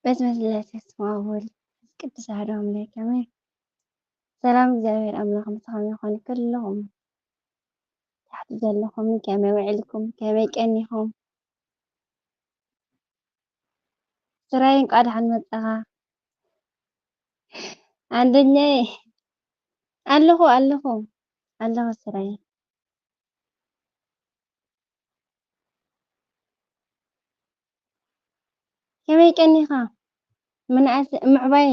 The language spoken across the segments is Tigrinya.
በስመ ስላሴ ስመ አብ ወወልድ ወመንፈስ ቅዱስ አሐዱ አምላክ አሜን። ሰላም እግዚኣብሔር አምላክ ምሳኹም ይኹን። ኩልኹም ታሕቲ ዘለኹም ከመይ ውዒልኩም? ከመይ ቀኒኹም? ስራይ እንኳዕ ደሓን መጻኻ። አንደኛዬ ኣለኹ ኣለኹ ኣለኹ ስራይ። ከመይ ቀኒኻ? ምንኣስ ምዕባየ?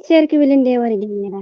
ሸር ክብል እንደ ወሪደ ነይራ።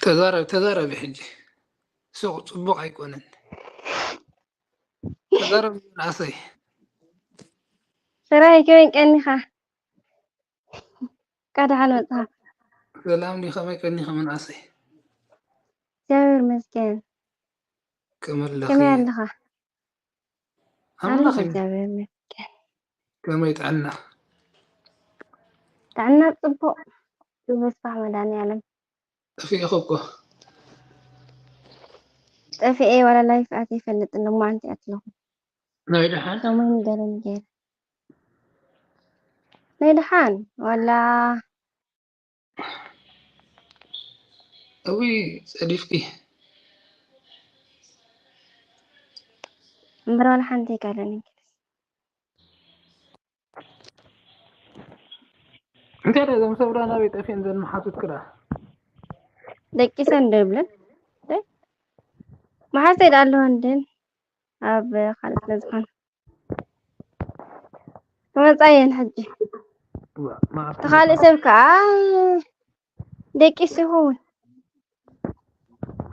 ተዛረብ፣ ተዛረቢ ሕጂ። ሱቕ ጽቡቕ ኣይኮነን። ተዛረብ ንኣሰይ። ስራይ ከመይ ቀኒኻ? ደሓን መጻኻ። ሰላም ዲ ከመይ ቀኒኻ መንእሰይ? እግዚኣብሔር ይመስገን። ከመይ ኣለኺ? ከመይ ኣለኻ? ኣምላኽ ይመስገን። ከመይ ጥዕና? ጥዕና ጽቡቕ። ብመስፋሕ መድኃኒዓለም። ጠፊእኺ እኮ። ጠፊኤ ዋላ ላይፍ ኣትየ ይፈልጥን፣ ሎማዓንቲ ኣትለኹ። ናይ ደሓን? ሰሙን ገለን ገይረ። ናይ ደሓን ዋላ እዊ ጸዲፍኪ። እምበር ዋላ ሓንቲ ኣይከኣለንን። እንታይ ደኣ እዞም ሰብ ደኣ ናበይ ጠፊአን ዘን መሓዙትኪ ደኣ? ደቂሰን ዶ ይብለን? ደይ? መሓዝተይ ደኣ ኣለወን ድን ኣብ ካልእ ስለ ዝኾነ። ክመጻ እየን ሕጂ። ዋ፣ መዓስ እቲ ካልእ ሰብ ከዓ ደቂሱ ይኸውን።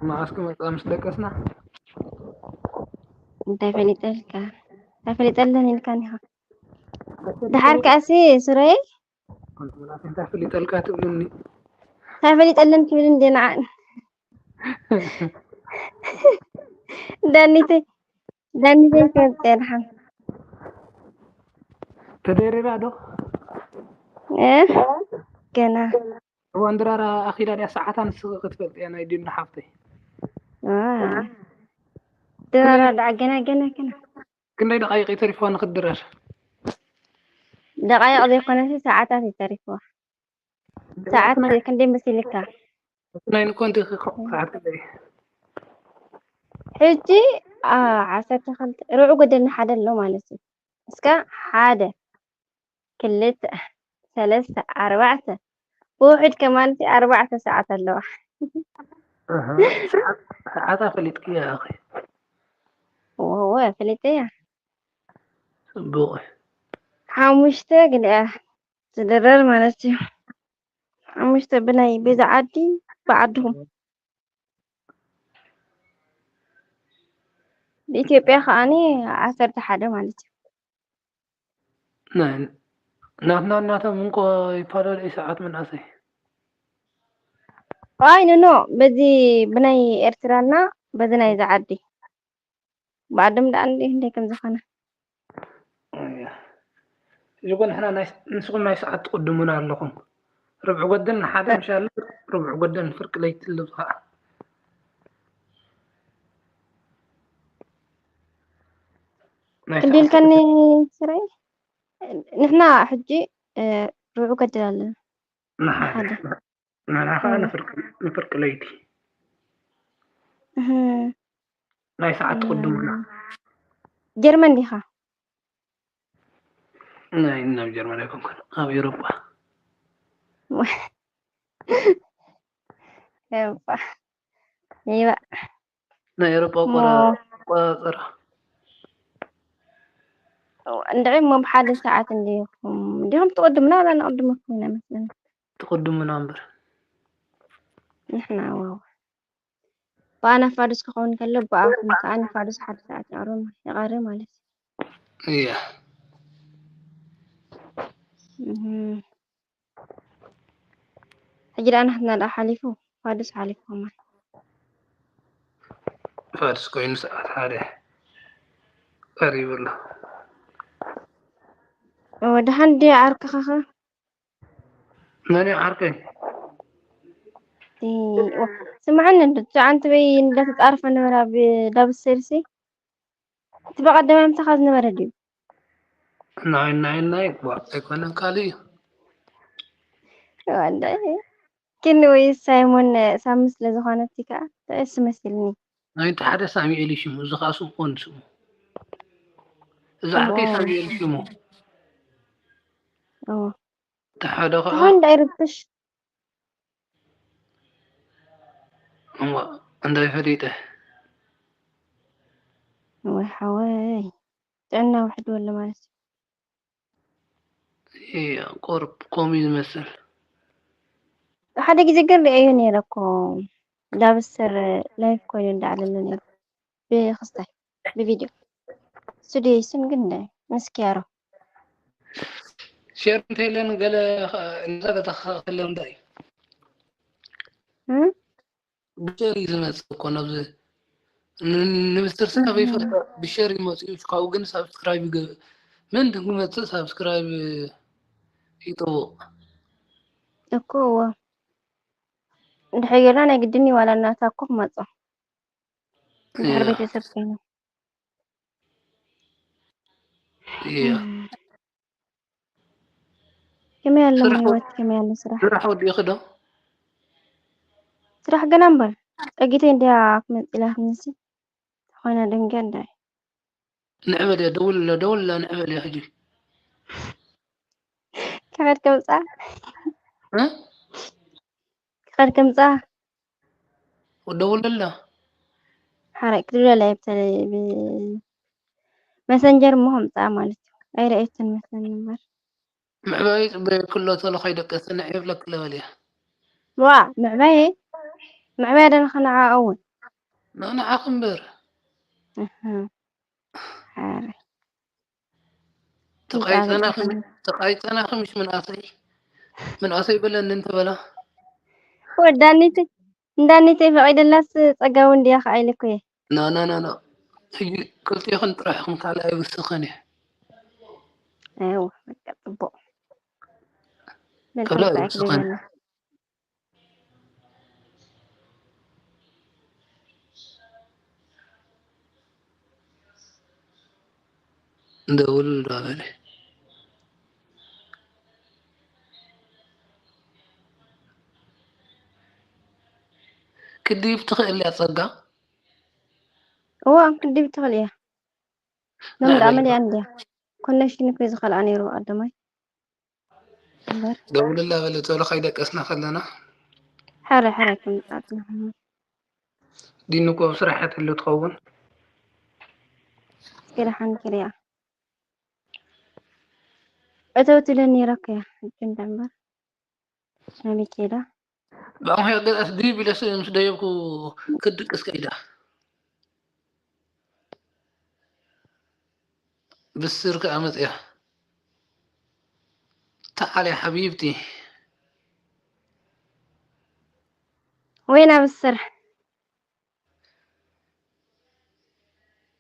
መዓስ ክመጻ ምስ ደቀስና? እንታይ ፈሊጠልካ? እንታይ ፈሊጠለን ኢልካኒ ኢኻ? ደሓር ከኣሲ ሱረይ ኣንተ መልኣክ እንታይ ፈሊጠልካ ትብልኒ? እንታይ ፈሊጠለን ትብል እንዴ ንዓን? ዳኒተይ፣ ዳኒተይ ትፈልጥ እያ ደሓን። ተደሪራ ዶ? እ? ገና። እዋን ድራራ ኣኺላ ድያ ሰዓታ ንስኺ ክትፈልጥ እያ ናይ ዲና ሓፍተይ። ዋ። ድራራ ደኣ ገና፣ ገና፣ ገና። ክንደይ ደቓይቕ እዩ ተሪፍዋ ንኽትድረር? ደቓይቕ ዘይኮነሲ ሰዓታት እዩ ተሪፍዋ። ሰዓት ክንደይ መሲልካ? ናይ ንኮንቲ ሰዓት ክንደይ? ሕጂ፣ አ፣ ዓሰርተ ክልተ፣ ርብዒ ጎደል ንሓደ ኣሎ ማለት እዩ። እስከ ሓደ፣ ክልተ፣ ሰለስተ፣ ኣርባዕተ፣ ብውሕድ ከማን እቲ ኣርባዕተ ሰዓት ኣለዋ። ኣሃ፣ ሰዓት፣ ሰዓታ ፈሊጥክያ ኢኺ? ወወ፣ ፈሊጠያ። ጽቡቕ። ሓሙሽተ ግን እያ ትድረር ማለት እዩ። ሓሙሽተ ብናይ በዛ ዓዲ ብዓድኹም። ብኢትዮጵያ ከኣኒ ዓሰርተ ሓደ ማለት እዩ። ናይ፣ ናትና ናቶም እንኮ ይፈላለ እዩ ሰዓት መንእሰይ። ኣይ፣ ኖ፣ ኖ፣ በዚ ብናይ ኤርትራና በዚ ናይዛ ዓዲ። ብዓዶም ደኣ እንዲ ክንደይ ከም ዝኾነ። እያ። እዚ እኮ ንሕና ናይ፣ ንስኹም ናይ ሰዓት ትቕድሙና ኣለኹም። ርብዒ ጎደል ንሓደ፣ ምሻለ ርብዒ ጎደል ንፍርቂ ለይቲ ኣሎ ዝኸዓ። ናይ ክንዲ ሰዓት ኢልካኒ ስረይ? ንሕና ሕጂ፣ እ፣ ርብዒ ጎደል ኣለና። ንሓደ። ሓደ። ንሕና ከዓ እም። ንፍርቂ፣ ንፍርቂ ለይቲ። እህ። ናይ ሰዓት ትቕድሙና። እም። ጀርመን ዲኻ? ናይ፣ ናብ ጀርመን ኣይኮንኩን፣ ኣብ ኤውሮጳ። ኤውሮጳ። ይባእ። ናይ ኤውሮጳ እሞ ቆራ-፣ ቆራፀራ። እንድዒ እሞ ብሓደ ሰዓት እንዲኹም፣ እንዲኹም ትቕድሙና ዋላ ንቕድመኩም ኢና መስለኒ። ትቕድሙና እምበር። ንሕና ዋው። ብኣና ፋዱስ ክኸውን ከሎ፣ ብኣኹም ከዓ ንፋዱስ ሓደ ሰዓት ይቐርብ፣ ይቐርብ ማለት እዩ። እያ። እህ። ሕጂ ደኣ ናትና ደኣ ሓሊፉ፣ ፋዱስ ሓሊፉ ከማን። ፋዱስ ኮይኑ ሰዓት ሓደ ቀሪቡ ኣሎ። እወ፣ ደሓን ድዩ ዓርክኻ ኸ? መን እዩ ዓርከይ? እ፣ ዋ፣ ስምዓኒ፣ እንዶ፣ እቲ ኣንቲ በይ እንዳተጻረፈ ነበረ ኣብ ዳብስ ሴልሲ። እቲ በቐደማይ ምሳኻ ዝነበረ ድዩ? ናይ፣ ናይ፣ ናይ፣ ዋ፣ ኣይኮነን፣ ካልእ እዩ። ዋላ፣ ግን ወይ ሳይሞን ሳሚ ስለ ዝኾነ እቲ ከኣ፣ ጥዕስ መሲልኒ። ናይ፣ እቲ ሓደ ሳሙኤል እዩ ሽሙ፣ እዚ ከኣ ስምኦን ስሙ። እዚ ዓርከይ እሞ፣ ሳሙኤል ሽሙ። እሞ። እቲ ሓደ ከኣ ተኾን እንዳይርብሽ። እሞ፣ እንታይ ፈሊጠ? ወይ ሓወይ፣ ጥዕና ውሕድ ወለ ማለት እዩ። እያ፣ ቁሩብ ከምኡ እዩ ዝመስል። ሓደ ግዜ ግን ርእየዮ ነይረ እኮ፣ ዳብስተር ላይፍ ኮይኑ እንዳዕለለ ነይሩ። ብክስታይ፣ ብቪድዮ። ስቱዲዮ ይስም ግን እንደ ምስ ኪያሮ። ሸር እንተለን ገለ ነዛ ገዛ ክኸፍተለን እንታይ እም? ብሸር እዩ ዝመጽእ እኮ ናብዚ ን- ንብስር ስለ ከይፈልጦ ብሸር ይመጽእ እዩ። ካብኡ ግን ሳብስክራይብ ይገብር። ምን ክመጽእ ሳብስክራይብ ይጥውቕ። እኮ እዎ። እንድሕር ጌርና ናይ ግድን እዩ ዋላ እናታ እኮ ክመጾ። እንድሕር እያ፣ ቤተሰብ ኮይኑ። እያ። ከመይ ኣሎ ስራሕ ወ- ህይወት? ከመይ ኣሎ ስራሕ? ስራሕ ወዲእኺ ዶ? ስራሕ ገና እምበር። ጸጊተይ እንድያ ክመጽእ ኢላ ትንሲ። ዝኾነ ደንገ እንዳይ። ንዕበል እያ፣ ደውል፣ ደውል፣ ንዕበል እያ ሕጂ። ከኸድ ከምጻ? እ? ከኸድ ከምጻ? ደውለላ። ሓራይ ክትብለላ እየ ብተለ-፣ ብ-፣ መሰንጀር እሞ ከምጻ ማለት እዩ። ኣይረኣየትን መስለኒ እምበር። ምዕባይ ጽበየኪ ኣሎ፣ ተሎ ከይደቀሰ ንዕ ይብለኪ ለበል እያ። ዋ፣ ምዕባየ? ምዕባየ ዶ ንኸ ንዓ እውን? ንዓኺ እምበር። እህ። ሓራይ። ተቃይጸናኺ ይጻረፍ ተቃይጸናኺ ምሽ ምንኣሰይ ምንኣሰይ በለኒ እንተበላ። ወዳኒተይ፣ እንዳኒተይ ፈቒደላስ ጸጋ እውን ድያ ከኣ ኢለ እኮ እየ። ና፣ ና፣ ና፣ ና። ሕጂ ክልቴኽን ጥራሕ ኢኹም፣ ካልእ ኣይውስኽን እየ። ኣይዋ፣ በቃ ጽቡቕ። በል ካልእ ከምጻ ኣይውስኽን። ክደግመና። ደውል እንዳበለ። ክድይብ ትኽእል እያ ጸጋ? እዋ፣ ክድይብ ትኽእል እያ። ሎም ደኣ ናበይ? መሊኣ እንድያ። ኮኔክሽን እኮ እዩ ዝኸልኣ ነይሩ ቀዳማይ። እምበር። ደውልላ በለ፣ ቶሎ ከይደቀስና ከለና። ሕረ፣ ሕረ፣ ክምጻእ ጽንሑ። ዲኑ እኮ ኣብ ስራሕ እያ ትህሉ ትኸውን። እስኪ ደሓን ክሪኣ። እተው ትብለኒ ነይራ እኮ እያ፣ ሕጂ እንዳ እምበር። ናበይ ከይዳ? ብኣምሓ ገዛስ ድይብ ኢለስ ምስ ደየብኩ ክድቅስ ከይዳ። ብስር ከኣ መጽያ። ተዓል ያ ሓቢብቲ። ወይና ብስር።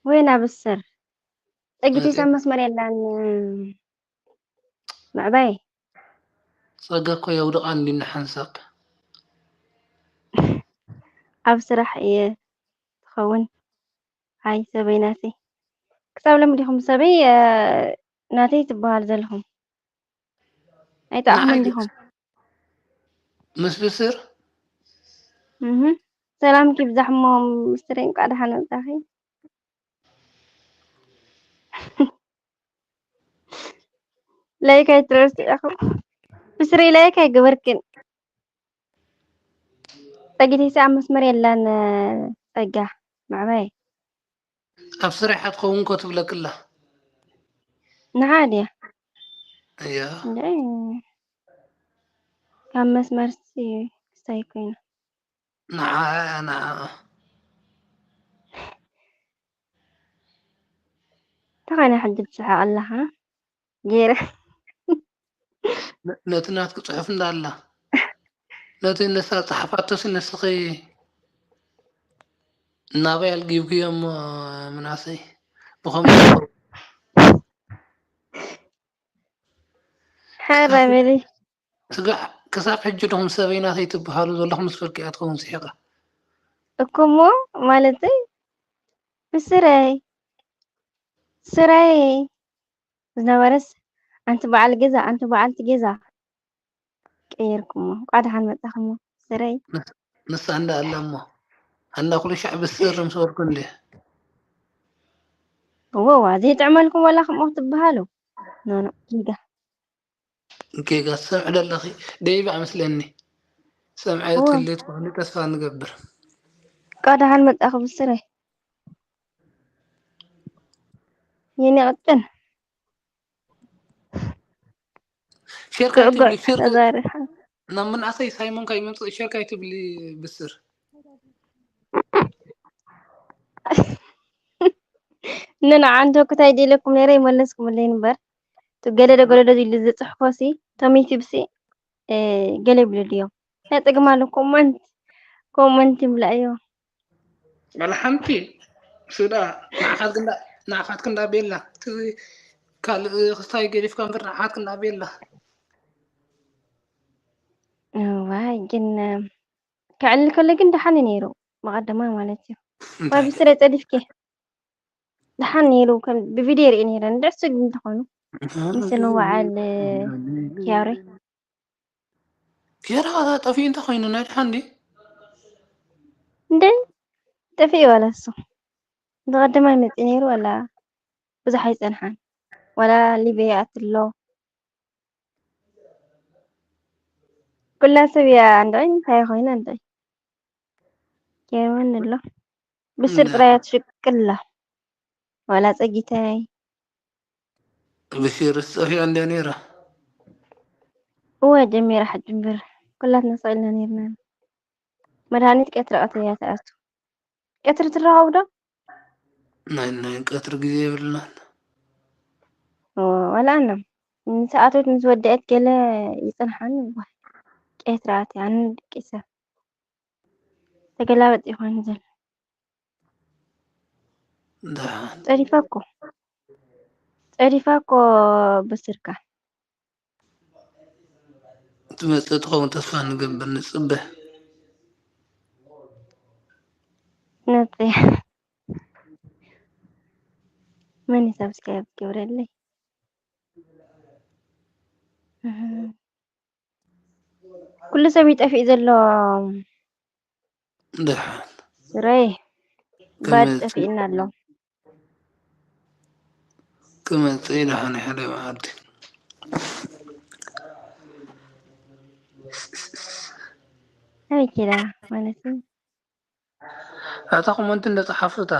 ወይና ብስር። ጸጊት መጽያ። ሒሳብ መስመር የላን። ምዕባይ። ጸጋ እኮ የውድቓ እንዲና ሓንሳብ። ኣብ ስራሕ እየ ትኸውን። ኣይ ሰበይ ናተይ። ክሳብ ሎሚ ዲኹም ሰበይ፣ እ፣ ናተይ ትበሃል ዘለኹም? ኣይጠዓኹምን ንዓይ ዲኹም? ምስ ብስር? እህ። ሰላምኪ ይብዛሕ እሞ ብስረይ እንቋዕ ደሓን መጻኺ። ላይክ ኣይትረስዑ ኢኹም። ብስረይ ላይክ ኣይገበርክን። ጸጊት ሒሳብ መስመር የላን ጸጋ ምዕባይ። ኣብ ስራሕ እያ ትኸውን እኮ ትብለክላ። ንዓ ድያ? እያ። እንደ ካብ መስመርሲ ክሳይ ኮይና። ንዓ፣ ንዓ። እንታይ ኮይና ሕጂ ትስሕቕ ኣለኻ? ገይረ። ነ-፣ ነቲ ናትኪ ጽሑፍ እንዳላ። ነቲ ንሳ ጸሓፋቶሲ ንስኺ ናበይ ኣልጊብክዮ እሞ ምናሰይ? ብኸምኡ ሓራ በሊ። ስጋዕ ክሳብ ሕጂ ዲኹም ሰበይ ናተይ ትበሃሉ ዘለኹም ምስ በልኪ እያ ትኸውን ስሒቓ። እኮ እሞ ማለተይ ብስረይ፣ ስረይ ዝነበረስ ኣንቲ በዓል ገዛ፣ ኣንቲ በዓልቲ ገዛ ቀይርኩሞ። እንቋዕ ደሓን መጻኹሞ ስረይ። ንስ-፣ ንሳ እንዳ ኣላ እሞ፣ ኣንዳ ኩሉ ሻዕ ብስር ምስ በልኩ እንድየ። እወ፣ ዋ፣ ዘይጥዕመልኩም ወላ ከምኡ ክትበሃሉ። ኖ፣ ኖ፣ ጌጋ። ጌጋ ትሰምዒ ዶ ኣለኺ? ደይባ መስለኒ። ሰምዐ እወ። ትህሊ ትኾኒ ተስፋ ንገብር። እንቋዕ ደሓን መጻኹ ብስረይ። የኔ ቅጭን። ሸር ካይትብሊ፣ ትዕጎ ሸር ተ-፣ ተዛሪኻ። ናብ ምንኣሰይ ሳይሞን ካይመጽእ ሸር ካይትብሊ ብስር። ንንዓ እንተ ኩታይ ዲለኩም ነይረ ይመለስኩምለይ እምበር። ገለዶ ገለዶ ኢሉ ዝጽሕፎ ሲ፣ ቶም ዩቲብ ሲ፣ እ፣ ገለ ይብሉ ድዮም? እንታይ ጸገም ኣሎ? ኮመንት፣ ኮመንት ይምላእዮ። ዋላ ሓንቲ ስዳ ንዓኻት ክንዳ ንዓኻት ክንዳ ቤላ እቲ ካልእ ክስታይ ገዲፍካ እምበር ንዓኻት ክንዳ ቤላ። እዋይ፣ ግን፣ እ፣ ከዕልል ከሎ ግን ደሓን እዩ ነይሩ። ብቐደማ ማለት እዩ። እኳ እንታይ? ብስረ ጸዲፍኪ። ደሓን ነይሩ። ከም ብቪድዮ ይርኢ ነይረ። እንድዕ ስግ እንተኾኑ። ምስ ንበዓል፣ እ፣ ኪያሮይ። ኪያራ ጠፊኡ እንታይ ኮይኑ? ናይ ደሓን ድዩ? እንደ ጠፊኡ ዋላ እሱ። ብቐደማይ መጺኡ ነይሩ ዋላ ብዙሕ ኣይጸንሓን። ዋላ ሊብያ ይኣቱ ኣሎ። ኩላ ሰብ እያ እንድዒ እንታይ ኮይና እንድዒ። ገርመኒ ኣሎ። ብስር እንዳ- ጥራይ እያ ትሽቅል ኣላ። ዋላ ጸጊተይ። ብሽርስ ጠፊኣ እንድያ ነይራ። እወ ጀሚራ ሕጂ እምበር። ኩላትና ስቕ ኢልና ነይርና። መድሃኒት ቀትሪ ቀትሪ እያ ትኣቱ። ቀትሪ ትራኸቡ ዶ? ናይ ናይ ቀትሪ ግዜ የብልናን። እወ፣ ዋላ ኣነ። ንሰዓታት ምስ ወደአት ገለ ይጸንሓኒ እባ። ቀትሪ ኣትያ፣ ኣነ ደቂሰ። ተገላበጥ ይኾን ዘሎ። ደሓን። ጸዲፋ እኮ። ጸዲፋ እኮ ብስርካ። ትመጽእ ትኸውን ተስፋ ንገብር፣ ንጽበ። ነጽያ። መን እዩ ሳብስክራይብ ዝገብረለይ? እህ። ኩሉ ሰብ ይጠፍእ ዘሎ። ደሓን። ስረይ። ባድ ክመጽእ- ጠፊእና ኣሎ። ክመጽእ ደሓን ሓደ መዓልቲ። ኣይ ኪዳ ማለት እዩ። እታ ኮመንት እንደ ጸሓፉ እታ።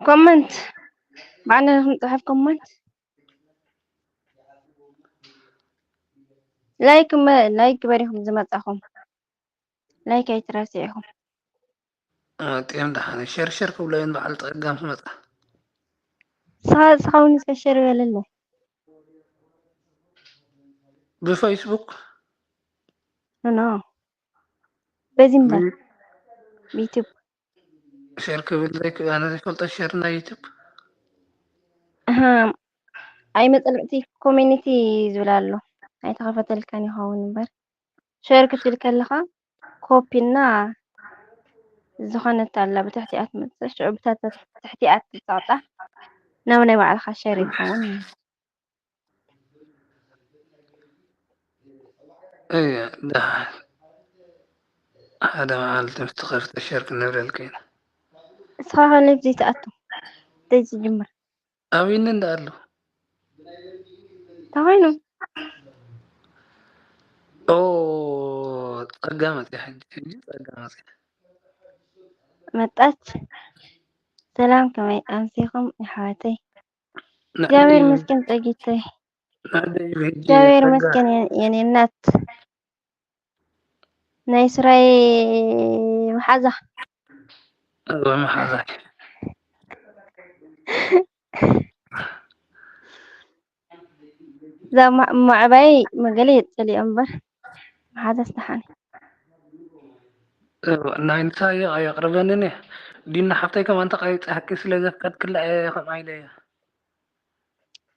ኮመንት። ባዕልና ንጽሕፍ ኮመንት። ላይክ መ-፣ ላይክ በሪኹም ዝመጻኹም። ላይክ ኣይትረስዑ ኢኹም። መጺኦም ደሓን ሸር ሸር ክብሎ እየን በዓል ጸጋም ክመጻ። ንስኻ፣ ንስኻ እውን እስከ ሸር በለለይ። ብፌስቡክ? ኖ። በዚ እምበር። ብዩቱብ። ሸር ክብል ዘይክ-፣ ኣነ ዘይፈልጦ ሸር ናይ ዩቱብ? ኣሃ። ኣይ መጸልዕቲ ኮሚኒቲ ዝብል ኣሎ። ኣይተኸፈተልካን ይኸውን እምበር። ሸር ክትብል ከለኻ ኮፒ እና ዝኾነት ኣላ ብትሕቲኣ ትመጽእ፣ ሽዑ ብታ ትሕቲኣ ትጸቕጣ ናብ ናይ ባዕልኻ ሸር ይኸውን። እየ፣ ደሓን። ሓደ መዓልቲ ምስ ተኸፍተ ሸር ክንብለልካ ኢና። ንስኻ ኸ ላይፍ ዘይትኣቱ? ዘይትጅምር? ኣብይኒ እንዳ ኣሎ። እንታይ ኮይኑ? ኦ፣ ጸጋ መጽያ ሕጂ፣ ሕጂ ጸጋ መጽያ። መጣች። ሰላም፣ ከመይ ኣምሲኹም የሕዋተይ? ንዕኡ እግዚኣብሔር እዩ። ይመስገን ጸጊተይ። ንዕኡ እዩ ሕጂ እግዚኣብሔር ጸጋ። ይመስገን የ-፣ የኔ እናት። ናይ ስራይ መሓዛ። እወ፣ መሓዛ። እዛ ማ-፣ ማዕባይ መገለ የጸልኦ እምበር መሓዛስ ደሓን። እወ፣ ናይ ንሳ እየ ኣየቕርበንን እየ። ዲና ሓፍተይ ከማን ተቓይጸ ሓቂ ስለ ዘፍቀድክላ እየ ከምኣ ኢለ እየ።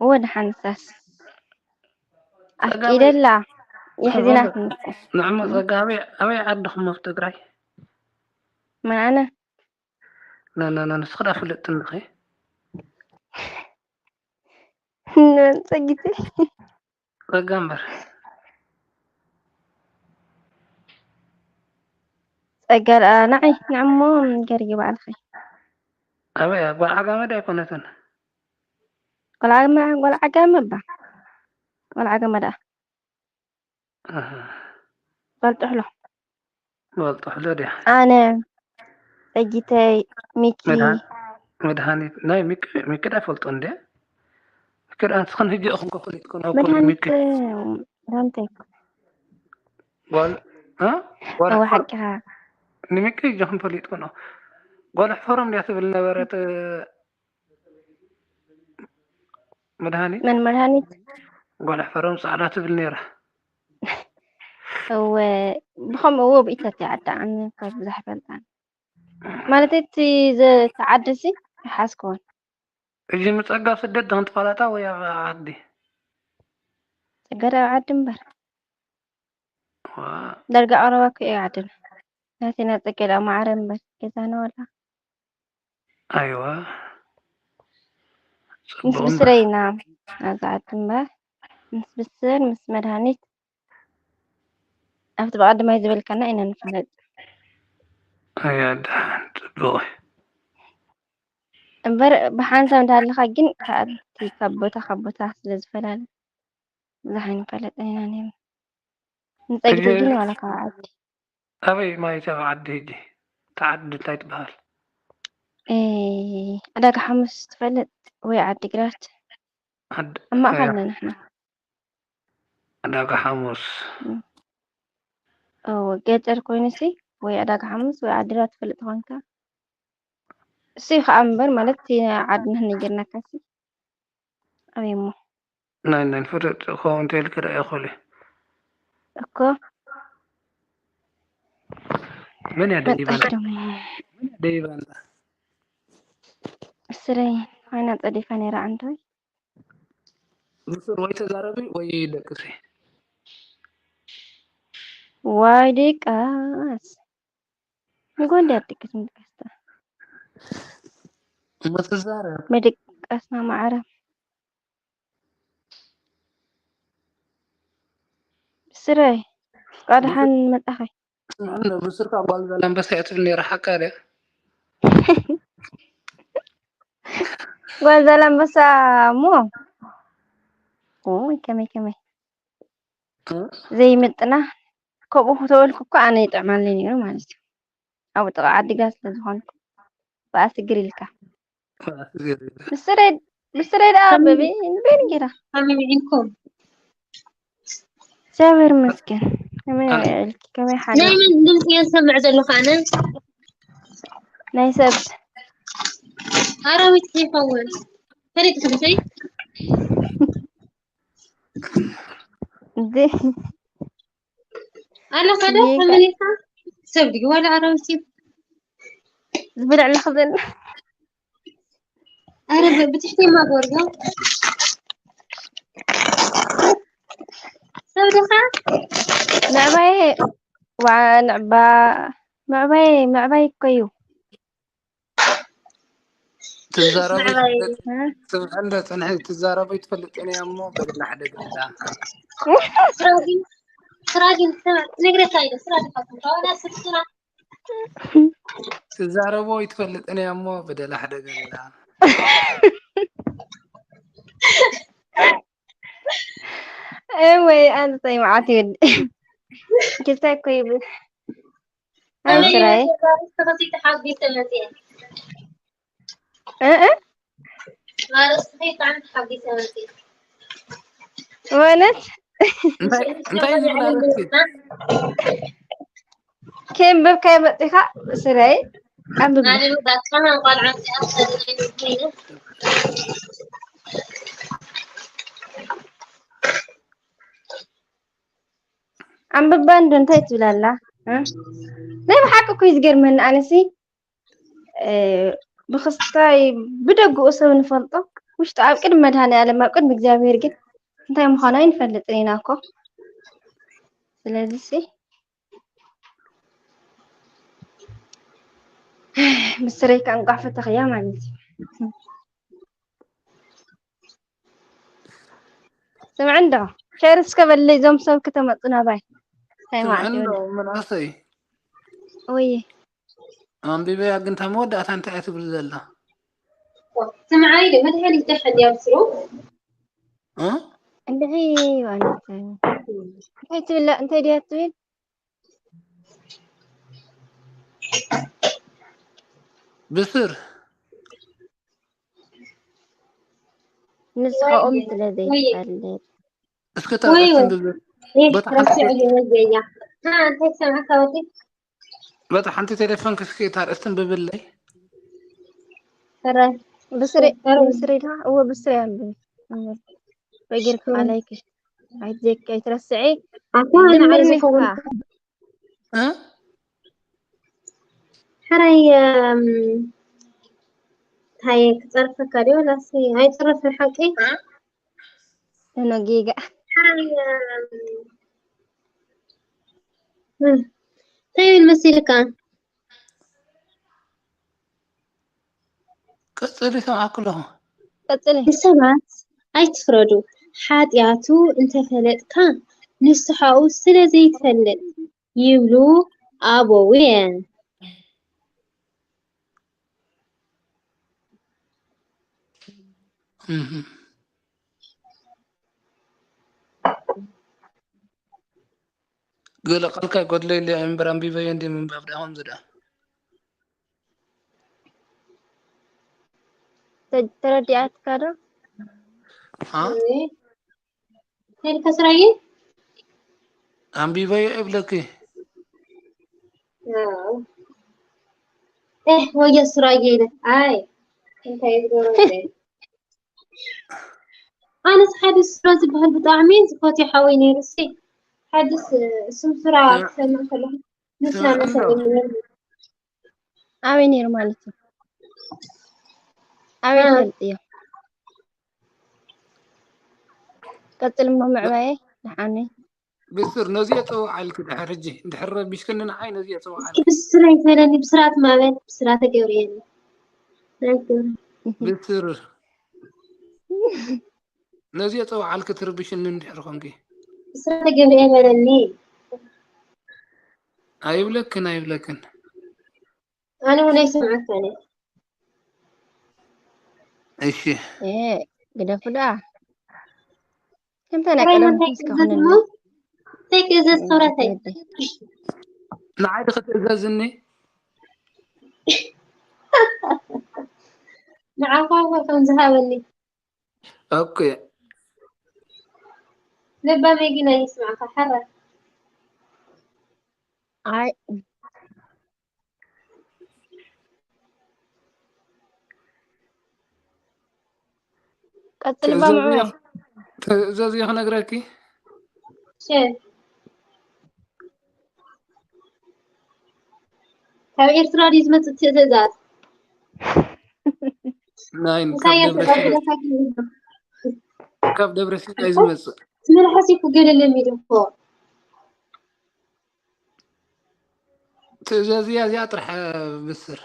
እወ ደሓን ንሳስ። ጸጋመይ ኣፍቂደላ። የሕዚናትኒ እኮ። ንዕሞ ጸጋ ኣበይ፣ ኣበይ ዓድኹም ኣብ ትግራይ? መን ኣነ? ና፣ ና፣ ና፣ ንስኺ ዳ ፍልጥቲ እንዲኺ? ነን ጸጊተይ። ጸጋ እምበር። ጸጋ ደኣ ንዓይ፣ ንዕሞ ንገርዮ ባዕልኺ። ኣበይ እያ? ጓል ዓጋመ ዶ ኣይኮነትን? ጓል ዓጋመ፣ ጓል ዓጋመ እባ። ጓል ዓጋመ ደኣ። ኣሃ። ጓል ጥሕሎ። ጓል ጥሕሎ ድያ? ኣነ፣ ጸጊተይ፣ ሚኪ። መድሃ-፣ መድሃኒት፣ ናይ ሚኪ፣ ሚኪ ዳ ይፈልጦ እንዴ? ሚኪ ዳ ንስኽን ህጂ ኢኹም ከ ፈሊጥኩ ነው እኮ መድሃኒት፣ ሚኪ። እ፣ መድሃኒት ኣይኮን። ጓል፣ እ? ጓል እወ፣ ሕፈር-፣ ሓቅኻ። ንሚኪ ህጂ ኢኹም ፈሊጥኩ ነው። ጓል ሕፈሮም ድያ ትብል ነበረት፣ እ፣ መድሃኒት መን መድሃኒት ጓል ሕፈሮም ጻዕዳ ትብል ነይራ። እወ ብኸምኡ እዎ ብኢተት ይዓዳ ኣነ ካብ ብዙሕ ፈልጣን ማለት እቲ ዝተዓደሲ ይሓዝክዎን እዚ ምጸጋ ስደት ድኽን ትፈላጣ ወይ ኣብ ዓዲ ጸገር ኣብ ዓዲ እምበር ዋ፣ ዳርጋ ቀረባ እኮ እዩ ዓድና ናተና ጸገል ኣብ ማዕረ እምበር ገዛና ወላ ኣይዋ ምስ ጽቡቕ ብስረይ ኢና ናብዛ ዓዲ እምበር ምስ ብስር ምስ መድሃኒት ኣብቲ ብቐድማይ ዝበልካና ኢና ንፋለጥ ኣያ ደሓን ጽቡቕ እዩ። እምበር ብሓንሳብ እንዳሃለኻ ግን ከኣቲ ካብ ቦታ ካብ ቦታ ስለ ዝፈላለ ብዙሕ ኣይንፋለጥን ኢና ነይሩ ንፀግቲ ሕጂ ግን ዋላ ካብ ዓዲ ኣበይ ማለት ኣብ ዓዲ ሕጂ? እታ ዓዲ እንታይ ትበሃል? እ፣ ዕዳጋ ሓሙስ ትፈልጥ ወይ ዓዲ ግራት ዓዲ ኣብ ማእኸል ኣያ ና ንሕና ዕዳጋ ሓሙስ እዎ ገጠር ኮይኑሲ ወይ ዕዳጋ ሓሙስ ወይ ዓዲ ግራት ትፈልጥ ኾንካ እሱ እዩ ከዓ እምበር ማለት እቲ ዓድና ነጊርናካሲ ኣበይ እሞ ናይ ናይ ፍርድ እኮ እንተ ኢልክ ርአ ይኽእል እዩ። እኮ መን እያ ደይባና? መጣሽ ደሞ መን እያ ደይባና? ስረይ ኮይና ፀዲፋ ነይራ ዓንዶይ ብሱር ወይ ተዛረቢ ወይ ደቅሲ። ዋይ ደቃስ ንጎንዲ ኣደቅስ ምድቃስታ እሞ ትዛረብ ምድቃስና ማዕረ ስረይ ፍቃድሓን መጣኸይ ስምዕኒ ብሱር ካብ ጓል ዛላንበሳ እያ ትብል ነይራ ሓቃ ድያ? ጓል ዛላንበሳ እሞ ኦይ ከመይ ከመይ እ? ዘይምጥና ከምኡ ክተወልኩ እኮ ኣነ ይጥዕመለይ ነይሩ ማለት እዩ ኣብኡ ጥቓ ዓዲግራት ስለ ዝኾንኩ ብኣስግር ኢልካ ብስረይ ብስረይ ደኣ በበይ ንበይን ጌራ ከመይ ኢልኩም እግዚኣብሔር ይመስገን ከመይ ውዒልኪ ከመይ ሓደርኪ ናይ መን ድምፂ እየ ዝሰምዕ ዘለኹ ኣነ ናይ ሰብ ኣራዊት ከይኸውን ፈሊጥኩም ሲ እንዴ ኣለካ ዶ ስሜ ከ- ከመሊካ ሰብ ድዩ ዋላ ኣራዊት እዩ ዝብል ኣለኹ ዘለ ኣረ ብ- ብትሕቲ ማጎርዞ ሰብ ዲኻ ምዕባይ ዋ ንዕባ ምዕባይ ምዕባይ እኮ እዩ ትዛረቢ ምዕባይ ስምዕንዶ ፅንሒ ትዛረቢ ትፈልጥን እያ እሞ በግላ ሓደ ገዛ ስራጊን ስራጊን ስራ ትነግረካ ኢለ ስራ ዲኻ ዋላ ስራ ትዛረቦ ይትፈልጥን እያ እሞ በደላ ሓደ ገላ እወይ ኣንተ መዓት ይብል ክልተ እኮ ይብል ኣንስራይ ተኸሲተ ሓጒሰ መፅየ እእ ማለትኺ ብጣዕሚ ተሓጒሰ መፅየ እውነት እንታይ እንታይ ዝብላ ደስ ከንብብ ከይመጢኻ ስረይ ኣንብብ ማለት ዳካና ቆልዓ እዚኣ ተደለዩ ኣንብባ እንዶ እንታይ ትብል ኣላ እ? ናይ ብሓቂ እኮ እዩ ዝገርመኒ ኣነሲ እ፣ ብክስታይ ብደግኡ ሰብ ንፈልጦ ውሽጡ ኣብ ቅድሚ መድሃኔ ዓለም ኣብ ቅድሚ እግዚኣብሔር ግን እንታይ ምዃኑ ኣይንፈልጥን ኢና እኮ ስለዚ ሲ ምስረይ ከኣ እንቋዕ ፈተኽያ ማለት እዩ ስምዒ እንዶ ሸር እስከ በለይ እዞም ሰብ ክተመፁ ናባይ እንታይ ማለት ስምዕኒ እዩ ዶ ምናሰይ ወይ ኣንቢበያ ግን እታ መወዳእታ እንታይ እያ ትብል ዘላ ስምዓይ ዶ መድሃኒት ደሓን ድያ ብስሩ እ? እንድዒ ማለት እንታይ ትብላ እንታይ ድያ ትብል ብስር ንስኻኦም ስለ ዘይትፈልጥ እስከ ታብዕትን ብብል ይህ በታ ሓንቲ ረሲዑ ይወዘያ እንታይ ሰምዐካ ወዲ በታ ሓንቲ ቴሌፎን ክስኪ እታ ርእስትን ብብለይ ፈረ ብስሪ ብስሪ ዳ እዎ ብስሪ ኣንብቢ እምበር። በጊርካ ሽኮር። ላይክ ኣይትዘኪ ኣይትረስዒ። ኣታ ግን ንበር ዓለመይ ዝኸውን ኸዓ እ? ሕራይ እም፣ እንታይ ክጸርፈካ ድዩ? ላሲ ኣይጸርፍን ሓቂ። እኖ ጌጋ ሕራይ እም፣ እንታይ ይብል መሲልካ? ቀጽሊ፣ ይሰምዓኩ ኣለኹ። ቀጽሊ። ንሰባት ኣይትፍረዱ፣ ሓጢኣቱ እንተፈለጥካ ንስሓኡ ስለ ዘይትፈልጥ ይብሉ ኣበውየ። እህ። ገለ ቃልካ ይጎድሎ ኢለ እምበር ኣንቢበዮ እንዲ ምንባብ ደኣ ከምዚ ደኣ። ተ- ተረዲኣትካ ዶ? አ? ተልከ ስራዬ ኣንቢበዮ እብለኪ። አዎ። እህ ወየ ስራዬ ኢለ። ኣይ እንታይ ይግበሮ እንዴ? ኣነስ ሓድሽ ስራ ዝበሃል ብጣዕሚ ዝፈትዮ ሓወይ ነይሩ። እሲ ሓድሽ ስም ስራ ክሰምዕ ከለኹ ንስና ስምዕኒ ዶ? መሰለኒ ነይሩ። ኣበይ ነይሩ ማለት እዩ? ኣበይ እ። ትፈልጥዮ? ቀጽል እሞ ምዕባየ ደሓነይ። ብስር ነዚ የጸውዓልኪ ድሕር ሕጂ እንድሕር ረቢሽክኒ ንዓይ ነዚ የጸውዓልኪ። ብስራ ይፈለኒ ብስራት ማበል ብስራተ ገብርኤል። ናይ ገብርኤል። ብስር ነዚ የጸውዓልኪ ትርብሽኒ እንድሕር ኮንኪ። ብስራተ ገብርኤል በለኒ። ኣይብለክን ኣይብለክን። ኣነ እውን ኣይሰምዓካን እየ። እሺ እ፣ ግደፉ ደኣ። ከምታ ናይ ሕራይ ቀደም እንታይ እስከ ክእዘዝ ኾነልና። እሞ? እንታይ ክእዘዝ ክብረተይ? ወዲ። ንዓይ ድኸ ትእዘዝኒ? ንዓኻ እኮ ከም ዝሃበኒ። ኦኬ። ለባመይ ግን ኣይስማዕካ፣ ሕራይ። ኣይ። ቀጽል እባ ምዕባይ። ትእዘዝዮ ክነግረኪ። ሸ-፣ ካብ ኤርትራ ድዩ ዝመጽእ ትእዛዝ? ናይ ካብ ኢሳያስ ደብረ ሲና፣ ተቐብለካ ክህሉ። ካብ ደብረ ሲና እዩ ዝመጽእ። መልሓስ እኮ ገለ ለሚዱ እኮ። ትእዛዝ እያ እዚኣ ጥራሕ ብስር።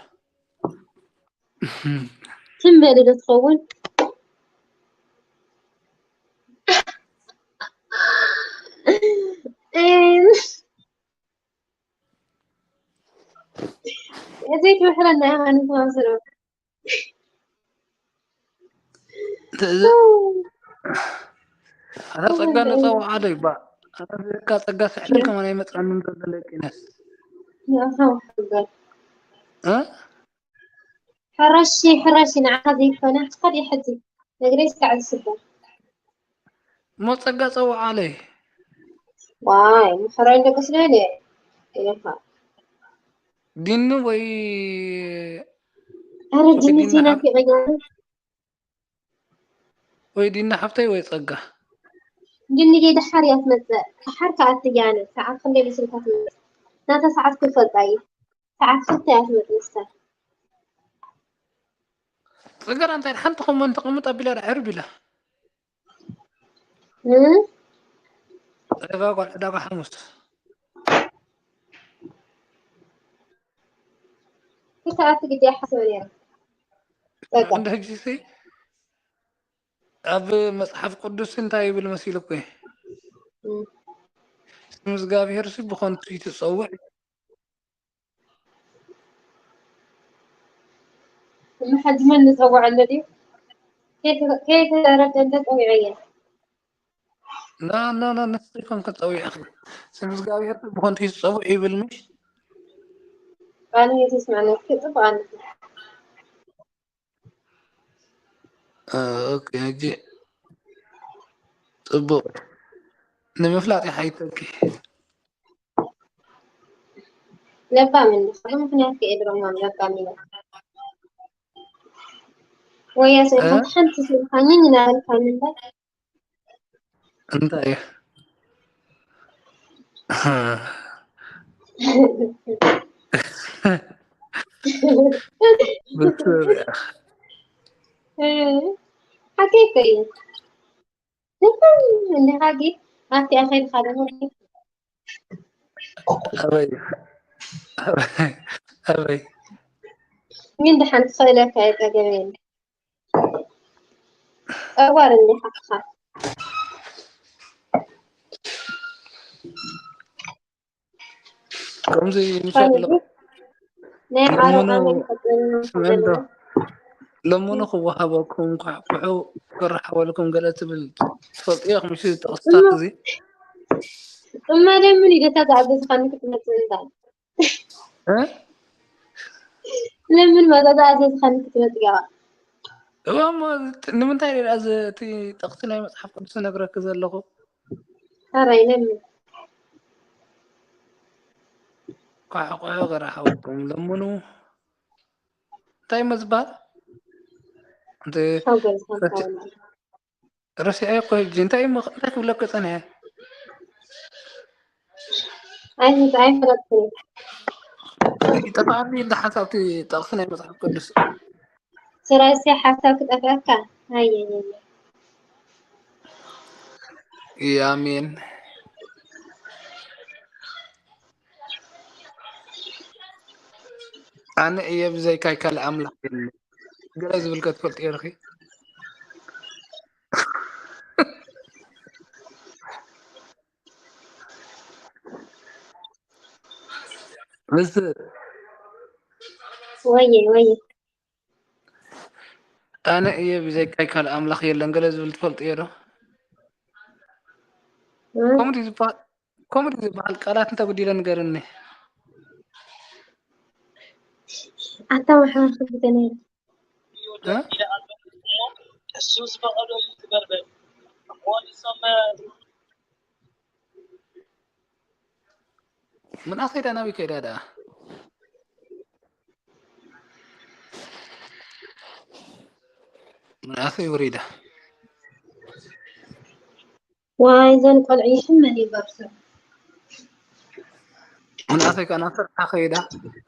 ትም በሊ ዶ ትኸውን? እም። እዚ ትምሕረና ሃይማኖት ማንስሮ። ትእዛ-፣ ኣታ ጸጋ ነጸውዓለይ ባ። ኣታ ዝካ ጸጋ ስዕለል ከማን ኣይመጽኣንን ዘሎ ለቂነስ። ንኣኻ ሕበር። እ? ሕረሺ፣ ሕረሺ፣ ንዓኻ ዘይኮነ፣ እስኻ ድዩ ሕጂ? ነግረይ እስካዕ ዝስበር። እሞ ጸጋ ጸውዓለይ። ዋይ፣ ምሕራይ ደቂ ስለ ኢለካ። ዲኑ ወይ ኣረ፣ ወይ ጅኒ ዲና ዜና ሓፍ-፣ ፊቐኛለ። ወይ ዲና ሓፍተይ ወይ ጸጋ። ጅኒ ደሓር እያ ትመጽእ። ደሓር ከኣ ትያነ። ሰዓት ክንደይ መሲልካ ትመጽእ? ናታ ሰዓት ክፈልጣ እየ። ሰዓት ክልተ እያ ትመጽእ ንሳ። ጸጋ እንታይ ሓንቲ ኮመንት ተቐምጥ ኣቢላ ዳ ዕርብ ኢላ። እም? ጸጋ ጓል ዕዳጋ ሓሙስ። ክልተ ኣቲ ግዜ ሓሰበ ነይረ። ጸጋ። እንደ ሕጂሲ ኣብ መጽሓፍ ቅዱስ እንታይ ይብል መሲልኩ? እም። ስም እግዚኣብሔር ሲ ብኸንቱ ይትጸውዕ። እሞ ሕጂ መን ንጸውዐሉ ድዩ? ከይተ-፣ ከይተረደለ ጸዊዐየ። ና፣ ና፣ ና፣ ንስኺ ኢኹም ከጸዊዕኺ። ስም እግዚኣብሔር ብኸንቱ ይትጸውዕ ይብል ምሽ? ቃል ህይወት ይስማዕና። እስኪ ጽቡቕ ኣለና። እ፣ ኦኬ፣ ሕጂ ጽቡቕ ንምፍላጥ ይሓይተኪ። ለባም እንዲ፣ ካብ ምኽንያት ከ ኤድሮማ ለባም ኢለ። ወያ ስእልካ ሓንቲ ስእልካኒ እናበልካኒ እምበር። እንታይ እዩ? ብትሪያ ሓቂ እኮ እዩ። እንዲ ሓቂ ኣብቲ ኣኼድካ ደሞ ኣበይ ኣበይ ኣበይ ግን ደሓን ክኽእለካ እየ፣ ጸገም የለ። ጠዋር እንዲ ሓቅኻ ከምዚ ምሸት ኣሎ ናይ ዓረብ ለመኑ ኣመል ፈጠሩ ስምዕዶ ለመኑ ክወሃበኩም ኳሕኩሑ ክረሓወልኩም ገለ ትብል ትፈልጥዮ ምሽ ጥቕስታት እዚ እማ ለምን ኢደታ ዝኣዘዝካኒ ክትመጽእ እንዳ እ? ለምን ማዛ ዝኣዘዝካኒ ክትመጽእ ገባ እዋ እሞ ንምንታይ ደ እዚ እቲ ጥቕሲ ናይ መጽሓፍ ቅዱስ ነግረኪ ዘለኹ ሕራይ ለምን ኳሕኩሑ ክረሓወልኩም ለምኑ እንታይ እሞ ዝበሃል እቲ ሓውገል ረሲዐ እኮ ሕጂ እንታይ እሞ እንታይ ክብለኪ ጸኒሐ ኣይነት ኣይፈለጥኩ ይጠፋኣኒ እንደ ሓሳብቲ ጥቕሲ ናይ መጽሓፍ ቅዱስ ስራይሲ ሓሳብ ክጠፍአካ ኣየየየ ያሜን ኣነ እየ ብዘይካይ ካልእ ኣምላኽ የለን ገለ ዝብል ከ ትፈልጥዮ ዲኺ ምስ ወየ ወየ ኣነ እየ ብዘይካይ ካልእ ኣምላኽ የለን ገለ ዝብል ትፈልጥዮ ዶ እ? ከምኡ ድዩ ዝበሃል ከምኡ ድዩ ዝበሃል ቃላት እንተበዲለ ንገርኒ ኣታ ማሕበር ክልተ ነይሩ እ? እሱ ዝፈቐዶ እዩ ዝገርበል። ምንኣ ከይዳ ናበይ ከይዳ ደኣ ምንኣ ከይወሪዳ ዋይ እዘን ቆልዑ ይሕመል ይበርሱ ምንኣተይ ከኣ ናብ ስርሓ ከይዳ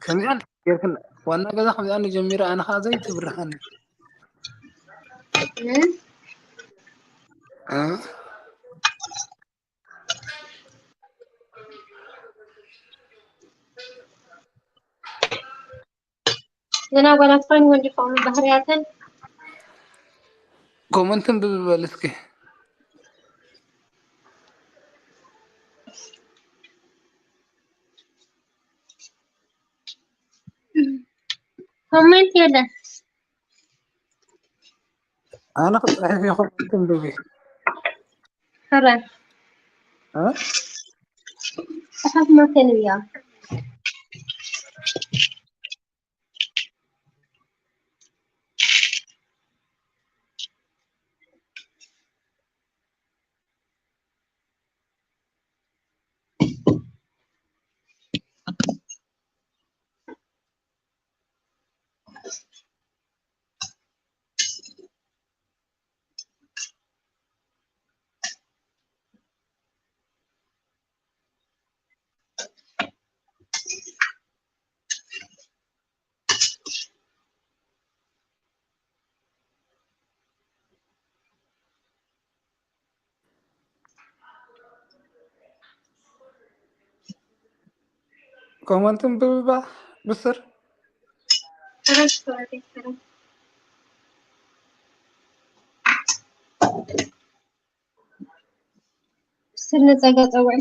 ከሚኣን ጌርክን ዋና ገዛ ከሚኣን ጀሚረ ኣነ ከዓ ዘይትብርሃኒ እ? እ? ገና ጓላት ኮይን ወንዲ ከሆኑ ባህርያተን ኮመንትን ብብበል እስኪ ኮሜንት የለን ኣነ ክፅሕፍ ይኮመንትን ብብ ሕረ እ? ጽሓፍ መከን እያ ኮመንትን ብብባ ብስር ስር ነጸጋ ጸውዕ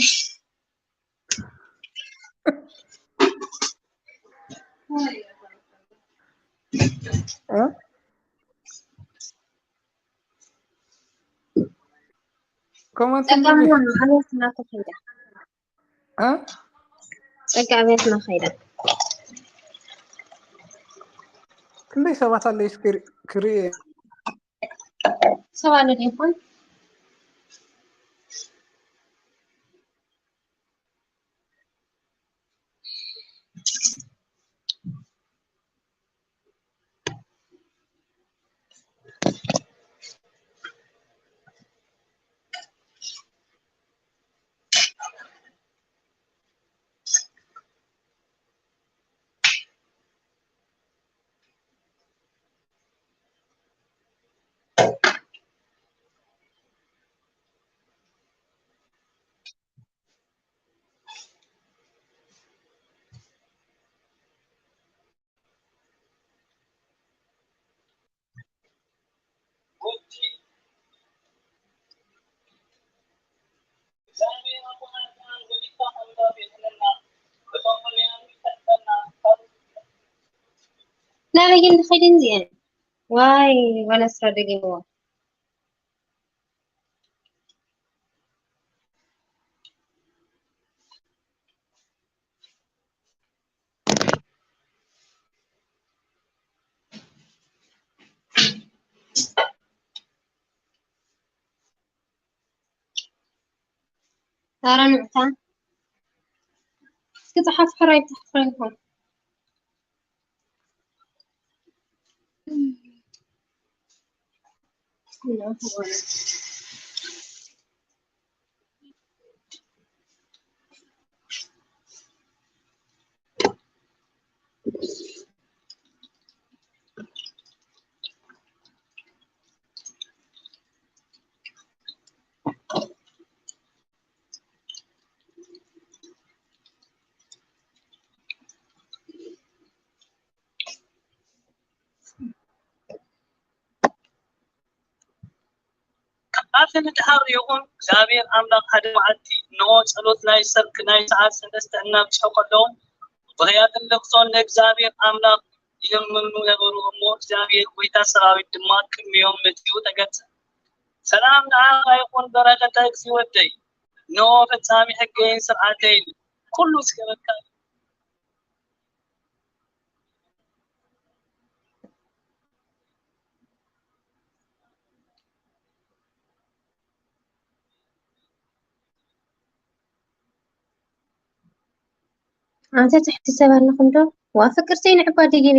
እ? ኮመንትን ጸጋ ብብ ሞ ዓወት ናተኸይዳ እ? ጸጋ ኣብያትና ከይዳ ክንደይ ሰባት ኣለይ እስኪ ክርኢ ሰብ ኣሎ ዶ ይኾን? ኣይን ድኸይድን እዚአን ዋይ ዋላ ስራ ደጊምዎ። ሳራ ንዕታ እስኪ ጸሓፍ ሕራይ ተሕፍረንኩም። ካብቲ ንድሓር ይኹን እግዚኣብሔር ኣምላኽ ሓደ መዓልቲ እንሆ ጸሎት ናይ ሰርክ ናይ ሰዓት ሰለስተ እናብጽሑ ከለዉ ብኽያትን ልቕሶን ንእግዚኣብሔር ኣምላኽ ይልምኑ ነበሩ። እሞ እግዚኣብሔር ጐይታ ሰራዊት ድማ ቅድሚኦም መጺኡ ተገልጸ። ሰላም ንዓኻ ይኹን በረኸተ እግዚእ ወደይ፣ እንሆ ፈጻሚ ሕገይን ስርዓተይን ኩሉ ዝገበርካ ኣንተ ትሕቲ ሰብ ኣለኹም ዶ? ዋ ፍቅርተይ ንዕባ ድግቢ።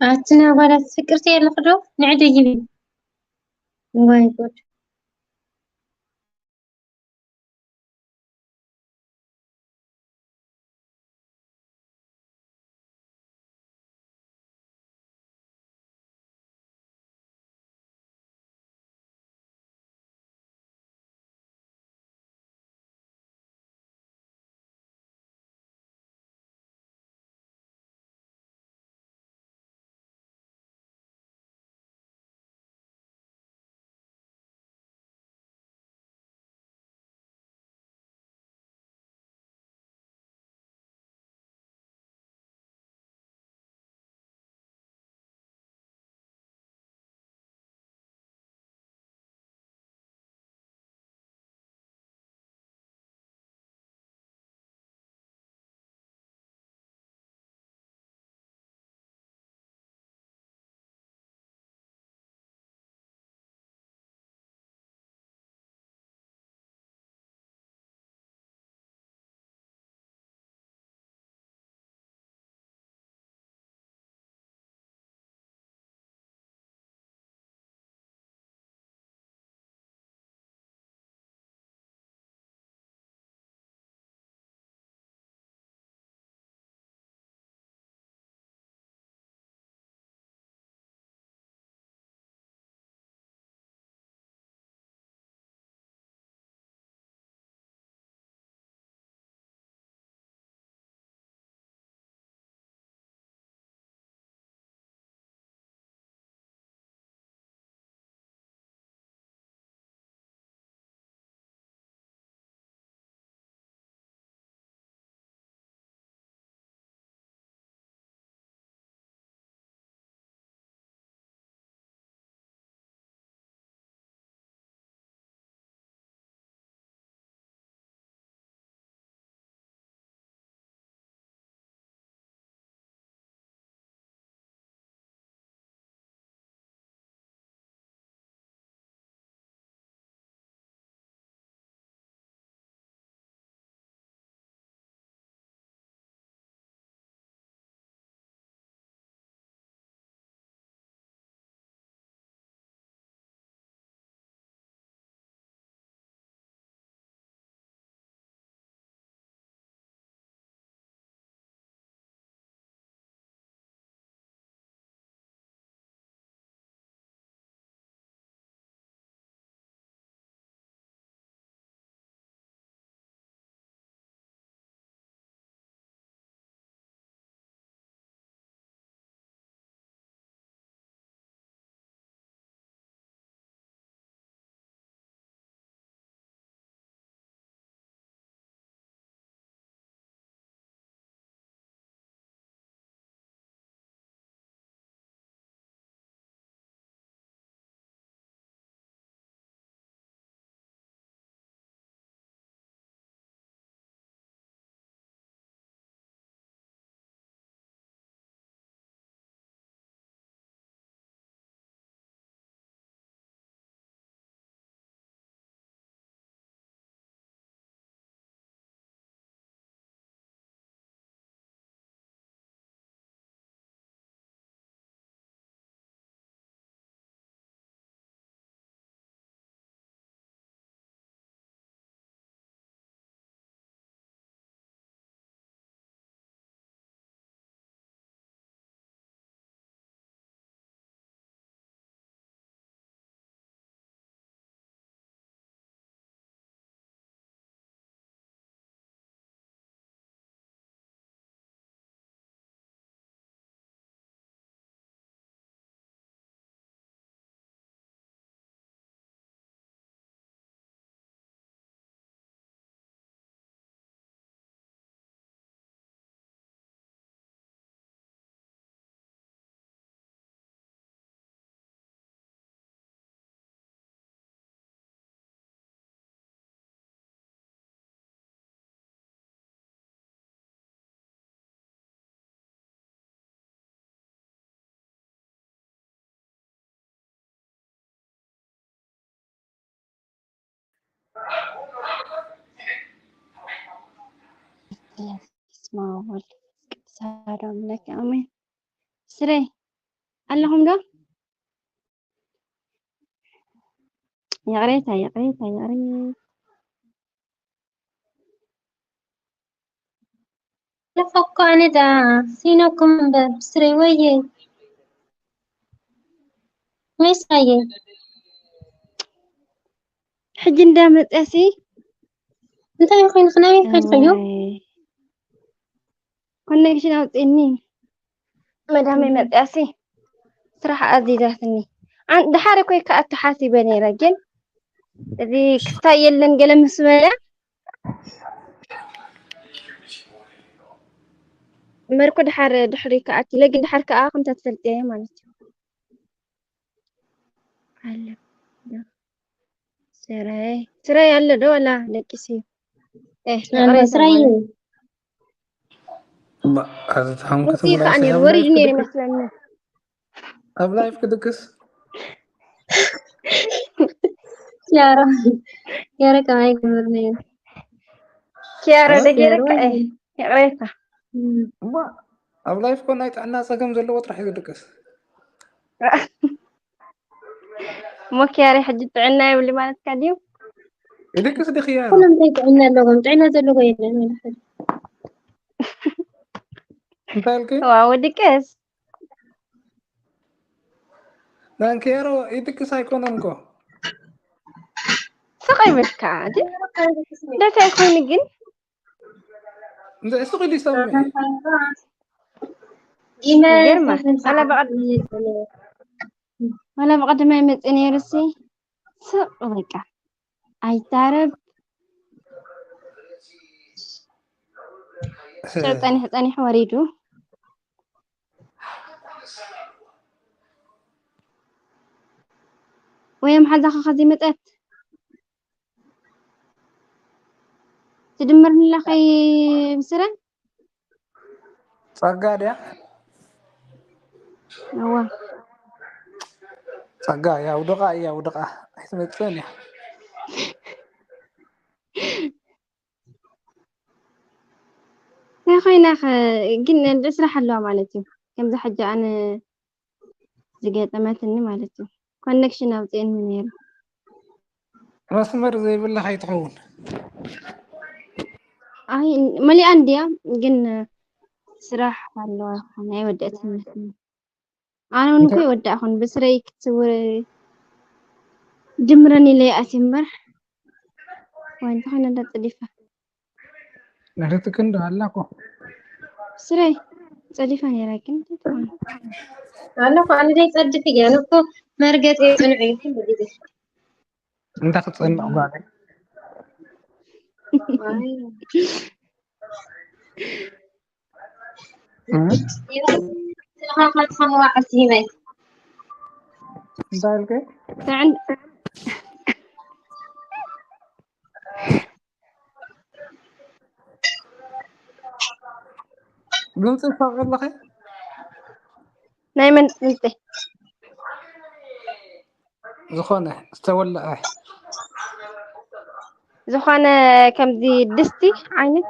ኣትና ጓላት ፍቅርቲ ኣለኽ ዶ? ንዕዲ ግቢ። ዋይ ጉድ። በስመ አብ ወወልድ ወመንፈስ ቅዱስ አሐዱ አምላክ አሜን። ስረይ ኣለኹም ዶ? ይቕሬታ፣ ይቕሬታ፣ ይቕሬታ። ለፈኮ ኣነ ደኣ ሲነኩም እምበር ስረይ ወየ። መሳየ። ሕጂ እንዳመጸሲ እንታይ ኮይኑ ክናይ ከድፈዮ? እዋይ። ኮኔክሽን ኣውፅእኒ። መዳመይ መፅያሲ ስራሕ ኣዚዛትኒ። ኣን-፣ ድሓር እኮ ከኣቱ ሓሲበ ነይረ፣ ግን እዚ ክስታይ የለን ገለ ምስ በለ መርኩ ድሓር ድሕሪ ከኣት ኢለ፣ ግን ድሓር ከኣ ከምታ ትፈልጥዮ ማለት እዩ። ኣለ። ስራይ፣ ስራይ ኣሎ ዶ ዋላ ደቂስ እዩ? ኤህ፣ ኣነ ይቕሬታ ስራይ ማለት እዩ። ባ-፣ ኣዚ ተሓምኩ ሩቲ ትብላ ከኣ ነይሩ፣ ኣብ ወሪዱ ላይፍ ነይሩ ክድቅስ፣ ይመስለኒ። ኣብ ላይፍ ክድቅስ። ኪያራ፣ ኪያራ ከማይ ክምር ነይሩ። ኪያራ እ? ደገረካ፣ ኪያራ ኤህ፣ ይቕሬታ። እም። እማ፣ ኣብ ላይፍ እኮ ናይ ጥዕና ጸገም ዘለዎ ጥራሕ እዩ ዝድቅስ። እሞ ኪያሬ ሕጂ ጥዕና የብሉ ማለትካ ድዩ? ይድቅስ ዲ ኪያሮ? ኩሎም እንታይ ጥዕና ኣለዎም? ጥዕና ዘለዎ የለን ወላ ሓደ። እንታይ ኢልኪ? ዋው፣ ድቅስ። ናን ኪያሮ ይድቅስ ኣይኮነን እኮ። ስቕ ይበልካ፣ ዲ-፣ እንታይ ኮይኑ ግን? እንደ እሱ ቅዲ ሰው ይገርማል። ዋላ ብቐድ-፣ ዋላ ብቐደማይ መጽእ ነይሩ ሲ ስቕ በቃ ኣይዛረብ። ሽዑ ጸኒሑ ጸኒሑ ወሪዱ። ወይ መሓዛኻ ከዚ መጸት ትድምርኒ ኣለኺ ብስረ? ጸጋ ድያ? እዋ። ጸጋ፣ ያው ደቓ፣ ያው ደቓ። ኣይትመጽእን እያ። እንታይ ኮይና ኸ፣ ግን እንደ ስራሕ ኣለዋ ማለት እዩ። ከምዚ ሕጂ ኣነ ዝገጠመትኒ ማለት እዩ። ኮኔክሽን ኣውፅእኒ ነይሩ። መስመር ዘይብላ ከይትኸውን። ኣይ፣ መሊኣ እንድያ፣ ግን ስራሕ ኣለዋ፣ ናይ ወደእት ትምህርቲ። ኣነ እውን እኮ እንታይ? ይወዳእኹን፣ ብስረይ ክትስውር ድምረን ኢለ ይኣት እምበር። ወይ እንተኾነ እንዳጸዲፋ። ንርትክ እንዶ ኣላ እኮ። ስረይ ጸዲፋ ነይራ፣ ግን እንታይ ትኾን? ኣለ እኮ፣ ኣነ ደይ ጸድፍ እያ፣ ኣነ እኮ መርገጽ እየ ጽኑዕ እዩ፣ ኩሉ ግዜ። እንታይ ክጸንዕ ጓለይ? ኣይ። እም? ስኻ፣ ስኻ መዋዕልቲ ሂበይ። እንታይ ኢልከ? ጥዕን-፣ ድምፂ ይሳቐ ኣለኸ? ናይ መን ድምፂ? ዝኾነ ዝተወለዐ። ዝኾነ ከምዚ ድስቲ ዓይነት?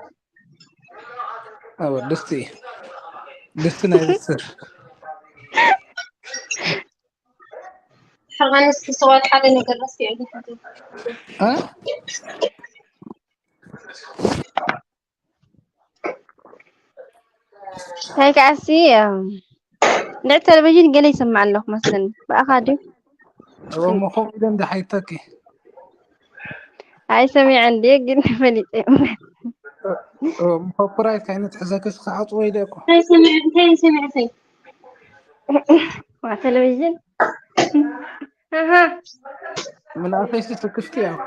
ኣወ፣ ድስቲ እዩ። ድስቲ ናይ ብስር። ሕርቓንስ ክስዋል ሓደ ነገር ረሲዑ ዝሕዘ። እ? እንታይ ከኣሲ፣ እም፣ ልዕሊ ቴሌቪዥን ገለ ይሰማዕ ኣለኹ መስለኒ። ብኣኻ ድዩ? እሞ ኮፍ ኢለ እንደ ሓይተኪ። ኣይሰሚዐን ድየ ግን ፈሊጠ እምበር። እሞ ኮፒራይት ካይነት ሕዘክስ ክዓጽዎ ኢለ እኮ። እንታይ ሰሚዐ-፣ እንታይ ሰሚዐ-፣ እንታይ? ዋ፣ ቴሌቪዥን። ኣሃ። ምናፈይሲ ስክፍቲ ያው።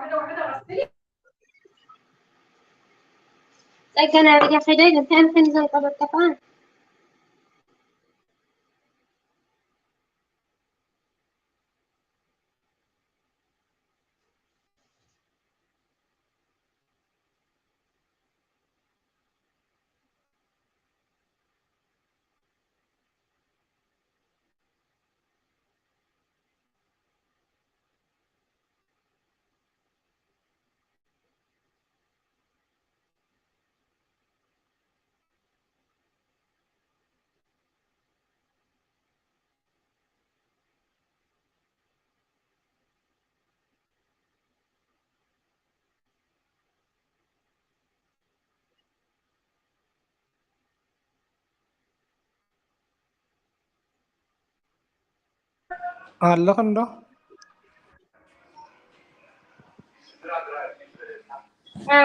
ጸገና ወዲያ ከይደ፣ እንታይ ኣንተን ዘንቀበቀፋ? ኣለኽን ዶ?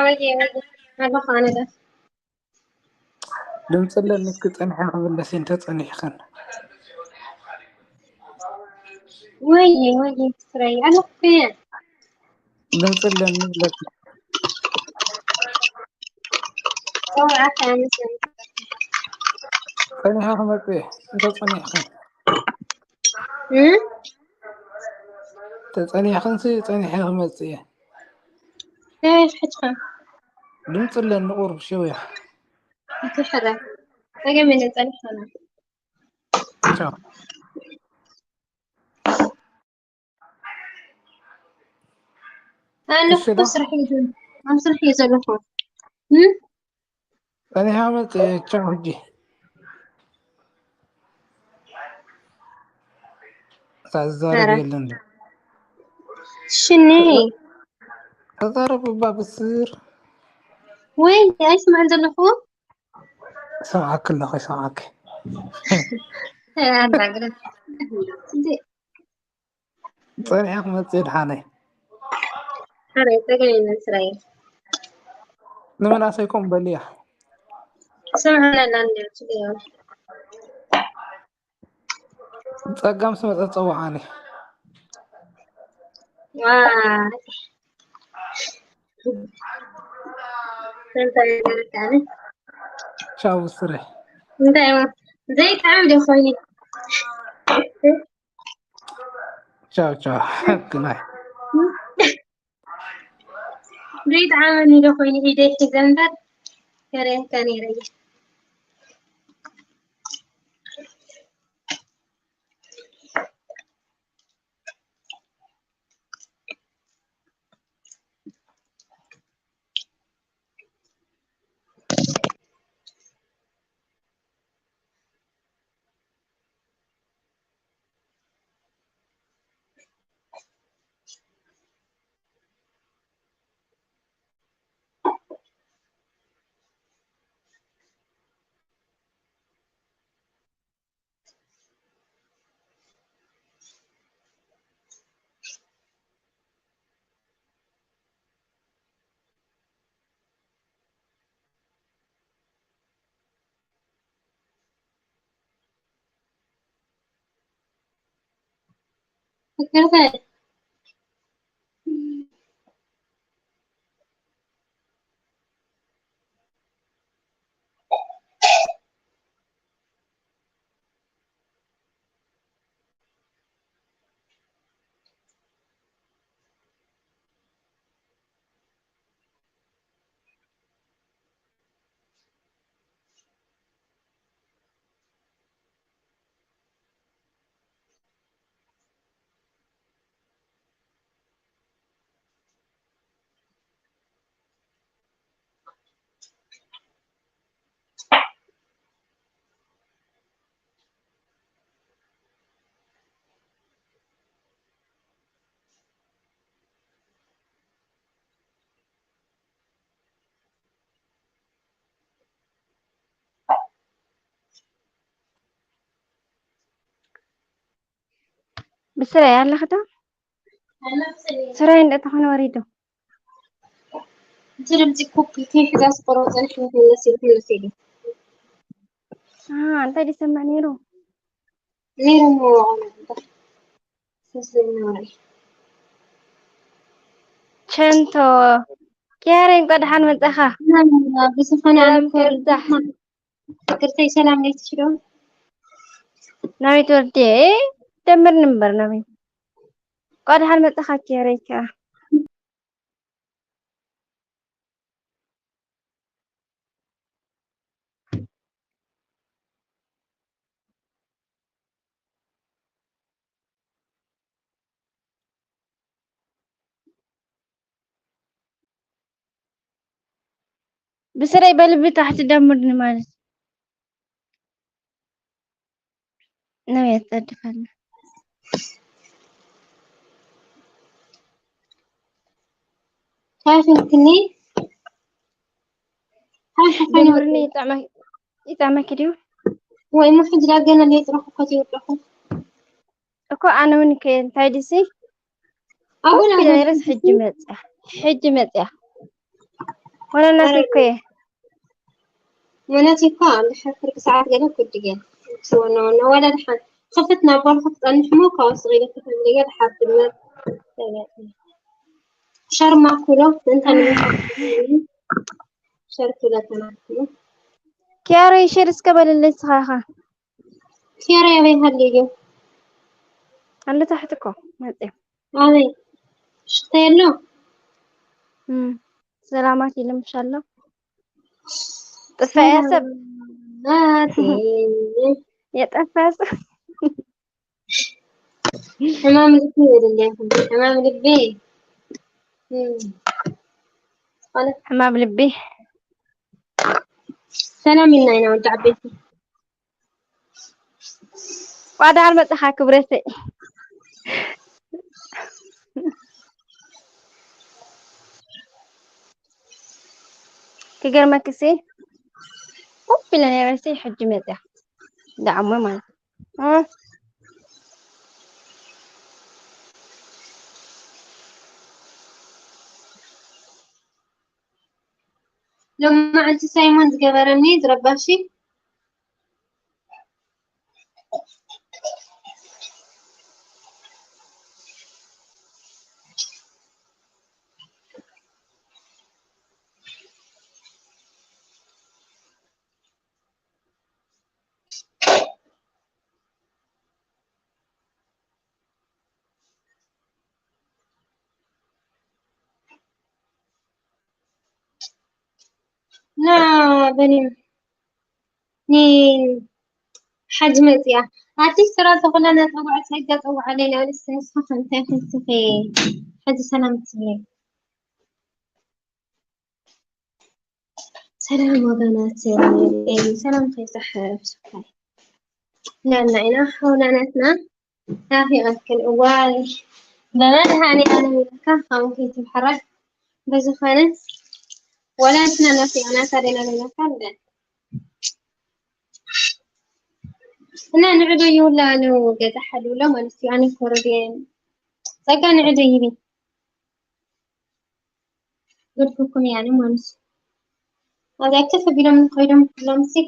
ወየ ወየ ኣለኹ ኣነ ዶ ድምፂ ኣለኒ እስኪ ፀኒሐ ክብለስ እንተ ፀኒሕኽን ወየ ወየ ስረይ ኣለኹ እየ ድምፂ ኣለኒ ብለኪ ኦኣታ ኣነስ ፀኒሐ ክመፅእ እየ እንተ ፀኒሕኽን ተፀኒሕኽንሲ ፀኒሐ ክመፅእ እየ ተበፊሕትኻ ድምፂ ኣለኒ ቁሩብ ሽው እያ እቲ ሕረ ጸገም የለን ጸኒሕና ቻው ኣለኹ እሺ ዶ? ስራሕ እዩ ዘሎ ኣብ ስራሕ እዩ ዘለኹ እም? ጸኒሓ መጽእ ቻው ሕጂ እታ ዝዛረብ ኧረ። የለን ዶ? ሽኒ ተዛረብ እባ ብስር ወይ ኣይስማዕን ዘለኹ ይሰምዓኪ ኣለኹ ይሰምዓኪ ኣናግረ ጸኒሐ ክመጽእ ድሓነይ ኧረ ጸገም የለን ስራየ ንመናሰይኩም በልያ ስምዕና ኣላ እንዲያ ትልዮ ጸጋም ስመጸ ጸውዓኒ ዋይ እንታይ ይገርካኒ ቻው ብስረ እንታይ እሞ ዘይጣዕም ዶ ኮይኑ ቻው ቻው ግናይ ዘይጣዕመኒ ዶ ኮይኑ ኢደይ ሒዘ እምበር ገረየካ ነይረ እየ ብስረይ ኣለኽታ ስራይ እንደተኾነ ወሪዱ እቲ ድምፂ ኮፒ ከይሕዛ ስቆሮ ፀኒሕ መለስ ኢሉ ክምለስ ኢሉ እንታይ ዝሰምዕ ነይሩ ነይሩ እሞ ሰስለና ወራይ ቸንቶ ኪያረ እንኳ ደሓን መጻኻ ብዝኾነ ሰላም ከብዛሕ ፍቅርተይ ሰላም ነይትሽ ዶ ናበይ ትወርዲ ደምር ንበር ናበይ እንኳ ደሓን መጻኻ ኪያረ ከዓ ብስረይ በልቢ ታሕቲ ደምርኒ ማለት ነው ያጸድፋል። ታሽንክኒ ሓሓፋን ደምርኒ ይጣመ- ይጣመኪ ድዩ? ወይ ሞ ሕጂ ዳገና ለይጥረኹ ኮት ይወደኹ እኮ ኣነ እውን ከ እንታይ ድሲ ኣቡና ኮፍ ኢለ ነይረስ ሕጂ መፅያ። ሕጂ መፅያ። ወላ እናቴ እኮ እየ። መነት እኮ እንድሕር ፍርቂ ሰዓት ገለ ኩድየ። ክስወና ወና ወላ ድሓን ክፍት ናብ ባልኹ ክጸንሕ እሞ ካብ ስቕ ኢለ ክፍት ኢለ ድሓር ድመር። ሸርማ ኩሎ እንተ ምን ሸርኩ ለተናኩ። ኪያሮ ሼር እስከ በልልኝ ስኻኻ። ኪያሮ ያበይ ሃልዩ ኣሎ ታሕቲ እኮ መጽእ። ኣበይ ሽታ የሎ። እም፣ ሰላማት ይልምሻለሁ። ጥፋያ ሰብ። ሰላማት። የጠፋ ሰብ። ሕማም ልቢ ይበልልኩም። ሕማም ልቢ። እም። ዝኾነ ሕማም ልቢ። ሰላም ኢልና ኢና ወዲ ዓበይቲ። ቋዳር መጽኻ ክብረተይ። ክገርመክሲ ኮፍ ኢለ ነይረሲ ሕጂ መጽያ። ደዓሞ ማለት። እ። ሎማዓንቲ ሳይሞን ዝገበረኒ ዝረባሺ። ና በኒ ኒ ሓጅ መጽያ ኣርቲስት ስራ ዝኾነ ነጸውዐ ጸጋ ጸውዐ ለይና ልስ ንስኻ እንታይ ክትስኺ። ሕጂ ሰላም ትብለይ። ሰላም ወገናት፣ ሰላም ከይሳሕብ ስብሓይ ናና ኢና ሓውና ናትና ናፊቐክን። እዋይ በመድሃኒ ኣለም ኢልካ ካብኡ ከይትብሕረድ። ብዝኾነ ወላ ንሕና ናፊቕናካ ደና ነናካ እንደ እና ንዕዶ ይውላ ኣለው ገዛ ሓልውሎ ማለት እዩ። ኣነ ኮረድየን ጸጋ ንዕዶ ይቢ ግድኩኩም ያኔ ማለት እዩ። ኣብዚኣ ከፍ ቢሎም ኮይዶም ኩሎም ሲ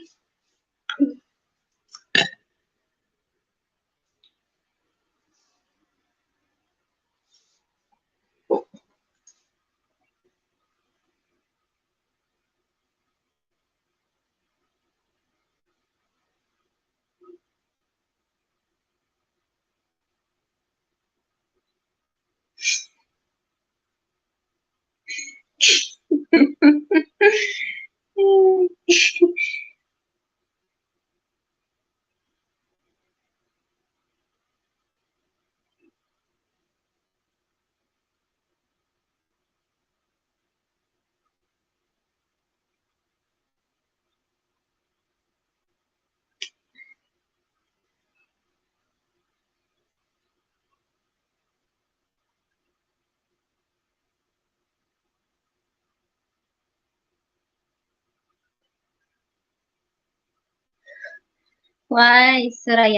ዋይ ስራያ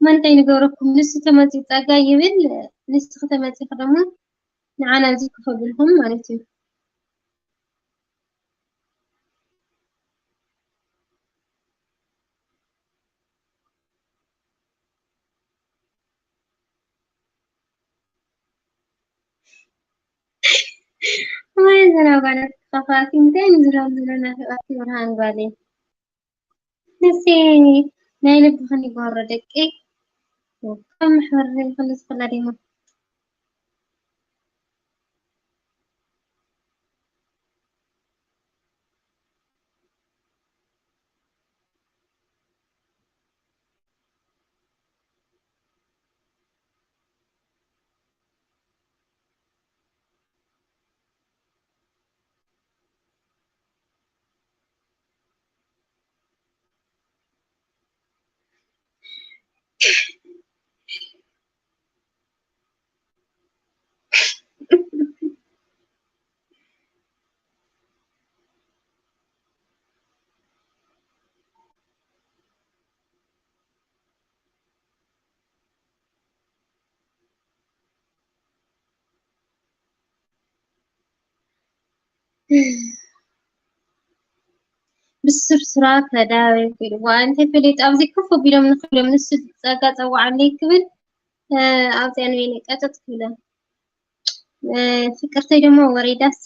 መን እንታይ ንገብረኩም? ንሱ ተመፂኡ ጸጋ ይብል፣ ንሱ ከተመፂ ደሞ ንዓና እዚ ክኸብልኩም ማለት እዩ። ወይ ዘና ጓላት ክኸፋእኪ እንታይ ንዝረብ ዝብሎ ናፊቐኪ ብርሃን ጓለይ። ንሲ ናይ ልብኽን ይጓሮ ደቂ ካብ ማሕበር ክልስ ክላ ደማ ብስርስራት ተዳዊ ክብል ዋ እንተ ፍሊጥ ኣብዚ ክፉ ቢሎም ንክብሎም ንሱ ጸጋ ጸዋዓለይ ክብል ኣብዚኣ ንበይነ ቀጥጥ ክብለ ፍቅርተይ ደሞ ወሪዳሲ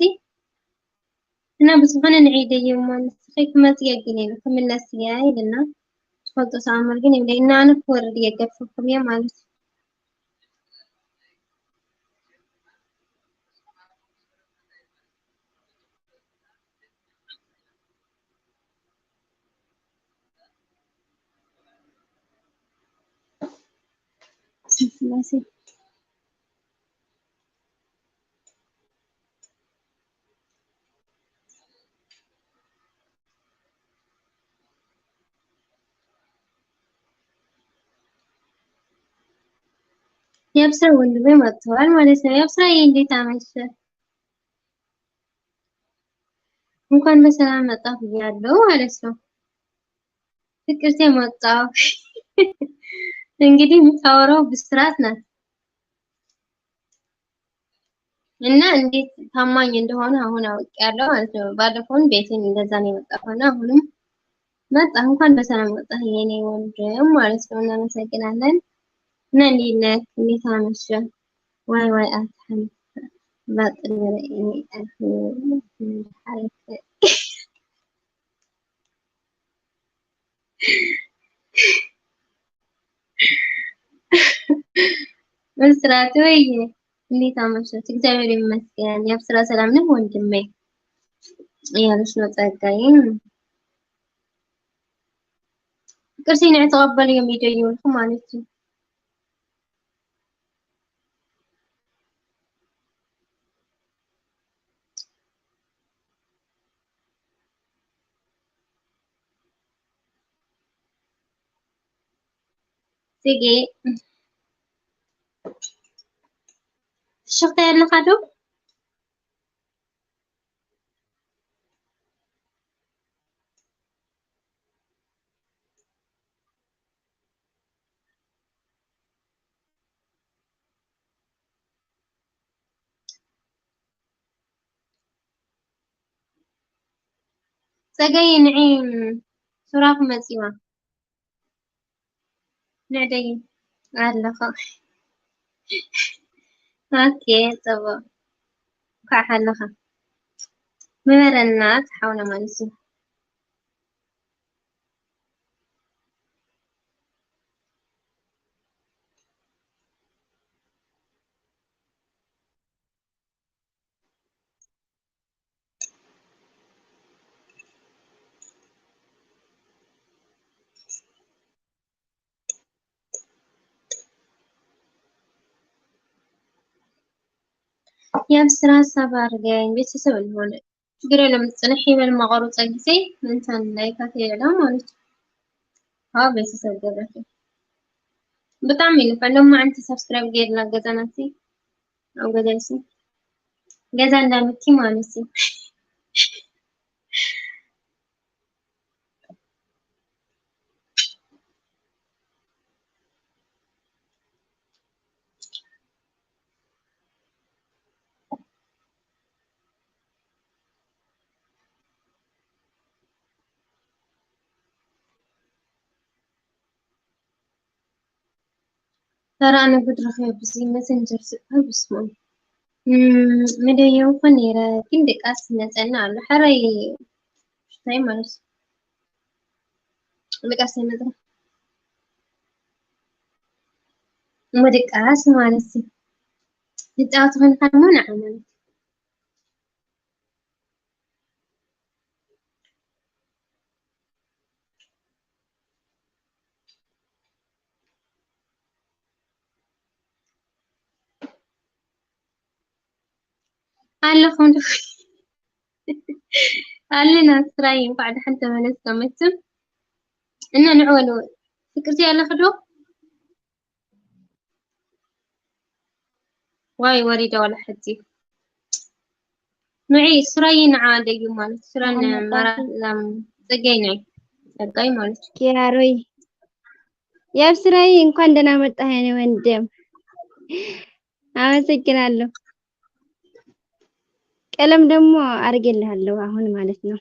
እና ብዝኾነ ንዒደ የማ ንስኺ ክመጽእ ግን ኢሉ ክምለስ እያ ኢልና ትፈልጡ ሰኣምር ግን ይብለ እና ኣነ ክወርድ እየ ገድፈኩም እየ ማለት እዩ። ስላሴ የብስራ ወንድሜ መጥተዋል ማለት ነው። የብስራ እንዴት አመሸ? እንኳን በሰላም መጣ ብያለሁ ማለት ነው። ፍቅርቴ መጣው እንግዲህ የምታወራው ብስራት ናት። እና እንዴት ታማኝ እንደሆነ አሁን አውቄያለሁ ማለት ነው። ባለፈውን ቤቴን እንደዛ ነው የመጣሁና አሁንም መጣ። እንኳን በሰላም መጣ የኔ ወንድም ማለት ነው። እናመሰግናለን። እና እንዴት ነህ? እንዴት አመሸ? ዋይ ዋይ አትሐን ባጥሪ በላይ እኔ አልሐረከ ብስራት ወይ እንዴት አመሸሽ? እግዚአብሔር ይመስገን። የአብስራ ሰላም ነህ ወንድሜ? እያለች ነው ጸጋዬ። ቅርሴን ተቀበልዮም ይደይውልኩ ማለት እዩ። ጽጌ ፍሽኽታ ኣለኻ ዶ? ጸገይ ንዒ ሱራኽ መጺዋ። ንዕደይ ኣለኻ። ኦኬ፣ ጽቡቕ። እንኳዕ ሓለኻ። ምበረና፣ ተሓውና ማለት እዩ። የብስራ ሳባ ኣርጋይን ቤተሰብ እንሆነ ችግር የለም። ጽንሕ ይበል ማቆሩ ጸጊሰይ ምንታን ላይካት የለ ማለት ዋ ቤተሰብ ገብረኪ ብጣዕሚ ንፈሎም ማዓንቲ ሳብስክራይብ ገይርና ገዛናሲ ኣብ ገዛይሲ ገዛ እንዳምኪ ማለት እዩ። ተራ ንጉድ ረኺበ ብዚ መሰንጀር ዝበሃል ብስሙ መደየው ኮ ነይረ ግን ድቃስ መጸና ኣሎ። ሕራይ ሽታይ ማለት እዩ። ድቃስ ይመጽና። እሞ ድቃስ ማለት እዩ። ንጻወት ኮንካ ድማ ንዓመት። ኣለኹም ዶ? ኣለና ስራይ እንኳዕ ደሓን ተመለስካ መቸም እና ንዕወሉ ፍቅርቲ ኣለኺ ዶ? ዋይ ወሪዳ ዋላ ሕጂ ንዒ ስራይ ንዓ ደዩ ማለት ስራን መራ ላም ጸጋይ ንዒ ጸጋይ ማለት ኪያሮይ የብስራይ እንኳን ደህና መጣህ የኔ ወንድም። አመሰግናለሁ። ቀለም ደግሞ አድርጌልሃለሁ አሁን ማለት ነው።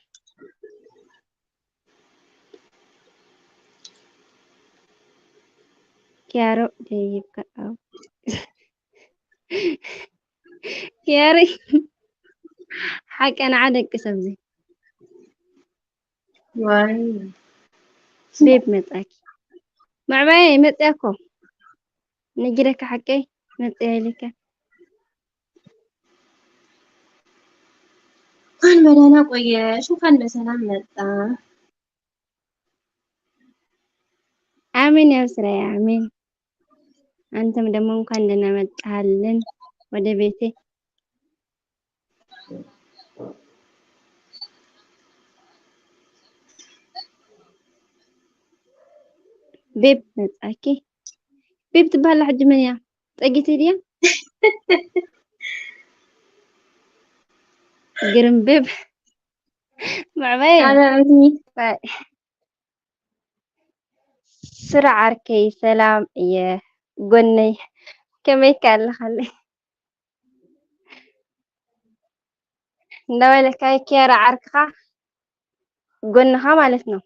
ኪያሮ ደይብካ፣ አው። ኪያሪ፣ ሓቀ ንዓ ደቂ ሰብዚ። ዋይ። ቤብ መጻኪ። መዕባየ መጽያ እኮ። ነጊረካ ሓቀይ መጽያ ኢለካ። እንኳን በደህና ቆየሽ፣ እንኳን በሰላም መጣ። አሜን፣ ያው ስራዬ አሜን። አንተም ደግሞ እንኳን ደህና መጣልን ወደ ቤቴ። ቤብ መጻኪ። ቤብ ትበሃላ ሕጂ መን እያ? ጸጊት ድያ? ግርም ቤብ። መዕበይ። ካልእ እዝኒ። ባይ። ስራ ዓርከይ ሰላም እየ ጎነይ። ከመይካ ኣለኻለይ? እንዳበለካ ኪያራ ዓርክኻ ጎንኻ ማለት ነው።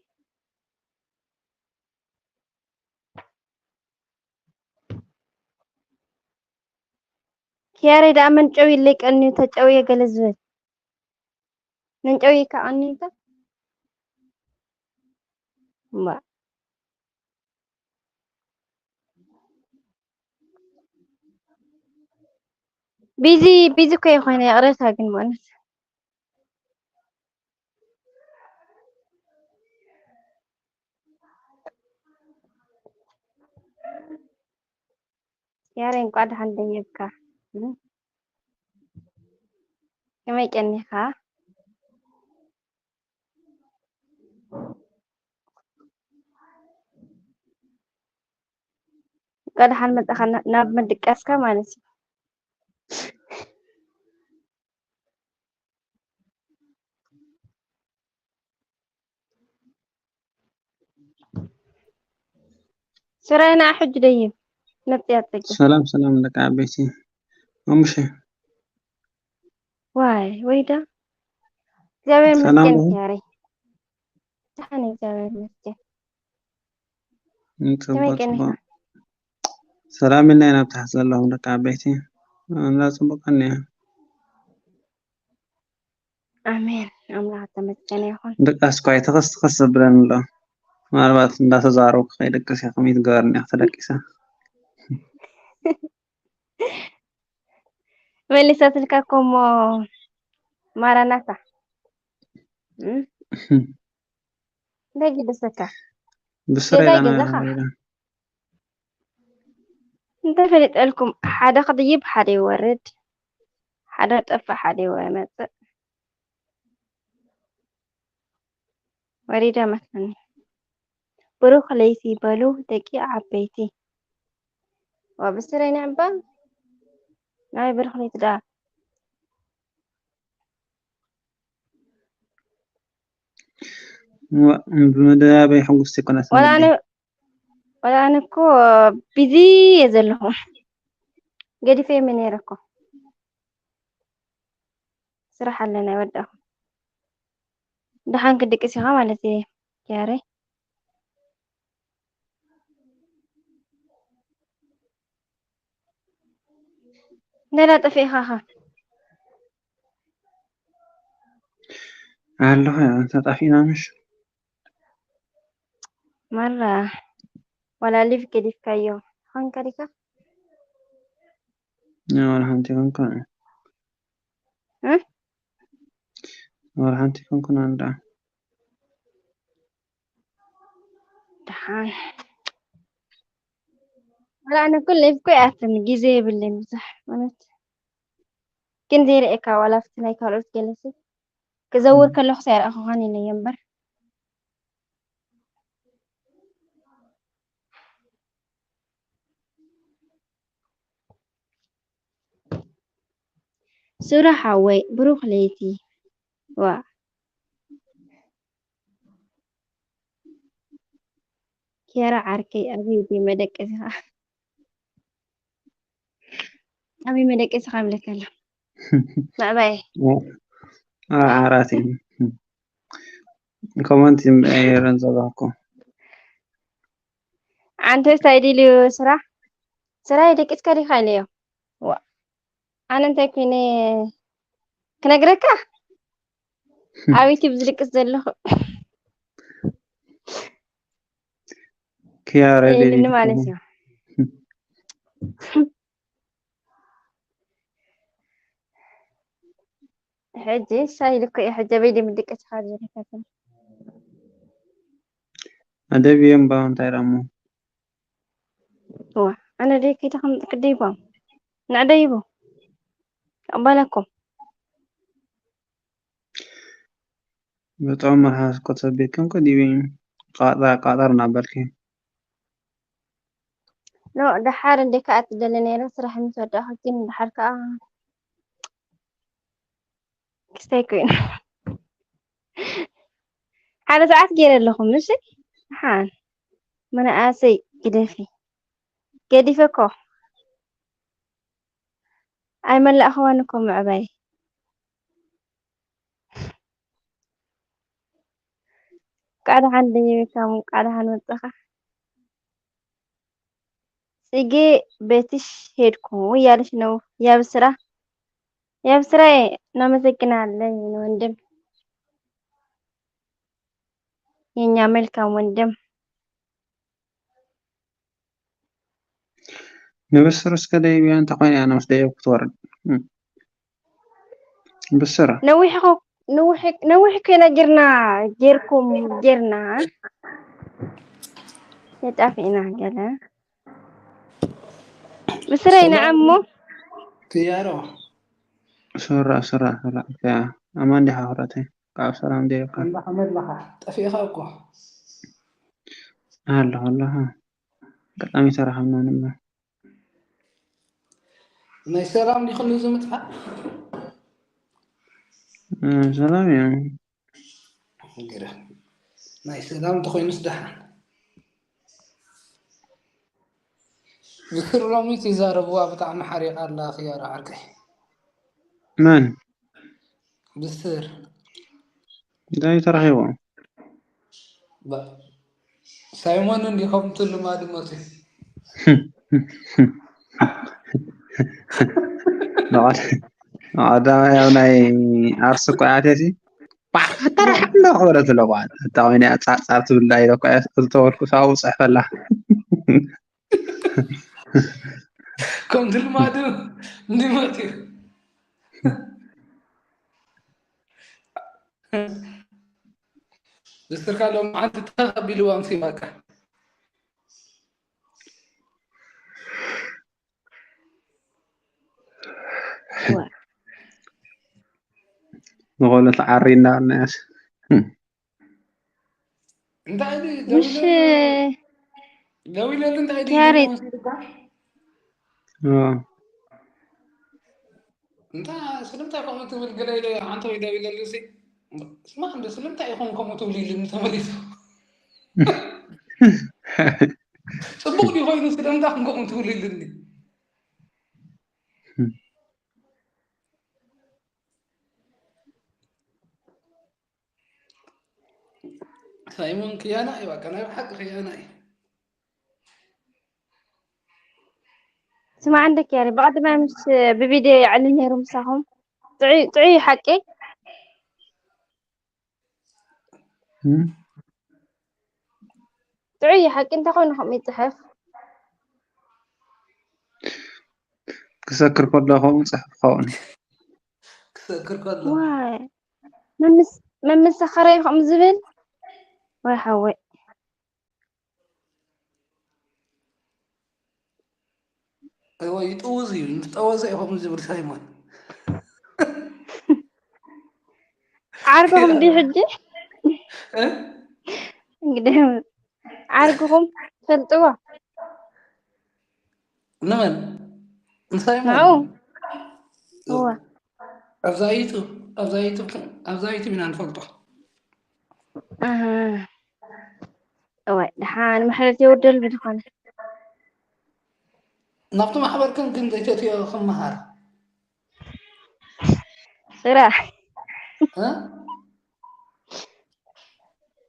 ኪያሬ ደኣ መንጨው ኢለይ ቀንዩ ተጨውየ ገለ ዝበል መንጨው ይካ ቀንዩ እንተ እምባ ቢዚ ቢዚ እኮ ይኾነ ይቕሬታ ግን ማለት ያሬ እንኳዕ ደሓን ደየብካ። እም? ከመይ ቀኒኻ? እንኳዕ ደሓን መጻኻ ና-፣ ናብ ምድቃስካ ማለት እዩ። ስራይና ሕጂ ደይብ መጽያ ጸገ። ሰላም ሰላም ደቂ ዓበይቲ። ማሙሸ። ዋይ፣ ወይዳ። እግዚኣብሔር ሰላም ይመስገን ዶ? ያሬ። ደሓን፣ እግዚኣብሔር ይመስገን። እም፣ ጽቡቅ፣ ከመይ ቀኒኻ? ጽቡቅ። ሰላም ኢልና ኢና ኣብ ታሕቲ ዘለኹም ደቂ ዓበይቲ። ኣምላኽ ጽቡቅ ቀኒ። ኣሜን። ኣምላኽ ተመስገነ ይኹን። ደቃስ እኳ ተኸስ ተኸስ ዘብለን ኣሎ። ምናልባት እንዳተዛረብኩ ከይደቅስ እያ፣ ከመይ ትገበርኒ እያ ተደቂሰ። መሊሳትልካ እኮ እሞ ማራናታ። እም? እንታይ ግደሰካ? ብስረ ገዛይ ኢላና ገዛኻ? ኢላ። እንተፈሊጠልኩም፣ ሓደ ክድይብ፣ ሓደ ይወርድ፣ ሓደ ጠፍእ፣ ሓደ ይመጽእ። ወሪደ መስለኒ። ብሩኽ ለይቲ በሉ ደቂ ዓበይቲ። ዋ፣ ብስረይ ንዕባ። ናይ ብሩኽ ለይቲ ደኣ። ዋ፣ ብመደባበይ ሕጉስቲ ኣይኮነትን ወላ ኣነ፣ ወላ ኣነ እኮ ቢዚ እየ ዘለኹ። ገዲፈ እየ ነይረ እኮ። ስራሕ ኣለና፣ ኣይወዳእኹን። ደሓን ክድቅስ ኢኻ ማለት እየ፣ ኪያሬ። ነላ ጠፊእኻ ኸ? ኣለኹ፣ ተጣፊእና ምሽ? ማራ፣ ዋላ ሊቭ ገዲፍካዮ ኾንካ ዲኻ? ዋላ ሓንቲ ኮንኩን። እ? ዋላ ሓንቲ ኮንኩን ኣንዳ። ደሓን። ዋላ ኣነ እኮ ሊቭ እኮ ይኣትን፣ ግዜ የብለይን ብዙሕ፣ ማለት። ግን ዘይርእየካ ዋላ ኣብቲ ናይ ካልኦት ገለሲ ክዘውር ከለኹ ኣይረኣኹኻን ኢለዮ እምበር። ሱራ ሓወይ፣ ብሩኽ ለይቲ። ዋ። ኬራ ዓርከይ፣ ኣበይ ድዩ መደቀሲኻ? ኣበይ መደቀሲኻ ይብለካ ኣሎ። ምዕባይ። ዓራት እዩ። ኮመንት የረን ዘለኩ። ኣንተ እንታይ ድልዩ ስራሕ? ስራይ ደቂስካ ዲኻ ኢለዮ። ዋ፣ ኣነ እንታይ ኮይነ ክነግረካ? ኣብ ዩቲብ ዝልቅስ ዘለኹ። ክያረ የይልኒ ደሊልኩ። ማለት እዩ። ሕጂ ሳይ ልኮ እዩ። ሕጂ በይ ድምድቀት ካብ ዘለካትን ኣደብዮም ባ እንታይ ደሞ? ዋ፣ ኣነ ደይ ከይተኸምጥ ክደይቦም ንዕደይቦ ኣባላኩም። በጣም መርሃስ ኮተቤኩም ከዲቢ ቃጣ ቃጣር ናበልኪ። ኖ፣ ደሓር እንደ ከኣ ትደሊ ነይረ ስራሕ ምስ ወዳእኩ፣ ግን ደሓር ከኣ ክስታይ ኮይኑ። ሓደ ሰዓት ገይረ ኣለኹ፣ ምሽ? ደሓን። መናእሰይ ግደፊ። ገዲፈ እኮ። ኣይመላእኽዋን እኮ ምዕባይ። እንኳዕ ደሓን ደየበካ፣ እንኳዕ ደሓን መጻኻ። ጽጌ ቤትሽ ሄድኩ እያለች ነው። ያብስራ፣ ያብስራዬ፣ እናመሰግናለን የኔ ወንድም፣ የኛ መልካም ወንድም። ንብስር እስከ ደይብያ እንተኾይነ እያ ነምስ ደየብ ክትወርድ። እም። ብስር። ነዊሕ እኮ-፣ ነዊሕ፣ ነዊሕ እኮ ኢና ጌርና፣ ጌርኩም፣ ጌርና። የጣፊእና ገለ። ብስረይ ንዓሞ። ትያሮ ስራ፣ ስራ፣ ስራ። ያ፣ ኣማን ዲኻ ኩራተይ? ካብ ሰላም ደየብካ? እንዳ ሓመድ ለኻ ጠፊእኻ እኮ። ኣለኹ፣ ኣለኹ። ኣጋጣሚ ተራኸብና ንብሎ። ናይ ሰላም ዲኹሉ ዝምጥፋእ? እ፣ ሰላም እዩ። ግረ። ናይ ሰላም እንተኾይኑስ ደሓን። ብስር ሎሚ ትዛረብዋ ብጣዕሚ ሓሪቓ ኣላ ክያሮ ዓርከይ። መን? ብስር። እንታይ ተራኺቦም? ባ-፣ ሳይሞን እንዲ ከምቱ ልማድ መፅዩ። ንቐዳማይ ኣብ ናይ ዓርሲ እኮ ኣትየሲ፣ ባዕላ ተራሕም ዶ ክበለት ኣለዋ። እታ ኮይነ ጻርጻር ትብል ዳ ኢለ እኮ እየ ዝተወልኩ ሳቡ ጽሕፈላ። ከምቲ ልማዱ እንዲ መፅዩ። ብስርካ ሎም ዓንቲ ተቐቢልዋ ምስ በቃ። ዋ። ንቆሎ ተዓሪና እናያስ። እንታይ ድዩ ምሽ ደዊለሉ? ደዊለሉ እንታይ ድዩ ያሬድ። ደዊለሉ? እ። እንታ ስለምንታይ ከምኡ ትብል ገለ ኢለ ሓንቲ ወይ ደዊለሉ ሲ፣ ስማ እንደ ስለምንታይ ኢኹም ከምኡ ትብሉ ኢሉኒ ተመሊሱ። ጽቡቕ ድዩ ኮይኑ ስለምንታይ ኢኹም ከምኡ ትብሉ ኢሉኒ። ሳይሞን ክያና እዩ፣ በቃ ናይ ብሓቂ ክያና እዩ። ስማዕ እንደክ ያሬ፣ ብቐደማይ ምስ ብቪድዮ የዕሊ ነይሩ ምሳኹም። ጥዑይ፣ ጥዑይ ሓቂ? እም? ጥዑይ ሓቂ እንተኾይኑ ከምኡ ይጽሕፍ። ክሰክር ከሎ ከምኡ ጽሕፍ ኸውን። ክሰክር ከሎ። ዋይ። መምስ-፣ መመሳኸሪ ከምኡ ዝብል? ወይ ሓወይ። እዎ ይጥውዝ እዩ፣ ምስ ጠወዘ እዩ ከምኡ ዝብል ሳይሞን። ዓርክኹም ድዩ ሕጂ? እ? እንግዲህ ዓርክኹም ትፈልጥዎ? ንመን? ንሳይሞን? ንዕኡ? እወ። ኣብዛ ዩቱብ፣ ኣብዛ ዩቱብ፣ ኣብዛ ዩቱብ ኢና ንፈልጦ። ኣሃ። እወ፣ ደሓን ምሕረት የውርደሉ ብዝኾነ። ናብቲ ማሕበርክን ግን ዘይተእትዮ ክመሃር። ስራሕ። እ?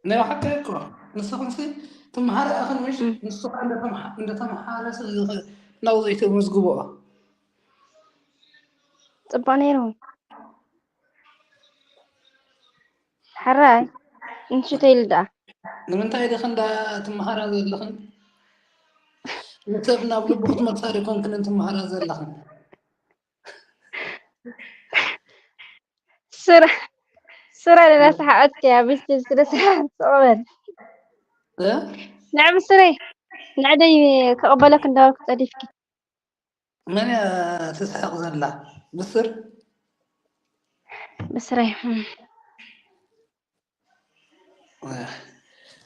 ናይ ብሓቂ እኮ። ንስኹምሲ ትምሃራ ኢኽን ምሽ? እም። ንሱ ኸኣ እንደ ተምሃ-፣ እንደ ተምሃረ ስለ ዝኸ-፣ ናብኡ ዘይተመዝግብኦ። ጽቡቕ ነይሩ። ሕራይ፣ እንሽቶ ኢሉ ደኣ። ንምንታይ ዲኽን ደኣ ትምሃራ ዘለኽን? ንሰብ ናብ ልቡ ክትመልሳ ዶ ኣይኮንክን ትምሃራ ዘለኽን? ስረ-፣ ስረ ደኣ ሰሓቐትኪ እያ፣ ብስቲ ስለ ሰሓቕ ስቕ በል። እ? ንዕ ብስረይ፣ ንዕ ደይ ክቕበለክ እንዳበልኩ ጸዲፍኪ። መን እያ ትስሕቕ ዘላ? ብስር? ብስረይ፣ እም።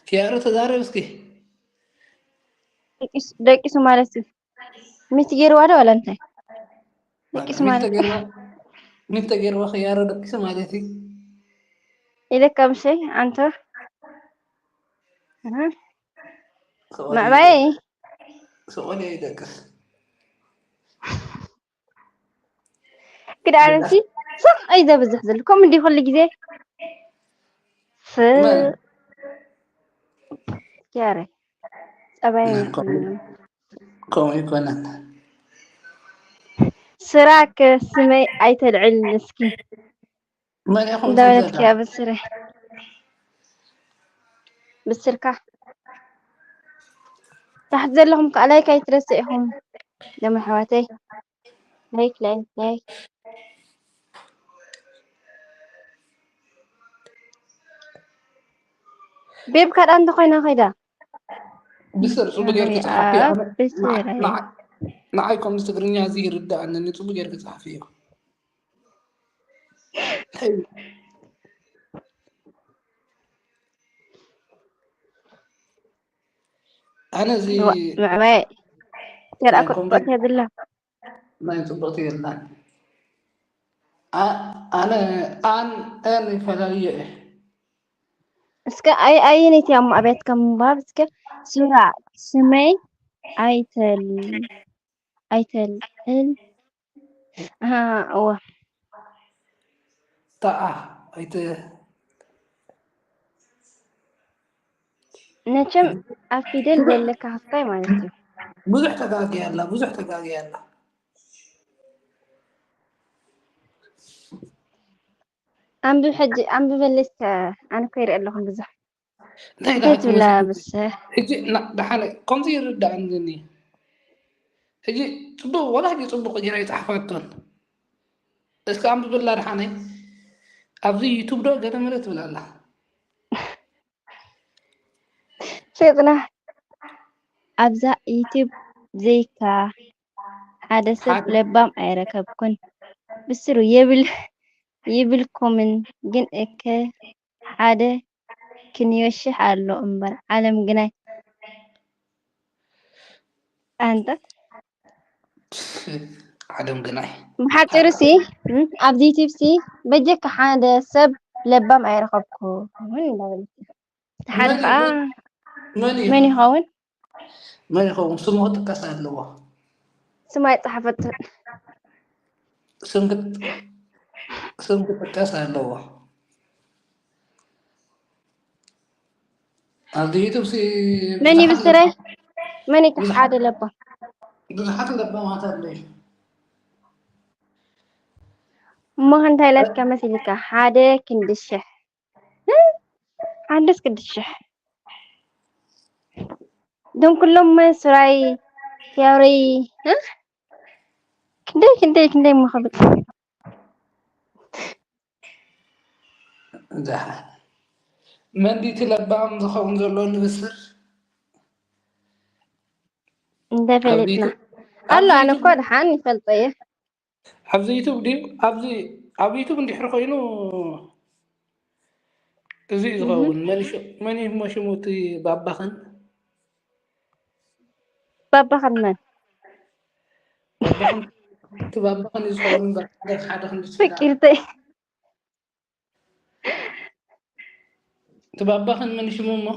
ኪያሮ ተዛረብ እስኪ። ደቂሱ፣ ደቂሱ ማለት እዩ። ሚት ገይርዋ ዶ ዋላ እንታይ? ደቂሱ ሚት ማለት እዩ። ተገይርዋ፣ ሚት ተገይርዋ ኪያሮ ደቂሱ ማለት እዩ። ኢለካ ምሸይ፣ ኣንተ። እህ። ስቕ በል ምዕባይ። ይደቅስ። ስቕ በል ይደቅስ። ክዳንሲ ስቕ እዩ ዘብዝሕ ዘሎ። ከምኡ እንዲ ኩሉ ግዜ ስ-፣ መን? ያረ፣ ጸባይ መን? ከምኡ፣ ኣይኮነን። ከምኡ ኣይኮነን። ስራክ ስመይ ኣይተልዕል እስኪ። መን ኢኹም እንዳበለትኪ ትዘዳ? ኣብ ስረ-፣ ብስርካ። ታሕቲ ዘለኹም ከኣ ላይክ ኣይትረስዕኹም። ደም ኣሕዋተይ። ላይክ፣ ላይክ፣ ላይክ። ቤብ ካድኣ እንተኾይና ኸይዳ። ብስር ጽቡቅ ጌርኪ ናይ ጸሓፊ። ኣብ ኣነ፣ ብስር ንዓ-፣ ኣይ። ንዓ-፣ ንዓይ ከምዚ ትግርኛ እዚ ይርድኣኒ፣ ጽቡቅ ጌርኪ ጸሓፊ እዩ። እንታይ እዩ? ኣነ እዚ ዋ-፣ ምዕባይ ተራ ናይ ኮምፒ-፣ ቁጥጥር የብላ። ናይ ጽቡቕቲ የላን። ኣ-፣ ኣነ ኣን፣ ኣን ይፈላለየ እየ። እስከ ኣይ-፣ ኣየነይቲ እያ እሞ ኣብያትካ ምንባብ? እስከ ሱራ፣ ስመይ ኣይተል-፣ ኣይተልዕል። ኣሃ፣ እወ። ተኣ፣ ኣይተ-፣ መቸም ኣብ ፊደል ዘለካ ክፋይ ማለት እዩ። ብዙሕ ተጋግያ ኣላ፣ ብዙሕ ተጋግያ ኣላ። ኣንብብ ሕጂ፣ ኣንብበለይ እስከ፣ ኣነ እኮ ይርኢ ኣለኹ ብዙሕ። እንታይ እንታይ ደኣ ትብላ ትመስል? ብሰ-? ሕጂ ና-፣ ደሓነ ከምዚ ይርድኣኒ። ሕጂ ጽቡቕ፣ ወላ ሕጂ ጽቡቕ ጌራ ኣይጸሓፋቶን። እስከ ኣንብብላ ደሓነ። ኣብዚ ዩቱብ ዶ ገለ መለ ትብል ኣላ? ሸጥና ኣብዛ ዩቱብ ዘይካ ሓደ ሰብ ሓደ ለባም ኣይረከብኩን። ብስሩ የብል-፣ ይብልኩምን ግን እከ ሓደ ክንዮሽሕ ኣሎ እምበር ዓለም ግናይ። ኣንተ ዓለም ግናይ። ብሓጺሩ ሲ፣ እም፣ ኣብዚ ዩቲብ ሲ በጀካ ሓደ ሰብ ለባም ኣይረኸብኩን እንዳበለት። እቲ ሓደ መን ከዓ ይኸውን? መን መን ይኸውን? ይኸውን? መን ይኸውን? ስሙ ክጥቀስ ኣለዎ። ስም ኣይጸሓፈትን። ስም ክጥ-፣ ስም ክጥቀስ ኣለዎ። ኣብዚ ዩቱብ ሲ መን እዩ ብዙሓት ብስረይ? ለባ-፣ መን እዩ ብዙሓት፣ ሓደ ለባ? ብዙሓት ለባማት ኣለዩ። እሞ እንታይ ኢላትካ መሲልካ? ሓደ ክንዲ ሽሕ። ሓንደስ ቅዱስ ሽሕ። እዞም ኩሎም ሱራይ፣ ፊያሮይ፣ እ? ክንደይ፣ ክንደይ፣ ክንደይ እሞ ክብል። ደሓን። መን ድዩ እቲ ለባም ዝኸውን ዘሎ ንብስር? እንተፈሊጥና። ኣብዚ ዩቱብ፣ ኣሎ፣ ኣብዚ ኣነ ዩቱብ እኮ ደሓን ይፈልጦ እየ። ኣብዚ ዩቱብ ድዩ? ኣብዚ፣ ኣብ ዩቱብ እንድሕር ኮይኑ፣ እዚ እዩ እህ። ዝኸውን። መን ሽ-፣ መን እዩ እሞ ሽሙ እቲ ባባኽን? ባባኽን መን? ባባኽን፣ እቲ ባባኽን እዩ ዝኸውን እምበር፣ ሓደ፣ ሓደ ክንዲ ስጋ። ፍቂርተይ። እቲ ባባኽን መን ሽሙ እሞ?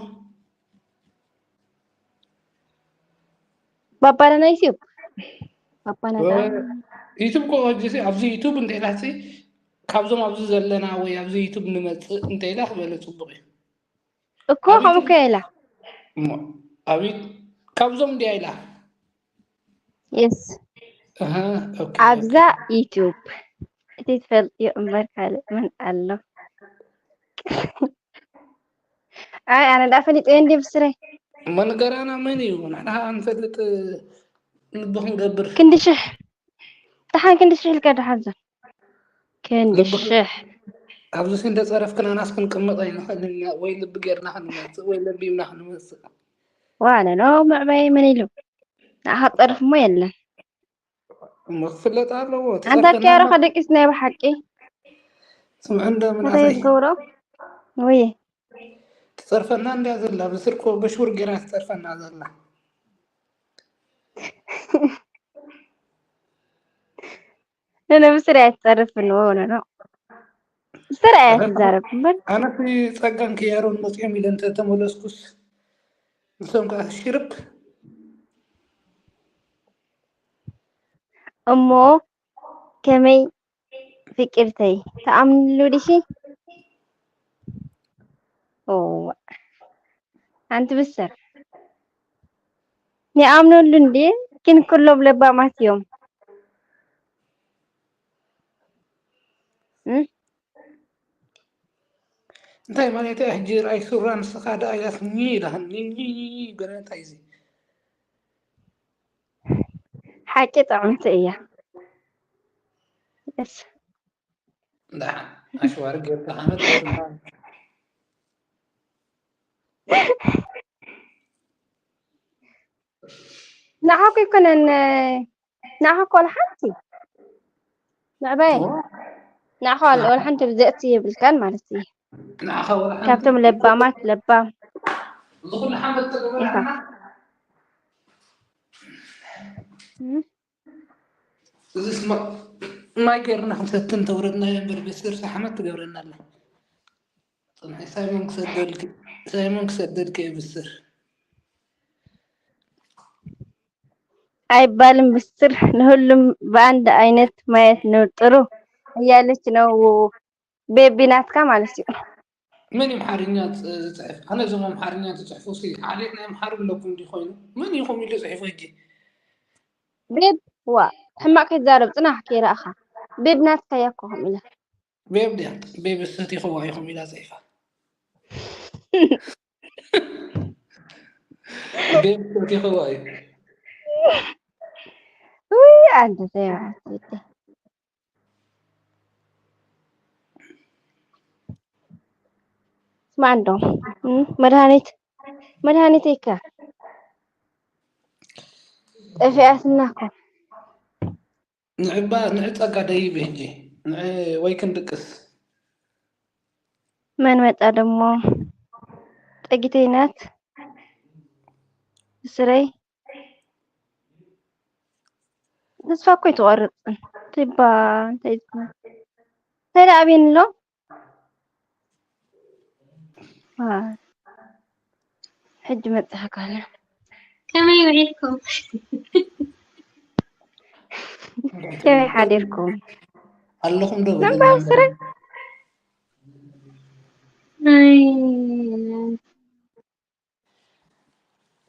ባባና ናይ ዩቲዩብ። ባባና ዳ-፣ ዩቱብ እኮ ሕጂ ሲ፣ ኣብዚ ዩቱብ እንተ ኢላሲ፣ ካብዞም ኣብዚ ዘለና ወይ ኣብዚ ዩቱብ ንመፅእ እንተኢላ ክበለ ፅቡቅ እዩ። እኮ ከምኡ እኮ ኢላ። እሞ ኣብ ዩ- ካብዞም እንዲያ ኢላ። የስ እህ፣ ኦኬ፣ ኣብዛ ዩቱብ እቲ ትፈልጥዮ እምበር ካልእ ምን ኣሎ? ኣይ ኣነ ዳ ፈሊጠ እንዲ ብስረይ መንገራና መን እዩ? ንሕና ከዓ ንፈልጥ ልቢ ክንገብር። ክንዲ ሽሕ ደሓን ክንዲ ሽሕ ኢልካ ደሓን ዞን ክንዲ ልቢ- ሽሕ ኣብዚ እንደፀረፍክና ናስ ክንቅመጥ ኣይንኽእልን ኢና። ወይ ልቢ ጌርና ክንመፅእ ወይ ለቢምና ክንመፅእ። ዋለ ኖ መዕበይ ምን ኢሉ ንዓኻ ፀርፍ እሞ የለን። እሞ ክፍለጥ ኣለዎ። ኣንታ ኪያሮ ከደቂስ ናይ ብሓቂ ስምዕ እንደ እንታይ ምናሰይ ዝገብሮ ወይ ትፀርፈና እንዲያ ዘላ ብስርኮ በሽውር ጌራ ትፀርፈና ዘላ። ነነ ብስሪ ኣይትፀርፍን ወነ ነው ብስሪ ኣይትዛረብ እምበር ኣነስ ጸጋን ክያሮን መፅኦም ኢለ እንተተመለስኩስ ንሶም ከዓ ሽርብ እሞ ከመይ ፍቅርተይ ተኣምንሉ ዲኺ? እዋ ሓንቲ ብሰር ይኣምነሉ እንዴ? ግን ኩሎም ለባማት እዮም። እም? እንታይ ማለት እያ? ሕጂ ርኣይ ሱራ ንስኻ ደኣ ኢላትኒ ኢላትኒ ገለ እንታይ እዚ ሓቂ ጥዕምቲ እያ። እስ ደሓን ኣሽዋሪ ጌርካ ሓመድ ገርና ንዓኹ ኣይኮነን ንዓኻ እኮ ወላ ሓንቲ ምዕባይ ንዓኻ ወላ ሓንቲ ብዘእቲ የብልካን ማለት እዩ። ንዓኻ ወላ ሓንቲ ካብቶም ለባማት ለባም እዚ ኩሉ ሓመድ ተገበረና እም? እዚ ስማ ማይ ገርና ክንሰቲ እንተውረድናዮ እምበር ቤተሰብ ሓመድ ትገብረና ኣላ። ፅንሒ ሳይሞን ክሰደልኪ ሳይሞን ክሰደልኪ እየ ብስር አይባልም ብስር ለሁሉም በአንድ አይነት ማየት ነው ጥሩ እያለች ነው ቤቢ ናትካ ማለት እዩ። መን እዩ ኣምሓርኛ ዝፅ- ዝፅሕፍ? ኣነ እዞም ኣምሓርኛ ዝፅሕፉ ሲ ዓሌት ናይ ኣምሓሩ ኣለኩም እንዲ ኮይኑ መን ኢኹም ኢሉ ፅሒፉ ሕጂ? ቤብ ዋ ሕማቅ ከይዛረብ ፅናሕ ከይረእኻ ቤብ ናትካ እያ እኮ ከምኡ ኢላ ቤብ ድያ ቤብ ሰቲኽዋ ኢኹም ኢላ ፅሒፋ። ቤብ ሰቲኽዋ እዩ። ውይ ኣንተ ተይባትወደ ስማ እንዶ እም፣ መድሃኒት መድሃኒት ይካ ጠፊኣትና እኮ ንዕባ ንዕፀጋ ደይብ ሕጂ ንዕ ወይ ክንድቅስ መን መፃ ደሞ ፀጊተይ ናት ብስረይ ተስፋ እኮ ኣይትቆርፅን ትባ እንታይ ዝኮነ እንታይ ደኣ ኣበይኒ ኣሎ ዋይ ሕጂ መፅእ ካለ ከመይ ውዒልኩም? ከመይ ሓዲርኩም ኣለኹም ዶ እምበር ስረ ኣይ፣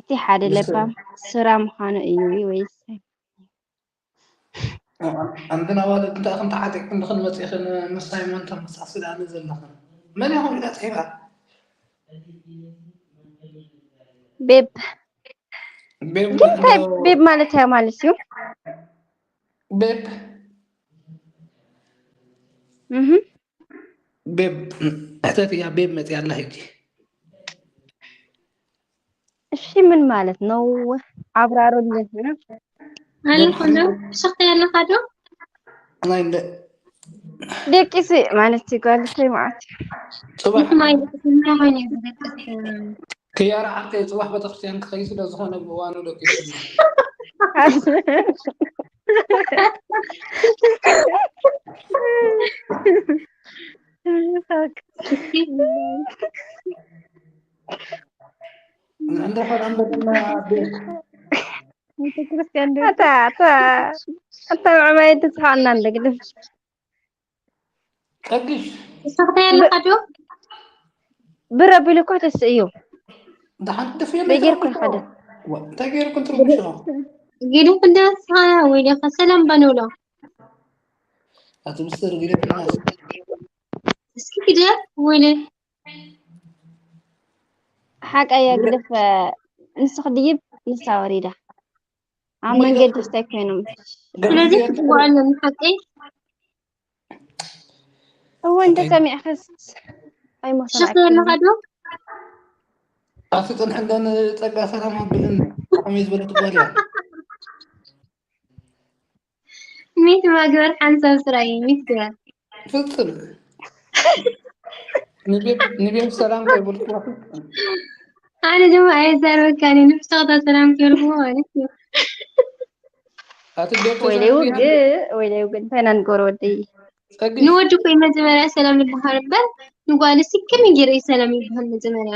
እቲ ሓደ ለባም ስራ ምዃኑ እዩ ወይስ ኣንተን ኣዋልድ እንታይ ከም ተዓጢቕክን ንክንመፅእኽን ምስ ሳይሞን ተመሳስላኒ ዘለኽን መን ኢኹም ኢላ ፅሒፋ ቤብ ቤብ ግን እንታይ ቤብ ማለት እያ ማለት እዩ ቤብ እህ ቤብ ሕተት እያ ቤብ መፅያ ኣላ ሕጂ እሺ ምን ማለት ነው? አብራሩልን። ኣለኹ ዶ? ብስኽቲ ኣለኻ ዶ? ናይ እንደ ደቂሲ ማለት እዩ ጓል ሰይ ማለት እዩ። ፅባሕ ማይ ማይ ዝደቅስ ክያራ ዓርከይ ፅባሕ ቤተክርስትያን ክኸይ ስለ ዝኾነ ብእዋኑ ደቂሱ ንዕንደ ፈላን በልና ቤተክርስትያን ዶ? ኣታ ኣታ ኣታ ምዕባይ ትስሓና እንደግድፍ ጸግሽ ተስተኽታይ ኣለኻ ዶ? ብር ኣቢሉ እኮ ተስእዩ። ደሓን ደፍየ ዘይጌርኩ ይኸደ። እንታይ ገይርኩ እንትርምሽ ነው? ጌዱ ክንደስኻ ወይ ደኻ ሰላም በንብሎ። ኣቲ ምስተር ግደፍና እስኪ ግደ ወይለ ሓቃ እያ ግደፍ። ንስኽ ድይብ ንሳ ወሪዳ ኣብ መንገዲ ስታይ ኮይኖም። ስለዚ ክትዋዓለን ሓቀይ እወ እንተ ሰሚዕኽስ ኣይሞተን ሽኽ ኣለኻ ዶ? ኣቲ ጽንሕ እንደን ጸጋ ሰላም ኣብልን ከመይ ዝበለት ጓል እያ። ሚት ማግበር ሓንሳብ ስራይ ሚት ግበር ፍጽም ንቤብ ሰላም ከይበልኩዋ ፍጽም ኣነ ድማ ኣየዛርበካኒ ንፍስኽታ ሰላም ክበልኩዎ ማለት እዩ። ኣቲ ቤብ ወይለ ውግ ወይለ ውግ እንታይ ኢና ንገብሮ ወደይ ጸግሽ ንወዲ እኮ እዩ መጀመርያ ሰላም ዝበሃል እምበር ንጓል እስቲ ከመይ ገይረ እዩ ሰላም ይበሃል መጀመርያ?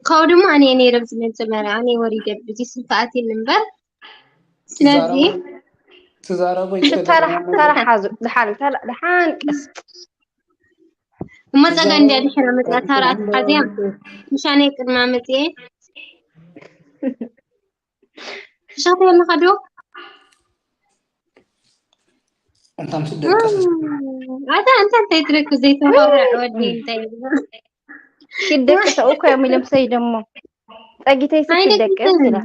ካብኡ ድማ ኣነ እየ ነይረ ኣብዚ መጀመርያ ኣነ ወሪደ ብዚ ስልኪ ኣትየኒ እምበር ስለዚ ትዛረቦ ተራ ተራ ሓዙ ድሓን ተራ ድሓን ቀስ እሞ ጸጋ እንድያ ድሕራ መጽኣ ታራ ኣትሓዝያ ምሻነይ ቅድማ መጽኤ ትሻተ ኣለኻ ዶ? እንታም ስደቀስ ኣታ ኣንታ እንታይ ትረክ ዘይተዋራ ወዲ እንታይ ሲደቅሰው እኮ እዮም ኢሎም ሰይደሞ ጸጊተይ ስትደቅስ ትላ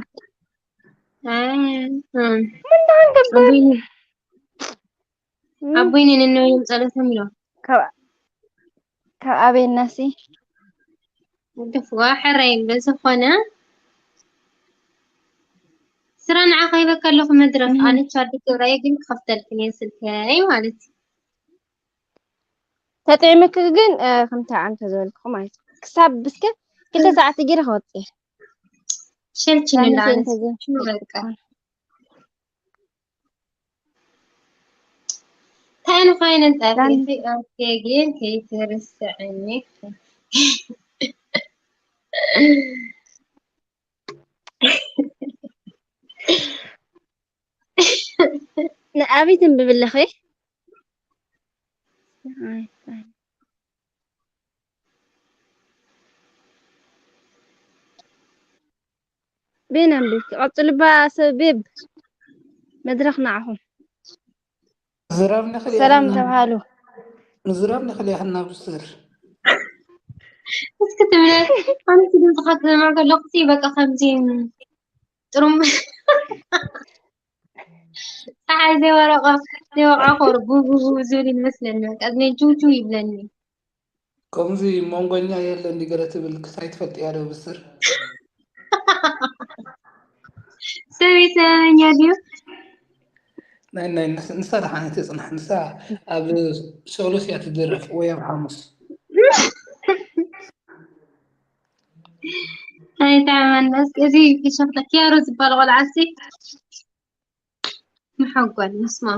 ምንዳን ገበር ኣቦይኒ ንነብዮም ጸሎቶም ኢሎም ካብ ኣበይናሲ ግፍዋ ሕራይ በዝኾነ ስራ ንዓ ከይበካ ኣለኹ መድረክ ኣነች ኣዲ ገብራየ ግን ክኸፍተልክን እየ ስልከይ ማለት እዩ። ተጥዕምክ ግን ከምቲ ዓም ተዝበልኩ ማለት እዩ ክሳብ ብስከ ክልተ ሰዓት ጊረ ክወፅእ ሸልችንላ በቃ ታይን ኮይነን ጣፊ ኦኬ ግን ከይትርስዕኒ ንኣበይ ትንብብ ኣለኺ? ቤን ኣንብብኪ ቀፅልባ ሰብብ መድረኽ ንዓኹም ዝራብ ንኽእል ሰላም ያህልና- ተባሃሉ። ምዝራብ ንኽእል ያህልና ብስር እስኪ ትብለ ከምዚ ድምፅኻ ክሰምዕ ከለኹ ሲ በቃ ከምዚ ጥሩም ፀሓይ ዘይወረቆ ዘይወቅዖ ኮር ቡቡቡ ዝብል ይመስለኒ በቃ ዝነይ ጅውጅው ይብለኒ ከምዚ መንጎኛ የለ እንዲ ገለ ትብል ክሳይ ትፈልጥ ያለ ብስር ሰብ ይሰመኛ ድዩ ናይ ናይ ንስ- ንሳ ደሓነት የፅናሕ ንሳ ኣብ ሰሉስ እያ ትድረፍ ወይ ኣብ ሓሙስ ኣይታመን እስኪ እዚ ክሸፍተ ኪያሮ ዝበሃል ቆልዓ እስኪ መሐጎል ምስማ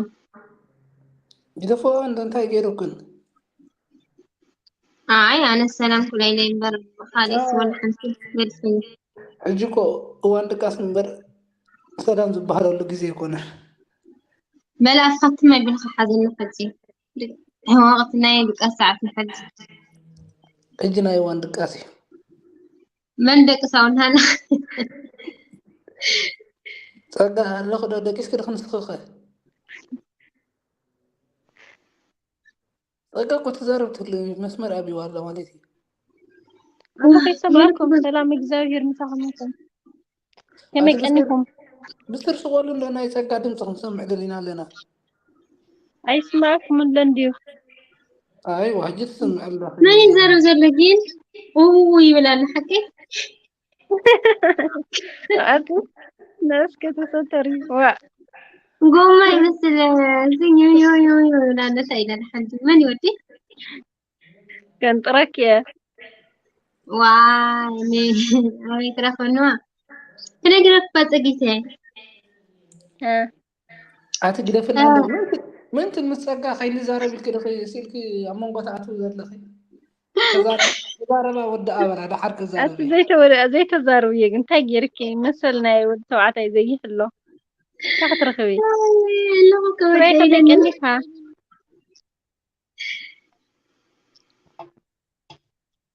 ግደፎ እንደ እንታይ ገይሩክን ኣይ ኣነ ሰላም ኩላይ ናይ እምበር ካልእ ወላ ሓንቲ መልስኒ ሕጂ እኮ እዋን ድቃስ እምበር ሰላም ዝበሃለሉ ግዜ ይኮነ በል ኣፍካ ትም ኣይብልካ ሓዘኒ ሕጂ ወቅቲ ናይ ድቃስ ሰዓት ንሕጂ ሕጂ ናይ እዋን ድቃስ እዩ መን ደቂ ሳውንታና ጸጋ ኣለኹ ዶ ደቂስኪ ዶ ክንስኽኸ ጸጋ እኮ ትዛረብ ትህሉ መስመር ኣብይዋ ኣሎ ማለት እዩ ኣቶ ከይሰማዕኩም ሰላም እግዚኣብሔር ምሳኹም ይኹን። ከመይ ቀኒኹም? ብስር ስቆሉ እንዶ ናይ ጸጋ ድምፂ ክንሰምዕ ደሊና ኣለና ኣይስማዕኩም ኣሎ እንድዩ። ኣይ ዋጅ ትስምዕ ኣለኺ መን ይዛረብ ዘሎ ግን ኡ ይብል ኣሎ ሓቂ ኣቲ ነስከ ተሰተሪ ዋ ጎማ ይመስል እዚ ዩ ዩ ዩ ዩ ይብል ኣሎ እንታይ ኢለን ሓንቲ መን ይወዲ ገንጥረክ እየ ዋይ ኣበይ ትረፈንዋ ክነግረክ ባፀጊተ ኣቲ ግደፍና እንዶ ምንትን ምስ ጸጋ ከይንዛረብ ኢልኪ ዶ ስኢልኪ ኣብ መንጎ ተኣትዊ ዘለኺ ተዛረባ ወዲ ኣበላ ደሓር ክዛረብ ኣቲ ዘይተወደ ዘይተዛርብ እየ ግን እንታይ ጌርኪ መሰል ናይ ወዲ ተባዕታይ ዘይሕሎ እንታይ ክትረኽቢ ኣለኹ ስራይ ከበደ ከመይ ቀኒኻ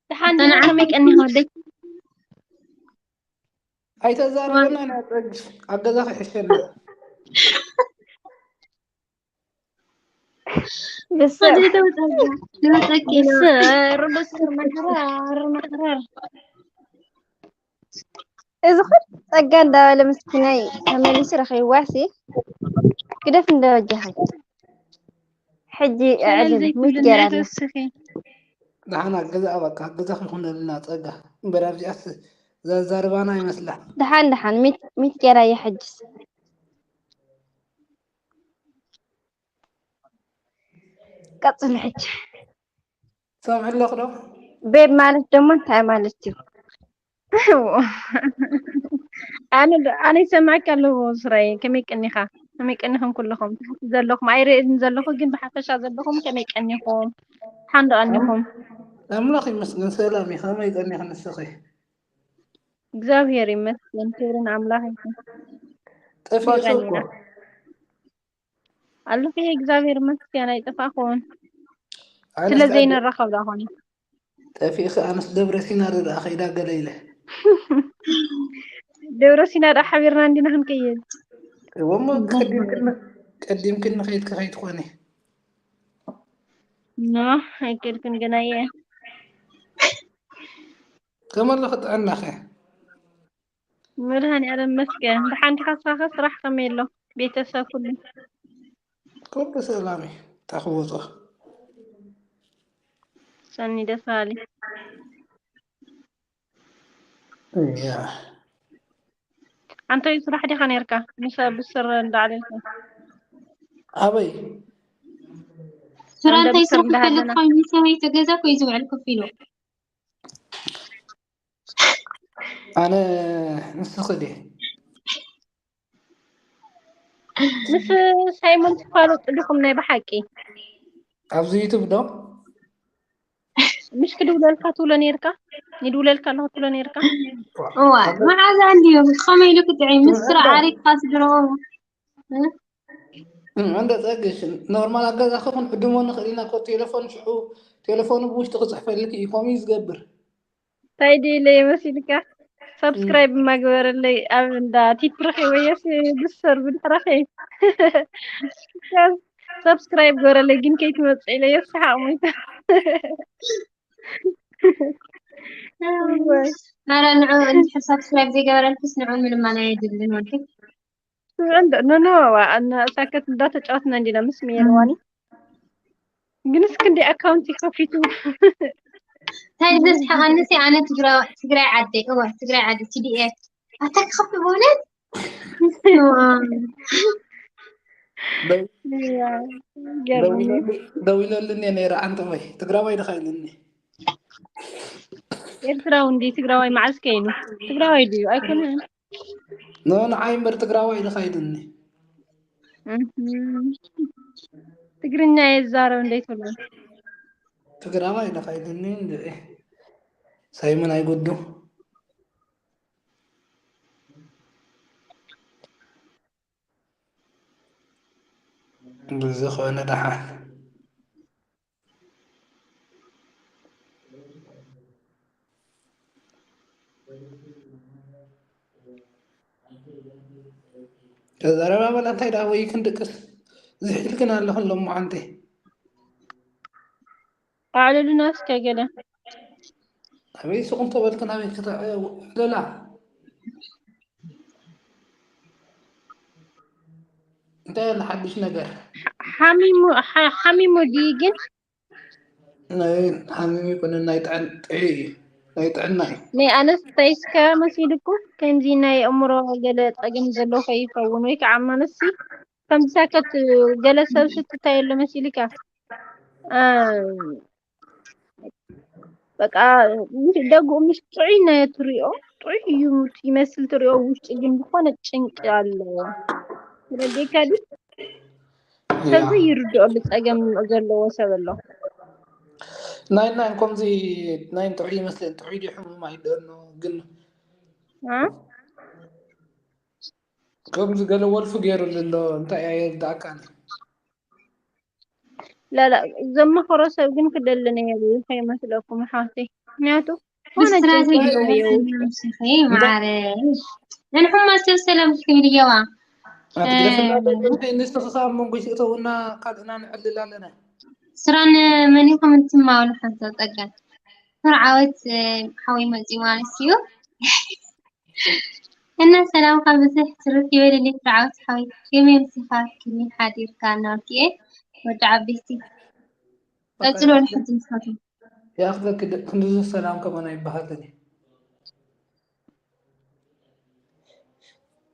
ደሓን ዲና ከመይ ቀኒኻ ወደይ? ኣይተዛረበና ኢና ጸግሽ ኣብ ገዛ ክሕሸና። ብስር ወደይ ተወጣ። ልመጠቂ ነው። ብስር ብስር መሕረር መሕረር። እዚ ኹል ጸጋ እንዳበለ ምስኪናይ ተመሊሱ ረኺብዋሲ ግደፍ እንዳበጃኺ። ሕጂ ቻነል እዕልል ዘይትብሉ ሚት ገይራ ኣላ። እናተወሰኺ። ደሓን ኣገዛ በቃ ኣገዛ ክኾነልና ጸጋ እምበር ኣብዚኣስ ዘዛርባና ይመስላ። ደሓን ደሓን ሚት ሚት ገይራ እያ ሕጅስ። ቀጽሉ ሕጂ። ሰምዕ ኣለኹ ዶ? ቤብ ማለት ደሞ እንታይ ማለት እዩ? ኣነ ዶ- ኣነ ይሰማዕካ ኣለዎ ስራይ። ከመይ ቀኒኻ? ከመይ ቀኒኹም ኩልኹም? ታሕቲ ዘለኹም ኣይርእን ዘለኹ ግን ብሓፈሻ ዘለኹም ከመይ ቀኒኹም? ሓንዶ ቀኒኹም? ኣምላኽ ይመስገን ሰላም እዩ። ከመይ ቀኒኺ ንስኺ? እግዚኣብሔር ይመስገን። ክብሪ ንኣምላኽ ይኹን። ጠፊእኺ እኮ። ቀኒና። ኣለኹ እግዚኣብሔር ይመስገን ኣይጠፋኹን። ኣነስ ስለ ደኣ ዘይንራኸብ ደኣ ኾነ። ጠፊእኺ ኣነስ ደብረ ሲና ዶ ደኣ ከይዳ ገለ ኢለ። ደብረ ሲና ደኣ ሓቢርና እንዲና ክንከይድ። እወ እሞ ቀዲምክኒ ቀዲምክኒ ከይድኪ ከይትኾኒ። ኖ ኣይከድኩን ገና እየ። ከመይ ኣለኺ ጥዕናኸ? መድሃኒዓለም መስገን። ደሓን ዲኻ? ስራኸ ስራሕ ከመይ ኣሎ? ቤተሰብ ኩሉ? ኩሉ ሰላም እዩ። እንታይ ክወጾ? ሰኒ ደስ በሃሊ። እያ። ኣንተ ስራሕ ዲኻ ነርካ? ምስ ብስር እንዳዕለልካ። ኣበይ? ስራ እንደ እንታይ ብስር ስራሕ እንዳሃለና። ይፈልጥ ኮይኑ ሰበይቲ ገዛ ኮይ ዝውዕል ኮፍ ኢሉ። ኣነ ንስኺ ድየ? ምስ ሳይሞን ትፋለጡ ዲኹም ናይ ብሓቂ? ኣብዚ ዩቱብ ዶ? ምሽ ክድውለልካ ትብሎ ነርካ? ይድውለልካ ኣለኹ ትብሎ ነርካ? እዋ መዓዛ እንድዮም ከመይ ኢሉ ክጥዕይ ምስ ስራ ዓሪፍካ ስድሮ እም፣ እንደ ጸግሽ ኖርማል ኣገዛኺ ክንዕድሞ ንኽእል ኢና እኮ ቴሌፎን ሽዑ ቴሌፎኑ ብውሽጢ ክጽሕፈልኪ እዩ ከምኡ እዩ ዝገብር። እንታይ ድዩ ኢለ መሲልካ? ሰብስክራይብ ማግበረለይ ኣብ እንዳ ቲፕ ረኺበዮስ ብሰር ብድሕረኺ ሰብስክራይብ ገበረለይ ግን ከይትመጽእ ኢለዮ ሰሓቕ ሞይተ። ኧረ ንዑ እንድሕር ሳብስክራይብ ዘይገበረልክስ ንዑ ምንም ኣና የድልን ወዲ ኖ ኖ ሳከት እንዳተጫወትና እንዲና ምስ ሜርዋኒ ግንስ ክንዲ ኣካውንቲ ከፊቱ እንታይ ዝበዝሐ ቀንሲ ኣነ ትግራይ ዓደይ እወ ትግራይ ዓደይ ቲዲኤፍ ኣታ ክኸፍት በእውነት ገርምኒ ደዊለልኒ ነይረ ኣንተ ወይ ትግራዋይ ድኻ ኢልኒ ኤርትራዊ እንዲ ትግራዋይ መዓዝ ከይኑ ትግራዋይ ድዩ ኣይኮነን ኖ ንዓይ እምበር ትግራዋይ ድኻ ኢልኒ እህም። ትግርኛ የዛረብ እንዴት ብሎ ትግራዋይ ድኻ ኢልኒ እንድዒ ሳይመን ኣይጉዱ ብዝኾነ ደሓን ተዛረባ በላ እንታይ ደኣ ወይ ክንድቅስ ዝሒልክን ኣለኽን ሎማዓንቲ ኣዕልሉና እስከ ገለ ኣበይ ሱቕ እንተበልክን ኣበይ ክተዕለላ እንታይ ኣሎ ሓድሽ ነገር ሓሚሙ ሓ- ሓሚሙ ድዩ ግን ናይ ሓሚሙ ይኮነ ናይ ጥዕን ጥዒ እዩ ናይ ጥዕና እዩ ናይ ኣነስተይስካ መሲልኩ ከምዚ ናይ ኣእምሮ ገለ ጸገም ዘለዎ ከይኸውን ወይ ከዓ ማለትሲ ከምዚ ሳከት ገለ ሰብ ስትታይ ኣሎ መሲልካ እ፣ በቃ ምስ- ደጉ ምስ ጥዑይ ናይ ትሪኦ ጥዑይ እዩ ይመስል ትሪኦ ውሽጢ ግን ዝኾነ ጭንቂ ኣለዎ ረዴካ ድዩ ሰብ ዘይርድኦ ብፀገም ዘለዎ ሰብ ኣሎ ናይ ናይ ከምዚ ናይ ጥዑይ ይመስለን ጥዑይ ድዩ ሕሙም ኣይደኖ ግን እ? ከምዚ ገለ ወልፊ ገይሩሉ ኣሎ እንታይ እያ የርዳእካኒ ላላ ዘመኸሮ ሰብ ግን ክደልን እየ ከይመስለኩም ሓፍተይ ምክንያቱ ሆነ ብስራት ጭንቀት ይገባየው። ይገባየው። ማዕረ። ንሕማ ሰብ ሰላም ክብል እየዋ። ኣትግደፍና። ንስኻ ኣብ መንጎ ይእተውና፣ ካልእና ንዕልል ኣለና። ስራን መን ኢኹም እንትማወሉ ሓንሳብ ጸጋ። ፍርዓወት ሓወይ መጺኡ ማለት እዩ። እና ሰላምካ ብዙሕ ትርፍ ይበልልኝ ፍርዓወት ሓወይ። ከመይ ምሲኻ ክኒ ሓዲርካ እናወልክኤ ወዲ ዓበይቲ። ቀጽሎ ንሕጂ ንስኻትኩም። ይኣኽለኪ። ክንድዚ ሰላም ከማና ይበሃልን እዩ።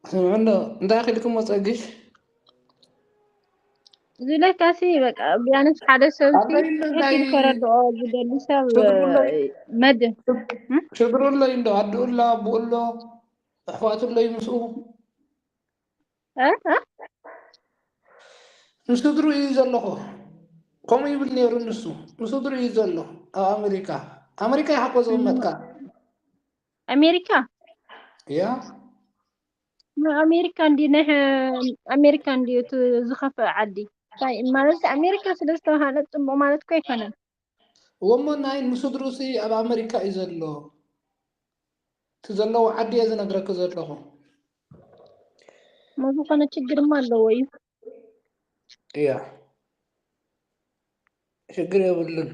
ስምዑ እንዶ እንታይ ኣኺልክሞ ጸግሽ? ዝለካሲ በቃ ቢያንስ ሓደ ሰብ ሲ ኣበይ እንዶ እንታይ ትክክል ከረድኦ ዝደሊ ሰብ ሽግሩ ኣሎ? መድ ሽግሩ ኣሎ እንዶ ኣድኡ ኣሎ፣ ኣቡኡ ኣሎ፣ ኣሕዋቱ ኣሎ ምስኡ። እ? እ? ንስድሩ እዩ ዘለኹ። ከምኡ ይብል ነይሩ ንሱ። ንስድሩ እዩ ዘሎ ኣብ ኣሜሪካ። ኣሜሪካ ይሓቆ ዝቕመጥካ። ኣሜሪካ ያ ኣሜሪካ እንዲ ናይ ኣሜሪካ እንዲ እቲ ዝኸፍአ ዓዲ እንታይ ማለት ኣሜሪካ ስለ ዝተባሃለ ጽቡቕ ማለት እኮ ኣይኮነን። ወሞ ናይ ንስድሩ ሲ ኣብ ኣሜሪካ እዩ ዘሎ። እቲ ዘለዎ ዓዲ እየ ዝነግረኪ ዘለኹ። ሞ ዝኾነ ችግርማ ኣለዎ እዩ። እያ ሽግር የብሉን።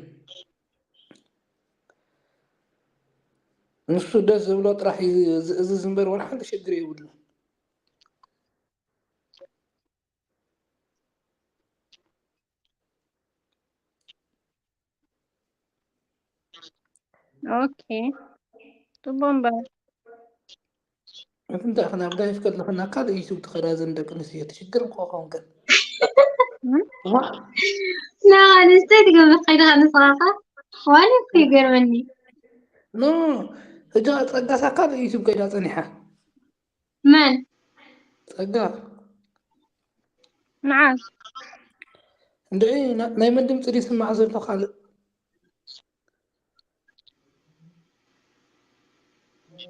ንሱ ደስ ዝብሎ ጥራሕ እዩ ዝእዝዝ እምበር ወላ ሓንቲ ሽግር የብሉን። ኦኬ ጽቡቕ እምበር እቲ እንታይ ክና ብዳይፍ ከለኽና ካልእ ዩቱብ ትኸዳ ዘን ደቂ ኣንስትዮ እቲ ሽግር እኮ ኸውን ግን እም? ና ኣንስተይ ትገብር ከይዳ ንስኻኻ ዋላ እኮ ይገርመኒ። ኖ እጃ ጸጋሳ ካልእ ዩቱብ ከይዳ ጸኒሓ መን ጸጋ መዓስ እንድዒ ና- ናይ መን ድምፂ ድዩ ይስማዕ ዘሎ ካልእ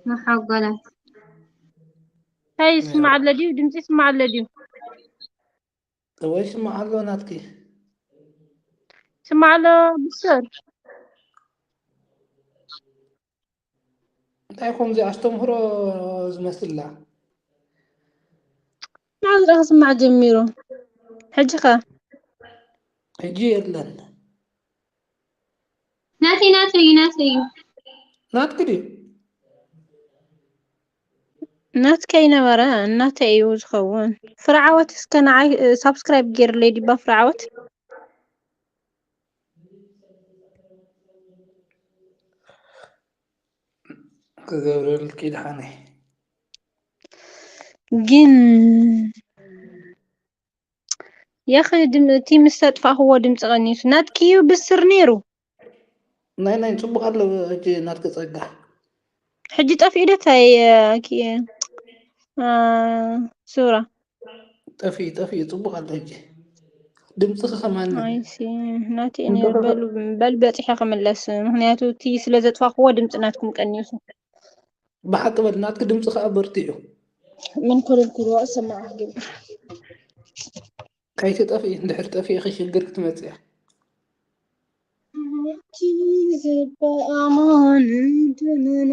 መሓጎላት እንታይ ይስማዕ ኣሎ ድዩ? ድምፂ ይስማዕ ኣሎ ድዩ? ወይ ይስማዕ ኣሎ ናትኪ ይስማዕ ኣሎ ብስር እንታይ ከምዚ ኣስተምህሮ ዝመስላ መዓዝ ደኣ ክስማዕ ጀሚሩ? ሕጂ ኸ ሕጂ የለን ናተይ ናተይ እዩ ናተይ እዩ ናትኪ ድዩ ናትከ ይነበረ እናተ እዩ ዝኸውን ፍርዓወት እስከ ንዓይ ሳብስክራይብ ገይርለይ ዲባ ፍርዓወት ክገብረልኪ ድሓነይ ግን ያኸ ድም እቲ ምስ ኣጥፋእኽዎ ድምፂ ቀኒሱ ናትኪ እዩ ብስር ነይሩ ናይ ናይ ፅቡቅ ኣሎ ሕጂ ናትኪ ፀጋ ሕጂ ጠፊኡ ዶ ታይ ኪ ሱራ ጠፊኡ ጠፊኡ ፅቡቅ ኣሎ ሕጂ ድምፅኺ ከማን ኣይሲ ናቲ እኔ በል በል በፂሐ ክምለስ ምክንያቱ እቲ ስለ ዘጥፋኽዎ ድምፂ ናትኩም ቀኒሱ ብሓቂ በል ናትኪ ድምፂ ከዓ በርቲዑ ምን ኮለል ክልዋ ሰማዕ ግን ከይትጠፍኢ እንድሕር ጠፊእኺ ሽግር ክትመፅእ እያ እቲ ዝበኣማን ደመና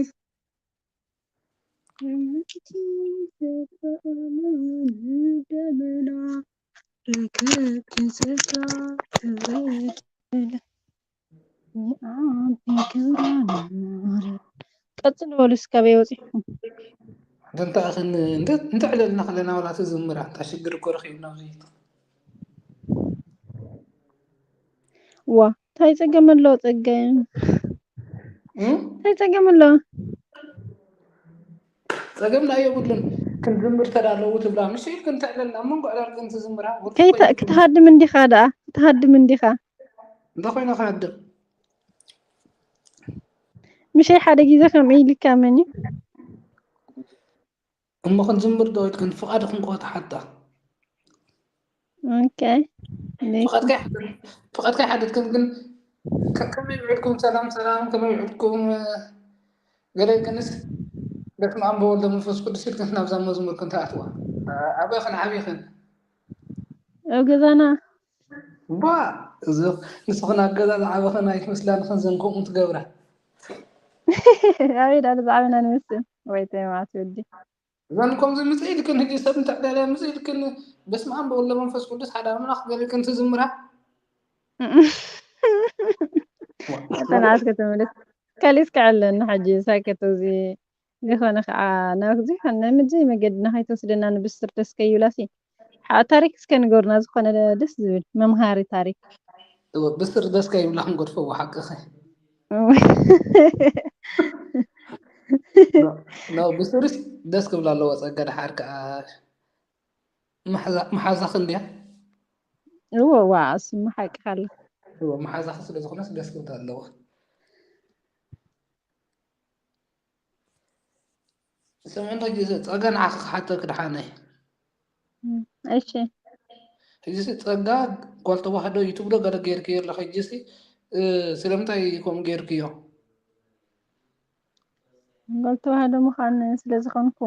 እቲ ዝበኣማን ደመና ርክብ ትዝታ ትብል ንኣቢ ክብራ ንማርያም ቀፅል በሉ እስካበይ ወፂኹም እንተኣኽን እንተዕለልና ከለና ዋላ ትዝምራ እታ ሽግር እኮ ረኺብና ብዙ ዋ እንታይ ፀገም ኣለዎ ፀገም እንታይ ፀገም ኣለዎ ፀገም ናይ የብሉን ክንዝምር ተዳለዉ ትብላ ምሽ ኢልክን ተዕለልና ኣብ መንጎ ዕላልክን ትዝምራ ክትሃድም እንዲኻ ደኣ ክትሃድም እንዲኻ እንተ ኮይነ ክሃድም ምሸይ ሓደ ግዜ ከምኡ ኢልካ መን እዩ እሞ ክንዝምር ዶ ኢልክን ፍቓድክን ኮ ትሓታ ኦኬ ፍቓድካ ይሓትት ፍቓድካ ይሓትት ግን ግን ከ- ከመይ ውዕልኩም ሰላም ሰላም ከመይ ውዕልኩም ገለ ክንስ በስመ ኣብ ወወልድ ወመንፈስ ቅዱስ ኢልክን ናብዛ መዝሙር ክንተኣትዋ ኣበይ ክንዓብይኽን ኣብ ገዛና ባ እዚ ንስኽን ኣብ ገዛ ዝዓበኽን ኣይትመስላን ክንዘን ከምኡ ትገብራ ኣበይ ዳኣ ዝዓበና ንመስል? ወይ ተይ መዓት ወዲ። እዘን ከምዚ ምጽእ ኢልክን፣ ሕጂ ሰብ እንተዕዳልያ ምጽእ ኢልክን፣ በስመ ኣብ ወወልድ ወመንፈስ ቅዱስ ሓደ ኣምላኽ ገለ ኢልክን ትዝምራ። ተናት ከተመለስ ከሊስ ከዐለና ሕጂ ሳይከት እዚ ዝኾነ ከዓ ናብ ዝኾነ ናይ ምድሪ መገድና ከይትወስደና ንብስር ደስ ከይብላሲ። ሓ- ታሪክ እስከ ንገሩና ዝኾነ ደስ ዝብል መምሃሪ ታሪክ። እወ፣ ብስር ደስ ከይብላ ክንገድፎ ሓቅኺ። ኖ፣ ብስርስ ደስ ክብላ ኣለዎ። ጸገ ደሓር ከዓ መሓዛ- መሓዛኺ እንድያ። እወ ዋ እሱማ ሓቅኻ ኣሎ። እወ፣ መሓዛኺ ስለ ዝኾነስ ደስ ክብላ ኣለዎ። ስምዕን ሕጂ ጸጋ ንዓኺ ክሓተኪ ደሓነይ። እም፣ እሺ። ሕጂሲ ጸጋ ጓል ተዋህዶ ዩቱብ ዶ ገለ ጌርክዮ ኣለኺ? ሕጂሲ እ፣ ስለምንታይ ከምኡ ጌርክዮ? ጓል ተዋህዶ ምዃን ስለ ዝኾንኩ።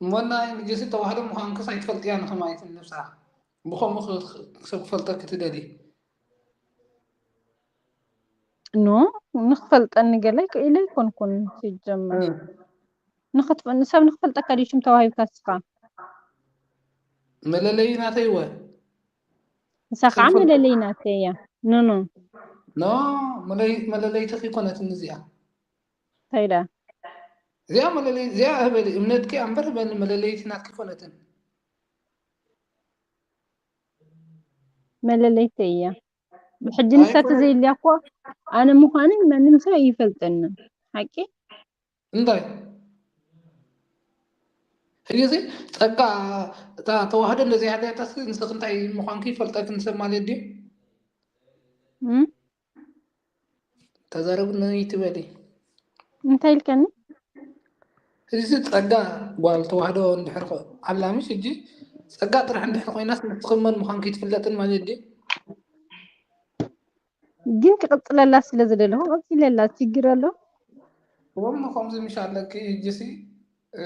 እሞና ሕጂሲ ተዋህዶ ምዃንክስ ኣይትፈልጥያን ኢኺ ማለት እዩ ንነብስኻ። ብኸምኡ ክ- ሰብ ክፈልጠኪ ትደልዪ? ኖ ንኽፈልጠኒ ገለ ኢለ ኣይኮንኩን ሲጀመር። ንኽትፈ- ንሰብ ንኽፈልጠካ ድዩ ሽም ተዋሂብካ ንስኻ? መለለዪ ናተይ ወ ንሳ ከዓ መለለዪ ናተይ እያ። ኖ ኖ ኖ መለይ- መለለይትኺ ኮነትን እዚኣ። እንታይ ደኣ? እዚኣ መለለይ እዚኣ ህበሊ እምነትኪ እምበር ህበሊ መለለይቲ ናትኪ ኮነትን። መለለይተይ እያ። ብሕጂ ንሳ ተዘይልያ እኮ ኣነ ምዃነይ ማንም ሰብ ኣይፈልጠንን። ሓቂ? እንታይ? ሕጂ እዚ ጸጋ እታ ተዋህዶ እንደዘይ ሃልያታስ ንስኺ እንታይ ምዃንኪ ይፈልጠክን ሰብ ማለት ድዩ? እም? ተዛረቡ ነይ ትበሊ። እንታይ ኢልከኒ? እዚ ጸጋ ጓል ተዋህዶ እንድሕር ኮ- ኣላ ምሽ ሕጂ ጸጋ ጥራሕ እንድሕር ኮይናስ ንስኺ መን ምዃንኪ ትፍለጥን ማለት ድዩ? ግን ክቕጽለላ ስለ ዝደለኹ ቀጺለላ ችግር ኣሎ? እሞ ከምዚ ምሽ ኣለኪ ሕጂሲ እ፣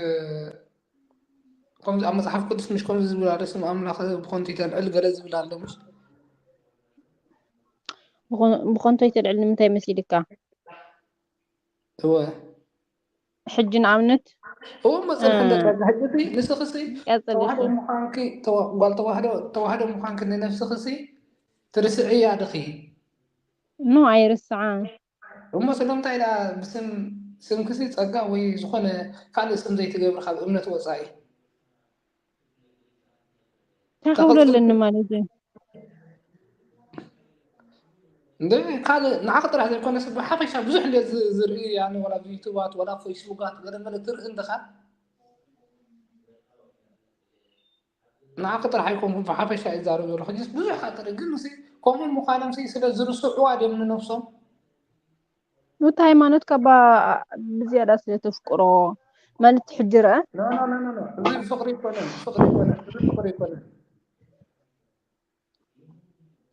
ከምዚ ኣብ መጽሓፍ ቅዱስ ምሽ ከምዚ ዝብል ኣሎ ስም ኣምላኽ ብኾንቱ ይተልዕል ገለ ዝብል ኣሎ ምሽ ብኾን- ብኾንቶ ይተልዕል ንምንታይ መሲልካ? እወ ሕጂ ንኣብነት እወ መጽንሒ እ፣ እንደጸጋ ሕጂ ንስኽሲ ቀጽል ተዋህዶ እሺ። ምዃንኪ ተዋ- ጓል ተዋህዶ ተዋህዶ ምዃንኪ ንነብስኽሲ ትርስዕያ ድኺ? ኖ ኣይርስዓን። እሞ ስለምንታይ ደኣ ብስም ስምክሲ ጸጋ ወይ ዝኾነ ካልእ ስም ዘይትገብሪ ካብ እምነት ወጻኢ? እንታይ ክብሎ ኣለኒ ማለት እዩ? እንደ ካልእ ንዓኺ ጥራሕ ዘይኮነስ ብሓፈሻ ብዙሕ እንደ ዝ- ዝርኢ ያኒ ወላ ዩቱባት ወላ ፌስቡካት ገለ መለ ትርኢ እንደኻ ንዓኺ ጥራሕ ኣይኮንኩን ብሓፈሻ ይዛረብ ዘሎ ሕጂስ ብዙሕ ካጥሪ ግን ሲ ከምኡ ምዃኖም ሲ ስለ ዝርስዕዋ ድዮም ንነብሶም ኑቲ ሃይማኖት ካባ ብዝያዳ ስለ ተፍቅሮ ማለት ሕጂ ርአ ኖ ኖ ኖ ኖ ኖ። እዚ ፍቅሪ ይኮነን ፍቅሪ ይኮነን እዚ ፍቅሪ ይኮነን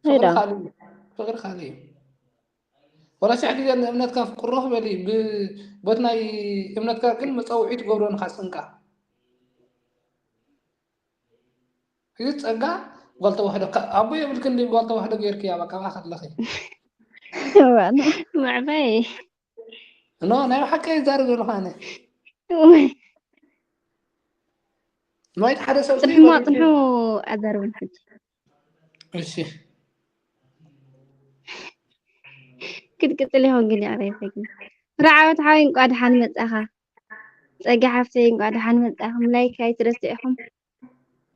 ፍቅሪ ሄዳ ካልእ እዩ ፍቅሪ ካልእ እዩ ወላ ሽሕ ግዜ ንእምነትካ ፍቅሮ ክበሊ ብ- በቲ ናይ እምነትካ ግን መፀውዒ ትገብሮ ንካ ስንካ እዚ ጸጋ ጓል ተዋህዶ ኣቦ የብልክን ድዩ ጓል ተዋህዶ ጌርክያ በቃ ብኣ ከለኺ መዕበይ ኖ ናይ ብሓቂ ይዛረብ ዘለኹ ኣነ ኖይት ሓደ ሰብ ጽንሕሞ ጽንሑ ኣዛርብን ሕጂ እሺ ክትቅጽል ይኸውን ግን ይቕሬታ ግን ራዓወት ሓወይ እንቋ ደሓን መጻኻ ጸጋ ሓፍተይ እንቋ ደሓን መጻኹም ላይክ ኣይትረስዕኹም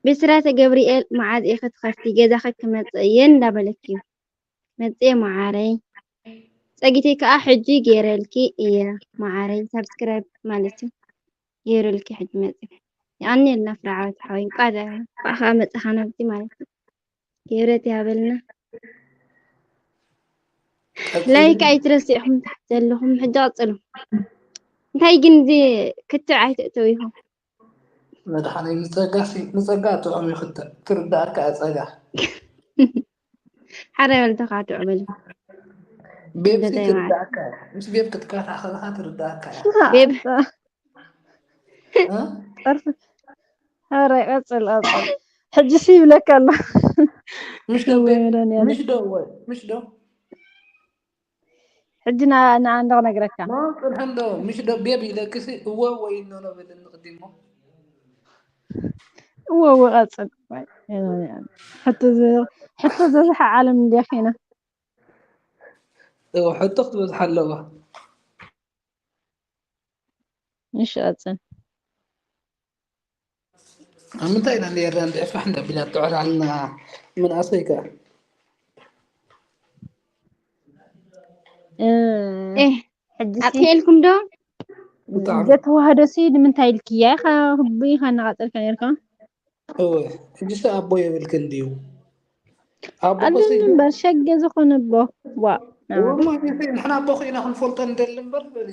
ብስራተ ገብርኤል መዓዝ ኢኺ ትኸፍቲ ገዛኺ ክመጽእ እየ እንዳበለኪ እዩ መጽየ መዓረይ ጸጊተይ ከኣ ሕጂ ገይረልኪ እየ መዓረይ ሳብስክራይብ ማለት እዩ ገይረልኪ ሕጂ መጽየ የቐንየልና ፍርዓወት ሓወይ እንቋዕ ከኣ መጻኻ ናብዚ ማለት እዩ ክብረት ይሃበልና ላይክ ኣይትረስዕኹም ታሕቲ ዘለኹም ሕጂ ቀጽሉ እንታይ ግን እዚ ክትዕ ኣይትእተው ኢኹም መድሓነይ ንፀጋ ሲ ንፀጋ ጥዑም እዩ ክትዕ ትርዳእካ እያ ፀጋ ሓደ በልተኻ ጥዑም በል ቤብ ሲ ትርዳእካ እያ ምስ ቤብ ክትከታተልካ ትርዳእካ እያ ቤብ እ? ጠርፊ ኧረ ቀጽል ቀጽል ሕጂ ሲ ይብለካ ኣሎ ምሽ ዶ ወይ ቤብ መድኃኒዓለም። ምሽ ዶ ወይ ምሽ ዶ ሕጂ ና- ንኣ እንዶ ክነግረካ። ኖ ጽንሐ እንዶ ምሽ ዶ ቤብ ኢለክሲ እወ ወይ ኖ ኖ በለኒ ቅዲሞ። እወ እወ ቀጽል። ሕቶ ዝ- ሕቶ ዝበዝሓ ዓለም እንዲያ ኺና። እወ ሕቶ ክትበዝሓ ኣለዋ። እሺ ቀጽል። ኣብ ምንታይ ኢና ነርና እንድሕፋሕ እንዳቢላ ትዕራልና ምንኣሰይ ከ እ፣ እ፣ ሕጂ ሲ ኣጥፊኤልኩም ዶ? ብጣዕሚ ዘተዋህዶ ሲ ንምንታይ ኢልክያ ኢኻ ህቡ ኢኻ እናቐጸልካ ነርካ? እወ ሕጂ ሲ ኣቦ የብልክን ድዩ? ኣቦ ኣለኒ ኮሰይ እምበር ሸገ ዝኾነ ኣቦ ዋ እወ እሞ ቤተይ ንሕና ኣቦ ኮይና ክንፈልጦ ንደሊ እምበር በሊ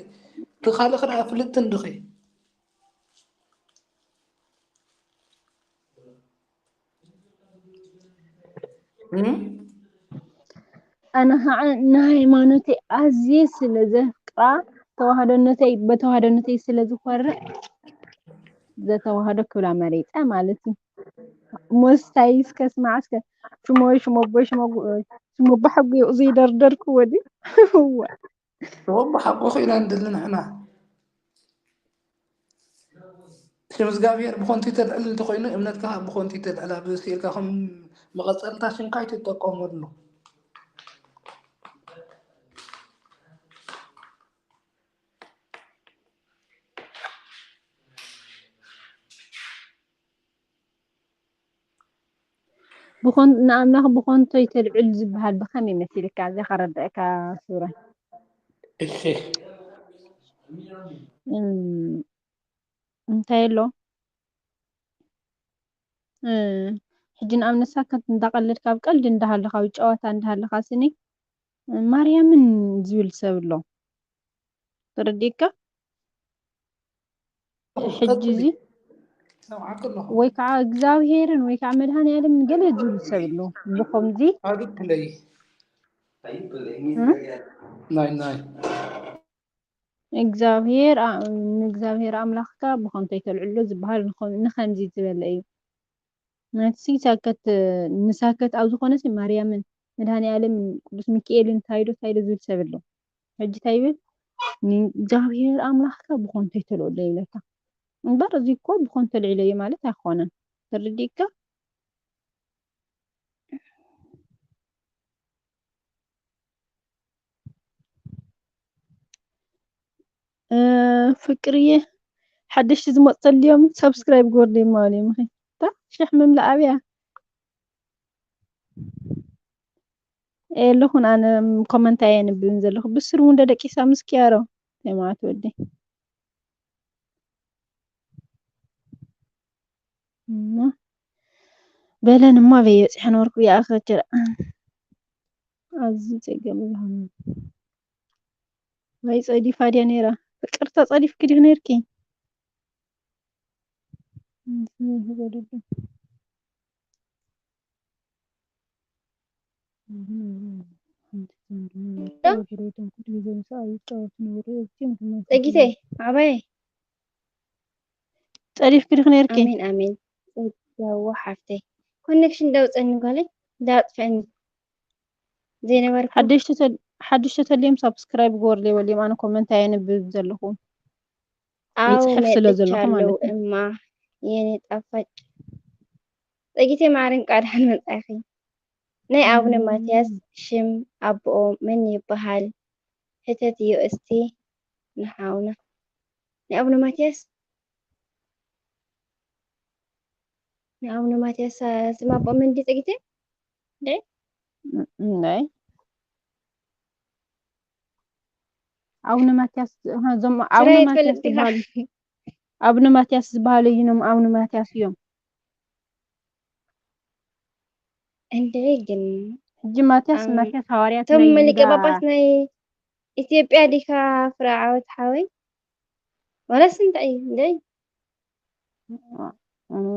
እቲ ካልእ ክዳ ፍልጥ እንድኺ እም? ኣነ ከዓ ንሃይማኖተይ ኣዝየ ስለ ዘፍቅራ ተዋህዶነተይ በተዋህዶነተይ ስለ ዝኾርዕ ዘተዋህዶ ክብላ መሪፀ ማለት እዩ። ሞስታይ እስከ ስማዕ እስከ ሽሞ ሽሞ ኣቦይ ሽሞ ኣቦ ሓጉ ዘይደርደርክዎ ድዩ? እዋ እወ ሓቁ ኢና እንደሊ ንሕና ሽም እግዚኣብሔር ብኾንቱ ተልዕል እንተኾይኑ እምነትካ ብኾንቱ ተልዕል ኣብ ስኢልካ ከም መቐፀልታ ሽምካ ኣይትጠቀመሉ። ብኾን ንኣምላኽ ብኾንቶይ ተልዕል ዝበሃል ብኸመይ መሲልካ? እዚኣ ከረድአካ ሱረ እሺ እም፣ እንታይ ኣሎ እ፣ ሕጂ ንኣብነት ሳከት እንዳቀለድካ ኣብ ቀልዲ እንዳሃለካ ኣብ ጨዋታ እንዳሃለካ ስኒ ማርያምን ዝብል ሰብ ኣሎ ተረዲእካ? ሕጂ እዚ ሰምዓክ ኣለኹ ወይ ከዓ እግዚኣብሄርን ወይ ከዓ መድሃኒዓለምን ገለ ዝብል ሰብ ኣሎ ብኸምዚ ኣድክለይ እ? ናይ ናይ እግዚኣብሄር ኣ- ንእግዚኣብሄር ኣምላኽካ ብኸንቶ ይተልዕሎ ዝበሃል ንኸም- ንኸምዚ ዝበለ እዩ። ናትሲ ሳከት ንሳከት ኣብ ዝኾነሲ ማርያምን መድሃኒዓለምን ቅዱስ ሚካኤልን ታይዶ ታይዶ ዝብል ሰብ ኣሎ። ሕጂ እንታይ ይብል? ንእግዚኣብሄር ኣምላኽካ ብኸንቶ ይተልዕሎ ይብለካ። እምበር እዚ እኮ ብኸንቶ ልዒለዮ ማለት ኣይኮነን። ተረዲእካ? እ፣ ፍቅርየ ሓደሽቲ ዝመፁ ተልዮም ሳብስክራይብ ጎርደ ይማሉ እዮም ኸ ታ ሽሕ ምምላእ ኣብያ ኣለኹን ኣነ ኮመንት ኣየንብብን ዘለኹ ብስሩ እንደ ደቂሳ ምስኪያሮ ተማት ወዲ እሞ በለን እሞ ኣበይ በፂሐ ነበርኩ ይኣኸ ጅራ ኣዝዩ ፀገም ዝሃኑ ወይ ፀዲፋ ድያ ነይራ ፍቅርታ ፀዲፍኪ ዲኺ ነይርኪ ፀጊተይ ዓባየ ፀዲፍኪ ዲኺ ነይርኪ ኣሜን ኣሜን ጸጋዋ ሓፍተይ ኮኔክሽን ደውፀኒ ጓለይ እንዳጥፍአኒ ዘይነበርኩ ሓደሽቲ ተል- ሓደሽቲ ተልዮም ሳብስክራይብ ግበርለይ በልዮም ኣነ ኮመንት ኣየንብብ ዘለኹ ኣው ይፅሕፍ ስለ ዘለኹ መጥቻለሁ ማለት እዩ እማ የኔ ጣፋጭ ጸጊተይ ማዕረ እንኳዕ ደሓን መጻእኺ ናይ ኣቡነ ማትያስ ሽም ኣቦኦም መን ይበሃል ሕተትዮ እስቲ ንሓውና ናይ ኣቡነ ማትያስ ናይ ኣቡነ ማትያስ ስም ኣቦኦም መን ድዩ ጸጊተይ እንዴ ናይ ኣቡነ ማትያስ እዞም ኣቡነ ትግራይ ማትያስ ትፈልጥ ዲኻ ዝበሃሉ ኣቡነ ማትያስ ዝበሃሉ እዮም ኣቡነ ማትያስ እዮም እንዴ ግን ሕጂ ማትያስ ኣም፣ ማትያስ ሃዋርያት እቶም ናይ መሊቀ ይሁዳ ጳጳስ ናይ ኢትዮጵያ ዲኻ ፍረ ዓወት ሓወይ ዋላስ እንታይ እዩ እንዴ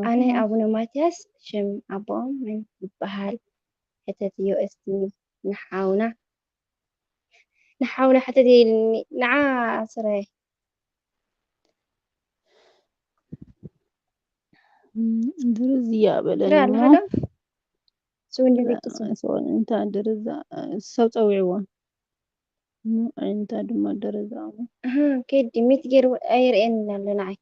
ኣነ ኣቡነ ማትያስ ሽም ኣቦኦም መን ይበሃል ሕተትዮ እስቲ ንሓውና ንሓውና ሕተት የልኒ ንዓ ስረ ድርዝያ በለኒ ስረ ኣሎ እሞ ዶ ስው እንደ ደቂሱ እንታይ ድርዛ ሰብ ፀዊዕዎ እሞ ኣይንታ ድማ ደረጃ ኣሞ። ኣሃ፣ ከዲ ሚት ገይሩ ኣይርእየን ኣሎ ንዓይ።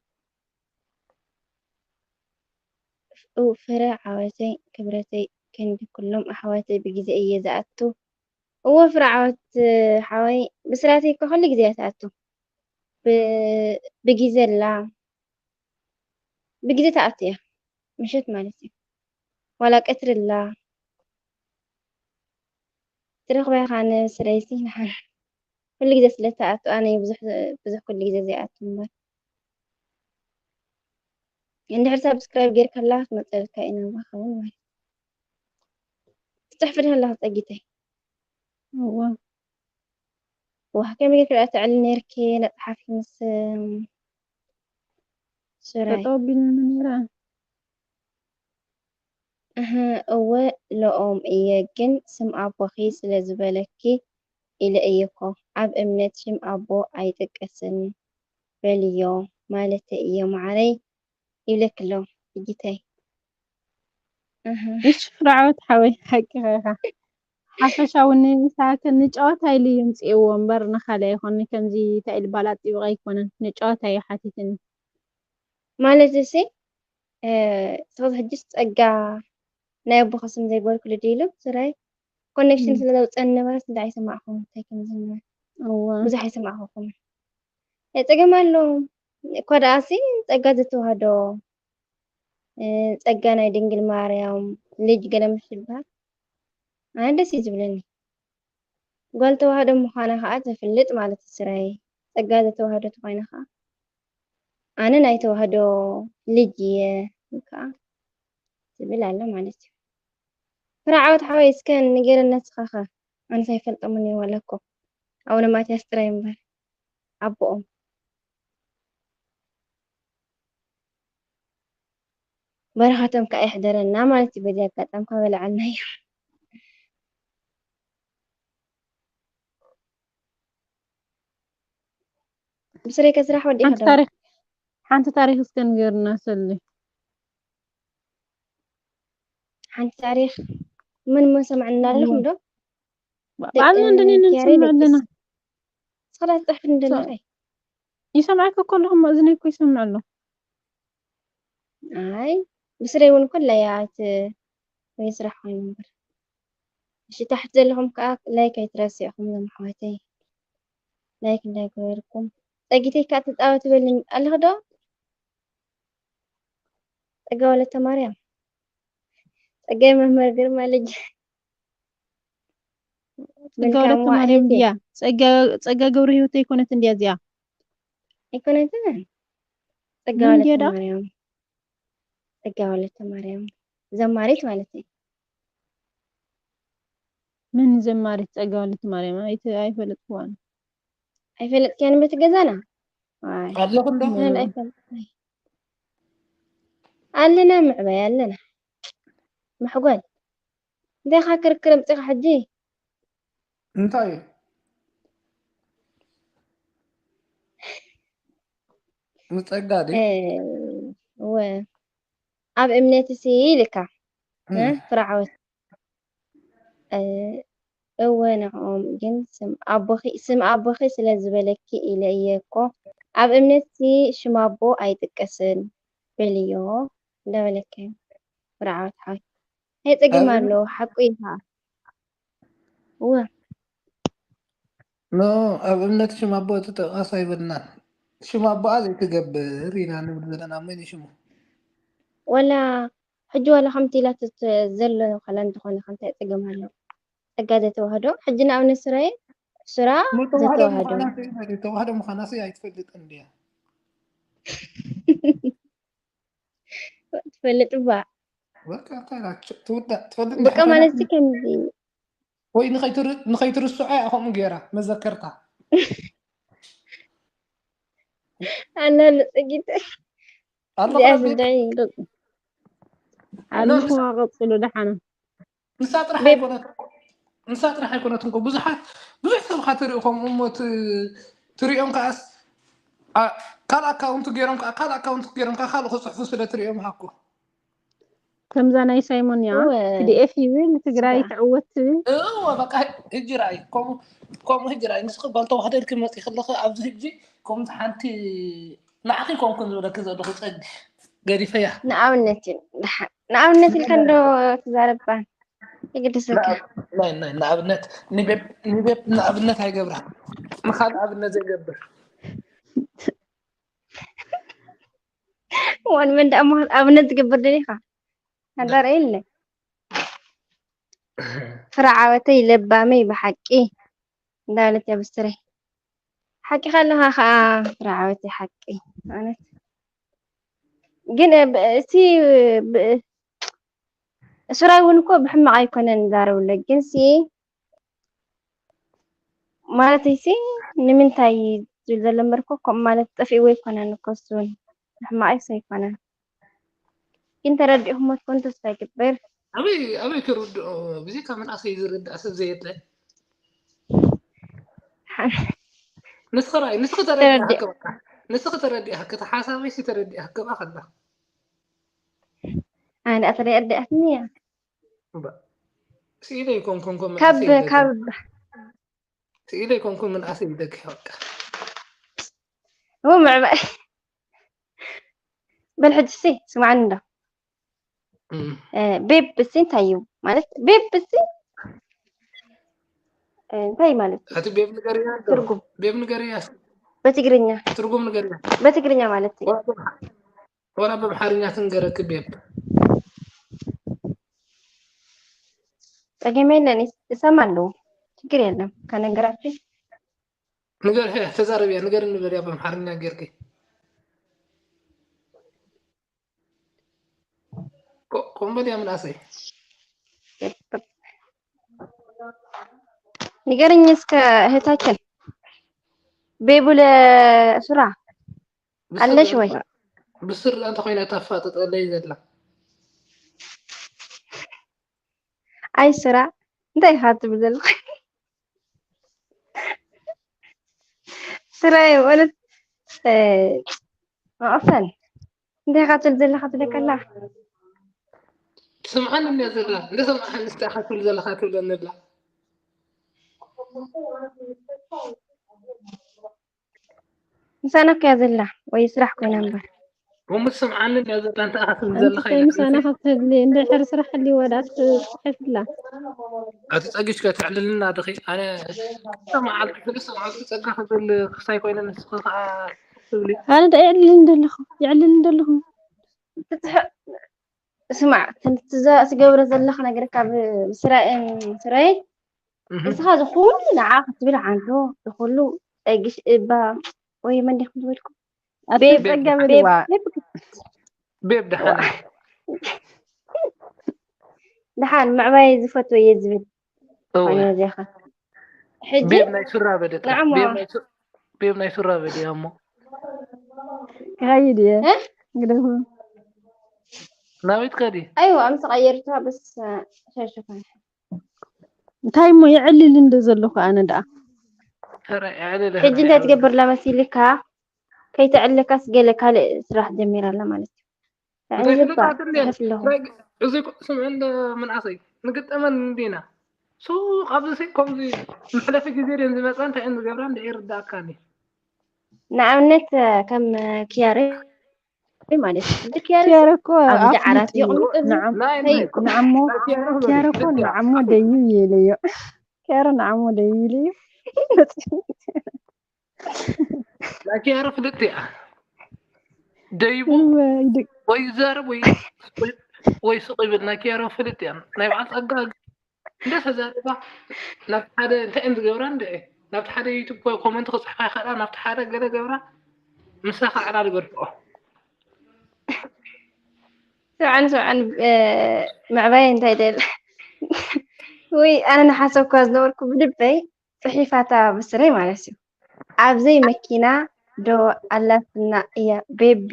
ኡ፣ ፍረ ዓወተይ፣ ክብረተይ፣ ክንዲ ኩሎም ኣሕዋተይ ብግዜ እየ ዝኣቱ። እወ፣ ፍረ ዓወት ሓወይ፣ ብስራተይ እኮ ኩሉ ግዜ እያ ትኣቱ። ብ-፣ ብግዜ ኣላ። ብግዜ ትኣቱ እያ። ምሸት ማለት እዩ። ዋላ ቀትሪ ኣላ። ትረኽባ ኢኻ ንስረይሲ ንሓን። ኩሉ ግዜ ስለ ትኣቱ ኣነ ብዙሕ፣ ብዙሕ ኩሉ ግዜ ዘይኣቱ እምበር። እንድሕር ሳብስክራይብ ጌርካላ ክመፀልካ ኢና ንረኸብን ማለት እዩ። ትፅሕፊ ዶ ኣለኺ ፀጊተይ? እወ። ዋህ፣ ከመይ ጌርኪ ደኣ ትዕሊ ኔርኪ? ነፃ ሓፊ ምስ ስራይ። ጠጠው ኣቢልኒ ነይረ። እህ፣ እወ፣ ለኦም እየ፣ ግን ስም ኣቦኺ ስለ ዝበለኪ ኢለ እየ እኮ። ኣብ እምነት ሽም ኣቦ ኣይጥቀስን በልዮ ማለተይ እየ መዓረይ ይብለኪ ኣሎ ጅጅተይ። እህ። እሺ ፍርዓወት ሓወይ፣ ሓቂኻ ኢኻ። ሓፈሻዊ ንሳክን ንጨዋታ ኢሉ እዩ ምጽእዎ እምበር ንኻልእ ኣይኮነን። ከምዚ እንታይ ኢሉ ባል ኣጥቢቑ ኣይኮነን፣ ንጨዋታ እዩ ሓቲትኒ። ማለት እሲ፣ እ፣ እስኺ ሕጅስ ጸጋ ናይ ኣቦኺ ስም ዘይበልኩሉ ድዩ ኢሉ ስራይ? ኮኔክሽን እም። ስለ ዘውጸኒ ነበረ፣ ስለ ኣይሰማዕኹም እንታይ ከም ዝነበረ። እወ። ብዙሕ ኣይሰማዕኹኹም። እ፣ ጸገም ኣለዎ። እኳ ደኣሲ ጸጋ ዘተዋህዶ፣ እ፣ ጸጋ ናይ ድንግል ማርያም ልጅ ገለ ምሽ ዝበሃል ኣነ ደስ እዩ ዝብለኒ። ጓል ተዋህዶ ምዃና ኸኣ ተፍልጥ ማለት እዩ ስራይ። ጸጋ ዘተዋህዶ ተኾይና ኸኣ ኣነ ናይ ተዋህዶ ልጅ እየ ከኣ ትብል ኣላ ማለት እዩ። ፍረ ዓወት ሓወይ እስከ ንገረና ንስኻ ኸ። ኣነስ ኣይፈልጦምን እየ ዋላ እኮ ኣቡነ ማትያስ ጥራይ እምበር ኣቦኦም። በረኸቶም ከኣ ይሕደረና ማለት እዩ። በዚ ኣጋጣሚ ካብ በላዓልናዮ። ብስረይ ከ ስራሕ ወዲእካ ሓንቲ ዶ? ታሪኽ፣ ሓንቲ ታሪኽ እስከ ንገርና ሰሊ። ሓንቲ ታሪኽ መን መን ሰምዕና ኣለኹም ዶ? ደቂ ባዕልና እንደኔ ኪያሬ ንሰምዕ ኣለና። ደቅስ? እስኻ ዳኣ ትጽሕፍ እንደለኻ። ይሰምዓካ እኮ ኣለኹ፣ እሞ እዝነይ እኮ ይሰምዕ ኣሎ። ኣይ፣ ብስረይ እውን እኮ ኣለያ፣ ኣይት-፣ ወይ ስራሕ ኮይኑ እምበር። እሺ፣ ታሕቲ ዘለኹም ከኣ ላይክ ኣይትረስዕኹም፣ እዞም ኣሕዋተይ። ላይክ እንዳገበርኩም። ጸጊተይ ከኣ ትጻወት በልኒ ኣለኺ ዶ? ጸጋ ወለተ ማርያም። ጸጋይ መምህር ግርማ ልጅ። ጸጋ ወለተ ማርያም ድያ? ጸጋ፣ ጸጋ ገብረ ህይወት ኣይኮነትን ድያ እዚኣ? ኣይኮነትን። ጸጋ መን ወለተ ድያ ዳ? ማርያም። ጸጋ ወለተ ማርያም። ዘማሪት ማለት እዩ። መን ዘማሪት ጸጋ ወለተ ማርያም? ኣይተ-፣ ኣይፈለጥክዋን። ኣይፈለጥክያን በቲ ገዛና? ኣይ። ኣለኹ እንዶ? ኣነ ኣይፈልጥን። ኣለና ምዕባይ ኣለና። መሕጎል። እንታይ ኢኻ ክርክር ኣምጺኻ ሕጂ? እንታይ እዩ? ንጸጋ ድዩ? እ፣ እወ። ኣብ እምነትሲ ኢልካ። እ፣ እም። ፍርዓወት። እ፣ እወ ንዕኦም ግን ስም ኣቦኺ፣ ስም ኣቦኺ ስለ ዝበለኪ ኢለ እየ እኮ። ኣብ እምነትሲ ሽም ኣቦ ኣይጥቀስን በልዮ እንዳበለኪ። ፍርዓወት ሓወይ። እንታይ ጸገም ኣብ ኣለዎ? ሓቁ እዩ ከዓ። እወ። ኖ፣ ኣብ እምነት ሽም ኣቦ ትጠቐስ ኣይበልናን። ሽም ኣቦኣ ዘይትገብር ኢና ንብል ዘለና። መን እዩ ሽሙ? ወላ ሕጂ ዋላ ከምቲ ኢላቶ ተ-፣ ዘሎ ዋላ እንተኾነ ከ እንታይ ጸገም ኣለዎ? ጸጋ ዘተዋህዶ። ሕጂ ንኣብነት ስራየ፣ ስራ እሞ ተዋህዶ ዘተዋህዶ። ምዃና ሲ-፣ ተዋህዶ ምዃና ሲ ኣይትፈልጥን ድያ? ትፈልጥ እባ። በቃ እንታይ ኢላ ትውዳእ፣ ትፈልጥ በቃ እንድሕር ኮይና ማለት ከምዚ ከምዚ ወይ ንኸይትር-፣ ንኸይትርስዖ እያ ከምኡ ገይራ መዘከርታ። ኣላ ኣሎ ጸጊት። ኣለኹ እዚኣ ረቢ። ስድዒ። ኖ፣ ኣለኹ ንሳ ቀጽሉ ደሓነ። ንሳ ጥራሕ ቤብ። ኣይኮነትን እኮ፣ ንሳ ጥራሕ ኣይኮነትን እኮ፣ ብዙሓት፣ ብዙሕ ሰብ ኻ ትርኢ ከምኡ እሞ ት-፣ ትሪኦም ከኣስ፣ ኣ-፣ ካልእ ኣካውንት ገይሮም ከኣ፣ ካልእ ኣካውንት ገይሮም ከኣ ካልእ ክጽሕፉ ስለ ትሪኦም እኻ እኮ። ከምዛ ናይ ሳይሞን እያ። እወ። ቲ ዲ ኤፍ ይብል፣ ትግራይ ስጋ። ትዕወት ትብል። እወ፣ በቃ ህጂ ራእይ፣ ከምኡ፣ ከምኡ ህጂ ራእይ። ንስኺ ጓል ተዋህዶ ኢልኪ መፂ ከለኺ ኣብዚ ህጂ ከምዚ ሓንቲ ንዓኺ ኮንኩን ዝብለኪ ዘለኹ ፀግሽ ገዲፈያ። ንኣብነት እዩ። ንኣብነት ኢልካ እንዶ ትዛረባ ይግድሰካ። ናይ ናይ ንኣብነት ንቤብ ንቤብ ንኣብነት ኣይገብራ ንኻል ኣብነት ዘይገብር ዋን መን ደኣ ምዃን ኣብነት ዝገብር ደሊኻ ኣዳርእ የለ ፍረ ዓወተይ ለባመይ ብሓቂ እንዳበለት እያ ብስረይ ሓቂ ካለኻ ከዓ ፍረ ዓወተይ ሓቂ ማለት ግን እ፣ ብ- እቲ ብ- ሱራይ እውን እኮ ብሕማቕ ኣይኮነን ዛረብለ ግን ሲ ማለት ሲ ንምንታይ ዝብል ዘሎ እምበር እኮ ከምኡ ማለት ጠፊእዎ ኣይኮነን እኮ እሱ እውን ብሕማቕ ይስ ኣይኮነን ግን ተረዲእኹሞ ትኮን ተስፋ ይግበር ኣበይ ኣበይ ክርድኦ ብዚካ መንእሰይ ዝርዳእ ሰብ ዘየለ ንስኺ ራእይ ንስኺ ተረዲእ ተረዲእ ሃከብ ንስኺ ተረዲእ ሃከ ሓሳበይ ሲ ተረዲእ ሃከብ ኣኸላ ኣነ ኣተረዲኣትኒ እያ ስኢለ ይኮንኩን ኮ ካብ መንእሰይ ይደግም ካብ ስኢለ ይኮንኩን መንእሰይ ይደግም በቃ እሞ ምዕባይ በል ሕጂ ሲ ስማዕኒ እንዶ እም። እ፣ ቤብ ሲ እንታይ እዩ ማለት ቤብ ሲ እ፣ እንታይ ማለት እዩ እቲ ቤብ ንገርያ ኣሎ ትርጉም ቤብ ንገርያ በትግርኛ ትርጉም ንገርያ በትግርኛ ማለት እዩ ወላ በምሓርኛ ትንገረክ ቤብ ጸገም የለን ይስ- ይሰማ ኣለዉ ችግር የለም ከነገራችን ንገር ተዛረብያ ንገር ንበልያ በምሓርኛ ጌርክ ከምበልያ ምንኣሰይ ንገርኝ እስከ እህታችን ቤቡለ ሱራ ኣለሽ ወይ ብስር እንተ ኮይና ታፋጥጠለይ ዘላ ኣይ ስራ እንታይ ኢኻ ትብል ዘለኻ ስራይ ማለት መቐፈን እንታይ ኢኻ ትብል ዘለኻ ትብለካ ኣላ ትስምዓኒ እንድያ ዘላ እንደ ሰምዓኒ እስቲ ኢኻ ትብል ዘለኻ ትብለኒ ኣላ ምሳና እኮ እያ ዘላ ወይ ስራሕ ኮይና እምበር እሞ ትስምዓኒ እንድያ ዘላ እንታይ ኢኻ ትብል ኣንቲ ዘለኻ ከይ ኢላ ምሳና ካብ ትህሊ እንድሕር ስራሕ ሃልይዋ ደኣ ትፅሕፍላ ኣቲ ፀጊሽ ከ ትዕልልና ድኺ ኣነ ክልተ መዓልቲ ክልተ መዓልቲ ፀጋ ክብል ክሳይ ኮይነ ንስኺ ከዓ ትብሊ ኣነ ደኣ የዕልልን ዘለኹ የዕልልን ዘለኹ ትትሕ- ስማዕ ትዛ ትገብረ ዘለኻ ነገር ካብ ስራኤን ስራኤ እህ። ንስኻ ዝኹሉ ንዓ ክትብል ዓንቶ ዝኹሉ ፀግሽ እባ ወይ መን ዲኹም ዝበልኩም ኣቲ ቤብ- ፀጋ ቤብ- በልዋ ቤብ- ቤብ ደሓን ደሓን ምዕባይ ዝፈትዎ እየ ዝብል እወ። ኮይኑ ዜኻ ሕጂ ቤብ ናይ ሱራ በደት ንዓሞ ቤብ ናይ ሱ- ቤብ ናይ ሱራ በዲ እሞ ክኸይድ እየ እ? ግደፉ ናበይ ትኸዲ ኣይዋ ኣምስ ቀየርታ በስ ሸሸፋን እንታይ እሞ የዕልል እንደ ዘለኹ ኣነ ደኣ ኧረ፣ የዕልል ሕጂ እንታይ ትገብር ለመሲልካ ከይተዕልካስ ገለ ካልእ ስራሕ ጀሚራ ኣላ ማለት እዩ እንታይ ተዕልባ ፍልጣት እንዴ? ከፍለኹ ናይ ግ- እዚ እኮ ስምዒ እንደ ምንኣሰይ ንግጠመን እንዲና ሱቕ ኣብዚ ሲ ከምዚ መሕለፊ ግዜ ድን ዝመፃ እንታይ እን ዝገብራ እንደ ይርዳእካኒ ንኣብነት ከም ኪያረ ማለት እዩ እዚ ኪያረ ኪያረ እኮ ኣብዚ ኣፍልጥ ዓራት እዩ። ይቕምጥ ንዓም- ናይ ከይ- ንዓሞ ናይ ኪያረ ኪያረ እኮ ንዓሞ ደይብ ይለዮ ኪያረ ንዓሞ ደይብ ይለዮ ናይ ኪያረ ፍልጥ እያ ደይቡ እወ፣ ይድቅ- ወይ ይዛረብ ወይ ወይ- ወይ ሱቕ ይብል ናይ ኪያረ ፍልጥ እያ ናይ በዓል ፀጋ እንደ ተዛሪባ ናብቲ ሓደ እንታይ እየን ዝገብራ እንደ ናብቲ ሓደ ዩቱብ ኮመንት ክፅሕፋ ይኽእላ ናብቲ ሓደ ገለ ገብራ ምሳኻ ዕላል ይገድፍኦ ስብዓን ስብዓን ምዕባይ እንታይ ደል ወይ ኣነ ንሓሰብኳ ዝነበርኩ ብልበይ ፅሒፋታ ብስረይ ማለት እዩ ኣብዘይ መኪና ዶ ኣላትና እያ ቤቢ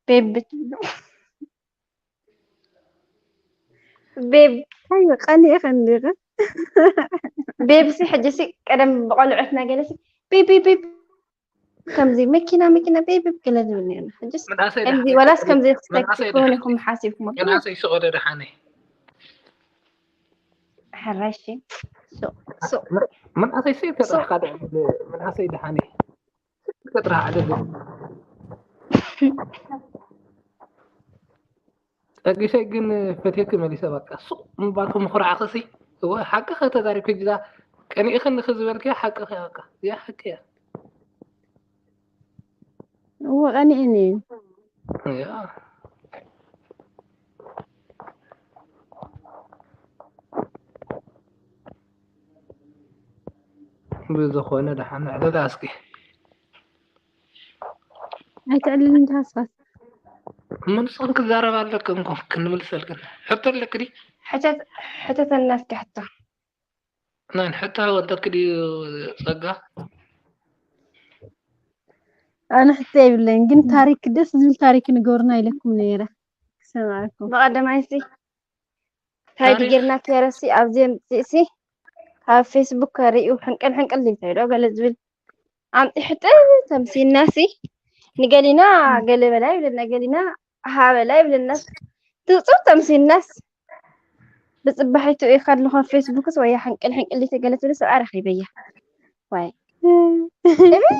ቤቢ ትብሎ ቤብ ኣይወ ቀኒኤ ከንዲኸ ቤብሲ ሕጂሲ ቀደም ብቆልዑትና ገለሲ ቤቢ ቤቢ ከምዚ መኪና መኪና ቤብ ገለ ዝብል ነይሩ። ሕጅስ ምናሰይ ከምዚ ደሓነይ ወላስ ሸቐለ ከምዚ ምናሰይ ክሰክስ ክኸውን ደሓነይ ኢኹም ሓሲብኩም? ምናሰይ ሸቐለ ደሓነይ ሕራሽ ሱቕ ሱቕ ምናሰይ ሲ ሱቕ ከጥራሕ ካልእ ምናሰይ ደሓነይ ከጥራሕ ዓደለ ጸጊሸይ ግን ፈትየኪ መሊሰ በቃ ሱቕ ምባልኩ ምኹራዕክሲ እወ ሓቅኸ ተዛሪብኪ ጅዛ ቀኒእኽኒ ክዝበልኪ ሓቅኸ በቃ እዚኣ ሓቂ እያ እወ ቀኒእኒ እዩ እያ ብዝኾነ ደሓን ንዕለላ እስኪ ኣይትዕልልን ተሃስኻስ መልስኽን ክዛረብ ኣለክን እኮ ክንምልሰልክን ሕቶ ኣለክ ዲ ሕተተና እስኪ ሕቶ ናይ ሕቶ ኣለክ ድዩ ጸጋ ኣነ ሕቶ የብለይን ግን ታሪክ ደስ ዝብል ታሪክ ንገሩና ኢለኩም ነይረ ክሰምዓኩም ብቐደማይ ሲ እንታይ ታሪክ ጌርና ከረሲ ኣብዚ ምፅእሲ ካብ ፌስቡክ ከርእዩ ሕንቅል ሕንቅል ዘይተይዶ ገለ ዝብል ኣምፂ ሕጥር ተምሲልናሲ ንገሊና ገለ በላ ይብለና ገሊና ሃበላ ይብለናስ ትፁር ተምሲልናስ ብፅባሒቱ እዩ ከለኹ ፌስቡክስ ወያ ሕንቅል ሕንቅል ዘይተገለ ትብል ሰብኣ ረኺበያ ዋይ እብብ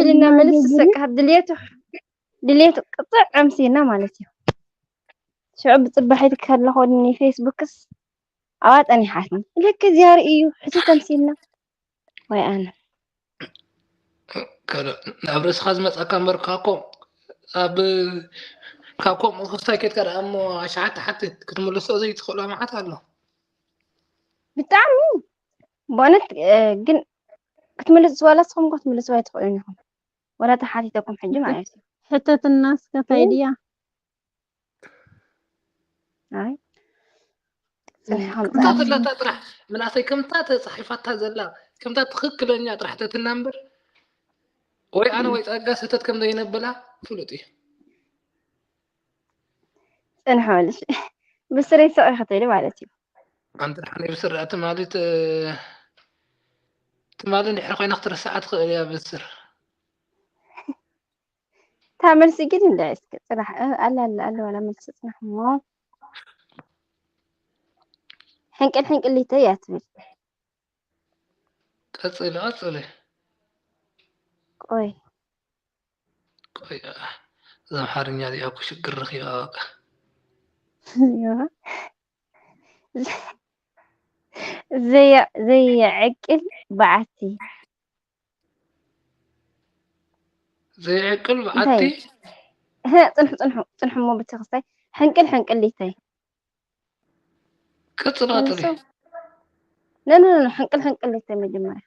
ኢልና መልስ እናገበሩ ሰቃ ድልየቱ ድልየቱ ቅጥዕ ኣምሲልና ማለት እዩ ሽዑ ብፅባሒት ከለኹ ኒ ፌስቡክስ ኣዋ ፀኒሓትኒ ልክ እዚኣ ርእዩ ሕዚ ተምሲልና ወይ ኣነ ከሎ ናብ ርእስኻ ዝመጻካ እምበር ካብ ኮም ኣብ ካብ ከምኡ ክስታይ ኬድካ ደኣ እሞ ኣሽሓት ትሓትት ክትምልሶ ዘይትኽእሎ መዓት ኣሎ ብጣዕሚ ብእውነት እ፣ ግን ክትምልስ ዋላ ንስኹም እኮ ክትምልስዎ ኣይትኽእሉን ኢኹም ወላ ተሓቲተኩም ሕጂ ማለት እዩ ሕተትና እስከ ታይ ድያ ኣይ ጽኒሕኩም ከምታ ዘለታ ጥራሕ ምናሰይ ከምታ ተጻሒፋታ ዘላ ከምታ ትኽክለኛ ጥራሕ ተትና እምበር ወይ ኣነ ወይ ጸጋ ስህተት ከም ዘይነብላ ፍሉጥ እዩ ጽንሖ ልሽ ብስረይ ስቕ ክትብሊ ማለት እዩ ኣንቲ ደሓን ብስር ትማሊ ት- ትማሊ እንድሕር ኮይና ክትርስዓ ትኽእል እያ ብስር እታ መልሲ ግን እንደ እስኪ ጽናሕ እ፣ ኣላ ኣላ ኣላ ዋላ መልሲ ጽናሕ እሞ ሕንቅል ሕንቅሊተይ እያ ትብል ቀጽሊ ቀጽሊ ቆይ ቆይ እዛ ኣምሓርኛ እዚኣ እኮ ሽግር ረኺባ በቃ እዮ። ዘየ- ዘየዕቅል በዓቲ ዘይዕቅል በዓቲ እንታይ? እህ፣ ጽንሑ ጽንሑ ጽንሑ እሞ ብተክስታይ ሕንቅል ሕንቅሊተይ ቀጽላ ጥሪ መልሶ ነኖ ሕንቅል ሕንቅሊተይ መጀመርያ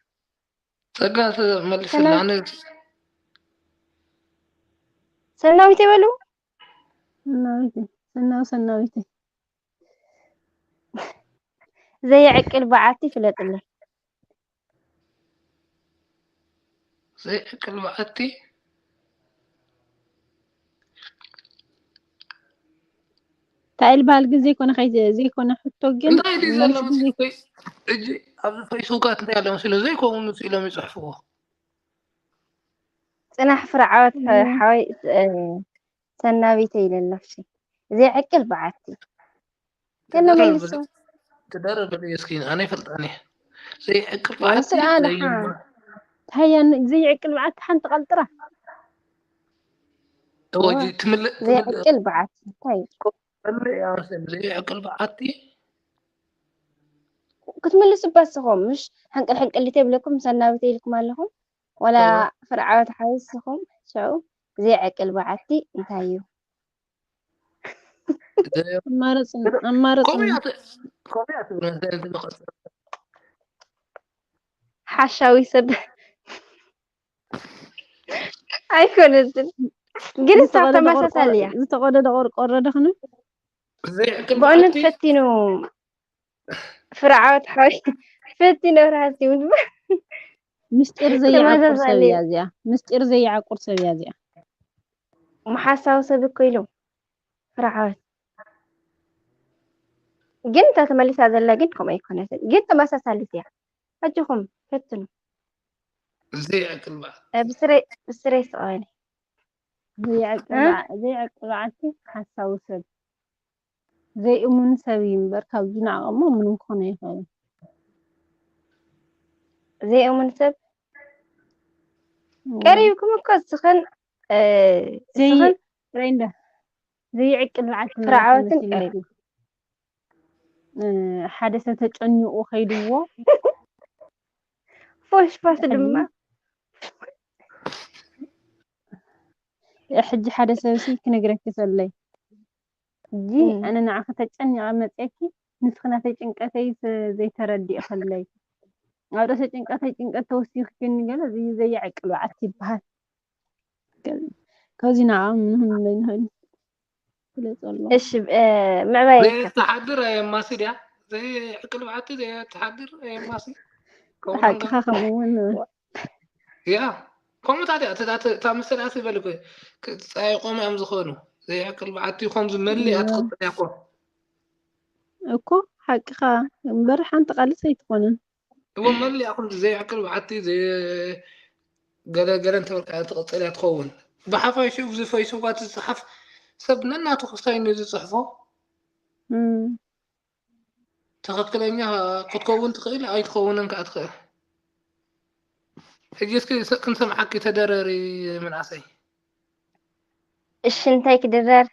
ጸጋ መልስላ ሰናይ- ኣነ ሰናዊት ይበሉ ሰናዊት ሰናው ሰናዊት ዘየዕቅል በዓቲ ፍለጥለይ ዘይዕቅል በዓቲ ታይል ባህል ግን ዘይኮነ ከይ ዘይኮነ ሕቶ ግን እንታይ ድዩ ዘሎ መልሲ ግን መሲልኩይ እጂ ኣብዚ ፌስቡካት እንታይ ኣሎ መሲሉ ዘይከውን ምስ ኢሎም ይፅሕፍዎ ጽናሕ ፍርዓወት እም። ሓወይ እ፣ ሰናቢተ ኢለ ኣለሽ ዘይዕቅል በዓቲ ትደረር ከነመልሶ ትደረር እስኪ ኣነ ይፈልጣኒ ዘይዕቅል ወንስ በዓቲ ኣለ ዘይማ- ታያ ዘይዕቅል በዓቲ ሓንቲ ቀልጥራ እወ፣ ትምልእ ትምልእ ዘይዕቅል በዓቲ እንታይ እዩ? ትምልእ እያ መሰለኒ። ዘይዕቅል በዓቲ ክትምልሱ ባስኹም ምሽ ሕንቅል ሕንቅል ተብለኩም ሰናቢተ ኢልኩም ኣለኹም ወላ እወ። ፍርዓወት ሓይስኹም ሽዑ ዘይዕቅል በዓቲ እንታይ እዩ? ዘይ- ኣማረጽ ኣማረጽ ከምኡ እያ ት- ከምኡ እያ ትብል መሰለኒ። መቐጸል ሓሻዊ ሰብ ኣይኮነትን ግን እሳ ዝተቐደደ ተመሳሳሊ ቆርቆሮ- እያ ዝተቐደደ ቆርቆሮ ደኽኑ ዘይዕቅል ብእውነት በዓቲ ፈቲኑ ፍርዓወት ሓወይ ፈቲኑ ራሲ ምድባ ምስጢር ዘይዓቁር ሰብ ተመሳሳሊ እያ እዚኣ ምስጢር ዘይዓቁር ሰብ እያ እዚኣ መሓሳዊ ሰብ እኮ ኢሉ ፍርዓወት ግን እታ ተመሊሳ ዘላ ግን ከምኡ ኣይኮነትን ግን ተመሳሳሊት እያ ኣጆኹም ፈትኑ ዘይዕቅል በዓል። እ፣ ብስረይ ብስረይ ስቐኒ። ዘይዕቅል እ? በዓ- ዘይዕቅል በዓልቲ ሓሳዊ ሰብ፣ ዘይእሙን ሰብ እዩ እምበር፣ ካብዚ ንዓቕሞ ምንም ክኾን ኣይኽእልን። ዘይእሙን ሰብ እም። ቀሪብኩም እኮ ዝኽን እ፣ ዘይ- ዝኽን ሬንዳ፣ ዘይዕቅል በዓልቲ ፍርዓወትን መሲልኪ። ቀሪብ። እ፣ ሓደ ሰብ ተጨኒቑ ከይድዎ ፎሽፋሽ ድማ ሕጂ ሓደ ሰብ ሲ ክነግረኪ ከለይ፣ ጂ እም። ኣነ ንዓኺ ተጨኒቐ መፅየኪ፣ ንስኺ ናተይ ጭንቀተይ ዘ- ዘይተረድኢ ከለይ፣ ኣብ ርእሲ ጭንቀተይ ጭንቀት ተወሲኽክኒ ገለ፣ እዚ ዘይዕቅል በዓልቲ ይበሃል። ከዚ ንዓ ምንም ዘይንኽእል ግለፀሉ። እሺ፣ እ፣ ምዕባይ ይርከብ። ዘየተሓድር ኣየማሲ ድያ? ዘይዕቅል በዓልቲ ዘየተሓድር ኣየማሲ። ከምኡ ሓቅኻ ከምኡ እውን ያ ከምኡ ታዲያ እታ እታ እታ ምስላ ትበል እኮ ክጻየቆም እዮም ዝኾኑ። ዘይዕቅል በዓልቲ ከምዚ መሊኣ እያ። ትቕጽል እያ እኮ። እኮ ሓቅኻ እምበር ሓንቲ ቃልስ ኣይትኾንን። እሞ መሊኣ ከምዚ ዘይዕቅል በዓልቲ ዘይ ገለ ገለ እንተበልካ ትቕጽል እያ ትኸውን። ብሓፋሽ እዚ ፈይስቡካት ዝጽሓፍ ሰብ ነናቱ ክስታይ እዩ ዝጽሕፎ። እም። ትኽክለኛ ክትከውን ትኽእል ኣይትኸውንን ከዓ ትኽእል። ሕጂ እስኪ ስ- ክንሰምዓኪ ተደረሪ ምንኣሰይ። እሺ፣ እንታይ ክድረር?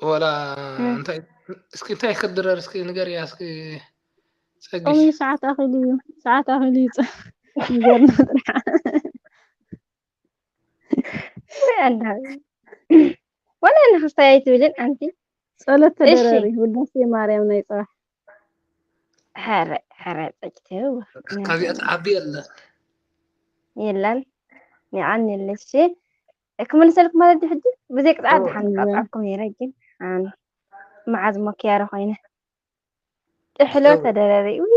ወላ እም። እንታይ እስኪ እንታይ ክትድረር እስኪ ንገርያ እስኪ ጸግሽ። ጾም እዩ፣ ሰዓት ኣኺሉ እዩ፣ ሰዓት ኣኺሉ እዩ። ጾ- ንገርና ጥራሕ። ኣንዳ ወላ ንኽስታይ ኣይትብልን ኣንቲ። ጸሎት እሺ። ተደረሪ፣ ውዳሴ ማርያም ናይ ጽባሕ። ሐረ ሐረ ጸጭተው ካብዚኣ ትዓቢ የለ። የለን። ይዓን የለሽ። ክምልሰልኩም ማለት ድዩ ሕጂ? ብዘይ ቅጽዓት እወ። ድሓን ቃጽዓኩም ነይረ ግን ኣን መዓዝ ሞክያረ ኮይነ። ጥሕሎ እወ። ተደረሪ። ውይ፣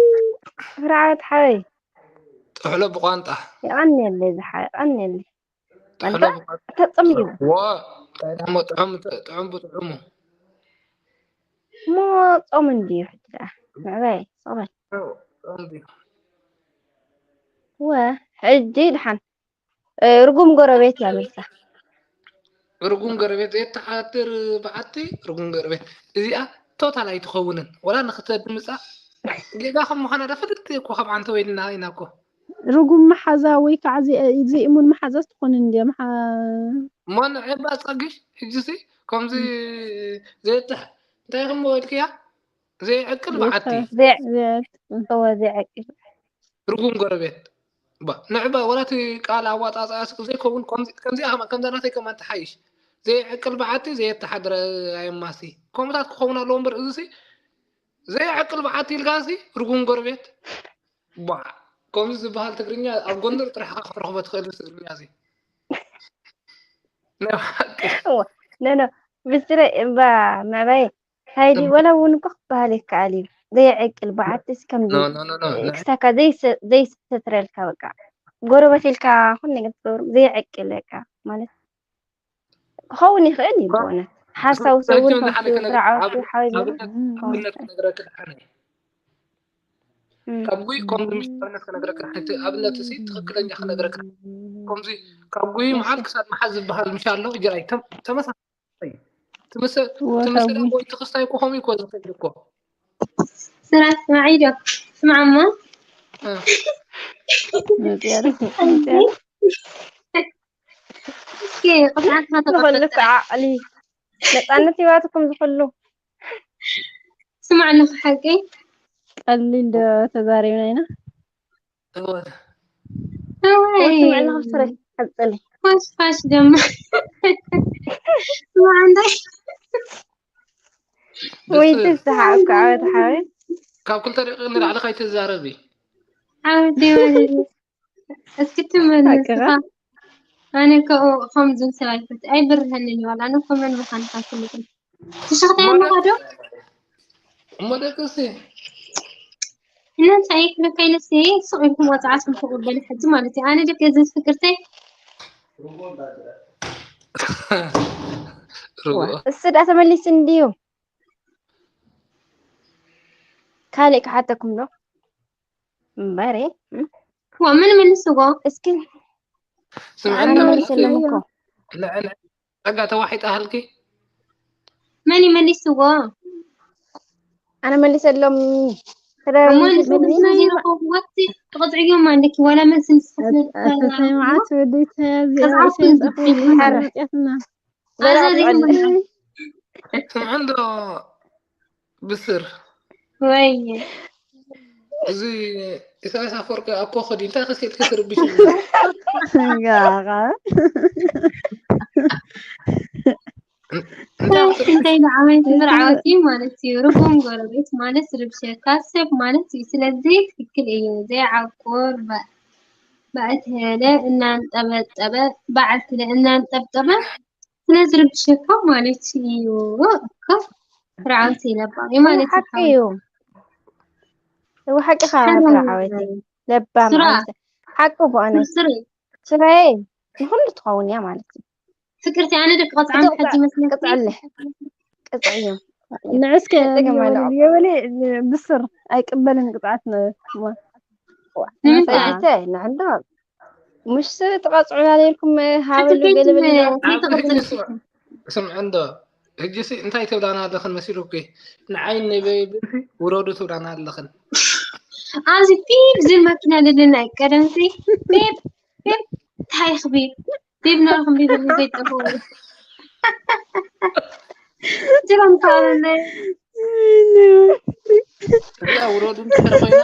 ፍርዓት ሓወይ። ጥሕሎ ብቋንጣ። ይቐንየለይ ዝሓ-፣ ይቐንየለይ። ጥሕሎ ኣንታ ብቋንጣ። ተጸምዩ። ዎ፣ እንታይ ደሞ ጥዑም፣ ጥዑም ብጥዑሙ። እሞ ጾም እንድዩ ሕጂ ደኣ። ምዕባይ፣ ጾመይ። ጥዑም ድዩ? ወ፣ ሕጂ ድሓን። እ፣ ርጉም ጎረቤት እያ መልሳ። ርጉም ጎረቤት ዘየተሓድር በዓቲ፣ ርጉም ጎረቤት። እዚኣ ቶታል ኣይትኸውንን። ወላ ንኽተድምጻ ጌጋ ከም ምዃና ዶ ፍልጥቲ እኮ ካብ ዓንተ ወይልና ኢና እኮ። ርጉም መሓዛ ወይ ከዓ ዘይ-፣ ዘይእሙን መሓዛስ ትኾንን እንድያ። መሓ-፣ እሞ ንዕባ ጸግሽ፣ ሕጂሲ ከምዚ ዘይትሕ-፣ እንታይ ከም በልክያ? ዘይዕቅል በዓቲ። ዘየተ-፣ ዘይ-፣ ዘየት-፣ እወ፣ ዘይዕቅል። ርጉም ጎረቤት። ባ፣ ንዕባ ወላ እቲ ቃል ኣዋጻጽኣስ ዘይከውን ከምዚ፣ ከምዚኣ ከማን፣ ከምዛ ናተይ ከማን ትሓይሽ። ዘይዕቅል በዓቲ ዘየተሓድረ ኣየማሲ። ከምኡታት ክኸውን ኣለዎ እምበር እዚሲ ዘይዕቅል በዓቲ ኢልካሲ ርጉም ጎረቤት። ባ፣ ከምዚ ዝበሃል ትግርኛ ኣብ ጎንደር ጥራሕ ኢኻ ክትረኽቦ ትኽእል እዚ ትግርኛ እዚ። ናይ ብሓቂ። እወ፣ ኖ፣ ኖ፣ ብስረ እምባ ምዕባይ ሃይዲ እም- ወላ እውን እኮ ክበሃል ይከኣል እዩ። ዘየዕቅል በዓትስ ከምዚ ኖ፣ ኖ፣ ኖ፣ ኖ፣ ኖ። ክሳካ ዘይሰ-፣ ዘይሰትረልካ በቃ። ጎረበት ኢልካ ኩሉ ነገር ትገብሩ ዘየዕቅል በቃ ማለት ክኸውን ይኽእል እዩ ብእውነት። ሓሳዊ ሰብ እውን ሕጂ ንሓደ ከምቲ ነገር ስርዓቱ ኣብ-፣ ሓወይ ኣብነት፣ ዝበሎ ኣብነት ክነግረኪ ድሓን እየ። እም። ካብ ጉይ ከምዚ ምሽ ኣብነት ክነግረኪ ድሓን እቲ ኣብነት እዚ ትኽክለኛ ክነግረኪ ድሓን። ከምዚ ካብ ጉይ እሺ። መዓል ክሳድ መሓዝ ዝበሃል ምሽ ኣሎ እጅራይ ተም-፣ ተመሳሳሊ እዩ። ትምሰ-፣ እወ፣ ካብ ትምስላ ጉይ። ወይ ትኽስታይ ክኾኑ ይኮ ዝኽእል እኮ። ስራሕ ስማዒ ዶ? ስማዕ እሞ። እ። መፅያ ዶ? መፅያ ዶ? እስኪ ቁስዓት ንኹሉ እኮ ዓቕሊ ነፃነት ሂባትኩም ዝኹሉ። ስማዕ ኣለኹ ሓቂ። ቀሊል ዶ ተዛሪብና ኢና? እወ። እወይ። ወስምዕ ኣለኹ ስረ ቀፅሊ። ፋሽ ፋሽ ደማ። ስማዕ እንታይ? ወይ ደስ ትስሓቅ እኮ ዓወት ሓወይ። ካብ ክልተ ደቂቕ ንላዕሊ ከይትዛረቢ። ዓወት ደማ። እስኪ ትመልስ ሓቅኻ? ኢኻ። ኣነ ከ ከምዚ ሰብ ኣይፈት-፣ ኣይብርሀንን እዩ ዋላ። ኣነ እኮ መን ምዃንካ ኣይፈልጥን። ትሽኽታ እሞ ኣለኻ ዶ? እሞ ደቅሲ እናንተ ኣይክለካ ኢለሲ ሱቕ ኢልኩም ወፅዓትኩም ተቐበሉ ሕጂ ማለት እዩ። ኣነ ደቂ እዚ ፍቅርተይ ርግኦ። እሱ ዳ ተመሊሱ እንድዩ። ካልእ ክሓተኩም ዶ? እምበሬ ዋ፣ መን መልስዎ? እስኪ ስምዐ ኣነ እንዶ መሊሰሎም እኮ ንዕን ጸጋ ተዋሒጣ ሃልኪ መን ይመልስዎ? ኣነ መሊሰሎም እሞ ንስምና ይረኸብዎት ትቕጽዕዮም ኣለኪ። ዋላ መልሲ ንስኽት ኣተታይ መዓት ወደይተያ እዚኣ ቅዝዓት ኢሳያስ ንስኽት ኣፈወርቂ ይሓረ። መርቅያትና ገለ ኣዛዚ ኣውፅኣለይ። ስምዐ እንዶ ብስር ወይ እዚ ኢሳያስ ኣፈወርቂ ኣብ ኮኸዲ እንታይ ከሲልኪ ትርብሽ ጋኻ እንታይ ክትርብሽ እንታይ ንዓመት ምርዓወቲ ማለት እዩ። ርጉም ጎረቤት ማለት ዝርብሸካ ሰብ ማለት እዩ። ስለዚ ትክክል እዩ። ዘይዓቁር በ- በእተለ እናንጠበጠበ በዓልትለ እናንጠብጠበ ስለ ዝርብሸካ ማለት እዩ። እኮ ርዓወቲ ለባም ማለት እዩ። ሓቂ እዩ። እው ሓቂ ኻ ሓራም ፍረ ዓወቲ ለባም ስራ ዓወቲ ሓቂ ብኣነስ ስሪ ስራዬ ንኩሉ ትኸውን እያ ማለት እዩ። ፍቅርቲ ኣነ ደቂ ቆፅዓ እቲ ሕጂ መስለኪ ቅፅዕልሕ ቅፅዕዮም ንዕስከ ደገም ኣለዋ። የበለ ብስር ኣይቅበልን ቅፅዓት ነ ንምንታይ? እንተ ንዕንዶ ምሽ ትቐፅዑና ነርኩም ሃበሉ ሕጂ ገለበል ግን እንዳበልኩም ከይትቕፅል ስምዐ እንዶ ሕጂሲ እንታይ ትብላና ኣለኽን መሲሉኪ? ንዓይ ንበይብልሲ ውረዱ ትብላና ኣለኽን። ኣብዚ ቢብ ዝብል ማኪና ደለና እዩ። ቀደምሲ ቢብ ቢብ እንታይ ኢኺ ቢብ ቢብ ናልኩም ቢብ ዘይጠፍኡ ጅሮም ካለለ እዛ ውረዱ እንድሕር ኮይና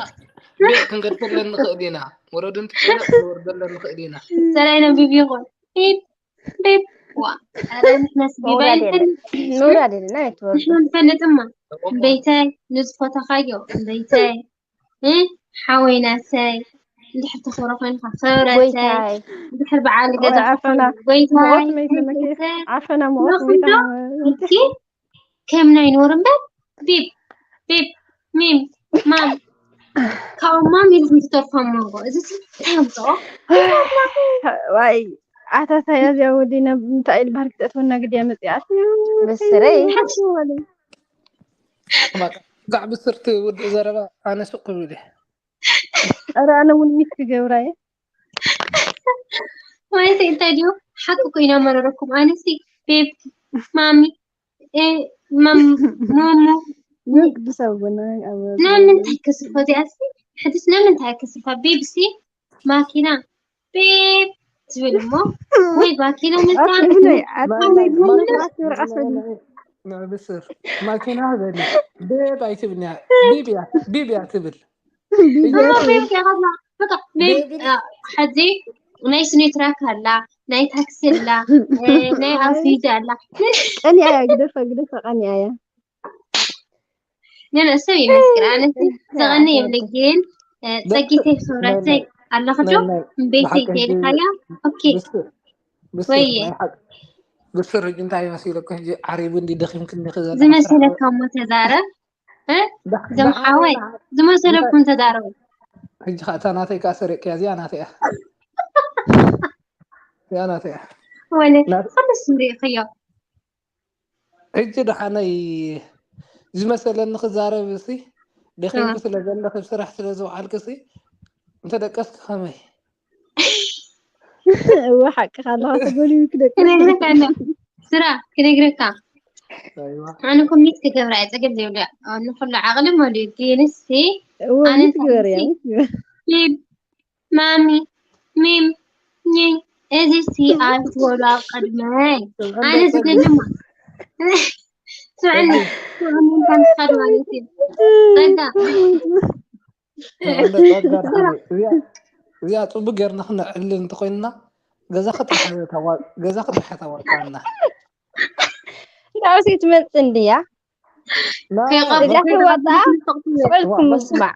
ቤት ክንገድፈለን ንኽእል ኢና። ውረዱ እንድሕር ኮይና ክንወርደለን ንኽእል ኢና። ሰላይና ቢብ ይኹን ቢብ ቢብ ዋ ኣረ ንሕናስ ቢብ ምውራድ ኣይንፈልጥ የለን ምውራድ የለን ኣይትወርዱ ንሕና ንፈልጥማ እምበይተይ ንዝፈተኻዮ እምበይተይ እ ሓወይ ናተይ እንድሕር ተኸብረ ኮይንካ ክብረተይ ጎይታይ እንድሕር በዓል ገዛ ወይ ዓፈና ጎይታይ መኦት መይት ለመኬ ዓፈና መኦት መይት እኪ ከም ናይ ኖር እምበር ቢብ ቢብ ሚም ማም ካብኡ ማም ኢልኩም ትተርፎም መንጎ እዚ ሲ እንታይ ኣምፅኦ ዋይ ኣታታ እያ እዚኣ ወዲና እንታይ ኢል ባህል ክተእትወና ግድያ መፅኣት ብስረይ ጋዕ ብስርቲ ውድእ ዘረባ ኣነ ሱቅ ክብል እየ። ኧረ ኣነ እውን ሚት ክገብራ እየ ማለት እንታይ ድዩ ሓቂ ኮይና መረረኩም ኣነሲ ቤብ ማሚ እ፣ ማም- ማሙ ግን ቅዱስ ኣቦና ኣብ ንምንታይ ከስርሖ እዚኣሲ ሕድስ ንምንታይ ከስርሖ ቤብሲ ማኪና ቤብ ትብል እሞ ወይ ማኪና መጣ ኣትብለይ ወይ ኣትብለይ ቡን ወረቃት ወረቃት በሊ ብስር ማኪና በሊ ቤብ ኣይትብልንያ ቢብያ ቢብያ ትብል እሞ ቤብ ያኸላ በቃ ቤብ አ፣ ሕዚ ናይ ስኒትራክ ኣላ ናይ ታክሲ ኣላ እ፣ ናይ ኣስቤዛ ኣላ ቀኒያ እያ ግደፋ ግደፋ ቀኒያ እያ ገለ ሰብ ይመስክር ኣነ ዘቐኒ የብለ ግን እ፣ ጸጊተይ ክብረተይ ኣለኽዶ እምበይተይ ተልካያ ኦኬ ወየ ብስር ሕጂ እንታይ መሲለኩ ሕጂ ዓሪቡ እንዲ ደኺምክኒ ክዘላ ዝመሰለካ እሞ ተዛረብ እ? እዞም ሓወይ ዝመሰለኩም ተዛረቡ ሕጂ ከዓ እታ ናተይ ከዓ ሰሪቅያ እዚኣ ናተይ እያ እዚኣ ናተይ እያ ወለ ናት- ኩሉ ስም ርኢኽዮ ሕጂ ደሓነይ ዝመሰለኒ ክዛረብ ሲ ደኺምኩ ስለ ዘለኺ ስራሕ ስለ ዝውዓልክ ሲ እንተደቀስክ ከመይ እወ ሓቅኻ ኣለኻ ተጎሊብክ ደቂ ክነግረካ ኣሎ ስራ ክነግረካ ኣይዋ ኣነ ኮሚት ክገብራ እየ ፀገም ዘይብሉ ንኩሉ ዓቕሊ መሉ ግንሲ እወ ኣነ ሚት ግበር እያ ሳይንሲ- ሚት ግበር ቢብ ማሚ ሚም ኝ እዚ ሲ ኣይትበሉ ኣብ ቅድመይ ኣነ ዝገድማ ስምዕኒ ስምዕኒ እንኳን ትኸድ ማለት እዩ ጸጋ እንደ ጸጋ ደሓን እዩ። እዚኣ እዚኣ ጽቡቅ ጌርና ክነዕልል እንተኮይንና ገዛኺ ጥራሕ ታዋ- ገዛኺ ጥራሕ ታዋጣና ካብዚ ትመጽእ እንድያ ና- ከይቐብ- እዚኣ ክወጣ ስዕልኩም ምስማዕ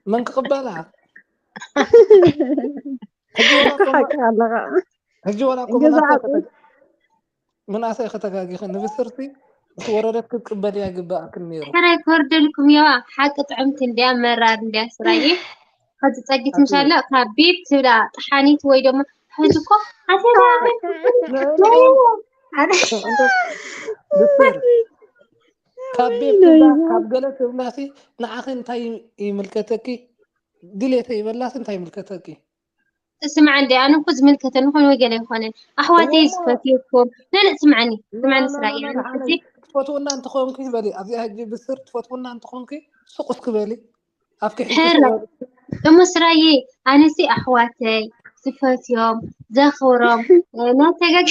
መን ክቕበላ ሕጂ ወላ እኮ- ሓቂ ኣለኻ ሕጂ ወላ እኮ ገዛ መናእሰይ ዓጽዩ። ከተጋ- መናእሰይ ከተጋጊኺ ንብስርቲ ምስ ወረደት ክትቅበልያ ይግባእክን ነይሩ ሕራይ ክወርደልኩም የዋ ሓቂ ጥዕምቲ እንድያ መራር እንድያ ስራዬ ከዚ ጸጊት ምሻላ ካብ ቤት ትብላ ጥሓኒት ወይ ደሞ ሕዚ እኮ ኣተዳ ብስር ካብ ቤት ትብላ ካብ ገለ ትብላሲ ንዓኺ እንታይ ይምልከተኪ ድሌተ ይበላስ እንታይ ይምልከተኪ? ስምዓ እንዲ ኣነ እኮ ዝምልከተኒ ኾነ ወይ ገለ ይኾነ ኣሕዋተይ ዝፈትየኩም ነነ ስምዓኒ ስምዓኒ ስራየ ኣነ ሕጂ ትፈትውና እንተኾንኪ በሊ ኣብዚኣ ሕጂ ብስር ትፈትውና እንተኾንኪ ሱቕ እስኪ በሊ ኣብኪ ሕጂ ሕረ እሞ ስራየ ኣነሲ ኣሕዋተይ ዝፈትዮም ዘኽብሮም ናተጋግ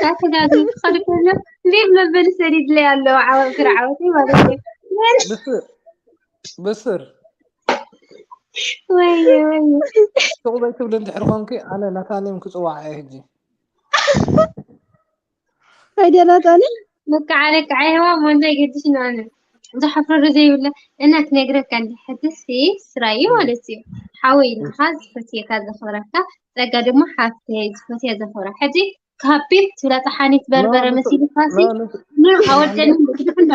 ናተጋግ ኸድፈሎ ቤብ መበሊ ሰዲድለይ ኣለዉ ዓወት ስራ ዓወተይ ማለት እዩ ብስር ብስር ወይ ወይ ሱቕ ዘይትብሊ እንድሕር ኮንኪ ኣነ ናታንዮም ክፅዋዕ እየ ሕጂ ኣይደላታኒ ልክዓ ልክዓ ይዋ ሞንዶ ይገድሽ ንኣነ ዝሓፍረሉ ዘይብለ እና ክነግረካ እንዲ ሕትሲ ስራዩ ማለት እዩ ሓወይ ኢልካ ዝፈትየካ ዘኽብረካ ጸጋ ድማ ሓፍተይ ዝፈትያ ዘኽብራ ሕጂ ካብ ቢብ ትብላ ጸሓኒት በርበረ መሲልካሲ ኑ ኣወደኒ ግድፍሎ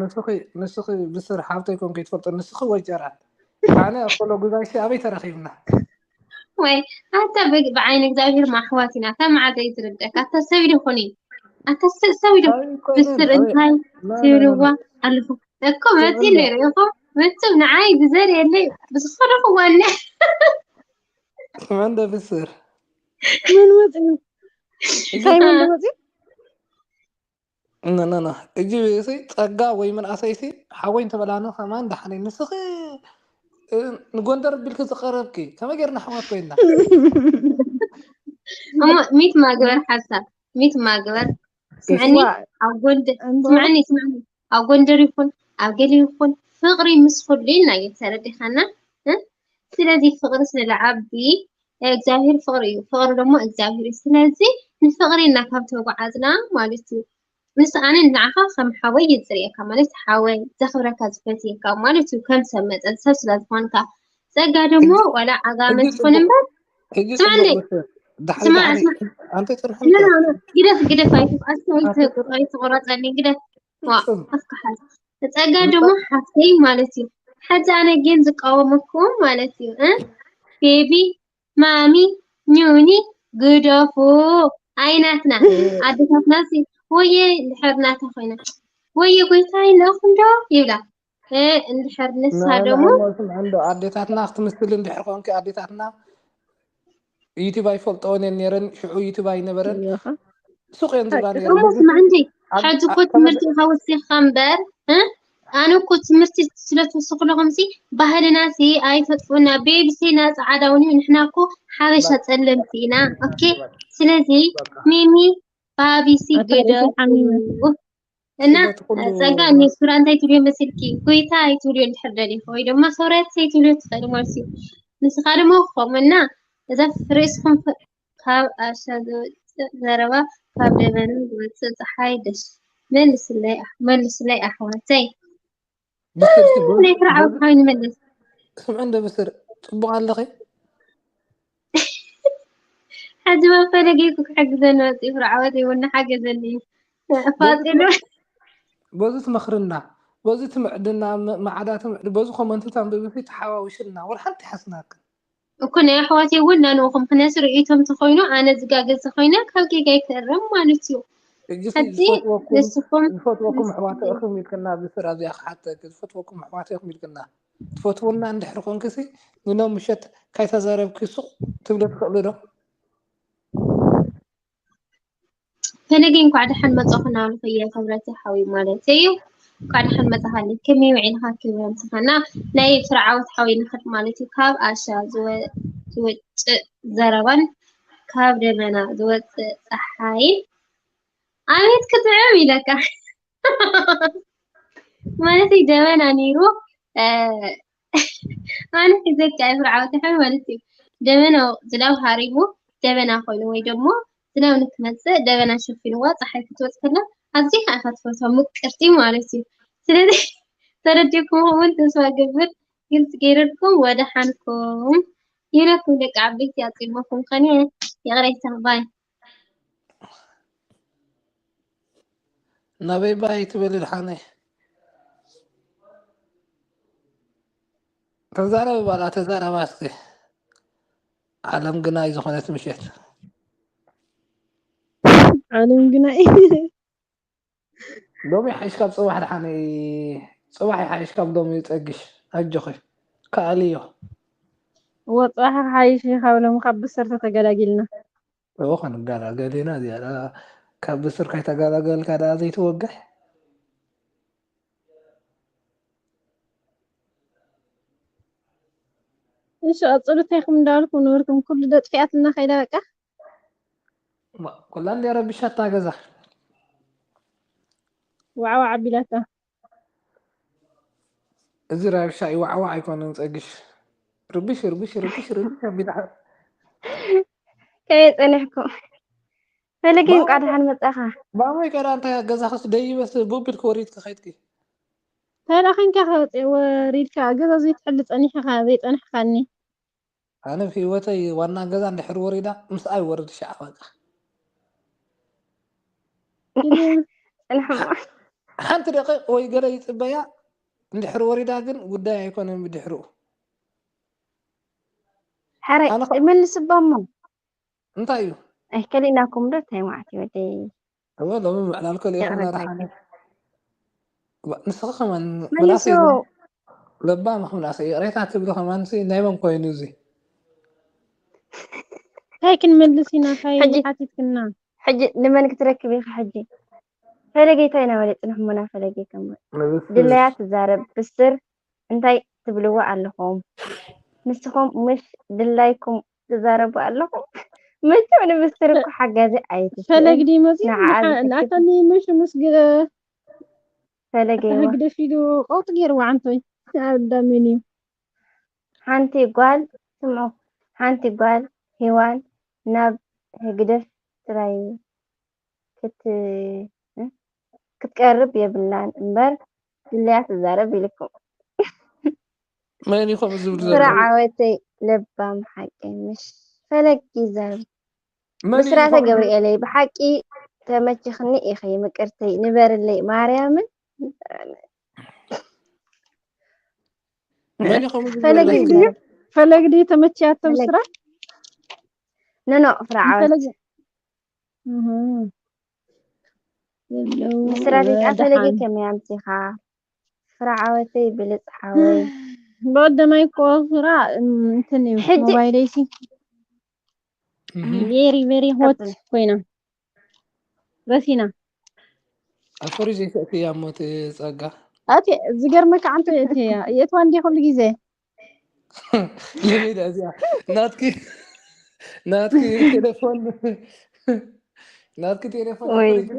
ንስኺ ንስኺ ብስር ሓብተይ ኮንኪ ትፈልጦ ንስኺ ወጀራት ኣነ ኣኮሎ ጉዛይሲ ኣበይ ተረኺብና ወይ ኣታ ብዓይኒ እግዚኣብሔር ማሕዋት ኢና እታ መዓልቲ እዩ ዝርደካ ኣታ ሰብ ኢሉ ይኹን እዩ ኣታ ሰብ ኢሉ ብስር እንታይ ትብልዋ ኣለኹ እኮ መፂ ነይሩ ኢኹ መፅም ንዓይ ግዘር የለይ ብዝኸደኹ ዋነ መንደ ብስር ምን መፅዩ እንታይ መንደ መፅዩ ኖ ኖ ኖ እጂ ሲ ጸጋ ወይ መንእሰይ ሲ ሓወይ እንተበላኒ ከማን ደሓነይ ንስኺ ንጎንደር ቢልኪ ዝቀረብኪ ከመይ ጌርና ኣሕዋት ኮይንና እሞ ሚት ማግበር ሓሳብ ሚት ማግበር ስምዕኒ ኣብ ጎንደር ስምዕኒ ስምዕኒ ኣብ ጎንደር ይኹን ኣብ ገለ ይኹን ፍቅሪ ምስ ኩሉ ኢልና እዩ ተረዲኻና ስለዚ ፍቅሪ ስለዝዓቢ እግዚኣብሔር ፍቅሪ እዩ ፍቅሪ ደግሞ እግዚኣብሔር እዩ ስለዚ ንፍቅሪ ኢልና ካብ ተጓዓዝና ማለት እዩ ምስ ኣነ ንዓኻ ከም ሓወይ ይፅርየካ ማለት ሓወይ ዘኽብረካ ዝፈትየካ ማለት እዩ ከም ሰብ መጠን ሰብ ስለ ዝኾንካ ጸጋ ደግሞ ዋላ ዓጋመ ትኹን እምበር ሕጂ ስማዕለይ ጽቡቅ ብስር ድሓን ስማዕ ድሓን ስማዕ ኣንተ ጽንሐ ኖ ኖ ኖ ግደፍ ግደፍ ኣይትፍ- ኣስቲ ኣይት- ኣይትቆረፀኒ ግደፍ ዋ ኣፍካሓት ጸጋ ደግሞ ሓፍተይ ማለት እዩ ሓዚ ኣነ ግን ዝቃወመኩም ማለት እዩ እ ቤቢ ማሚ ኙኒ ግደፉ ኣይናትና ኣደታትና ሲ ወየ እንድሕር ናታ ኮይና ወየ ጎይታይ ነኹም ዶ ይብላ እ እንድሕር ንሳ ደሞ ስምዐ እንዶ ኣዴታትና ክትምስል እንድሕር ኮንኪ ኣዴታትና ዩቲብ ኣይፈልጠወን እየን ነይረን ሽዑ ዩቲብ ኣይነበረን ሱቅ እየን ዝብላ እሞ ስማዕ እንጂ ሕጂ እኮ ትምህርቲ ኢኻ ወሲኽካ እምበር እ ኣነ እኮ ትምህርቲ ስለ ትውስኹ ኣለኹም ሲ ባህልና ሲ ኣይተጥፍኡና ቤቢ ሲ ና ፃዓዳ እውን እዩ ንሕና እኮ ሓበሻ ፀለምቲ ኢና ኦኬ ስለዚ ሚሚ ባቢ ሲ ግደፉ እና ጸጋ እኔ ሱራ እንታይ ትብልዮ መሲልኪ ጎይታ ኣይትብልዮ እንድሕር ደሊኺ ወይ ድማ ክብረት ዘይትብልዮ ትኽእሊ ማለት እዩ ንስኻ ድማ ከምኡ እና እዛ ርእስኹም ካብ ኣሻ ዝወፅእ ዘረባ ካብ ደበና ዝወፅእ ፀሓይ ደሽ መልስለይ ኣሕ- መልስለይ ኣሕዋተይ ብስር ሲ ናይ ፍርዓዊ ሓዊ ንመልስ ስምዐ እንደ ብስር ፅቡቅ ኣለኺ ሕጂ መፈለገይኩ ክሕግዘኒ መፅእ ፍርዓወት እውን ሓገዘኒ ፋፂሉ በዚ ትመኽርና በዚ ትምዕድና መዓዳ ትምዕድ በዚ ኮመንቲ ተንብቢ ተሓዋውሽልና ወላ ሓንቲ ሓስናክን እኮ ናይ ኣሕዋተይ እውን ናንኡኹም ክነስ ርእይቶም ተኾይኑ ኣነ ዝጋገዝ ተኾይነ ካብ ጌጋ ይክእረም ማለት እዩ ሕጂ ንስኹም ዝፈትወኩም ኣሕዋተ እኹም ኢልክና ብስር ኣብዚኣ ክሓተክ ዝፈትወኩም ኣሕዋተ እኹም ኢልክና ትፈትውና እንድሕር ኮንክሲ ንኖም ምሸት ካይተዛረብኪ ሱቕ ትብሊ ትኽእሉ ዶ ፈለገይ እንኳዕ ደሓን መጻኹ እናበልኩ እየ ክብረተይ ሓወይ ማለት እዩ። እንኳዕ ደሓን መጻኻኒ። ከመይ ውዒልካ ክብረ ምሳኻና ናይ ፍርዓወት ሓወይ ንኽድ ማለት እዩ። ካብ ኣሻ ዝወ- ዝወጽእ ዘረባን ካብ ደመና ዝወጽእ ጸሓይን ኣቤት ክጥዕም ኢለካ። ማለት እዩ ደመና ነይሩ ኣነ ሒዘካ እየ ፍርዓወት ሓወይ ማለት እዩ። ደመና ዝናብ ሃሪሙ ደበና ኮይኑ ወይ ደግሞ ዝናብ ንክመፅእ ደበና ሸፊንዋ ፀሓይ ክትወፅ ከላ ኣዝኻ ኢኻ ትፈትዋ ምቅርቲ ማለት እዩ። ስለዚ ተረዲእኩም እውን ተስፋ ገብር ግልፂ ገይረልኩም ወደ ሓንኩም ይብለኩም ደቂ ዓበይቲ ኣፂልመኩም ከኒ ይቕሬታ ባይ ናበይ ባይ ትብል ድሓነይ ተዛረብ ባላ ተዛረባ እስኪ ዓለም ግናይ ዝኾነት ምሸት ዓለም ግናይ ሎሚ ሓይሽ ካብ ፅባሕ ድሓነይ ፅባሕ ይሓይሽ ካብ ሎሚ ፀግሽ ኣጆኺ ከኣልዮ። ወጻኺ ሓይሽ ካብ ሎም ካብ ብስር ተተገላጊልና። እዎ ክንገላገል ኢና ዝያዳ። ካብ ብስር ከይተገላገልካ ደኣ ዘይትወግሕ። እሺ፣ ቀጽሉ። እንታይ ኢኹም እንዳበልኩም ነበርኩም? ኩሉ ዶ ጥፊኣትና ከይዳ በቃ? ማ-፣ ኩላ እንደ ረቢሻታ ገዛ። ዋዕዋዕ ኣቢላታ። እዚ ረብሻ ይዋዕዋዕ ኣይኮነን ጸግሽ። ርብሽ፣ ርብሽ፣ ርብሽ፣ ርብሽ ኣቢላ። ከመይ ጸኒሕኩም? ፈለገ ባባ እንኳዕ ደሓን መጻኻ። ባባይ ቀዳ እንታይ ገዛኽስ ደይበስ ቡቢል ክወሪድ ከኸይድኪ። እንታይ ደኣ ኾንካ ከ ወሪድካ ገዛ ዘይትሕሉ ጸኒሕኻ ዘይጸንሕካኒ? ኣነ ኣብ ህይወተይ ዋና ገዛ እንድሕር ወሪዳ ምስኣ ይወርድ ሻዕ በቃ። ኢሉ ጽንሕሞ። ሓንቲ ደቂቕ ወይ ገለ ይጽበያ እንድሕር ወሪዳ ግን ጉዳይ ኣይኮነን ብድሕርኡ። ሓራይ ኣነ ኸ- መልስባ እሞ። እንታይ እዩ? ኣይ ከሊእናኩም ዶ እንታይ ማዕት ወደይ? እወ ሎሚ ምዕላል ከሊእኹም ይቕረታ ናታ ሓነ። እዋ፣ ንስኺ ከማን መልሱ። ምናሰይ ለባም ምናሰይ ይቕሬታ ትብሊ ከማን ሲ ናይ መን ኮይኑ እዚ? እንታይ ክንመልስ ኢና? እንታይ ሕጂ ሓቲትክና? ሕጂ ንመን ክትረክብ ኢኻ ሕጂ? ፈለገይ እንታይ እናበለ ጽንሕሞና ፈለገይ ከማ ንብስ- ድላያ ትዛረብ ብስር እንታይ ትብልዎ ኣለኹም? ንስኹም ምሽ ድላይኩም ትዛረቡ ኣለኹም? መቸም ንብስር እኮ ሓጋዚ ኣይትስእን። ፈለግ ድዩ መፂኡ? ንዓኣ ዝትክእ ንኣካኒ ምሽ ምስ ግ- ፈለገይዋ ህግደፍ ኢሉ ቀውጢ ገይርዋ ዓንቶይ። ኣዳሚን እዩ። ሓንቲ ጓል ስምዑ፣ ሓንቲ ጓል ሄዋን ናብ ህግደፍ ጥራይ ክት ክትቀርብ የብላን እምበር ድላያ ትዛረብ ኢልኩም። መን እዩ ከምኡ ዝብል ዘሎ? ስራ ዓወተይ ለባም ሓቂ ምሽ ፈለግ ይዛረብ። መን እዩ ብስራተ ከምኡ ዝብል? ገብርኤለይ ብሓቂ ተመችኽኒ ኢኺ ምቅርተይ ንበርለይ ማርያምን መን እዩ ከምኡ ዝብል? ፈለግ ናይ ይዛረብ። ፈለግ ድዩ ተመችያቶ ፈለግ። ብስራ? ኖኖ ፍራ ዓወት ፈለግ እህ። ዘለው ብስራ ሪቃ ደሓን። ፈለጊ ከመይ ኣምሲኻ? ፍራ ዓወተይ ብልጽ ሓወይ ብቀደማይ እኮ ፍራ እም፣ እንትን እዩ ሕጂ ሞባይለይ ሲ እህ። ቬሪ ቬሪ ሆት ኮይና ረሲና። ኣብ ፍሪጅ ይሰእትያ እሞ እቲ ጸጋ። ኣቲ ዝገርመካ ዓንተ የእትያ የእትዋ እንዲ ኩሉ ግዜ ልሚድ እዚኣ ናትኪ ናትኪ ቴሌፎን ናትኪ ቴሌፎን ኣብ ወይ ፍሪጅ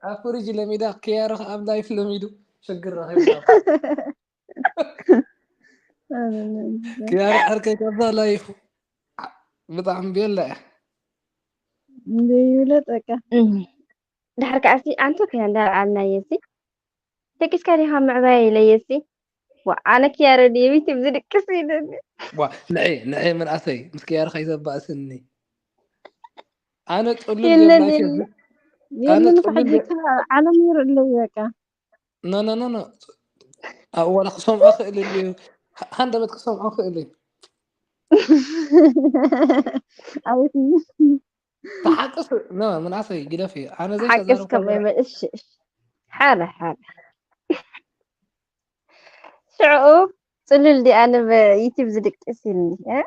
ኣብ ፍሪጅ ለሚዳ ክያሮ ኣብ ላይፍ ለሚዱ ሽግር ረኺብና። ክያሮ ዓርከይ ካብዛ ላይፍ ብጣዕሚ ቤላ እያ። እንደይብለጠካ እም። ድሕር ከዓሲ ኣንቶኪያ እንዳበዓልናዮ ሲ ደቂስካ ዲኻ ምዕባይ ኢለዮ ሲ ዋ ኣነ ክያሮ ድየ ዩቲብ ዝድቅስ ኢለኒ። ዋ ንዒ ንዒ መንኣሰይ ምስ ክያሮ ከይዘባእስኒ ኣነ ጽሉል የለን ጀብላይ የለን። ኣነ የለን ጽሉል ሕጂ ዓለም ይርእለይ በቃ ኖ ኖ ኖ ኖ ኣብኡ ዋላ ክሰምዖ ክእል እዩ ሃንደበት ክሰምዖ ክእል እዩ ኣቤት ተሓቅስ ኖ ምንኣሰይ ግደፍ እዩ ኣነ ሓቅስ ዘይተዛረብኩ ከምኡ ይበል። እሺ እሺ። ሓረ ሓረ ሽዕኡ ጽሉል ዲኣ ንብ ዩቲብ ዝድቅስ ኢልኒ እ?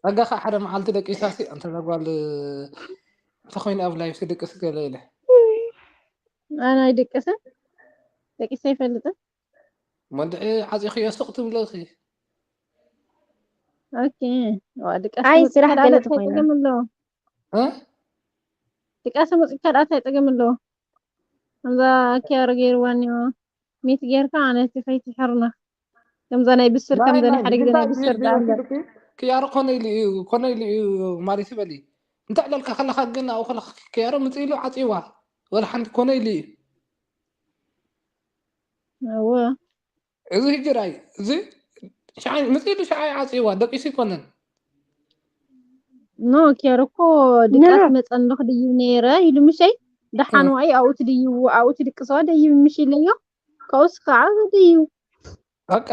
ጸጋኻ ሓደ መዓልቲ ደቂሳሲ እንተ ጓል እንተኮይኑ ኣብ ላይፍ ትድቅስ ገለ ኢለ ኣነ ኣይድቅስን ደቂሰ ኣይፈልጥን መንድዒ ዓፂኽዮ ሱቕ ትብለኺ ኦኬ ዋ ድቃስ ኣይ መፂካ ስራሕ ደኣ ገለ እንታይ ተኮይና ፀገም ኣለዎ እ? ድቃስ መፂካ ደኣ እንታይ ፀገም ኣለዎ ከምዛ ኪያሮ ገይርዋ እኒኦ ሚት ጌርካ ኣነ እቲ ፈይቲ ሕርና ከምዛ ናይ ብስር ናይ ከምዛ ናይ ናይ ሓደ ግዜ ናይ ግዳጅ ብስር ደኣ እምበር ወሲዱኪ ክያሮ ኮነ ኢሉ እዩ ኮነ ኢሉ እዩ ማለት ይበል እዩ እንታይ ዕለልካ ከለካ ግን ኣብኡ ከለካ ክያሮ ምፅ ኢሉ ዓፂዋ ወላ ሓንቲ ኮነ ኢሉ እዩ እወ እዚ ህጂ ራይ እዚ ሸዓይ ምፅ ኢሉ ሸዓይ ዓፂዋ ደቂሱ ይኮነን ኖ ኪያሮ እኮ ኖ ድቃስ ኖ መፀን ዶ ክድይብ ነይረ ኢሉ ምሸይ ደሓን ዋይ ኣብኡ ትድይቡ ኣብኡ ትድቅሰዋ ደይብ ምሽ ኢለዮ ካብኡስ ከዓ ደይቡ በቃ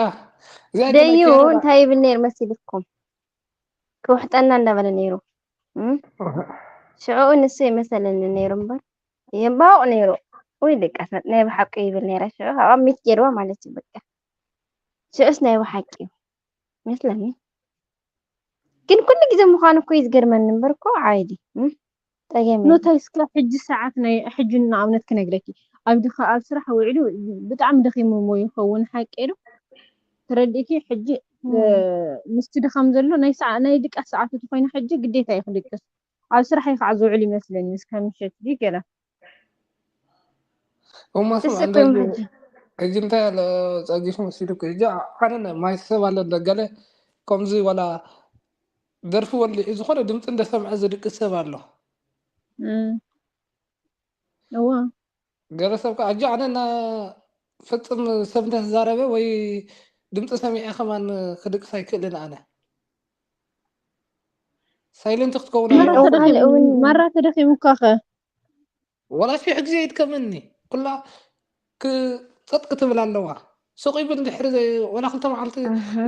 እዚኣ ግን ደዩ ኣካይዳ እንታይ ይብል ነይሩ መሲልኩም? ክውሕጠና እንዳበለ ነይሩ እም? ሽዕኡ ንሱ ይመሰለኒ ነይሩ እምበር የባውቕ ነይሩ። ውይ ድቃሳት ናይ ብሓቂ ይብል ነይረ ሽዑ ካብኣ ሚት ገይርዋ ማለት እዩ በቃ። ሽዑስ ናይ ብሓቂ እዩ መስለኒ። ግን ኩሉ ግዜ ምዃኑ እኮ እዩ ዝገርመኒ እምበር እኮ ዓይዲ፣ እም፣ ጸገም የለን። ኖታይ እስከ ሕጂ ሰዓት ናይ ሕጂ ንኣብነት ክነግረኪ፣ ኣብ ድኻ ኣብ ስራሕ ውዒሉ ብጣዕሚ ደኺሙ እሞ ይኸውን ሓቂ ዶ? ተረዲእኪ? ሕጂ እ፣ እም፣ ምስቲ ድኻም ዘሎ ናይ ሰዓ ናይ ድቃስ ሰዓቱ ተኾይኑ ሕጂ ግዴታ እዩ ክድቅስ። ኣብ ስራሕ እዩ ከዓ ዝውዕል ይመስለኒ እስከ ምሸት ድዩ ገለ። እሞ ስምዓ እሱ እኮ እንታይ እዮም ድ- ሕጂ ሕጂ እንታይ ኣለ ጸጊሽ መሲሉኩ። ሕጂ ኣነ ነ- ማይ ሰብ ኣለ እንደ ገለ ከምዚ ዋላ ደርፊ ወሊዑ ዝኾነ ድምፂ እንደሰምዐ ዝድቅስ ሰብ ኣሎ። እም፣ እዋ ገለ ሰብ ከዓ ሕጂ ኣነ እና ፍፅም ሰብ እንተተዛረበ ወይ ድምፂ ሰሚዐ ከማን ክድቅስ ኣይክእልን ኣነ። ሳይለንት ክትከውን ማራ ኣለዋ። እው ኣነ ተደኺሙ እውን ማራ ተደኺሙካ ከ? ወላ ሽሕ ግዜ ይድከመኒ ኩላ ክ- ጸጥ ክትብል ኣለዋ። ሱቕ ይብል ድሕሪ ዘይ- ወላ ክልተ መዓልቲ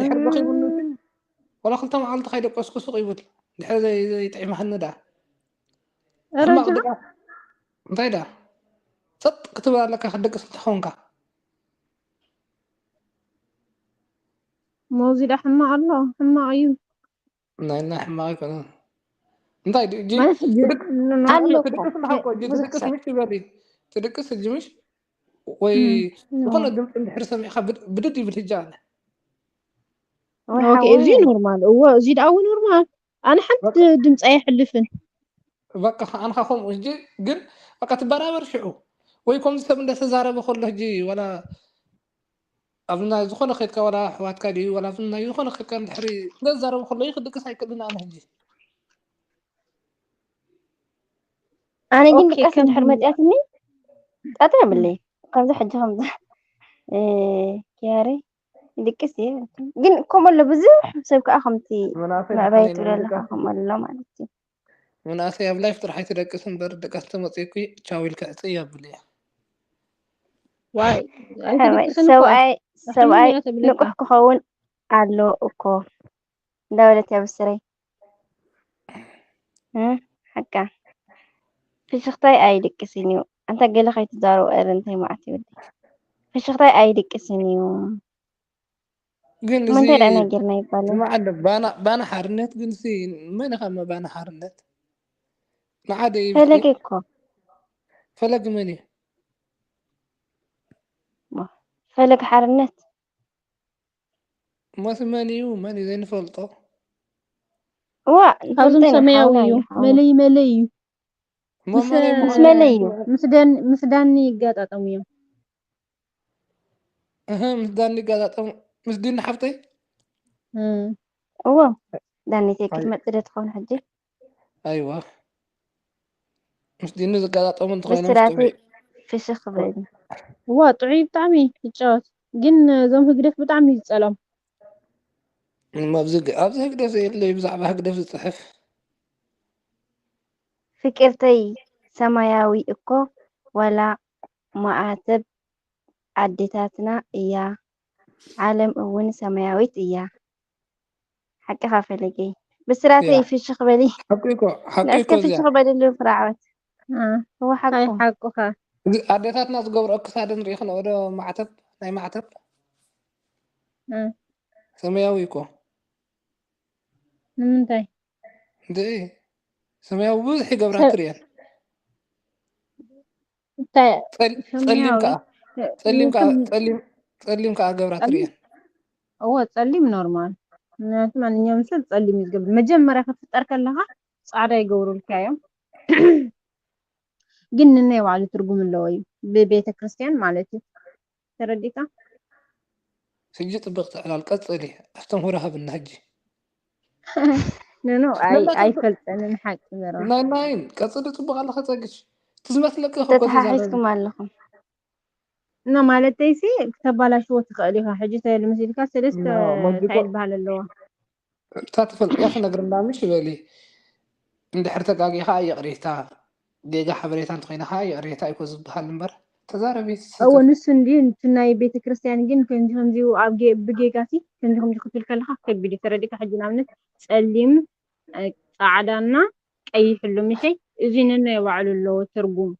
ድሕሪ ደኺሙኒ እህ፣ ወላ ክልተ መዓልቲ ከይደቀስኩ ሱቕ ይብል ድሕሪ ዘይ- ዘይጥዕመኒ ደኣ ኧረ ሕማቕ ጅዓ ድቃስ እንታይ ደኣ ጸጥ ክትብል ኣለካ ክትደቅስ እንተኾንካ መውዚ ዳ ሕማቕ ኣሎ ሕማቕ እዩ። ናይ ናይ ሕማቕ ኣይኮነን። እንታይ ድ- እጂ ማለት ግ- ትድቅ- ን- ን- ኣሎ እኮ ትድቅስ ኣለኻ እኮ እጂ ብዙሕ ትድቅስ ሰብ ምሽ ይበል ትድቅስ እጂ ምሽ ወይ እም፣ ዝኾነ እዋ ድምፂ እንድሕር ሰሚዕካ ብድ- ብድድ ይብል ሕጂ ኣነ ወይ ኦኬ፣ እዚ ሓወይ ኖርማል። እዎ፣ እዚ ደኣ እውን ኖርማል። ኣነ ሓንቲ በቃ ድምፂ ኣይሕልፍን። በቃ ኣንኻ ከምኡ እንጂ ግን በቃ ትበራበር ሽዑ ወይ ከምዚ ሰብ እንዳተዛረበ ከሎ ሕጂ ዋላ ኣብ ናይ ዝኾነ ከድካ ዋላ ኣሕዋትካ ድዩ ዋላ ኣብ ናይ ዝኾነ ከድካ እንድሕሪ እንዳተዛረበ ከሎ እዩ ክድቅስ ኣይክእልን ኣነ ሕጂ ኣነ ግን ኦኬ፣ ድቃስ ከም እንድሕር መፅያትኒ ጣጣ የብለይ። ከምዚ ሕጂ ከምዚ እ፣ ኪያሪ ድቅስ እየ ግን ከምኡ ኣሎ ብዙሕ ሰብ ከዓ ከምቲ መናእሰይ ምዕባይ ንሓነ ትብል ኣለካ ንምድቃስ ከምኡ ኣሎ ማለት እዩ። መናእሰይ ኣብ ላይፍ ጥራሕ ኣይትደቅስ እምበር ድቃስ ተመፅእኩ ቻው ኢልካ ዕፅይ ኣብሉ እያ ዋይ ሓወይ ኣይትድቅስን እኮ ሰብኣይ ሕሙም ሰብኣይ እያ ተብለካ። ንቁሕ ክኸውን ኣሎ እኮ እንዳበለት እያ ብስረይ እ፣ ሓቃ ፍሽኽታይ ኣይድቅስን እዩ። ኣንታ ገለ ከይትዛረቡ፣ ኧረ እንታይ መዓት እዩ ወዲ። ፍሽኽታይ ኣይድቅስን እዩ። ግን እሞ እዚ እንታይ ደኣ ነገር ናይ ይባላል? ስማዕ ኣሎ ባና ባና ሓርነት ግን ሲ መን ኢኻ እሞ ባና ሓርነት ንዓደ እዩ ፈለገ ብትይ እኮ ፈለግ መን እዩ ሞ፣ ፈለግ ሓርነት እሞሲ መን እዩ መን እዩ ዘይንፈልጦ እዋ ካብዞም ንፈልጠ ኢና ሰማያዊ ሓውና እዩ እዩ ሓውና መለይ መለይ እዩ። እሞ ምስ መን እዩ ምስ መን መለይ እዩ እዩ ምስ ደን ምስ ዳኒ ይጋጣጠሙ እዮም። እህ ምስ ዳኒ ይጋጣጠሙ ምስ ዲኒ ሓፍተይ እም። እዎ ዳኒተይ ኣይ ክትመጽእ ዶ ትኸውን ሕጂ? ኣይዋ ምስ ዲኒ ዝጋጣጠሙ እንተኾይኖም ብስራቲ ጥዑይ ፍሽኽ በል። እዋ ጥዑይ ብጣዕሚ ይጫወት፣ ግን እዞም ህግደፍ ብጣዕሚ እዩ ዝጸልኦም። እሞ ኣብዚ ግ- ኣብዚ ህግደፍ የለ ብዛዕባ ህግደፍ ዝፅሕፍ ፍቅርተይ ሰማያዊ እኮ ዋላ ማዕተብ ኣዴታትና እያ፣ ዓለም እውን ሰማያዊት እያ። ሓቅኻ ፈለገይ። ብስራተይ ያ ፍሽኽ በሊ። ሓቂ እኮ ሓቂ ንእስከ እኮ እዚኣ ፍሽኽ በልሉ ፍራዕወት። እ፣ እወ ታይ ሓቁ። ሓቁኻ። እዚ ኣዴታትና ዝገብረኦ ክሳደን ርኢኽንኦ ዶ ማዕተብ ናይ ማዕተብ እ፣ ሰማያዊ እኮ ንምንታይ? እንደ ሰማያዊ ብዙሕ ይገብራ ሰብ ትርእየን እንታይ ጸል- ጸሊም ሰማያዊ ከዓ ጸሊም ከዓ ንስም ጸሊም ጸሊም ከዓ ገብራ ጸሊም ትርእየን እዎ ጸሊም ኖርማል። ምክንያቱ ማንኛውም ሰብ ጸሊም እዩ ዝገብር። መጀመርያ ክትፍጠር ከለኻ ጻዕዳ ይገብሩልካ እዮም። ግን ንናይ ባዕሉ ትርጉም ኣለዎ እዩ። ብቤተ ክርስቲያን ማለት እዩ። ተረዲእካ? ሕጂ ጽብቕቲ ዕላል ቀጽሊ ኣስተምህሮ ሃብና ሕጂ ኖ ኖ ኣይ ነናትኩም ኣይፈልጠንን ሓቂ ዘረባ። ናይ ናይን ቀጽሊ ጽቡቕ ኣለኸ ጸግሽ እቲ ዝመስለኪ እኮ ተዛረቢ ተተሓሒዝኩም ኣለኹም። እና ማለተይሲ ክተባላሽዎ ትኽእል ኢኻ። ሕጂ ተይሉ መሲልካ ሰለስተ ኖ መጅጎ እንታይ ዝበሃል ኣለዎ። እታ ትፈልጥያ ትነግርና ምሽ በሊ እንድሕር ተጋጊኻ ይቕሬታ ጌጋ ሓበሬታ እንተኾይና ከዓ ይቕሬታ እኮ ዝበሃል እምበር ተዛረቢ እዎ ስቱር ንሱ እንዲ እቲ ናይ ቤተ ክርስቲያን ግን ከምዚ ከምዚ ኣብ ጌ- ብጌጋሲ ከምዚ ከምዚ ክትብል ከለካ ከቢድ እዩ። ተረዲእካ ሕጂ ንኣብነት ጸሊም እ፣ ጻዕዳና ቀይሕ ኣሎ ምሸይ እዚ ነናይ ባዕሉ ኣለዎ ትርጉም።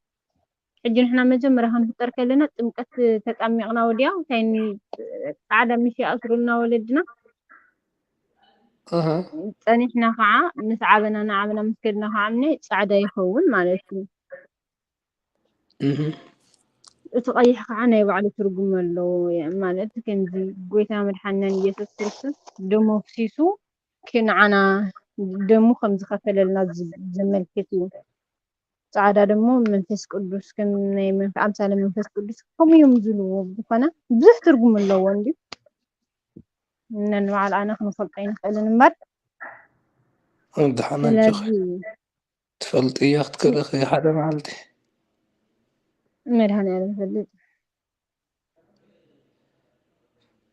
ሕጂ ንሕና መጀመርያ ክንፍጠር ከለና ጥምቀት ተጣሚቕና ወዲያ እንታይ ን-፣ ጻዕዳ ምሽ ይኣስሩልና ወለድና። ኣሃ። ጸኒሕና ከዓ ምስ ዓበና ንዓበና ምስ ከድና ከዓ እምነ ጻዕዳ ይኸውን ማለት እዩ። እህ። እቲ ቀይሕ ከዓ ናይ ባዕሉ ትርጉም ኣለዎ። የ-፣ ማለት ከምዚ ጎይታ መድሓንና ኢየሱስ ክርስቶስ ደሙ ኣፍሲሱ ንዓና ደሙ ከም ዝኸፈለልና ዝ-፣ ዘመልክት እዩ። ጻዕዳ ደሞ መንፈስ ቅዱስ ከም ናይ መንፈ-፣ ኣምሳለ መንፈስ ቅዱስ ከምኡ እዮም ዝብልዎ። ዝኾነ ብዙሕ ትርጉም ኣለዎ እንዲ ነንባዕል ኣነ ክንፈልጦ ኣይንኽእልን እምበር ደሓን ኣጆኺ። ስለዚ ትፈልጥዮ ክትክእሊ ኢኺ ሓደ መዓልቲ። መድሃኒዓለም ይፈልጥ።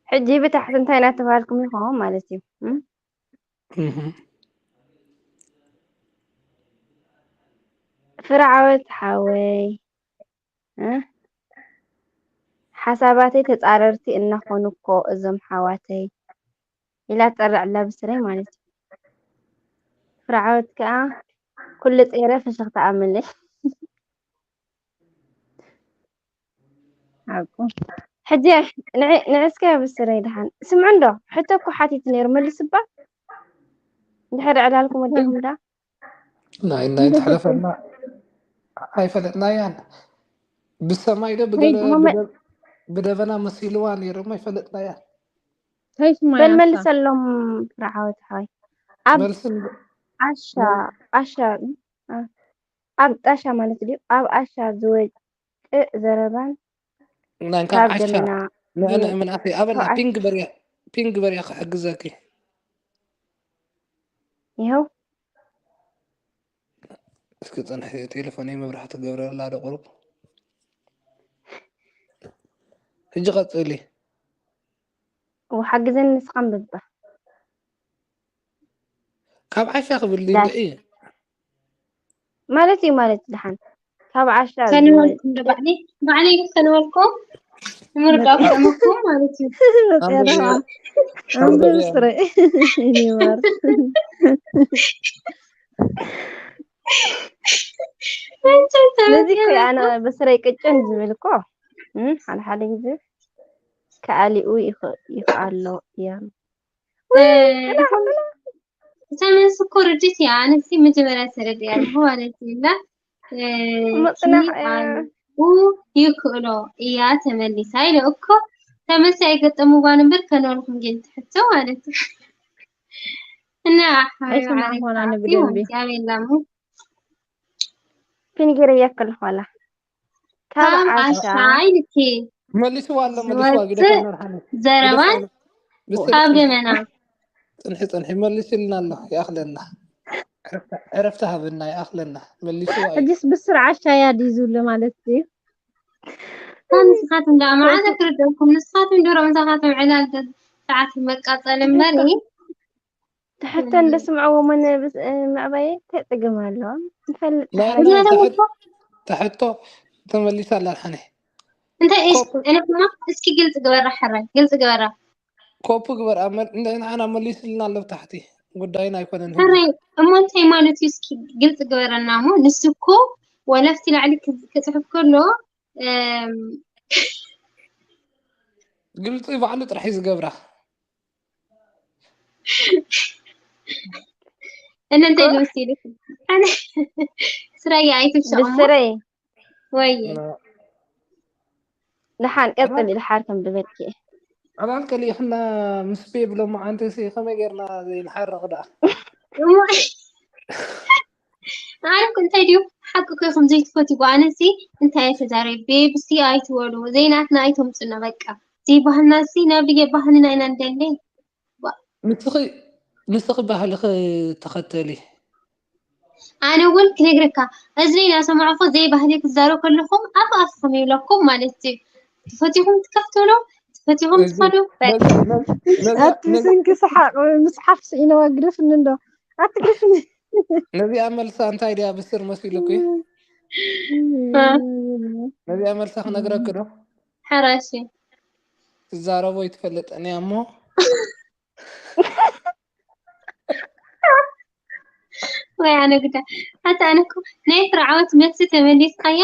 ሕጂ ብታሕቲ እንታይ እናተባሃልኩም ኢኹም ማለት እዩ? እም? እህ። ፍረ ዓወት ሓወይ፣ እ? ሓሳባተይ ተጻረርቲ እናኾኑ እኮ እዞም ሓዋተይ ኢላ ትጠርዕ ኣላ ብስረይ ማለት እዩ። ፍረ ዓወት ከኣ ኩሉ ጸይረ ፍሽኽታ ኣምለይ። ሓቁ። ሕጂ ንዒ-፣ ንዒ እስከ ብስረይ ደሓን ስምዑ እንዶ። ሕቶ እኮ ሓቲቱ ነይሩ መልስባ። እንድሕር ዕላልኩም ወዲኹም ዳ? ናይ ናይ ተሕለፈና ኣይፈለጥናያን። ብሰማይ ዶ ብገለ ሪድሞ መ- ብደ-፣ ብደበና መሲልዋ ነይሮም ኣይፈለጥናያን። እንታይ ስማ በል ያንሳ? መልሰሎም ፍረ ዓወት ሓወይ። ኣብ መልስን ዓሻ ዓሻ እ፣ ኣብ ጣሻ ማለት ድዩ? ኣብ ዓሻ ዝወቅእ ዘረባን ናይ ካብ ካብ ዓሻ ደመና ንዕንዕ ዝወቅእ ምንኣኸይ ኣበልና ካብ ዓሻ ፒንግ በርያ ፒንግ በርያ ክሕግዘኪ። ይኸው እስኪ ጽንሒ ቴሌፎነይ መብራህቲ ገብረ ኣላ ዶ ቁሩብ። ሕጂ ቀጽሊ። ወሓግዘኒ ንስኻ ኣንብባ። ካብ ዓሻ ክብል ዳሽ ድዒ። ማለት እዩ ማለት ደሓን ካብ ዓሻ ከንበልኩም ዶ ባዕሊ ባዕሊ ከንበልኩም ንምርቃ ክጠመኩም ማለት እዩ። መጽያት ኣንብብያ። ኣንብብ ስረ ይኒበር ነዚ እኮ ኣነ ብስረይ ቅጭን ዝብል እኮ እም፣ ሓደ ሓደ ግዜ ከኣሊኡ ይኽ- ይኽኣሎ እያ። እታ መልሲ እኮ ርድት እያ። ኣነሲ መጀመርያ ተረድያ ኣለኹ ማለት እዩ። እና እ፣ ምጽናሕ ኪኣሉ ይክእሎ እያ ተመሊሳ ኢለ እኮ። እታ መልሲ ኣይገጠምዋን እምበር ከንበልኩም ግን ትሕቶ ማለት እዩ። እና ሓዩ ኣይሰማዕኩን ዓረካ ኣነ ዓርኪ ብደንቢ። ማለት ያቤላ እሞ ፒንጊር እየክል ኋላ ካብ ካብ ዓሻ ዓሻ ኢልኪ መሊስዋ ኣሎ፣ መሊስዋ፣ ግደፋ ዝወፅእ መርሓኒ። ዘረባን ግደፋ። ብስሪ ካብ ጽንሒ፣ ደመና ጽንሒ፣ ጽንሒ፣ መሊስልና ኣሎ፣ ይኣኽለና። ዕረፍቲ፣ ዕረፍቲ ሃብና፣ ይኣኽለና። መሊስዋ እዩ። ሕጂስ ብስር ዓሻ እያ ድዩ ዝብሉ ማለት እዩ? ካብ ንስኻትኩም ደኣ መዓዝ ክርደኩም? ንስኻትኩም ድሮ ምሳኻትኩም ዕላል ደ-፣ ሰዓት መቃጸል እምበር ትሕቶ እንደስምዕዎ መነ ብስ-፣ እ፣ መዕበየ እንታይ ጸገም ኣለዎ? ንፈልጥ ናይ ሓረግ ናይ ምክንያቱም ተሐ-፣ እኮ ተሐቶ ተመሊሳ ኣላ ሓኒ። እንታይ እስ-፣ ኮፕ-፣ እኔ ድማ እስኪ ግልጽ ግበራ፣ ሕራይ ግልጽ ግበራ። ኮፕ ግበር፣ ኣብ መ-፣ እንደ-፣ ንዓና መሊስልና ኣሎ ታሕቲ። ጉዳይና ኣይኮነን ሕጂ። ሕራይ እሞ እንታይ ማለት እዩ? እስኪ ግልጽ ግበረና እሞ። ንሱ እኮ ወላ ኣብቲ ላዕሊ ክ-፣ ክጽሕፍ ከሎ፣ እም፣ ግልጺ ባዕሉ ጥራሕ እዩ ዝገብራ። እነ እንታይ ልምስ ኢሉ? ኣነ ስራየ ኣይትብሸቕ እሞ። ብስረይ ወይ። ና-፣ ደሓን ቀጽል ዕላል-፣ ኢልሓር ከም ዝበልኪ። ዕላል ቀሊዕኽና ምስ ቤብ ሎማዓንቲ ሲ ከመይ ጌርና ዘይንሓርቕ ደኣ? እሞ፣ ኣነ እኮ እንታይ ድዩ ሓቂ እኮ ኢኹም ዘይትፈትዎ። ኣነሲ እንታይ እየ ተዛሪበ? ቤብሲ ኣይትበሉ፣ ዘይናትና ኣይተምጹና በቃ። ዘይባህልና ሲ ናብ ድየ ባህልና ኢና እንደሊ። ዋ። ንስኺ፣ ንስኺ ባህልኺ ተኸተሊ። ኣነ እውን ክነግረካ፣ እዚ እናሰማዕኹ ዘይባህሊ ክትዛረቡ ከለኹም ኣፍ ኣፍኹም ይብለኩም ማለት እዩ። ተፈቲኹም ትከፍትሉ፣ ተፈቲኹም እዚ፣ ትኸዱ። በቃ። ነዚ፣ ነዚ፣ ነዚ፣ ኣቲ ነዚ፣ ስንኪ ሰሓቕ ምስሓፍ ስኢነዋ ግደፍኒ እንዶ። ኣቲ ግደፍኒ። ነዚኣ መልሳ እንታይ ድያ ብስር መሲሉኪ? ነዚኣ መልሳ ክነግረኪ ዶ? ሕራሽ። ትዛረቦ ይትፈልጥን እያ እሞ። ወይ ኣነ ግዳ። ሓታ ኣነ እኮ ናይ ፍርዓወት መልሲ ተመሊስካያ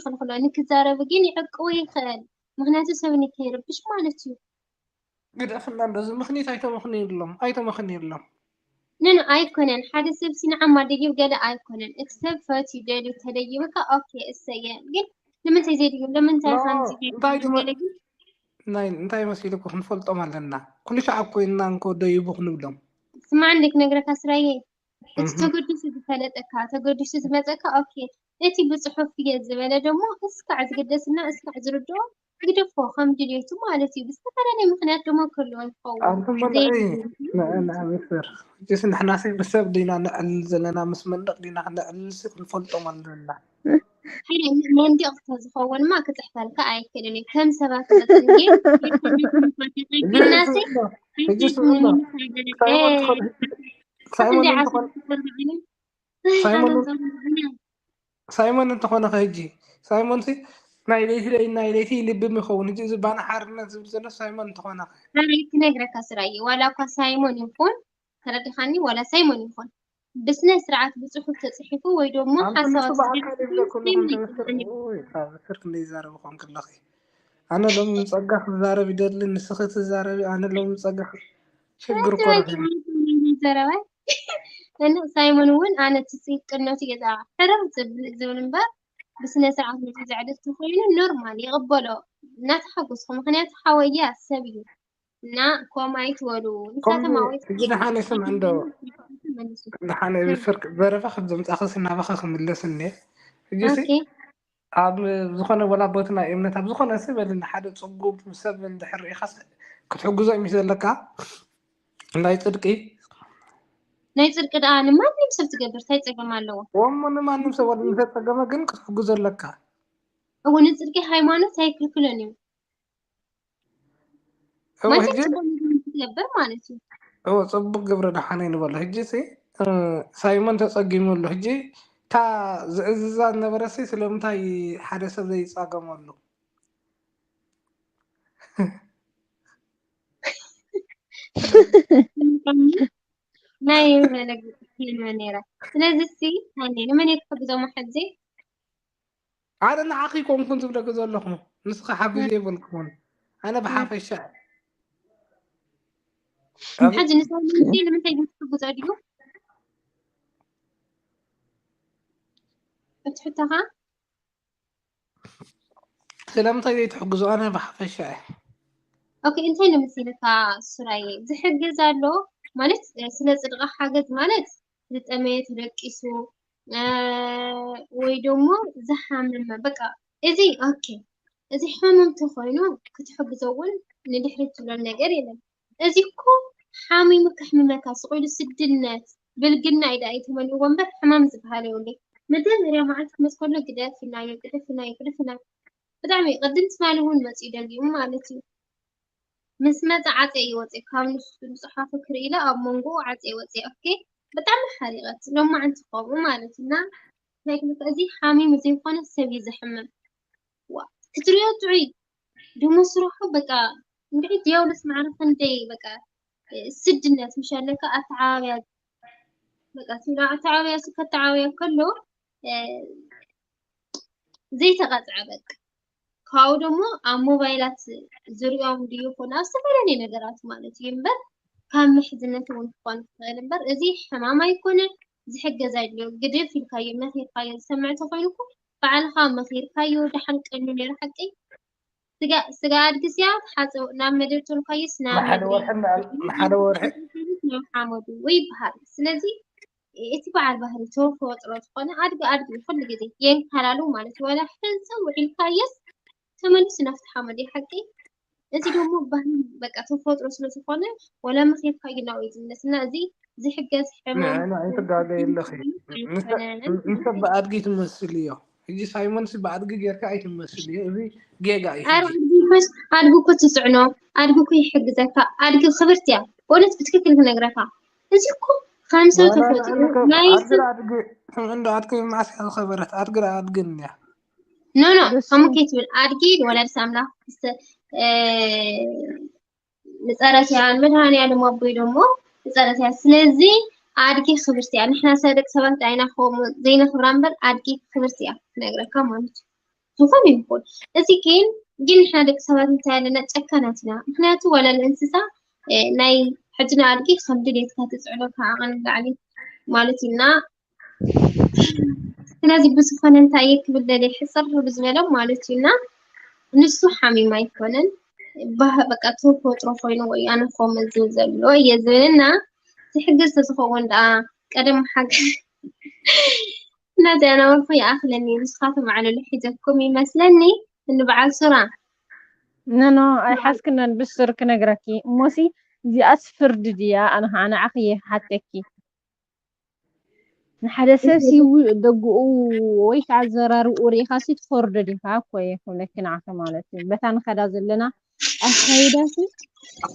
ይኽልክሎ፣ ንክዛረብ ግን ይዕቅቦ ይኽእል። ምኽንያቱ ሰብ ንከይርብሽ ማለት እዩ። ግደፍና፣ እንደዚ ምኽኒት ኣይተመኽንዩሎም፣ ኣይተመኽንዩሎም። ንን ኣይኮነን፣ ሓደ ሰብ ሲ ንዓማ ደይብ ገለ ኣይኮነን። እቲ ሰብ ፈትዩ ደልዩ ተደይብካ ኦኬ እሰየ። ግን ንምንታይ ዘይድግም? ንምንታይ ኖ፣ ከምዚ እንታይ ድመ- ገለ ግን ናይ እንታይ መሲልኩ ክንፈልጦም ኣለና። ኩሉ ሻዕ ኮይንና እንኮ ደይቡ ክንብሎም። ስማዕ እንደ ክነግረካ ስራየ፣ እቲ እህ። ተገዲሱ ዝፈለጠካ፣ ተገዲሱ ዝመፀካ ኦኬ እቲ ብጽሑፍ እየ ዝበለ ደሞ እስካዕ ዝግደስና እስካዕ ዝርድኦ ግደፎ ከም ድልየቱ ማለት እዩ። ብዝተፈላለየ ምኽንያት ደሞ ክህልዎ ይኸውን። ኣንቱም ዘይ- በልዒ ንዕን ኣበስር ሕጂስ ንሕናሲ ብሰብ ዲና ነዕልል ዘለና ምስ መንደቕ ዲና ክነዕልልሲ ክንፈልጦም ኣለና። ሓደ መንደቕ ተዝኸውንማ ክጽሕፈልካ ኣይክእልን እዩ። ከም ሰባት መጽንጌ ግናሲ ሕጂ ስምዕና ሳይሞን እንተኾነ ሳይሞን እንተኾነ ሳይሞን እንተ- ሳይሞን እንተኾነ ከ ሕጂ ሳይሞን ሲ ናይ ለይቲ ለይ ናይ ለይቲ ልብም ይኸውን። ሕጂ እዚ ባና ሓርነት ዝብል ዘሎ ሳይሞን እንተኾነ ከ ዛሬ ክነግረካ ስራየ ዋላ እኳ ሳይሞን ይኹን ተረዲኻኒ ዋላ ሳይሞን ይኹን ብስነ ስርዓት ብፅሑፍ ተፅሒፉ ወይ ደግሞ ኣንተ ንሱ ሓሳባት ብኣካል ይብለኩም ይኹን ተመስር ኡይ ካብ ስር ክንደይ ይዛረብ ይኾን ከለኺ ኣነ ሎም ዝፀጋ ክዛረብ ይደሊ ንስኺ ትዛረቢ ኣነ ሎም ዝፀጋ ሽግር እኮ ረኺቡ ዘረባይ እና ሳይሞን እውን ኣነ ትፅቅነቱ እየ ዝኣ ሕርር ዝብል ዝብል እምበር ብስነ ስርዓት ነቲ ዘዕልል ተኮይኑ ኖርማል ይቕበሎ እናተሓጎስኩ ምክንያቱ ሓወያ ሰብ እዩ እና ኮም ኣይትበሉ ንሳቶም ከምኡ ኣወይ ሕጂ ደሓን ይስምዕ እንዶ መልሱ ደሓን ብፍርቅ ዘረባ ከም ዘምፃኸ ስናባኸ ክምለስ እኒአ ሕጂ ሲ ኦኬ ኣብ ዝኾነ ወላ ቦት ናይ እምነት ኣብ ዝኾነ ሲ በልኒ ሓደ ፅጉም ሰብ እንድሕር ርኢኻስ ክትሕግዞ እዩ ዘለካ ናይ ፅድቂ ናይ ፅድቂ ደኣ ንማንም ሰብ ትገብር እንታይ ፀገም ኣለዎ ወሞ ንማንም ሰብ ወላ እንተፀገመ ግን ክትሕግዞ ኣለካ እው ንፅድቂ ሃይማኖት ኣይክልክሎን እዩ እወ ማለት ሕጂ ፅቡቅ ነገር ትገብር ማለት እዩ እወ ፅቡቅ ግብሪ ደሓነ ንበሎ ሕጂ ሲ እ፣ ሳይሞን ተፀጊሙ ኣሎ ሕጂ እታ ዝእዝዛ ዝነበረ ሲ ስለምንታይ ሓደ ሰብ ዘይፃገመሉ ናይ መለግልመ ነራ ስለዚ ሲ ሃኒ ንመን እየ ክሕግዞ መሐዚ ኣነ ንዓኺ ኮንኩን ዝብለኪ ዘለኹ ንስኺ ሓግዙ የበልኩን ኣነ ብሓፈሻ ሕጂ ንሳይሞን ሲ ንምንታይ ክትሕግዞ ድዩ እቲ ሕቶኻ ስለምንታይ ዘይትሕግዙ ኣነ ብሓፈሻ እየ ኦኬ እንታይ ንምስልካ ሱራየ ዝሕግዝ ኣሎ ማለት ስለ ፅድቂ ሓገዝ ማለት ዝጠመየ ተደቂሱ ወይ ደሞ ዝሓመመ በቃ እዚ ኦኬ እዚ ሕሙም ተኮይኑ ክትሕግዞ እውን ንድሕሪት ትብሎ ነገር የለን እዚ እኮ ሓሚሙ ከሕምመካ ስቕ ኢሉ ስድነት ብልግና ኢዳ ኣይተመልእዎ እምበር ሕማም ዝበሃል የብሉን መጀመርያ መዓልቲ ክመፅ ከሎ ግደፍናዮ ግደፍናዮ ግደፍናዮ ብጣዕሚ ቅድም ትማሊ እውን መፅኡ ደጊሙ ማለት እዩ ምስ መፀ ዓፀ እዩ ወፅእ ካብ ንሱ ዝፅሓፉ ክርኢ ኢለ ኣብ መንጎ ዓፀ ወፅእ ኦኬ ብጣዕሚ ሓሪቐት ሎማዓንቲ ከምኡ ማለት እና ናይ ክልተ እዚ ሓሚሙ ዘይኮነ ሰብ እዩ ዘሕምም ክትሪኦ ጥዑይ ደሞ ስርሑ በቃ እንድዒ ድያውሎስ ማዕረ ክንደይ በቃ ስድነት ምሽ ኣለካ ኣተዓባብያ በቃ ትብሎ ኣተዓባብያ ሱ ከተዓባብያ ከሎ ዘይተቐፅዐ በቃ ካብኡ ደሞ ኣብ ሞባይላት ዝሪኦም ድዩ ኮነ ኣብ ዝተፈላለዩ ነገራት ማለት እዩ እምበር ካብ ምሕዝነት እውን ክኾን ክኽእል እምበር እዚ ሕማም ኣይኮነ ዝሕገዝ ኣይድልዮ ግድፍ ኢልካዮ መኺርካዮ ዝሰምዕ ተኮይኑ እኮ ባዕልኻ መኺርካዮ ደሓን ቀኑ ነይሩ ሓቀይ ስጋ ስጋ ኣድግስ እያ ትሓጽብ ናብ መደብ ተልኳይስ ናብ ንሓደ መግቢ ወርሒ እንዳኣል- ንሓደ ወርሒ ናብ ሓመዱ ወይ ይበሃል ስለዚ እቲ በዓል ባህሪ ተፈጥሮ ዝኾነ ኣድጊ ኣድጊ እዩ ኩሉ ግዜ የንካላሉ ማለት እዩ ዋላ ሕንፅው ውዒልካዮስ ተመሊሱ ናብቲ ሓመድ እዩ ሓቂ እዚ ደሞ ባህሪ በቃ ተፈጥሮ ስለዝኾነ ዋላ መኺርካዮ ናብኡ እዩ ዝምለስ እና እዚ ዝሕገዝ ሕማም ንዕና ኣይትጋገ የለኺ ንሰብ ብኣድጊ ትመስል እዮ ሕጂ ሳይሞን ሲ ብኣድጊ ጌርካ ኣይትመስል እዮ እዚ ጌጋ እዩ ኣረ ኣድጊ እኮ ኣድጊ እኮ ትፅዕኖ ኣድጊ እኮ ይሕግዘካ ኣድጊ ክብርቲ እያ በእውነት ብትክክል ክነግረካ እዚ እኮ ከም ሰብ ተፈጢሩ ናይ ሰብ ኣድጊ እንዶ ኣድጊ መዓስ እያ ዝኸበረት ኣድጊ ኣድጊ እንያ ኖ ኖ ከምኡ ከይትብል ኣድጊ ንወላዲት ኣምላኽ ንፀረት እያ ንመድሃኒኣለም ኣቦይ ደሞ ንፀረት እያ ስለዚ ኣድጊ ክብርቲ እያ ንሕና ሰብ ደቂ ሰባት ዳይና ከምኡ ዘይነኽብራ እምበር ኣድጊ ክብርቲ እያ ክነግረካ ማለት እዩ ዝኾነ ይኹን እዚ ግን ግን ንሕና ደቂ ሰባት እንታይ ኣለና ጨካናት ኢና ምክንያቱ ዋላ ንእንስሳ ናይ ሕጂ ንኣድጊ ከም ድሌትካ ትፅዕኖ ካብ ዓቐን ንላዕሊ ማለት እዩ እና ስለዚ ብዝኾነ እንታይ እየ ክብል ደልየ ሕፅር ብዝበለ ማለት እዩ እና ንሱ ሓሚም ኣይኮነን በቃ ተፈጥሮ ኮይኑ ወይ ኣነ ከምኡ ዝብል ዘሎ እየ ዝብል እና ዝሕግዝ ተዝኸውን ደኣ ቀደም ሓገ እና ደናወርኩ ይኣኽለኒ። ንስኻትኩም ኣዕልሉ ሒዘኩም ይመስለኒ። እንበዓል ሱራ። ኖ ኖ ኣይሓዝክናን ብስር ክነግረኪ እሞሲ እዚኣስ ፍርዲ ድያ? ኣነ ከዓ ንዓኺ እየ ክሓተኪ። ንሓደ ሰብ ሲ ደግኡ ወይ ከዓ ኣዘራርብኡ ሪኢኻ ሲ ትፈርዶ ዲኻ እኮ እየ ክብለኪ ንዓኺ ማለት እዩ። በታ ንኸዳ ዘለና ኣካይዳ ሲ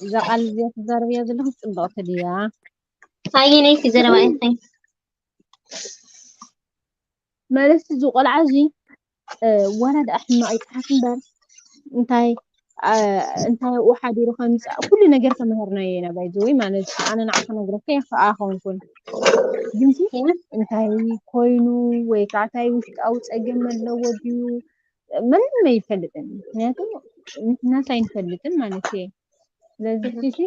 እዛ ቃል እዚኣ ትዛረብያ ዘለኹ ፅብቕቲ ድያ? ኣየነይቲ ዘረባ ኢኺ? ማለት እዚ ቆልዓ እዚ ዋላ ደኣ ሕማቕ ይፅሓፍ እምበር እንታይ እንታይ ኣብኡ ሓዲሩ ከምፅእ ኩሉ ነገር ተምሃርናዮ ኢና ባይዘወይ ማለት እዩ። ኣነ ንዓኺ ነግረኪ ኣይኮንኩን ግንሲ እንታይ ኮይኑ ወይ ከዓ እንታይ ውሽጣዊ ፀገም ኣለዎ ድዩ ምንም ኣይፈልጥን። ምክንያቱ ንሕናስ ኣይንፈልጥን ማለት እየ። ስለዚ ሲ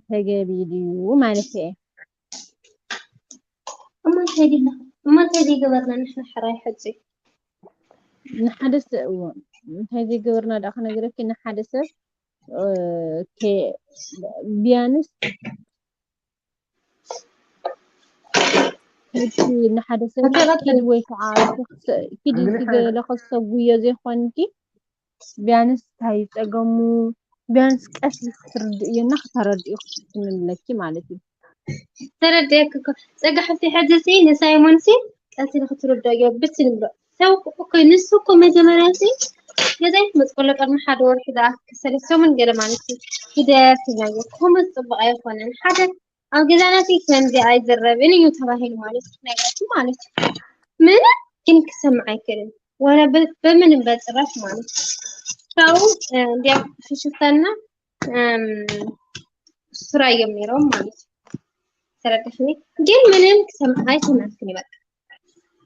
ተገቢ ድዩ ማለት እየ። እሞ እንታይ ዲና እሞ እንታይ ዘይገበርና ንሕና ሕራይ ሕፂ ንሓደ ሰብ እንታይ ዘይገበርና ደኣ ክነግረኪ ንሓደ ሰብ ቢያንስ ንሓደ ሰብ ኪድ ወይ ከዓ ኪድ ኢልኪ ገለ ከሰጉዮ ዘይኮንኪ ቢያንስ እንታይ ጸገሙ ቢያንስ ቀስ ክትርድእዮ እና ከተረድእዮ ክትፍትን ንብለኪ ማለት እዩ። ተረድእክ እኮ ጸጋ ሓፍቲ ሕዚ ሲ ንሳይሞን ሲ ቀስ ኢልክ ትርድእዮ ብትን ብሎ ሰብ እኮ ንሱ እኮ መጀመርያ ሲ ገዛይ ትመጽእ ከሎ ቅድሚ ሓደ ወርሒ ዝኣክል ሰለስተ ሰሙን ገለ ማለት እዩ ግደፍ ኢልናዮ ኮመንት ጽቡቕ ኣይኮነን ሓደ ኣብ ገዛና ሲ ከምዚ ኣይዝረብን እዩ ተባሂሉ ማለት እዩ ክነግራችሁ ማለት እዩ ምንም ግን ክሰምዕ ኣይክእልን ዋላ በምንም በጭራሽ ማለት ካብኡ እንዲያም ሽሽፍታና ስራ እዮም ነይሮም ማለት እዩ ተረዳሽኒ ግን ምንም ክሰምዕ ኣይሰማዕክን ይበቃ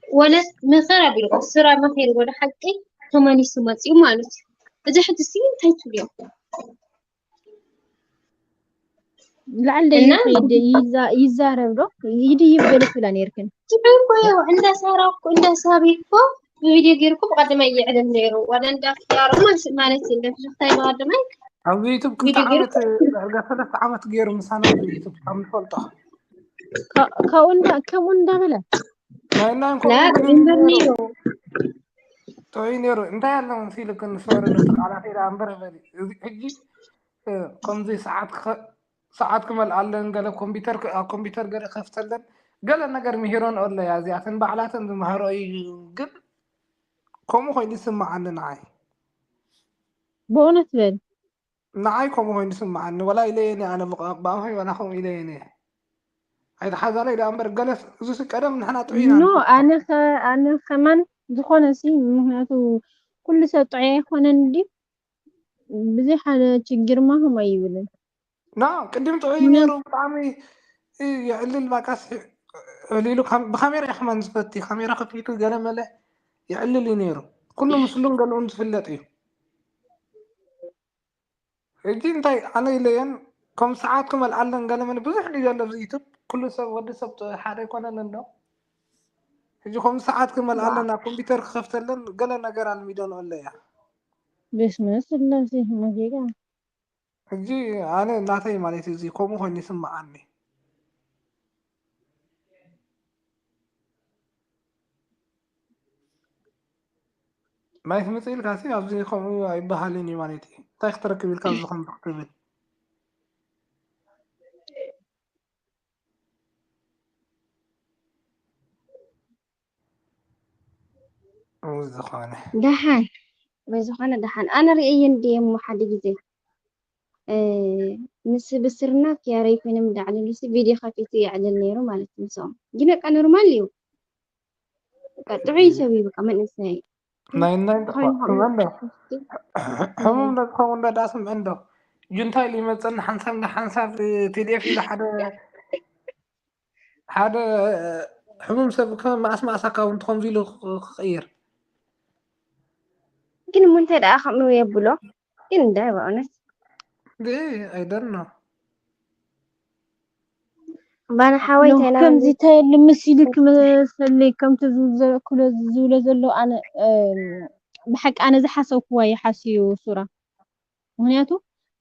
ወለ ምኽር ኣቢልዎ ስራ መኸር ወደ ሓቂ ተመሊሱ መፅኡ ማለት እዩ እዚ ሕጂ ሲ እንታይ ትብልዮ ላዕል ደይኸይድ ይዛረብ ዶ ይድይብ ገለ ትብላ ነርክን ትብልኮ እንዳሳራ እንዳሳቢ እኮ ብቪድዮ ገይርኩ ብቀደማይ ይዕልል ነይሩ ዋላ እንዳፍያሩ ማለት እንደፍሽክታይ ብቀደማይ ኣብዚ ዩቱብ ክልተ ዓመት ዕርጋ ሰለስተ ዓመት ገይሩ ምሳና ዩቱብ ካብ ንፈልጦ ከምኡ እንዳበለ ናይና እንበር ነይሩ ጥዑይ ነይሩ እንታይ ኣለውን ሲልክን ዝፈረደቲ ቃላት ኢላ እምበር በሊ እዚ ሕጂ ከምዚ ሰዓት ሰዓት ክመልኣለን ገለ ኮምፒተር ኣብ ኮምፒተር ገለ ከፍተለን ገለ ነገር ምሂሮን ኣለያ እዚኣተን ባዕላተን ዝመሃሮ እዩ ግን ከምኡ ኮይኑ ይስምዓኒ ንዓይ ብእውነት በል ንዓይ ከምኡ ኮይኑ ይስምዓኒ ወላ ኢለየኒ ኣነ ብኣፈይ ወላ ከምኡ ኢለየኒ ኣይትሓዛለይ ደኣ እምበር ገለ እዙ ቀደም ንሕና ጥዑይና ኖ ኣነ ከ ኣነ ከማን ዝኾነ ሲ ምክንያቱ ኩሉ ሰብ ጥዑይ ኣይኮነን ድዩ ብዘይ ሓደ ችግር ማ ከምኡ ኣይብልን ና ቅድም ጥዑይ ነይሩ ብጣዕሚ የዕልል ባቃስ ዕሊሉ ብካሜራ ይሕመን ዝፈቲ ካሜራ ከፊቱ ገለ መለ የዕልል እዩ ነይሩ ኩሉ ምስሉን ገለኡን ዝፍለጥ እዩ ሕጂ እንታይ ኣነ ኢለየን ከም ሰዓት ክመልኣለን ገለ መለ ብዙሕ ድዩ ዘሎ ኣብዚ ዩቱብ ኩሉ ሰብ ወዲ ሰብ ሓደ ኣይኮነን እንዶ ሕጂ ከም ሰዓት ክመልኣለን ኣብ ኮምፒተር ክኸፍተለን ገለ ነገር ኣልሚደን ኣለያ በስመ ስላሴ መጌጋ ሕጂ ኣነ እናተይ ማለት እዩ እዚ ከምኡ ኮይኑ ይስምዓኒ ማይ ትምፅእ ኢልካ ሲ ኣብዚ ከምኡ ኣይበሃልን እዩ ማለት እዩ እንታይ ክትረክብ ኢልካ ኣብዚ ከምዚ ክትብል ዝኾነ ደሓን ብዝኾነ ደሓን ኣነ ርእየ እንድየ እሞ ሓደ ግዜ ምስ ብስርና ክያረይ ኮይኖም እንዳዕለሉ ሲ ቪድዮ ከፊቱ የዕልል ነይሩ ማለት ምስኦም ግን በቃ ኖርማል እዩ በቃ ጥዑይ ሰብ እዩ በቃ መንእሰይ ናይ ናይ እንዶ ሕሙም ዶ ዝኸውን ዶ ዳስም እንዶ ጁንታ ኢሉ ይመፀና ሓንሳብ እንዳ ሓንሳብ ቲዲኤፍ ኢሉ ሓደ ሓደ ሕሙም ሰብ ከ መኣስ መኣስ ኣካውንት ከምዚ ኢሉ ክቕይር ግን እሞ እንታይ ደኣ ከምኡ የብሎ ግን እንታይ በእውነት I don't know ባና ሓወይ ከምዚ ተየሉ ምስ ኢሉ ክመሰለይ ከምቲ ዝብሎ ዘሎ ኣነ ብሓቂ ኣነ ዝሓሰብክዋ ይሓስዩ ሱራ ምክንያቱ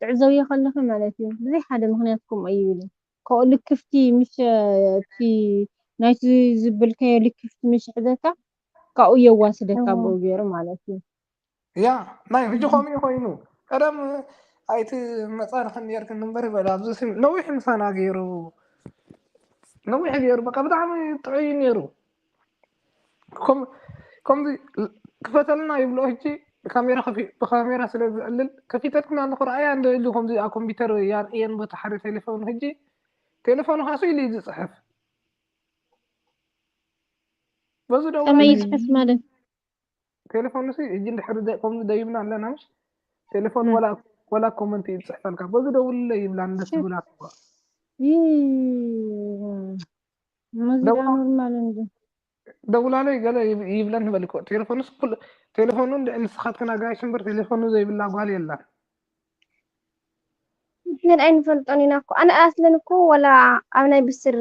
ትዕዘብዮ ከለኺ ማለት እዩ ብዘይ ሓደ ምክንያት ከምኡ ኣይብልን ከኡ ልክፍቲ ምሽ እቲ ናይቲ ዝብልካዮ ልክፍት ምሽ ሕዘካ ካብኡ የዋስደካ ብኡ ገይሩ ማለት እዩ። ያ ናይ ሕጂ ከምኡ እዩ ኮይኑ። ቀደም ኣይቲ መፃርክን ነርክን እምበር ይበል ኣብዚ ስም ነዊሕ ምሳና ገይሩ ነዊሕ ገይሩ በቃ ብጣዕሚ ጥዑይ ነይሩ። ከምዚ ክፈተልና ይብሎ ሕጂ ካሜራ ብካሜራ ስለ ዝዕልል ከፊተልክና ኣለኹ ረኣያ እንደ ኢሉ ከምዚ ኣብ ኮምፒተር ያርእየን ቦታ ሓደ ቴሌፎን ሕጂ ቴሌፎኑ ካሱ ኢሉ እዩ ዝፅሕፍ በዚ ደው ከመይ ይፅሕፍ ማለት ቴሌፎን ሲ እጂ እንድሕር ከምዚ ደይብና ኣለና ምሽ ቴሌፎን ወላ ኮመንት እዩ ዝፅሕፈልካ በዚ ደውልለ ይብላ እንደስ ይብላ ሙዚቃ ኖርማል እንጂ ደውላለይ ገለ ይብለን ንበል እኮ ቴሌፎንስ ቴሌፎኑ እንድዒ ንስኻትክን ኣጋይሽ እምበር ቴሌፎኑ ዘይብላ ጓል የላን ንሕን ኣይንፈልጦን ኢና እኮ ኣነ ኣስለን እኮ ወላ ኣብ ናይ ብስር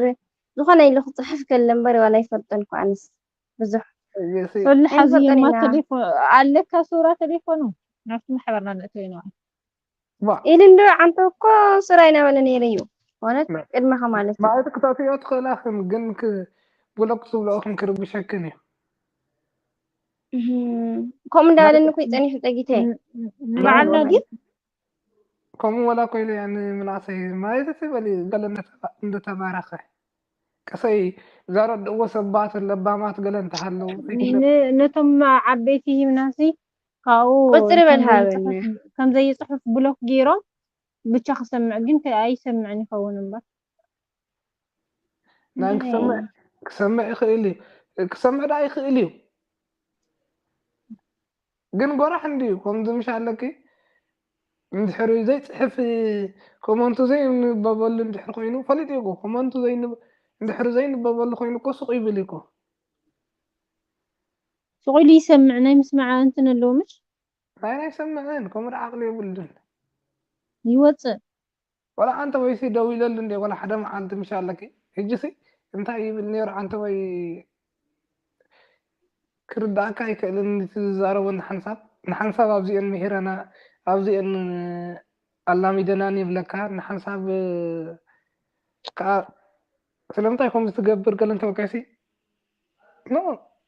ዝኾነ ኢሉ ክፅሕፍ ከለ እምበር ዋላ ኣይፈልጦን እኮ ኣነስ ብዙሕ ወላ ሓዝዮማ ቴሌፎን ኣለካ ሱራ ቴሌፎኑ ናብቲ ማሕበርና ንእተው ኢና ኢሉ እንዶ ዓንተ እኮ ሱራ ይነበለ ነይረ እዩ ኮነት ቅድመኻ ማለት እዩ ማለት ክተእትዮ ትኽእላኽን ግን ብሎክ ትብልኦኽን ክርብሸክን እዩ ከምኡ እንዳበለኒ እኮ ይፀኒሑ ፀጊተ ንበዓልና ግን ከምኡ ወላ ኮይሉ ምናእሰይ ማለት በሊ ገለ እንደተባረኸ ቀሰይ ዘረድእዎ ሰባት ለባማት ገለ እንተሃለዉ ነቶም ዓበይቲ ሂምናሲ ካብኡ ቁፅሪ በል ሃበኒ ከም ዘይፅሑፍ ብሎክ ገይሮም ብቻ ክሰምዕ ግን ኣይሰምዕን ይኸውን እምበር ናይ ክሰምዕ ክሰምዕ ይኽእል እዩ ክሰምዕ ደኣ ይኽእል እዩ ግን ጎራሕ እንድዩ ከምዚ ምሽ ኣለኪ እንድሕር ዘይፅሕፍ ኮመንቱ ዘይንበበሉ እንድሕር ኮይኑ ፈሊጥ እዩ ኮመንቱ እንድሕር ዘይንበበሉ ኮይኑ እኮ ሱቕ ይብል እኮ ሱቕ ኢሉ ይሰምዕ ናይ ምስማዕ እንትን ኣለዎ ምሽ ናይ ናይ ሰምዕን ከምኡ ዓቕሊ የብሉን ይወፅእ ወላ ኣንተ ወይሲ ደው ኢለሉ እንደ ወላ ሓደ መዓልቲ ምሽ ኣለኪ ሕጂሲ እንታይ ይብል ነይሩ ኣንተ ወይ ክርዳእካ ኣይክእልን ዝዛረቦ ንሓንሳብ ንሓንሳብ ኣብዚአን ምሂረና ኣብዚአን ኣላሚደናን ይብለካ ንሓንሳብ ከዓ ስለምንታይ ከምዚ ትገብር ገለ እንተበልካሲ ኖ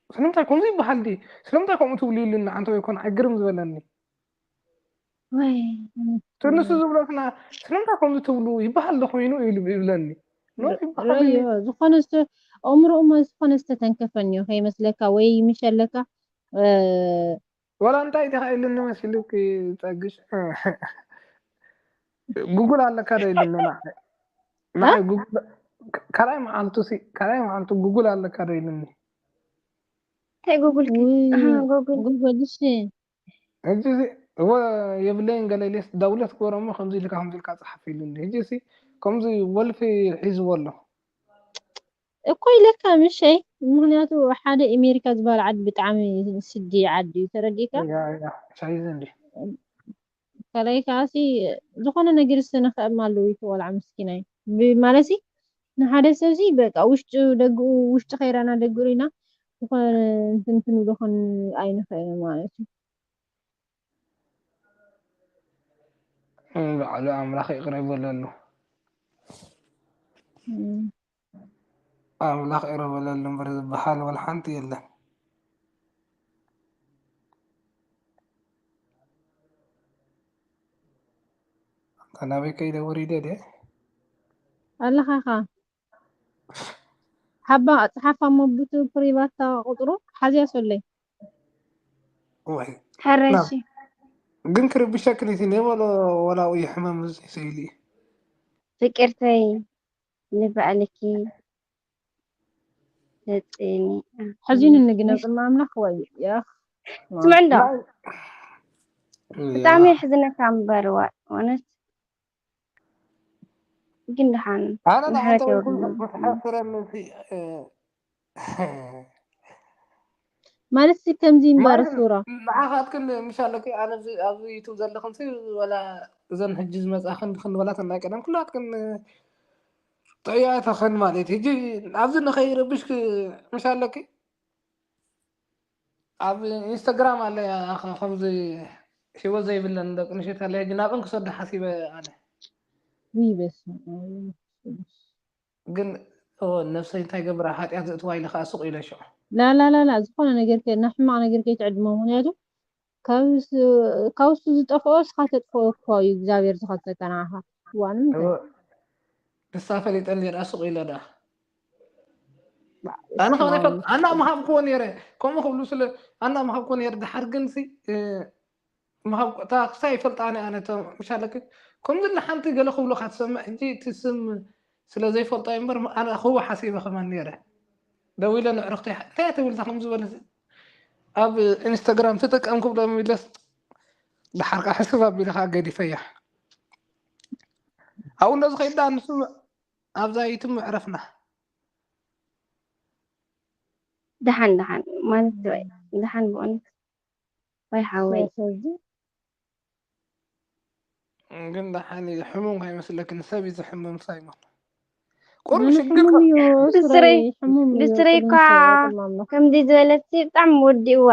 ስለምንታይ ከምዚ ይበሃል ዲ ስለምንታይ ከምኡ ትብሉ ኢሉኒ ኣንተ ወይ ኮን ኣይግርም ዝበለኒ ትንሱ ዝብለትና ስለምንታይ ከምዚ ትብሉ ይበሃል ዶ ኮይኑ ኢሉ ይብለኒ ዝኾነ ኣእምሮኡማ ዝኾነ ዝተተንከፈኒ እዩ ከይመስለካ ወይ ምሸለካ ወላ እንታይ ዲኻ ኢሉኒ መሲሉ ጸግሽ ጉጉል ኣለካ ዶ ኢሉኒ ንዓይ ካልኣይ መዓልቱ ካልኣይ መዓልቱ ጉጉል ኣለካ ዶ ኢሉኒ እንታይ ጉጉል ጉጉል ጉጉል እሺ ሕጂ እወ የብለይን ገለ ኢለስ ዳውለት ክበሮ እሞ ከምዚ ኢልካ ከምዚ ኢልካ ጸሓፍ ኢሉኒ ሕጂ ሲ ከምዚ ወልፊ ሒዝዎ ኣሎ እኮ ኢለካ ምሸይ ምክንያቱ ሓደ ኣሜሪካ ዝበሃል ዓዲ ብጣዕሚ ስዲ ዓዲ እዩ ተረዲእካ ቻይዝ እንዲ ካልኣይ ከዓ ሲ ዝኾነ ነገር ዝሰነኸ እማ ኣለዉ ይተቆልዓ ምስኪናይ ማለት ሲ ንሓደ ሰብ ሲ በቃ ውሽጡ ደጉ ውሽጡ ከይራና ደጉ ሪና ዝኾነ እንትንትን ኢሉ ክን ኣይንኽእል ማለት እዩ ባዕሉ ኣምላኽ ይቕረ ይበለሉ ኣምላኽ ይቕረ በለሉ እምበር ዝበሃል ወላ ሓንቲ የለን ኣንተ ናበይ ከይደ ወሪደ ድየ ኣለኻ ኻ ሓባ ጸሓፋ መቡቱ ፕሪቫታ ቁጥሩ ሓዝያ ሶለይ ወይ ሕረሺ ግን ክርብሸክን እቲ ኔበሎ ወላኡ ይሕመም ስኢሉ እዩ ፍቅርተይ ንባዕልኪ ተጽኒ ሕዚን እንግነጽ ማምላኽ ወይ ያኽ ስምዕ እንዶ ብጣዕሚ ሕዝነካ እምበር እውነት ግን ደሓን ኣነ ምሕረት ንዓንተ የውርደልኩም። ክትሓፍረኒ ማለት ሲ ከምዚ እምበር ማለት ሱራ ንዓኻትክን ምሽ ኣለኪ ኣነ ኣብዚ- ኣብዚ ዩቱብ ዘለኽን ሲ ወላ እዘን ሕጂ ዝመፅኣኽን ክንወላተን ናይ ቀደም ኩላትክን ጥዕያተኽን ማለት ሕጂ ኣብዚ ንኸይረብሽ ምሽ ኣለኪ ኣብ ኢንስታግራም ኣለ ከምዚ ሂወት ዘይብለን ደቂ ንሽት ኣለ ሕጂ ናብን ክሰዱ ሓሲበ ኣነ ውይ በስመ ኣብ ወመንፈስ ቅዱስ ግን ኦ፣ ነብሰይ እንታይ ገብራ፣ ሓጢኣት ዘእትዋ ኢለ ከኣ ስቕ ኢለ ሽዑ። ላላላላ ዝኾነ ነገር ከ ናብ ሕማቕ ነገር ከይትዕድሞ። ምክንያቱ ካብ ስ- ካብ እሱ ዝጠፍኦ እስኻ ተጥፍኦ እኮ እዩ እግዚኣብሔር ዝኸልሰካ ንዓኻ። ዋንም እንታይ? ንሳ ፈሊጠ ነይራ ስቕ ኢለ ደኣ። ኣነ ከኣ ናይ ፈል- ኣነ ምሃብክዎ ነይረ። ከምኡ ክብሉ ስለ ኣነ ምሃብክዎ ነይረ። ድሓር ግን ሲ ምሃብ እታ ክሳይ ይፈልጣ ኣነ ኣነ ተ- ምሻለክ ከምዚ ኢለ ሓንቲ ገለ ክብሉካ ትሰምዕ። ሕጂ እቲ ስም ስለ ዘይፈልጦ እዩ እምበር ኣነ ክህቦ ሓሲበ ከማን ነይረ። ደዊለ ንዕርክተይ እንታይ ትብል እዛ ከምዚ በለ ኣብ ኢንስታግራም ተጠቀም ክብሎ ሚለስ ድሓር ከዓ ሕስብ ኣቢለ ከዓ ገዲፈያ። ኣብኡ እንዶ ዝኸይድ ደኣ ንስምዕ ኣብዛ ዩቱብ ምዕረፍና። ደሓን ደሓን ማለት ወይ ደሓን ብእውነት ወይ ሓወይ ስለዚ ግን ደሓን እዩ። ሕሙም ከይመስለክን ሰብ እዩ ዝሕምም ሳይሞን። ቁሩብ ምን ሽግር ሕሙም እዩ ብስረይ- ሱረይ፣ ሕሙም እዩ ብስረይ ቁሩብ እኳ መሰረትም ኣሎ። ከምዚ ዝበለትሲ ብጣዕሚ ወዲእዋ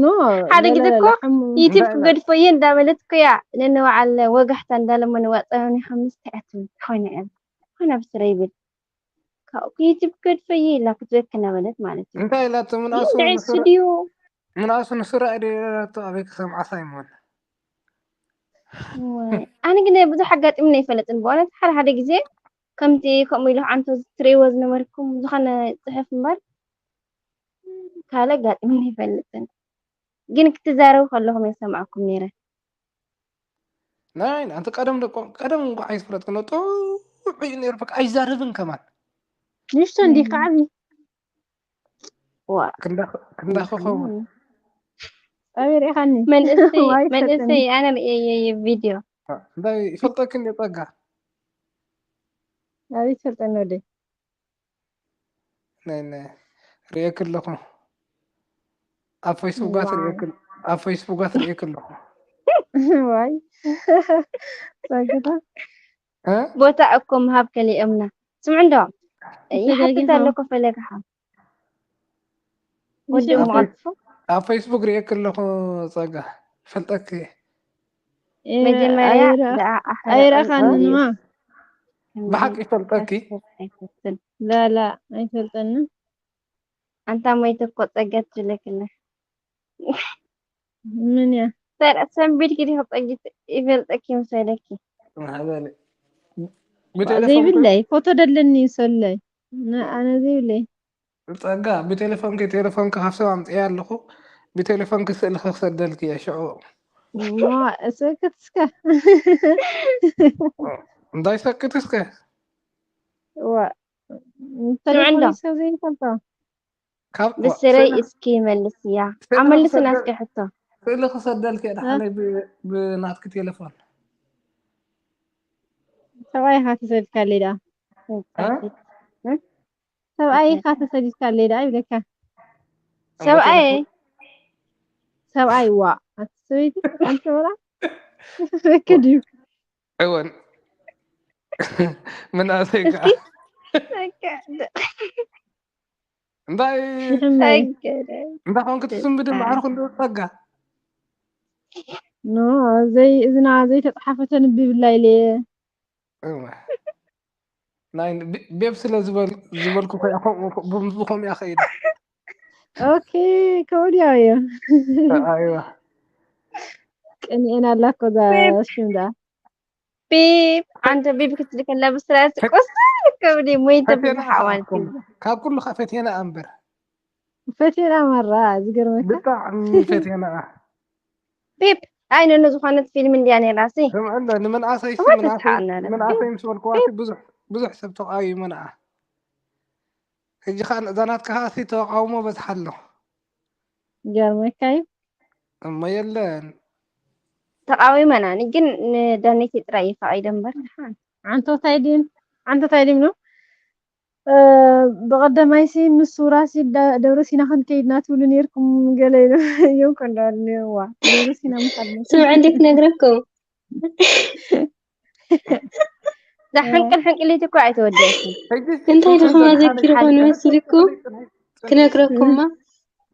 ኖ ሓደ ግዜ እኮ ሕሙም ዩቲብ እንታይ ኢላ? ክገድፎ እየ እንዳበለት እኮ እያ ነንባዓል ወጋሕታ እንዳለመንዋ ፀበኒ ከምዚ እንታይ ኣትብል ኮይነ እያ ኮይና ብስረይ ይብል ካብኡ ዩቲብ ክገድፎ እየ ኢላ ክትበክ እናበለት ማለት እዩ እንታይ ኢላቶ? ምንኣሱ ይህ ንስረ- ድዩ ምንኣሱ ንስረ ኣይደላቶ ኣበይ ክሰምዓ ሳይሞን። ወይ፣ ኣነ ግን ብዙሕ ኣጋጢሙኒ ኣይፈልጥን ብእውነት ሓደ ሓደ ግዜ ከምቲ ከምኡ ኢሉ ዓንቶ ትርእይዎ ዝነበርኩም ዝኾነ ፅሑፍ እምበር ካልእ ኣጋጢሙኒ ኣይፈልጥን ግን ክትዛረቡ ከለኹም የሰምዐኩም ነይረ ናይ ኣንቲ ቀደም ደቆ ቀደም እንኳ ኣይትፍለጥክን ጥዑይ ነይሩ በቃ ኣይዛረብን ከማን ንእሽቶ እንዲህ ከዓቢ ዋ ክንዳ ክኸውን ኣበይ ርኢኻኒ መንእሰይ ዋይ መንእሰይ ፈጥኒ ኣነ ርእየየ ቪድዮ እንታይ ይፈልጠክን ጸጋ ኣበይ ትፈልጠኒ ወደይ ናይ ናይ ርእየክ ኣለኹ ኣብ ፌስቡካት ዋው። ርእየክ ኣብ ፌስቡካት ርእየክ ኣለኹ ዋይ ጸግታ እ? ቦታ እኮ ምሃብ ከሊኦምና ስምዑ እንዶ ይሓትት ተጋጊኻ። ኣለኮ ፈለግኻ ወዲ ይስዕብ። መቐጥፉ ኣብ ፌስቡክ ርእየክ ኣለኹ ጸጋ ፈልጠክ መጀመርያ ኣይረ- ደኣ ኣሕረ ኣይረኣኻንንማ ብሓቂ ይፈልጠኪ ላላ ኣይፈልጠንን ኣንታ ሞይተ እኮ ጸገት ትብለክለ ምን እያ ሰንቢድ ግዲ ክጸጊት ይፈልጠኪ ምሰለኪ ማህበል ዘይብለይ ፎቶ ደለኒ ሰለይ ኣነ ዘይብለይ ጸጋ ብቴሌፎንኪ ቴሌፎንኪ ካብ ሰብ ኣምፅያ ኣለኹ ብቴሌፎንኪ ስእልኺ ክሰደልኪ እየ ሽዑ እሞ ሰክት እስከ እንታይ ሰክት እስከ ዋ ስምዕንዶ ሰብ ዘይፈልጦ ካብ ብስረይ እስኪ መልስ እያ ኣብ መልስና እስኪ ሕቶ ስእሊ ክሰደልኪ እየ ደሓነይ ብ- ብናትኪ ቴሌፎን ሰብኣይ ኢኻ ተሰዲድካለይ ደኣ ሰብኣይ ኢኻ ተሰዲድካለይ ደኣ ይብለካ ሰብኣይ ሰብኣይ ዋ ኣቲ ሰበይቲ ኣንቲ ወላ ክድ እዩ እወን ምናሰይ ከዓ እንታይ ይሕመይ እንታይ ኮንክ ትስንብድ ማዕርኩ እንዶ ጸጋ ኖ ዘይ እዝና ዘይተፅሓፈ ተንብብላ ኢለ እወ ናይ ቤብ ስለ ዝበል- ዝበልኩ ኮይና ከምኡ- ከምኡ ከምኡ እያ ከይዳ ኦኬ ከወዲያ እዮ ኣይዋ ቅንኤን ኣላ እኮ እዛ ሽም ደኣ ቢብ ኣንተ ቢብ ክትልከላ ብስራት ቁስል ከብዲ ሞይተ ፈቴና ብዝሓዋን ካብ ኩሉ ካብ ፈቴና እምበር ፈቴና መራ ዝገርመካ ብጣዕሚ ፈቴና ቢብ ኣይ ነነ ዝኾነት ፊልም እንድያ ነይራ ሲ ስምዕሎ ንመንኣሰይ እወ ተስሓቅና መንኣሰይ ምስ በልክዋ ብዙሕ ብዙሕ ሰብ ተቃዊሙና ሕጂ ከዓ እዛ ናትካ ከዓ ተቃውሞ በዝሓ ኣሎ ገርመካ እዩ እሞ የለን ተቃዊመና ግን ንዳኒት ጥራይ እዩ ፈቒደ እምበር ድሓን ዓንቶታይ ድን ዓንቶታይ ድም ነው ብቀደማይሲ ምስ ሱራሲ ደብረ ሲና ክንከይድና ትብሉ ነርኩም ገለ እዮም ከንዳልዋ ደብረ ሲና ምሳድ ስምዐ እንዴ ክነግረኩም እዛ ሕንቅል ሕንቅሊት እኮ ኣይተወደእትን እንታይ ድኹም ኣዘኪርኮ ንመስልኩ ክነግረኩማ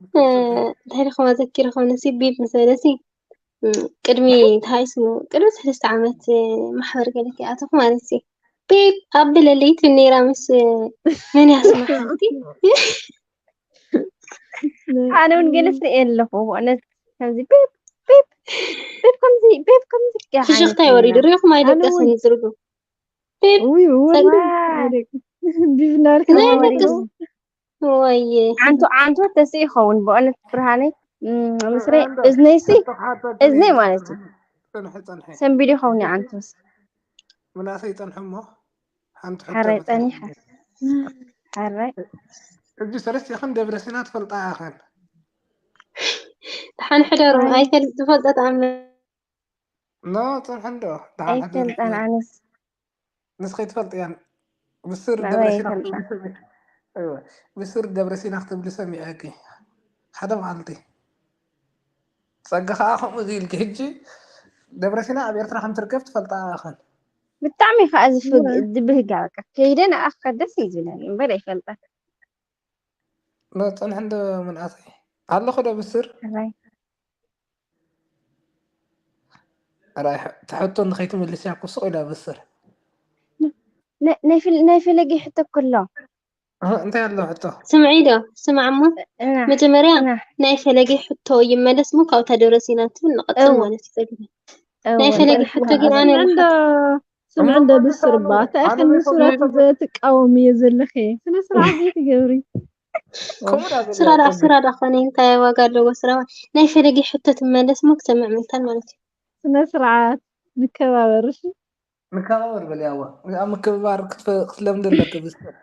እንታይ ድኹም ኣዘኪርኮ ነሲ ቤብ ምስ በለሲ ቅድሚ እንታይ ስሙ ቅድሚ ሰለስተ ዓመት ማሕበር ገለ ክኣተኹ ማለት ሲ ፒፕ ኣብለለይ ትብል ነይራ ምስ መን እያ ስማ ሓንቲ? ኣነ እውን ገለ ስሪኤ ኣለኹ ብእውነት ከምዚ ፒፕ ፒፕ ፒፕ ከምዚ ፒፕ ከምዚ ፍሽኽታ ይወሪዱ ሪኹም ኣይደቀሰን ዝርጉ ፒፕ ውይ ውይ ጸጋ ኣይደቅ- ቢብናርካ ናይ ወሪዱ ደቀስ ወየ ዓንቱ ዓንቱ ተስኢ ይኸውን ብእውነት ብርሃነይ እም፣ ምስረይ እዝነይሲ እዝነይ ማለት እዩ ጽንሒ ጽንሒ ሰንቢዱ ይኸውን እዩ ዓንቱስ ምናሰይ ይጸንሑ እሞ ሓንቲ ሕቶ ሓራይ መጠን ጸኒሐ ሓራይ ሕጂ ሰለስቲኽን ደብረሲና ትፈልጣ ኢኽን ደሓን ሕደሩ ኣይፈል ዝፈልጠት ኣመ ኖ ጽንሒ እንዶ ደሓን ሕደሩ ኣይፈልጠን ኣነስ ንስኺ ትፈልጥያን ብስር ናበይ ደብረሲና ይፈልጣ ክትብሊ ሰሚዐ እወ፣ ብስር ደብረሲና ክትብሊ ሰሚዐኪ ሓደ መዓልቲ ጸጋ ከዓ ከምኡ እዚ ኢልኪ ሕጂ ደብረሲና ኣብ ኤርትራ ከም ትርከብ ትፈልጣ ኢኽን ብጣዕሚ ከዓ ዝፍግ ዝብህጋ በቃ ከይደ ንኣኻ ደስ እዩ ዝብለኒ እምበር ኣይፈልጣ ኖ ጽንሒ እንዶ ምንኣሰይ ኣለኹ ዶ ብስር ሕራይ ራይ ትሕቶ ንኸይትምልስያ ኩስቕ ኢላ ብስር ናይ- ናይ ፍል- ናይ ፈለጊ ሕቶ ከሎ እህ፣ እንታይ ኣሎ ሕቶ ስምዒ ዶ ስማዕ እሞ እና መጀመርያ እና ናይ ፈለጊ ሕቶ ይመለስ ሞ ካብታ ደብረሲና ትብል ንቐጽል እወ ማለት እዩ ጸግነ እወ ናይ ፈለጊ እንታይ ሕቶ ስማዕ ግን ኣነ ስምዒ እንዶ ስምዒ እንዶ ብስር እባ እንታይ ኣነ ኢኽን ናይ ንሱራት ፈለጊ ዘትቃወሚ እየ ዘለኺ ስነ ስርዓት ዘይትገብሪ ከምኡ ዳ ስራ ዳ ስራ ዳ ኾነ እንታይ ዋጋ ኣለዎ ስራ ናይ ፈለጊ ሕቶ ትመለስ ሞ ክሰምዕ ምንታን ማለት እዩ ስነ ስርዓት ንከባበር እሺ ንከባበር በልያዋ ኣብ ምክብባር ክትፈ- ክትለምዲ ኣለኪ ብስር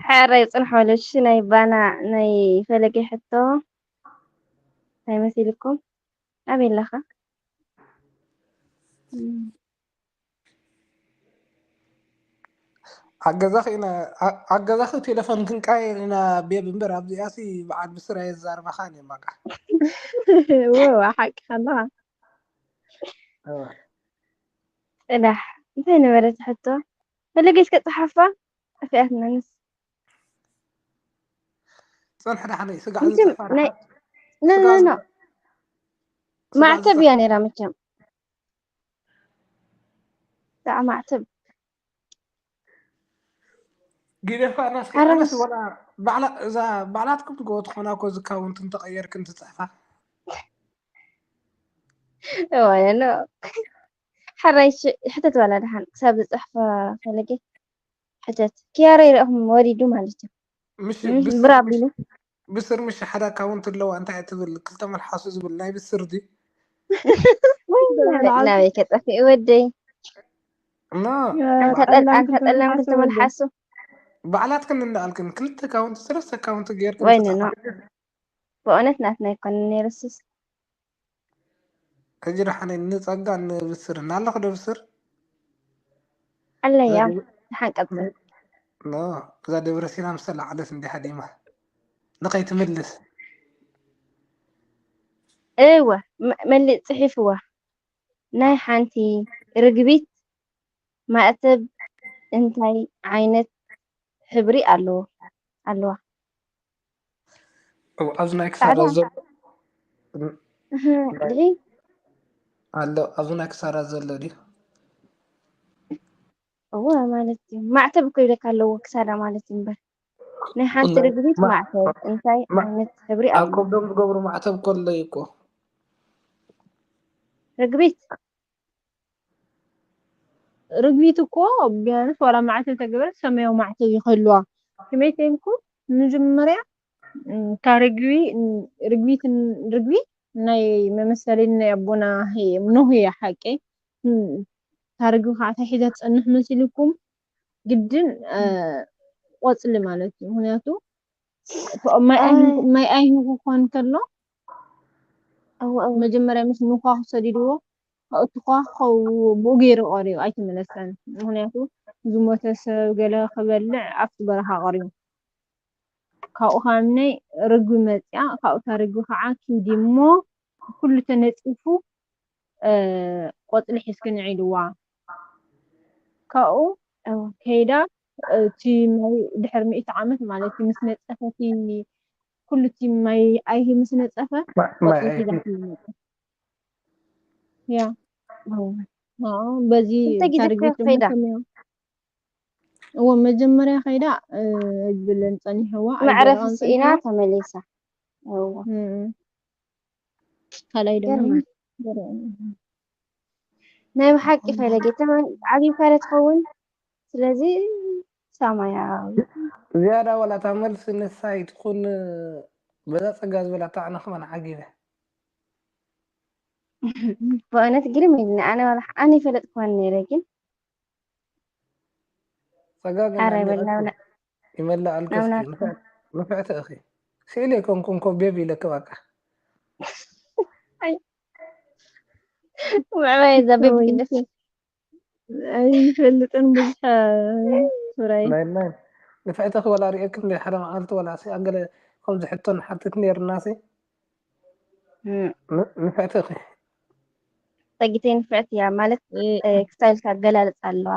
ሕራይ ጽንሕ በለሽ ናይ ባና ናይ ፈለጊ ሕቶ እንታይ መሲልኩም ኣበይ ኣለኻ ኣገዛኺ ኢና ኣ- ኣገዛኺ ቴሌፎን ክንቀያየር ኢና ቤብ እምበር ኣብዚኣሲ በዓል ብስር ኣየዛርባኻን እዮም በቃ ወ ሓቂ ከለኻ እወ። ጽናሕ እንታይ ነበረት ሕቶ ፈለገች ከጽሓፋ ጠፊኣትና ንስ ጽንሕ ዳሕነይ ስጋዕ መቸም ዝጸፋ ናይ ዳሓ- ኖ ኖ ስጋዕ ኖ ዝጸ- ስጋዕ ማዕተብ ዝጸ- እያ ነይራ መቸም ዳኣ ማዕተብ ጊደፋ ናስኪ ኣረ ኣነስ ምስ ወላ ባዕላ እዛ ባዕላትኩም ትገቦ ትኾና እኮ ዝካውንት እንተቐየርክን ትጽሕፋ እዋነ ኖ ሓራይ ሽ- ሕተት ባላ ደሓን ክሳብ ዝጽሕፋ ፈለገ ሕተት ክያረ ይረእኹም ወሪዱ ማለት እዩ ምሽ እም፣ ብስር ብራ ምሽ ቢሉ ብስር ምሽ ሓደ ኣካውንት ኣለዋ እንታይ ትብል ክልተ መልሓሱ ዝብል ናይ ብስር ድዩ ወይ ናበይ ናበይ ከጠፊኡ ወደይ እና ኣንተ ባዕ- ጠል- ጠላም ኣንተ ጠላም ክልተ መልሓሱ ባዕላትክን እንዳኣልክን ክልተ ኣካውንት ሰለስተ ኣካውንት ጌርክን ወይ ኖ ትጽሕፋ ኖ ብእውነት ናትና ኣይኮነን ነይርሱስ ሕጂ ደሓነ ንጸጋ ንብስር እናለኹ ዶ ብስር ኣለያ እዛ ደብ- ደሓን ቀጽል ኖ እዛ ደብረ ሲና ምስ ተላዓለት እንዲያ ሃዲማ ንኸይትምልስ እወ መ- መሊእ ጽሒፍዋ ናይ ሓንቲ ርግቢት ማዕተብ እንታይ ዓይነት ሕብሪ ኣለዎ ኣለዋ እው፣ ኣብዚ ናይ ክሳዳ ጻዕዳ ዘሎ እህ፣ ድዒ ኣሎ ኣብዚ ናይ ክሳዳ ዘሎ ድዩ እወ ማለት እዩ ማዕተብ እኮ ይብለካ ኣለዎ ክሳዳ ማለት እዩ እምበር ናይ ሓንቲ ናይ- ርግቢት ማ- ማዕተብ እንታይ ማ- ዓይነት ሕብሪ ኣብ ኣለዎ ከብዶም ዝገብሩ ማዕተብ ከሎ እዩ እኮ ርግቢት ርግቢት እኮ ቢያንስ ዋላ ማዕተብ ተገበረት ሰማያዊ ማዕተብ ይኸልዋ ከመይ ከይንኩ መጀመርያ እም፣ እታ ርግቢ እም፣ ርግቢት ን- ርግቢ ናይ መመሰሊ ናይ ኣቦና ሄ- ኖህ እያ ሓቂ እም፣ እታ ርግቢ ከዓ እንታይ ሒዛ ትፀንሕ መሲልኩም ግድን እ፣ ቆፅሊ ማለት እዩ ምክንያቱ ፍ- ማይ ኣይሂ- ማይ ኣይሂ ክኾን ከሎ እወ እወ መጀመርያ ምስ ምኳኹ ሰዲድዎ እቲ ኳኽ ከው ብኡ ገይሩ ቀሪቡ ኣይተመለሰን ምክንያቱ ዝሞተ ሰብ ገለ ክበልዕ ኣብቲ በረኻ ቀሪቡ ካብኡ ካብ ናይ ርግቢ መፅያ ካብኡ እታ ርግቢ ከዓ ኪዲ እሞ ኩሉ ተነፂፉ እ፣ ቆፅሊ ሒዝክን ዒልዋ ካብኡ እወ ከይዳ እቲ ማይ ድሕሪ ሚእቲ ዓመት ማለት እዩ ምስ ነፀፈ እቲ ኩሉ እቲ ማይ ኣይሂ ምስ ነፀፈ ማ- ማይ ቆፅሊ ኣይሂ ሒዛ ትመፅእ ያ እወ አዎ በዚ ክልተ ግዜ ታርጌት እኮ ደግሞ ከይዳ ሰማያዊ እዎ መጀመርያ ከይዳ፣ እ፣ ኣይብልን ጸኒሕዋ፣ መዕረፊ ኣይገርዖን ስኢና ጸኒሕዋ። ተመሊሳ። እዎ። እም። ካልኣይ ደሞ ገርማ። ገርዖ። ናይ ብሓቂ ፈለጌ ተመ-፣ ዓብዩ ካለ ትኸውን። ስለዚ ሰማያዊ። ዝያዳ ዋላ እታ መልሲ ንሳ ይትኹን፣ በዛ ጸጋ ዝበላታ ኣነ ከማን ዓጊበ። በእውነት ግርም ኢልኒ። ኣነ ዋላ ኣነ ይፈለጥክወን ነይረ ግን ጸጋ ግን ኣረ ኣድኒቐኪ። በል ናብና-፣ ይመልኣልኪ እስኪ። ናብና-፣ ንፍዕ-፣ ንፍዕቲ ኢኺ። ስኢለ ኣይኮንኩን እኮ ቤቢ ኢለኪ በቃ። ኣይ። ምዕባይ እዛ ቤቢ ወይ ግደፍ። ኣይፈልጥን ብዙሕ፣ ሱራይ። ናይ፣ ናይ። ንፍዕቲ ኢኺ ዋላ ርእየኪ እንደ ሓደ መዓልቲ ዋላ ሲ ኣገለ ከምዚ ሕቶ ንሓትት ነይርና ሲ። እም። ን-፣ ንፍዕቲ ኢኺ። ጸጊተይ ንፍዕቲ እያ ማለት፣ እ፣ እ፣ ክስታይልካ ኣገላልጻ ኣለዋ።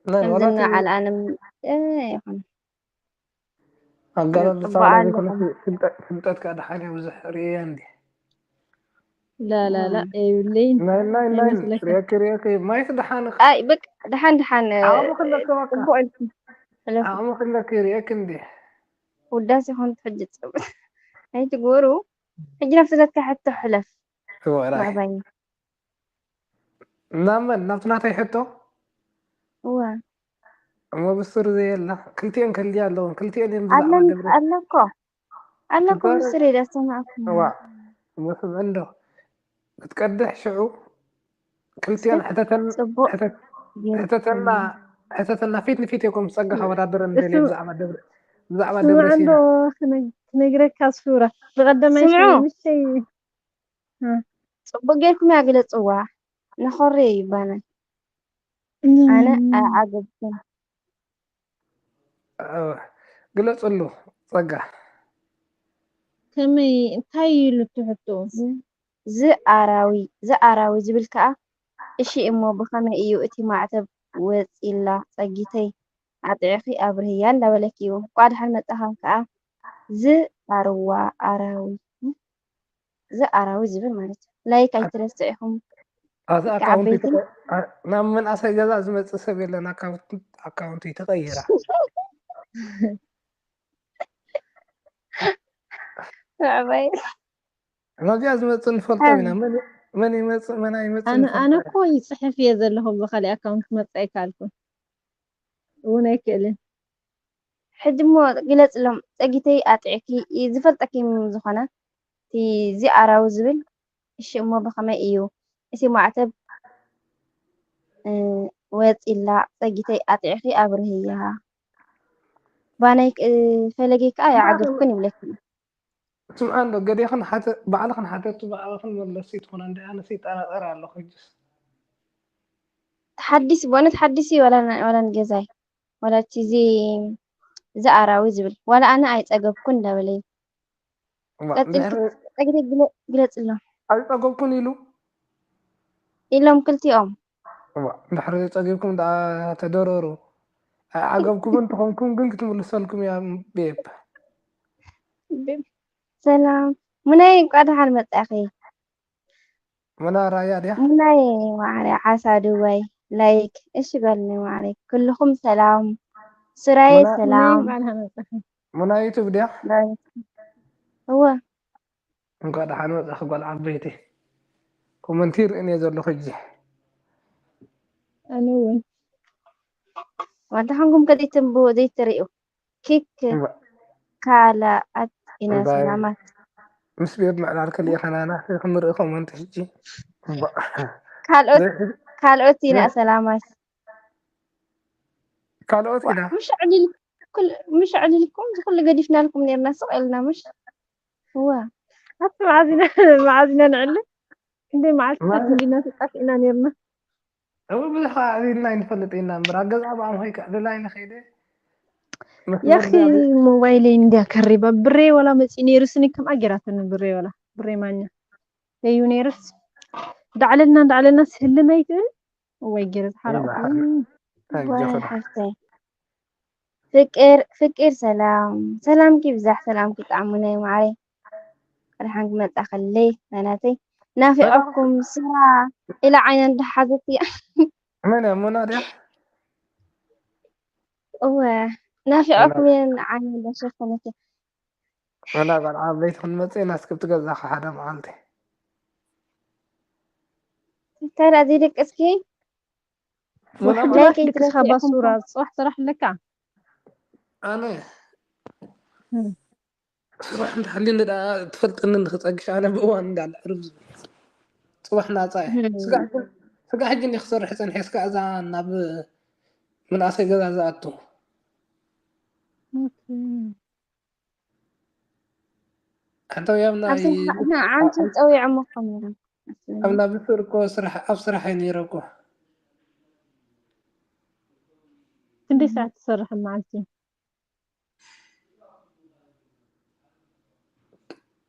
ናይ፣ ከምዚ ዋላ እቲ እናዓል ኣነ ም-፣ እ፣ ይኹን። ኣገላልጻ ጽቡቕ ዋላ ኣለኹም። ዘይኮነስ ፍልጠት፣ ፍልጠት ከኣ ደሓን እየ ብዙሕ ርእየ እንዲ። ላ፣ ላ፣ ላ፣ እም። የብለይን። ናይ፣ ናይ፣ ናይ፣ ኣይመስለካ። ርእየኪ፣ ርእየኪ፣ ማይስ ደሓን ኢኺ። ኣይ፣ በቃ፣ ደሓን፣ ደሓን፣ እ፣ ዓቕሚ ክለኪ በቃ። ጽቡቕ ኢልኩም። ሕለፉ። ዓቕሚ ክለኪ ርእየኪ እንዲ። ውዳሴ ኾንት ሕጂ ጽቡቕ። ኣይትግበሩ። ሕጂ ናብ ስለትካ ሕቶ ሕለፍ። እወ፣ ራይ። ባባይ። ናብ መን? ናብቲ ናተይ ሕቶ? እወ። እሞ ብስሩ ዘየላ። ክልቲኤን ከልያ ኣለውን። ክልቲኤን እየን ብዛዕባ ኣለኒ-፣ ደብረ ኣለኮ። ኣለኮ ትዛረብ። ብስሩ ኢለ ዝሰማዕኩ። እዋ። እሞ ስምዒ እንዶ። ክትቀድሕ ሽዑ ክልቲኤን እስኪ ሕተተን-፣ ጽቡቕ ሕተት-፣ ጌርኩም። ሕተተና፣ ሕተተና ፊት ንፊት እየ ኮም ጸጋ ከወዳደረን እሱ ደልየ ብዛዕባ ደብረ-፣ ብዛዕባ ስማዕ ደብረ እንዶ ሲና። ክነ-፣ ክነግረካ ሱራ። ብቐደማይ ስምዑ። ሸይ-፣ ምሸይ። እ። ጽቡቕ ጌርኩም እያ ግለጽዋ። ነኾሪ እዩ ባና። እም። ኣነ ኣይዓገብኩን። ኣወ፣ ግለጽሉ ጸጋ። ከመይ፣ እንታይ እዩ ኢሉ እቲ ሕቶ? ዝ-፣ ዝኣራዊ፣ ዝኣራዊ ዝብል ከኣ፣ እሺ እሞ ብኸመይ እዩ እቲ ማዕተብ ወጺላ ጸጊተይ ኣጥዒኺ ኣብርህያ እንዳበለኪ እዩ። እንቋዕ ደሓን መጻኻ ከኣ ዝኣርዋ ኣራዊ። እዚ ኣራዊት ዝብል ማለት እዩ። ላይክ ኣይትረስዕ ኢኹም። ኣብዚ ደቂ ኣካውንት ዓበይቲ። ይትቀ-፣ ኣ-፣ ናብ መንእሰይ ገዛ ዝመጽእ ሰብ የለን። ኣካውንት፣ ኣካውንት ይተቀይራ። ምዕባይ። ናብዚኣ ዝመጽእ ንፈልጦ ኣን- ኢና። መን፣ መን ይመጽእ፣ መን ኣይመጽእ ኣነ፣ ንፈልጦ ኣነ ኢና። እኮ ይጽሕፍ እየ ዘለኹ ብኻሊእ ኣካውንት ክመጽእ ኣይከኣልኩን። እውን ኣይክእልን። ሕጂ እሞ ግለጽሎም፣ ጸጊተይ ኣጥዕኪ፣ ይ-፣ ዝፈልጠኪ ዝኾነ፣ እቲ እዚ ኣራዊ ዝብል፣ እሺ እሞ ብኸመይ እዩ? እቲ ማዕተብ፣ እ፣ ወጺላ፣ ጸጊተይ ኣጥዕኪ ኣብርህያ። ባነይ፣ እ፣ ፈለገይ ከኣ ይዓግብክን ይብለኪ። ስምዓ እንዶ፣ ገዲኽን ሓተ-፣ ባዕልኽን ሓተቱ፣ ባዕልኽን መለስቲ ትኾና እንዲ፣ ኣነስ ይጠራጠር ኣለኹ ሕጅስ። ተሓዲስ፣ ብእውነት ሓዲስ እዩ ዋላ ን-፣ ዋላ ንገዛይ? ዋላ እቲ እዚ፣ እዚ ኣራዊ ዝብል? ዋላ ኣነ ኣይጸገብኩን እንዳበለ እዩ። እዋ፣ ቀጺልኪ እንድሕር ጸግሪ ግለ-፣ ግለጽሎም። ኣይጸገብኩን ኢሉ? ኢሎም ክልቲኦም። እዋ፣ እንድሕር ጸጊብኩም ደኣ ተደረሩ። ኣይዓገብኩምን እንተኾንኩም ግን ክትምልሰልኩም እያ ቤብ። ቤብ። ሰላም። ሙናይ፣ እንቋዕ ደሓን መጻእኺ። ሙና ራያ ድያ? ሙናይ ማዕረ ዓሳ ዱባይ ላይክ። እሺ በልኒ ማዕረ። ኩልኹም ሰላም። ሱራየ ሙና ሰላም። ሙና ዩቱብ ድያ? ላይክ። እወ። እንኳዕ ደሓን መጻእኺ ጓል ዓበይቲ። ኮመንት ይርእን እየ ዘለኹ ሕጂ። ኣነ እውን። ዋንታ ሓንኩም ከ ዘይትንብቡ ዘይትርእዩ? ኪክ እምባ-፣ ካልኣት ኢና እምባይ። ሰላማት። ምስ ቤብ ምዕላል ከሊእኻና ናኺ ክንርኢ ኮመንት ሕጂ። እምባ-፣ ካልኦት፣ ዘይሕ-፣ ካልኦት ኢና ዘይሕ-፣ ሰላማት። ካልኦት ዋ፣ ኢና። ምሽ ዕሊል-፣ ኩል-፣ ምሽ ዕሊልኩም ዝኹሉ ገዲፍናልኩም ነርና ስቕ ኢልና ምሽ? እዋ። ኣቲ መዓዝ ኢና፣ መዓዝ ኢና ንዕሊ? ክንደይ መዓልትታት ማለት እንዲና ተጣፊእና ነርና? እው፣ ብዙሕ ከዓ ዕሊልና ኣይንፈልጥ ኢና እምበር፣ ኣብ ገዛ ብኣም ሆይ ክዕልላ ኣይንኸይደ። መስመር ያኺ ድኣ ብ-፣ ሞባይለይ እንድያ ከሪባ፣ ብሬ ወላ መፂኡ ነይሩ፣ ስኒ ከምኣ ጌራትኒ ብሬ ወላ፣ ብሬ ማኛ። እዩ ነይሩስ፣ ዳዕለልና፣ ዳዕለልና ስህልም ኣይትብል? እዋይ ገይረ ዝሓረቕኩ። እምባ፣ ኣጆኺ። ዋይ ሓፍተይ። ፍቅር፣ ፍቅር ሰላም፣ ሰላምኪ ይብዛሕ፣ ሰላምኪ ይጥዓም ሙናይ ማዓረይ። ቅድሓን ክመጻ ከለይ፣ ናይ ናተይ። ናፊቐኩም፣ ስራ ኢላ ዓይና እንዳሓዘት እያ። መን እያ? ሙና ድያ? እወ፣ ናፊቐኩም እየ። ንዓይ እንዳሸፈነት እየ። ወላ ጓል ዓበይቲ ክንመጽእ ኢና እስኪ ኣብቲ ገዛኻ ሓደ መዓልቲ። እንታይ ደኣ ዘይደቀስኪ? ወላ ላይክ ጽባሕ ድቅስ ከይትረስዒ ካባ ኹም ሱራ ኹም። ጽባሕ ስራሕ ኣለካ? ኣነ እም። ስራሕ እንተሃልዩኒ ደኣ ትፈልጥኒ እንዲ ክጸግሽ ኣነ ብእዋን እንዳ ኣዕርብ ዝብል። ጽባሕ ናጻ እየ። እም። ስጋዕ ግን፣ ስጋዕ ሕጂ እንዲ ክሰርሕ ጸንሐ እስካ እዛ ናብ ምንኣሰይ ገዛ ዝኣቱ። ኦኬ። ኣንተ ያም ኣብ ናይ ስራሕ፣ ንዓንቺ ጸዊዖም እኮ ነይሮም። ኣብ ናብ ስርቆ ስራሕ፣ ኣብ ስራሕ እየ ነይረ እኮ። ክንደይ ሰዓት ትሰርሕ መዓልቲ?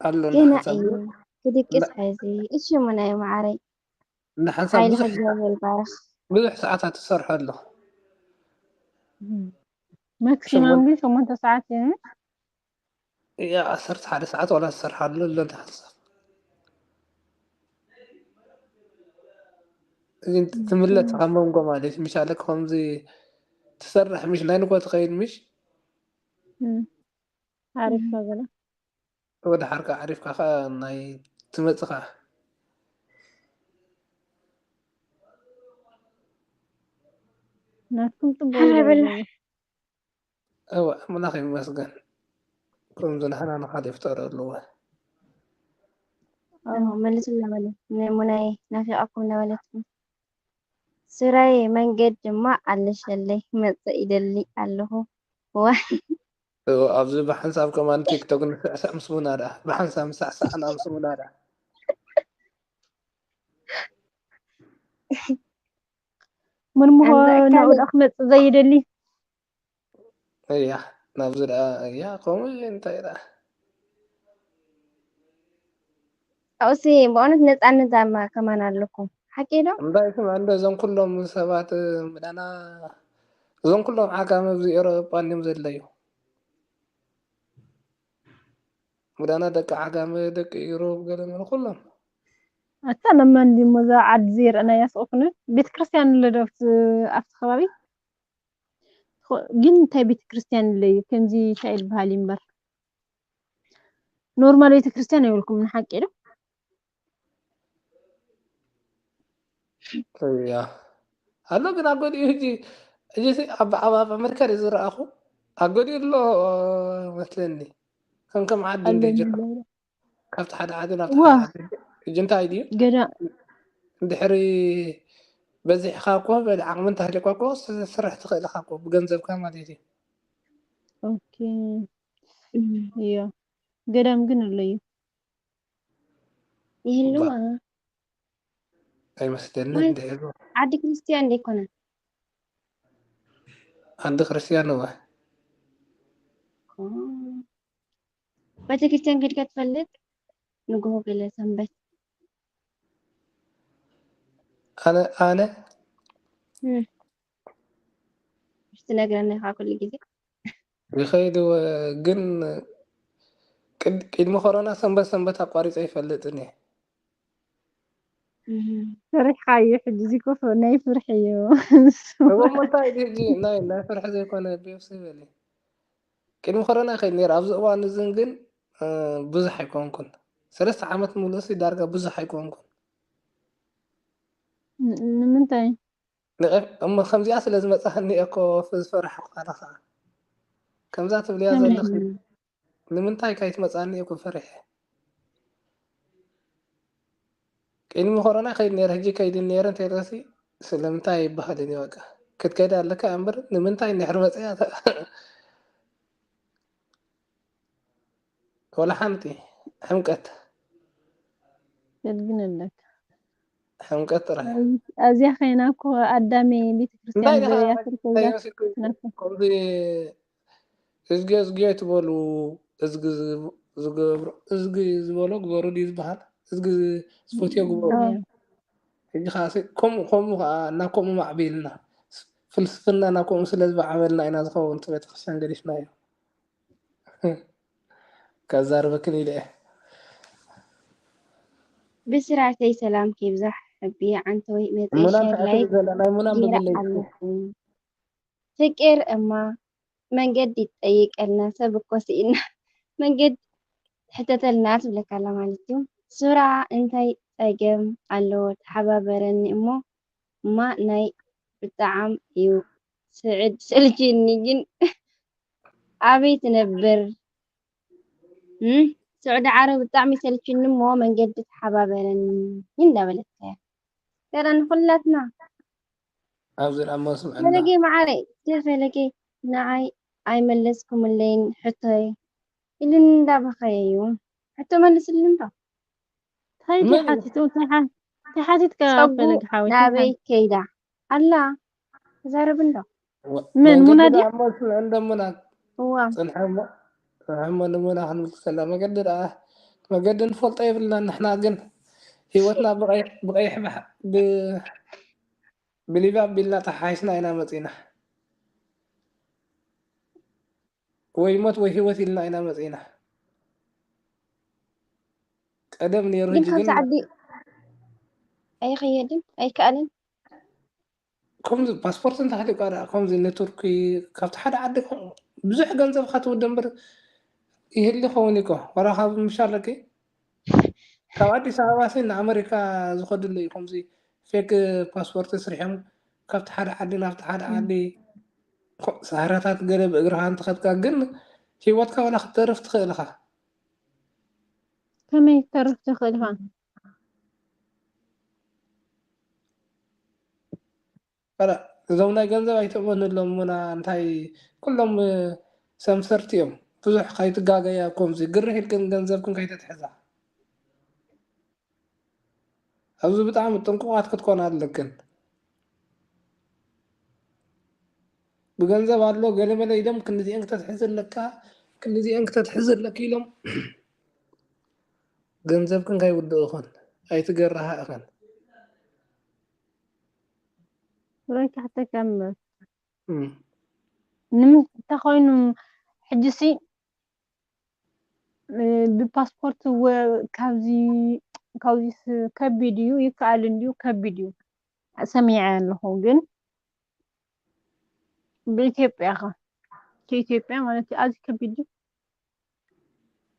ኣሎ ገና እንዳሓንሳብ እዩ። ክድቅስ እንዳ-፣ ሕዚ። እሺ፣ ሙናይ መዓረይ። እንዳሓንሳብ ሓይልኻ ብዙሕ፣ እግዚኣብሔር ይባርኽ። ብዙሕ ሰዓታት ትሰርሖ ኣሎ። እም። ማክሲማም ሸሞንተ ግን ሸሞንተ ሰዓት እዩ። እያ፣ ዓሰርተ ሓደ ሰዓት ዋላ ትሰርሓሉ ኣሎ እንተ ሓሳብ። እዚ እም፣ ትምለስ እም። ካብ መንጎ ማለት እዩ። ምሽ ኣለክ ከምዚ ትሰርሕ ምሽ ናይ ንጎ ትኸይድ ምሽ? እም። ዓሪፍካ ገለ። ወደ ሓርካ ዓሪፍካ ኸ ናይ ትመጽኻ። ናትኩም ጽቡቅ ሓራ ይበል። ይበል። እወ፣ ኣምላኽ ይመስገን። ከምዚ ንሕና ንኻልእ ይፍጠረሉ። እወ። እወ፣ መልሱ እናበለ፣ ንሙናይ ናፊቓኩም እናበለትኩም። ስራይ መንገድ ድማ ኣለሸለይ፣ ክመጽእ ይደሊ ኣለኹ። እወ። እወ፣ ኣብዚ ብሓንሳብ ከማን ቲክቶክ ንስዕስዕ ምስ ሙና ደኣ፣ ብሓንሳብ ምስ ሳዕሳዕና ምስ ሙና ደኣ። ምን ምኾ ኣንተ ኣካል ናብኡ ደኣ ክመጽእ ዘይደሊ? እያ፣ ናብዚ ደኣ፣ እያ፣ ከምኡ እንታይ ደኣ? ኣብሲ ብእውነት ነጻነት ዛማ ከማን ኣለኩም። ሓቂ ዶ? እንታይ ስማ፣ እንዶ እዞም ኩሎም ሰባት፣ ምዳና፣ እዞም ኩሎም ዓጋመ ኣብዚ ኤውሮጳ እንድዮም ዘለዩ። ምዳና ደቂ ዓጋመ፣ ደቂ ኢሮብ፣ ገለ መለ ኩሎም። ኣታ ነመን ድዩ እሞ እዛ ዓዲ ዘይረኣናያ ስቕ ኩነ? ቤተ ክርስቲያን ኣሎ ዶ ኣብቲ፣ ኣብቲ ከባቢ? ትኾ-፣ ግን እንታይ ቤተ ክርስቲያን ኣሎ እዩ? ከምዚ እንታይ ይበሃል እዩ እምበር? ኖርማል ቤተ ክርስቲያን የብልኩም ንሓቂ ዶ? እያ። ኣሎ ግን ኣብ ገሊኡ ሕጂ፣ ሕጂ ሲ-፣ ኣብ፣ ኣብ፣ ኣብ ኣመሪካ ድዩ ዝረኣኹ? ኣብ ገሊኡ ኣሎ መስለኒ። ከም፣ ከም ዓዲ ኣሎ እንደ ጀርመን። እንደ ካብቲ ሓደ ዓዲ ናብቲ ዋ። ሓደ ዓዲ። ሕጂ እንታይ ድዩ? ገዳ። እንድሕሪ በዚሕኻ እኮ፣ በል ዓቕሚ እንተሃልዩካ እኮ ስ-፣ ስራሕ ትኽእል ኢኻ እኮ፣ ብገንዘብካ ማለት እዩ። ኦኬ። እም። እዮ። ገዳም ግን ኣሎ እዩ። ይህልዋ። ባ-፣ ኣይመስለንን ወይ እንድሕሪ። ዓዲ ክርስቲያን ዘይኮነ? ዓዲ ክርስቲያን እወ። ኦ። ቤተክርስትያን ከድካ ትፈልጥ? ንግሆ ገለ ሰንበት። ኣነ፣ ኣነ? እም። ትነግረና ኢኻ ኩሉ ግዜ። ይኸይድ እወ፣ ግን ቅድ-፣ ቅድሚ ኮሮና ሰንበት ሰንበት ኣቋሪጸ ኣይፈልጥን እየ። እም። ፈሪሕካ እዩ፣ ሕጂ እዚ እኮ ፍ-፣ ናይ ፍርሒ እዩ። እሞ እንታይ ድዩ ሕጂ ናይ፣ ናይ ፍርሒ ዘይኮነ ቤብሲ በሊ። ቅድሚ ኮሮና ይኸይድ ነይረ። ኣብዚ እዋን እዚ ግን፣ እ፣ ብዙሕ ኣይኮንኩን። ሰለስተ ዓመት ሙሉእ ሲ ዳርጋ ብዙሕ ኣይኮንኩን። ን-፣ ንምንታይ? ንቐ-፣ እሞ ከምዚኣ ስለ ዝመጻህኒ እየ እኮ ዝፈራሕኩ ኣነ ኸኣ። ከምዛ ትብልያ ከመይ? ዘለኺ ንምንታይ ከይትመጻኒ እየ እኮ ፈሪሐ። ቅድሚ ኮሮና ይኸይድ ነይረ፣ ሕጂ ከይድ ነይረ እንተ ኢለሲ ስለምንታይ ኣይበሃልን እዩ በቃ። ክትከይድ ኣለካ እምበር ንምንታይ እንድሕር መጺኣ ተ-፣ ወላ ሓንቲ ሕምቀት። ግን ኣለካ። ሕምቀት ጥራሕ። ኣብ-፣ ኣብዚኣ ኸይና እኮ ኣዳሜ ቤተክርስትያን እንታይ ኢኻ ዘያስር እንታይ ከብዛ መሲልኩ ናቱ። ከምዚ እዝጊ እዝጊ ኣይትበሉ፣ እዝጊ ዝብ-፣ ዝገብሮ፣ እዝጊ ዝበሎ ግበሩ ድዩ ዝበሃል? እዝጊ ዝፈትዮ ግበሩ። እም። ሕጂ ኸዓ ሲ-፣ ከምኡ፣ ከምኡ ኸዓ፣ ናብ ከምኡ ማዕቢልና። ፍልስፍና ናብ ከምኡ ስለ ዝበዓበልና ኢና ዝኸውን እቲ ቤተክርስትያን ገዲፍናዮ። ከዛርበክን ኢለ እየ። ብስራተይ ሰላምኪ ይብዛሕ። ሕቢ ዓንተወይ መጸ ሙና ሸር እንታይ ላይክ ትብል ዘላ? ናይ ሙና ገይረ ብግለይ እስኪ። ኣለኹ። ፍቅር እማ መንገዲ ጠይቀልና ሰብ እኮ ስኢና መንገዲ ሕተተልና ትብለካ ኣላ ማለት እዩ። ሱራ እንታይ ጸገም ኣለዎ ተሓባበረኒ እሞ እማ ናይ ብጣዓም እዩ ስዕድ ሰልችኒ ግን ኣበይ ትነብር እም? ስዑዲ ዓረብ ብጣዕሚ ሰልችኒ እሞ መንገዲ ተሓባበረኒ እንዳበለትካያ ገና ንኩላትና ኣብዚ ደኣ መስምዐና ፈለገ መዓረይ ተፈለገ ንዓይ ኣይመለስኩምለይን ሕቶይ ኢሉኒ እንዳበኸየ እዩ ሕቶ መልስልኒ እንዶ እንታይ መን ተሓቲቱ እንታይ ሓ- እንታይ ሓቲትካ ፀጉ ፈለግ ሓወይ እንታይ ናበይ ሓ- ከይዳ ኣላ ተዛረብ እንዶ ወ- ምን መንገዲ ሙና ድያ ደኣ መስምዐ እንደሙና እዋ ፅንሐሞ ፅንሐሞ ንሙና ክንብል ከላ መገዲ ደኣ መገዲ ንፈልጦ የብልና ንሕና ግን ህይወትና ብቐይሕ ብቐይሕ ባሕ- ብ ብሊብያ ኣቢልና ተሓሒስና ኢና መፂና ወይ ሞት ወይ ህይወት ኢልና ኢና መፂና ቀደም ነይሩ ግን ሕጂ ካብዚ ግን ዓዲ ኣይኸየድን ኣይከኣልን ከምዚ ፓስፖርት እንተሃልዩካ ደኣ ከምዚ ንቱርኪ ካብቲ ሓደ ዓዲ ከም- ብዙሕ ገንዘብ ካትውደ እምበር ይህሊ ኸውን እኮ ዋላ ካብ ምሻለኪ ካብ ኣዲስ ኣበባ ሲ ንኣመሪካ ዝኸድሉ እዩ ከምዚ ፌክ ፓስፖርት ስሪሖም ካብቲ ሓደ ዓዲ ናብቲ ሓደ ዓዲ ኮ- ሳህራታት ገለ ብእግርኻ እንተኸድካ ግን ሂወትካ ዋላ ክትተርፍ ትኽእል ኢኻ ከመይ ክትተርፍ ትኽእል ኢኻ በላ እዞም ናይ ገንዘብ ኣይትእመንሎም ሙና እንታይ ኩሎም ሰምሰርቲ እዮም ብዙሕ ከይትጋገያ ከምዚ ግርህ ኢልክን ገንዘብክን ከይተትሕዛ ኣብዚ ብጣዕሚ ጥንቁቓት ክትኮና ኣለክን ብገንዘብ ኣሎ ገለመለ ኢሎም ክንዲዚአን ክተትሕዝ ኣለካ ክንዲዚአን ክተትሕዝ ኣለክ ኢሎም ገንዘብክን ከይውድኡ ኢኽን ኣይትገርሃ ኢኽን ሮይ ካሕተካ እምበር እም። ንምንታይ ኮይኑ ሕጂ ሲ እ፣ ብፓስፖርት ወ- ካብዚ ካብዚ ስ- ከቢድ እዩ ይከኣል እንድዩ ከቢድ እዩ ሰሚዐ ኣለኹ ግን ብኢትዮጵያ ኸ ከኢትዮጵያ ማለት እዩ ኣዝዩ ከቢድ እዩ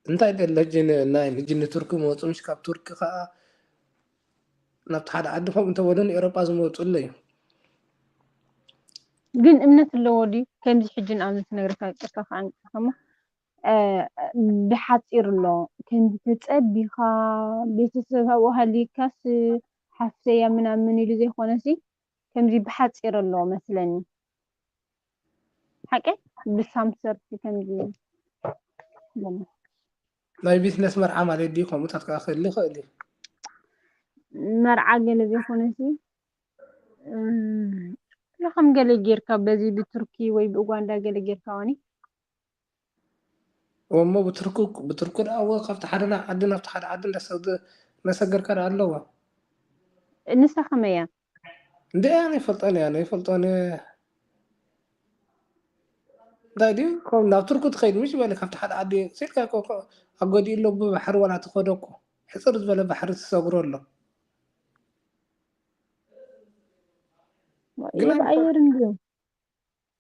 እንታይ ደለ ሕጂ ን- ናይ ሕጂ ንቱርኪ መፁ ምሽ ካብ ቱርኪ ከዓ ናብቲ ሓደ ዓዲ ከምኡ እንተበሉ ንኤሮጳ ዝመፁ ኣለዩ ግን እምነት ኣለዎ ድዩ ከምዚ ሕጂ ንኣብነት ነግረካ ቅርታ ከዓንቅኸሞ ብሓፂር ኣሎ ከምዚ ተፀቢኻ ቤተሰብ ኣብኡ ሃሊካስ ሓፍተያ ምናምን ኢሉ ዘይኮነሲ ከምዚ ብሓፂር ኣሎ መስለኒ ሓቀይ ብሳምሰርት ከምዚ ናይ ቢዝነስ መርዓ ማለት ድዩ ከምኡታት ከዓ ክህሊ ይኽእል እዩ መርዓ ገለ ዘይኮነሲ ከም ገለ ጌርካ በዚ ብቱርኪ ወይ ብኡጋንዳ ገለ ጌርካ ዋኒ እሞ ብትርኩ ብትርኩ ደኣ እወ ካብቲ ሓደ ና- ዓዲ ናብቲ ሓደ ዓዲ እንዳሰገ- እንዳሰገርካ ደኣ ኣለዋ ንሳ ከመይ እያ እንደ ኣነ ይፈልጦን እያ ኣነ ይፈልጦን እየ እንታይ ድዩ ከም ናብ ቱርኩ ትኸይድ ምሽ በለ ካብቲ ሓደ ዓዲ ሲልካ እኮ እኮ ኣጎዲኡ ኣሎ ብባሕሪ ዋላ ትኸዶ እኮ ሕፅር ዝበለ ባሕሪ ትሰግሮ ኣሎ ግን የብ ኣየር እንድዩ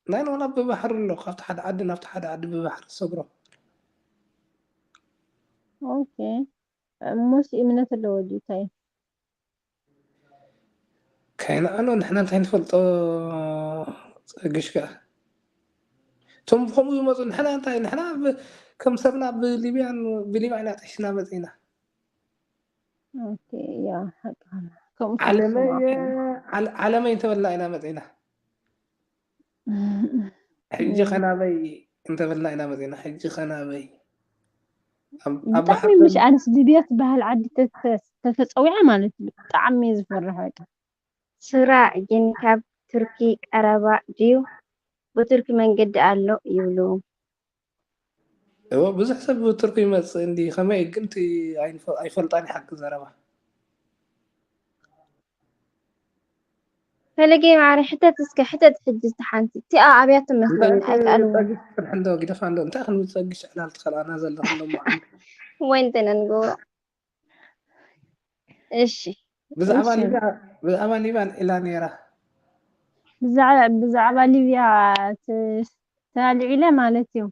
ናይ ንሆና ብባሕሪ ኣሎ ካብቲ ሓደ ዓዲ ናብቲ ሓደ ዓዲ ብባሕሪ ትሰግሮ ኦኬ እሞስ እምነት ኣለዎ ድዩ እንታይ ከይንኣሎ ንሕና እንታይ ንፈልጦ ፀግሽ ከዓ እቶም ብከምኡ ዝመፁ ንሕና እንታይ ንሕና ብ- ከም ሰብና ብሊብያን ብሊብያ ኢና ጠሽና መፅና ኦኬ ያ ሓቅኻ ከምኡ ዓለመይ ተሰማዕኩ ዓለ- ዓለመይ እንተበልና ኢና መፅና ሕጂ ኸናበይ እንተበልና ኢና መፅና ሕጂ ኸናበይ ኣብ ኣብ ብጣዕሚ ባሕሪ ምሽ ኣነስ ሊብያ ትበሃል ዓዲ ተተ- ተተፀዊዐ ማለት እዩ ብጣዕሚ እየ ዝፈርሕ በቃ ስራዕ ግን ካብ ቱርኪ ቀረባ ድዩ? ብቱርኪ መንገዲ ኣሎ ይብሉ። እወ ብዙሕ ሰብ ብቱርኪ ይመፅእ እንዲ ከመይ ግን እቲ ኣይንፈ- ኣይፈልጣን እዩ ሓቂ ዘረባ ፈለገ ማዕረ ሕተት እስከ ሕተት ሕጂ ዝተሓንቲ እቲኣ ኣብያቶ እንታይ መኽበኒ ኣይከኣልዎ ፀግሽ ስርሕ እንዶ ግደፋ እንዶ እንታይ ክንብል ፀግሽ ዕላል ትኸልኣና ዘለኹ እንዶ መዓልቲ ወይ እንተነ ንገብሮ እሺ ብዛዕባ እሺ። ሊብያ ብዛዕባ ሊብያ ኢላ ነይራ ብዛዕባ ሊብያ ተላልዒለ ማለት እዩ።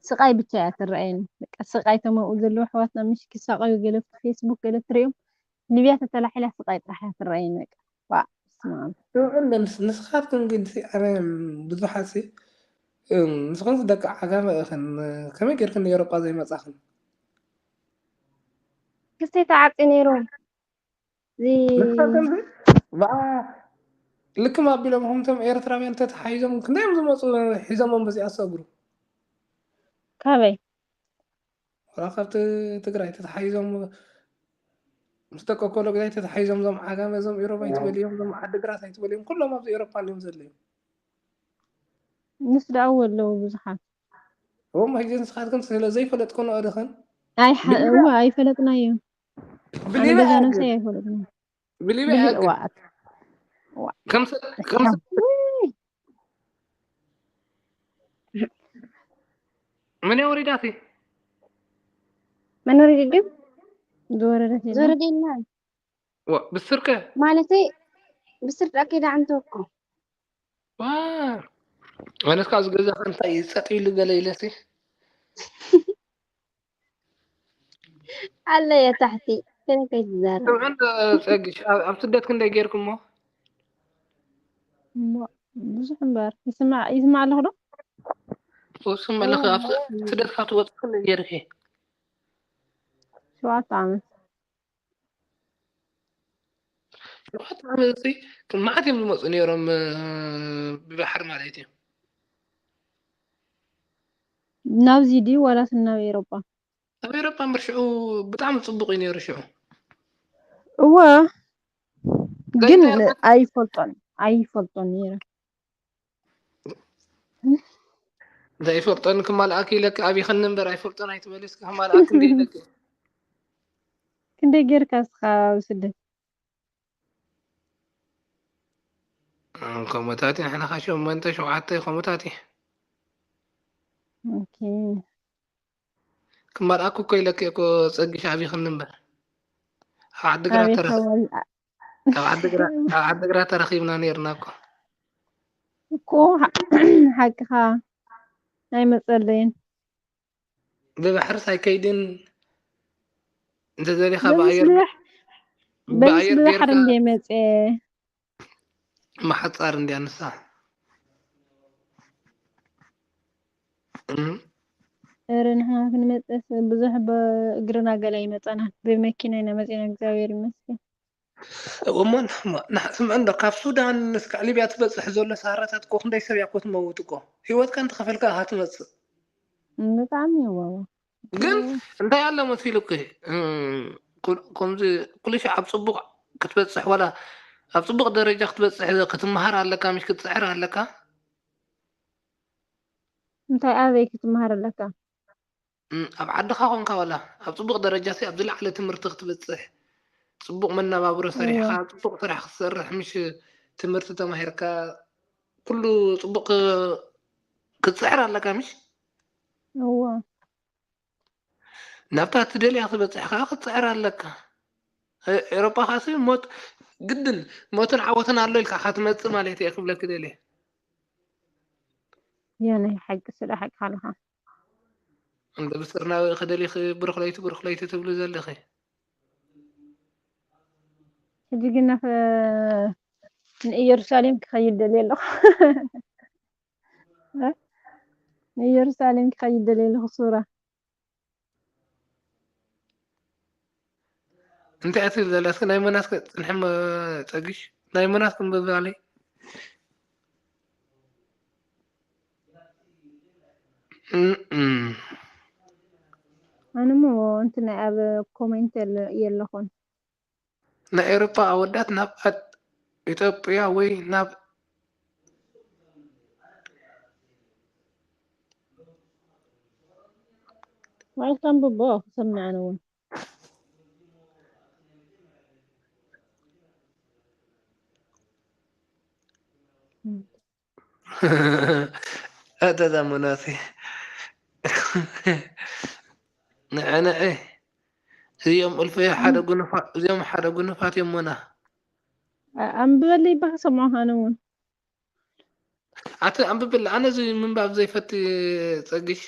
ስቓይ ብቻ እያ ትረኣየኒ። በቃ ስቓይ፣ ተመኡ ዘለዉ ኣሕዋትና ምሽ ክሳቐዩ፣ ገለ ፌስቡክ ገለ ትሪኦም፣ ሊብያ ተተላሒላ ስቓይ ጥራሕ እያ ትረኣየኒ። በቃ ዋ፣ ስማ። ንስኻትኩም ግን ኣነ ብዙሓት ንስኹም ደቂ ዓጋመ ኢኽን፣ ከመይ ጌርክን ኤውሮጳ ዘይመጻኽን? ክስተይ ተዓፂ ነይሩ። ንስኻትኩም ብኣ ልክም ኣቢሎም ከምቶም ኤርትራውያን ተተሓይዞም ክንደዮም ዝመፁ ሒዞሞም በዚኣ ሰግሩ ካበይ? ወላ ካብቲ ትግራይ ተተሓይዞም ምስ ደቂ ኮሎ ግዳይ ተተሓይዞም ዞም ዓጋመ ዞም ኢሮብ ኣይትበልዮም ዞም ዓድግራት ኣይትበልዮም ኩሎም ኣብዚ ኤሮፓ እዮም ዘለዩ። ምስ ደኣው ኣለዉ ብዙሓት። እዎም ሕጂ ንስኻትክን ስለ ዘይፈለጥኩ ንኦ ድኽን ኣይ ሐ- እዋ ኣይፈለጥናዮ። ኣነ ብሊብያ ገዛ ያክል ነብሰይ ኣይፈለጥና። ብሊብያ ብሊ- ያክል ዋ- ዋ- ከምስ ከምስ ውይ፣ ምን ወሪዳቲ መኖር ይድግም ዝወረደት የለን። ዝወረደ የለን ብስርከ ማለተይ ብስርዳ ከይዳ ዕንተወኮ ዋ ኣነስ ካብ ዝገዛኸ እንታይ ጸጥ ኢሉ ገለ ኢለሲ ኣለየ ታሕቲ ከነ ከይትዛረብ ስምዕን ጸግሽ ኣብ ኣብ ስደት ክንደይ ጌርኩሞ እሞ ብዙሕ እምበር ይስማዕ ይስማዕ ኣለኹ ዶ? ውስን መለኸ ኣብ ስደት ካብ ትወጽእ ክንደይ ጌርኪ ሸውዓተ ዓመት። ሸውዓተ ዓመት እዚ መዓት እዮም ዝመፁ ነይሮም ብባሕሪ ማለት እዩ ናብዚ ድዩ ዋላስ ናብ ኤሮጳ? ኣብ ኤሮጳ እምበር ሽዑ ብጣዕሚ ፅቡቅ እዩ ነይሩ ሽዑ እወ ግን ዘይተርፍ- ኣይፈልጦን ኣይፈልጦን ነይረ። ዘይፈልጦን ክማልኣክ ኢለክ ኣብይኸኒ እምበር ኣይፈልጦን ኣይትበሊ እስከ ክማልኣክ እንደ ኢለክ ክንደይ ጌርካ እስኻ ኣብ ስደት? ከምኡታት እዩ ንሕና ኸዓ ሸሞንተ ሸውዓተ ከምኡታት እዩ ኦኬ። ክማልኣክ እኮ ኢለክ እኮ ፀጊሽ ኣብይኸኒ እምበር ኣብ ዓድግራት ኣበይ ተረኽ ከባቢ? ኣብ ዓድግራት ኣብ ዓድግራት ተረኺብና ነይርና እኮ እኮ ሓ- ሓቅኻ ኣይመፀለይን። ብባሕርስ ኣይከይድን እንተዘሊኻ በምስ ብኣየር ብባሕ- በምስ ብኣየር ብባሕሪ ጌርካ እንደ መፀ ማሓፃር እንድያ ንሳ እም። ኧረ ንሕና ክንመፅስ ብዙሕ ብእግርና ገለ ኣይመፀናን፣ ብመኪና ኢና መፂና። እግዚኣብሔር ይመስገን። እሞ ንሕማ- ንሕ- ስምዕ እንዶ ካብ ሱዳን እስካዕ ሊብያ ትበፅሕ ዘሎ ሳራታት እኮ ክንደይ ሰብ እያ እኮ ትመውት እኮ ህይወትካ እንተኸፈልካ ኢኻ ትመፅእ ብጣዕሚ ይዋዋ ግን እንታይ ኣሎ መሲሉኪ እም፣ ኩ- ከምዚ ኩሉ ሻዕ ኣብ ፅቡቅ ክትበፅሕ ዋላ ኣብ ፅቡቅ ደረጃ ክትበፅሕ ክትመሃር ኣለካ ምሽ ክትፅዕር ኣለካ እንታይ ኣበይ ክትመሃር ኣለካ? እም፣ ኣብ ዓድኻ ኮንካ ዋላ ኣብ ፅቡቅ ደረጃ ሲ ኣብ ዝለዓለ ትምህርቲ ክትበፅሕ ፅቡቅ መነባብሮ ሰሪሕካ እወ። ፅቡቅ ስራሕ ክትሰርሕ ምሽ ትምህርቲ ተማሂርካ ኩሉ ፅቡቅ ክ- ክትፅዕር ኣለካ ምሽ እወ። ናብታ ትደልያ ክትበፅሕ ከዓ ክትፅዕር ኣለካ እ- ኤሮጳ ከዓ ሲ ሞት ግድን ሞትን ዓወትን ኣሎ ኢልካ ክትመፅእ ማለት እየ ክብለክ ደልየ የነይ ሓቂ ስለ ሓቂ ኣለኻ። እንደ ብስርናዊ ከደሊኺ ብሩኽ ለይቲ ብሩኽ ለይቲ ትብሉ ዘለኺ ሕጂ ግን ናብ ንኢየሩሳሌም ክኸይድ ደልየ ኣለኹ። ንኢየሩሳሌም ክኸይድ ደልየ ኣለኹ ሱራ። እንታይ እያ ትብል ዘላ እስኪ ናይ መናስ ጽንሒ እሞ ጸግሽ ናይ መናስ ክንብብ ኣለይ እም። ኣነ እሞ እንትን ናይ ኣብ ኮሜንት የለ- የለኹን። ናይ ኤውሮጳ ኣወዳት ናብ ኣድ- ኢትዮጵያ ወይ ናብ ማለት ኣንብቦ ክሰምዕ ኣነ እውን ኣተዛ መናሲ ንዐ ንዐ እዚኦም እልፈ ሓደ ጉንፋት እዚኦም ሓደ ጉንፋት እዮም ሞና ኣንብበለይ እባ ክሰምዖ ኣነ እውን። ኣቲ ኣንብብላ፣ ኣነ እዚ ምንባብ ዘይፈቲ ጸግሽ።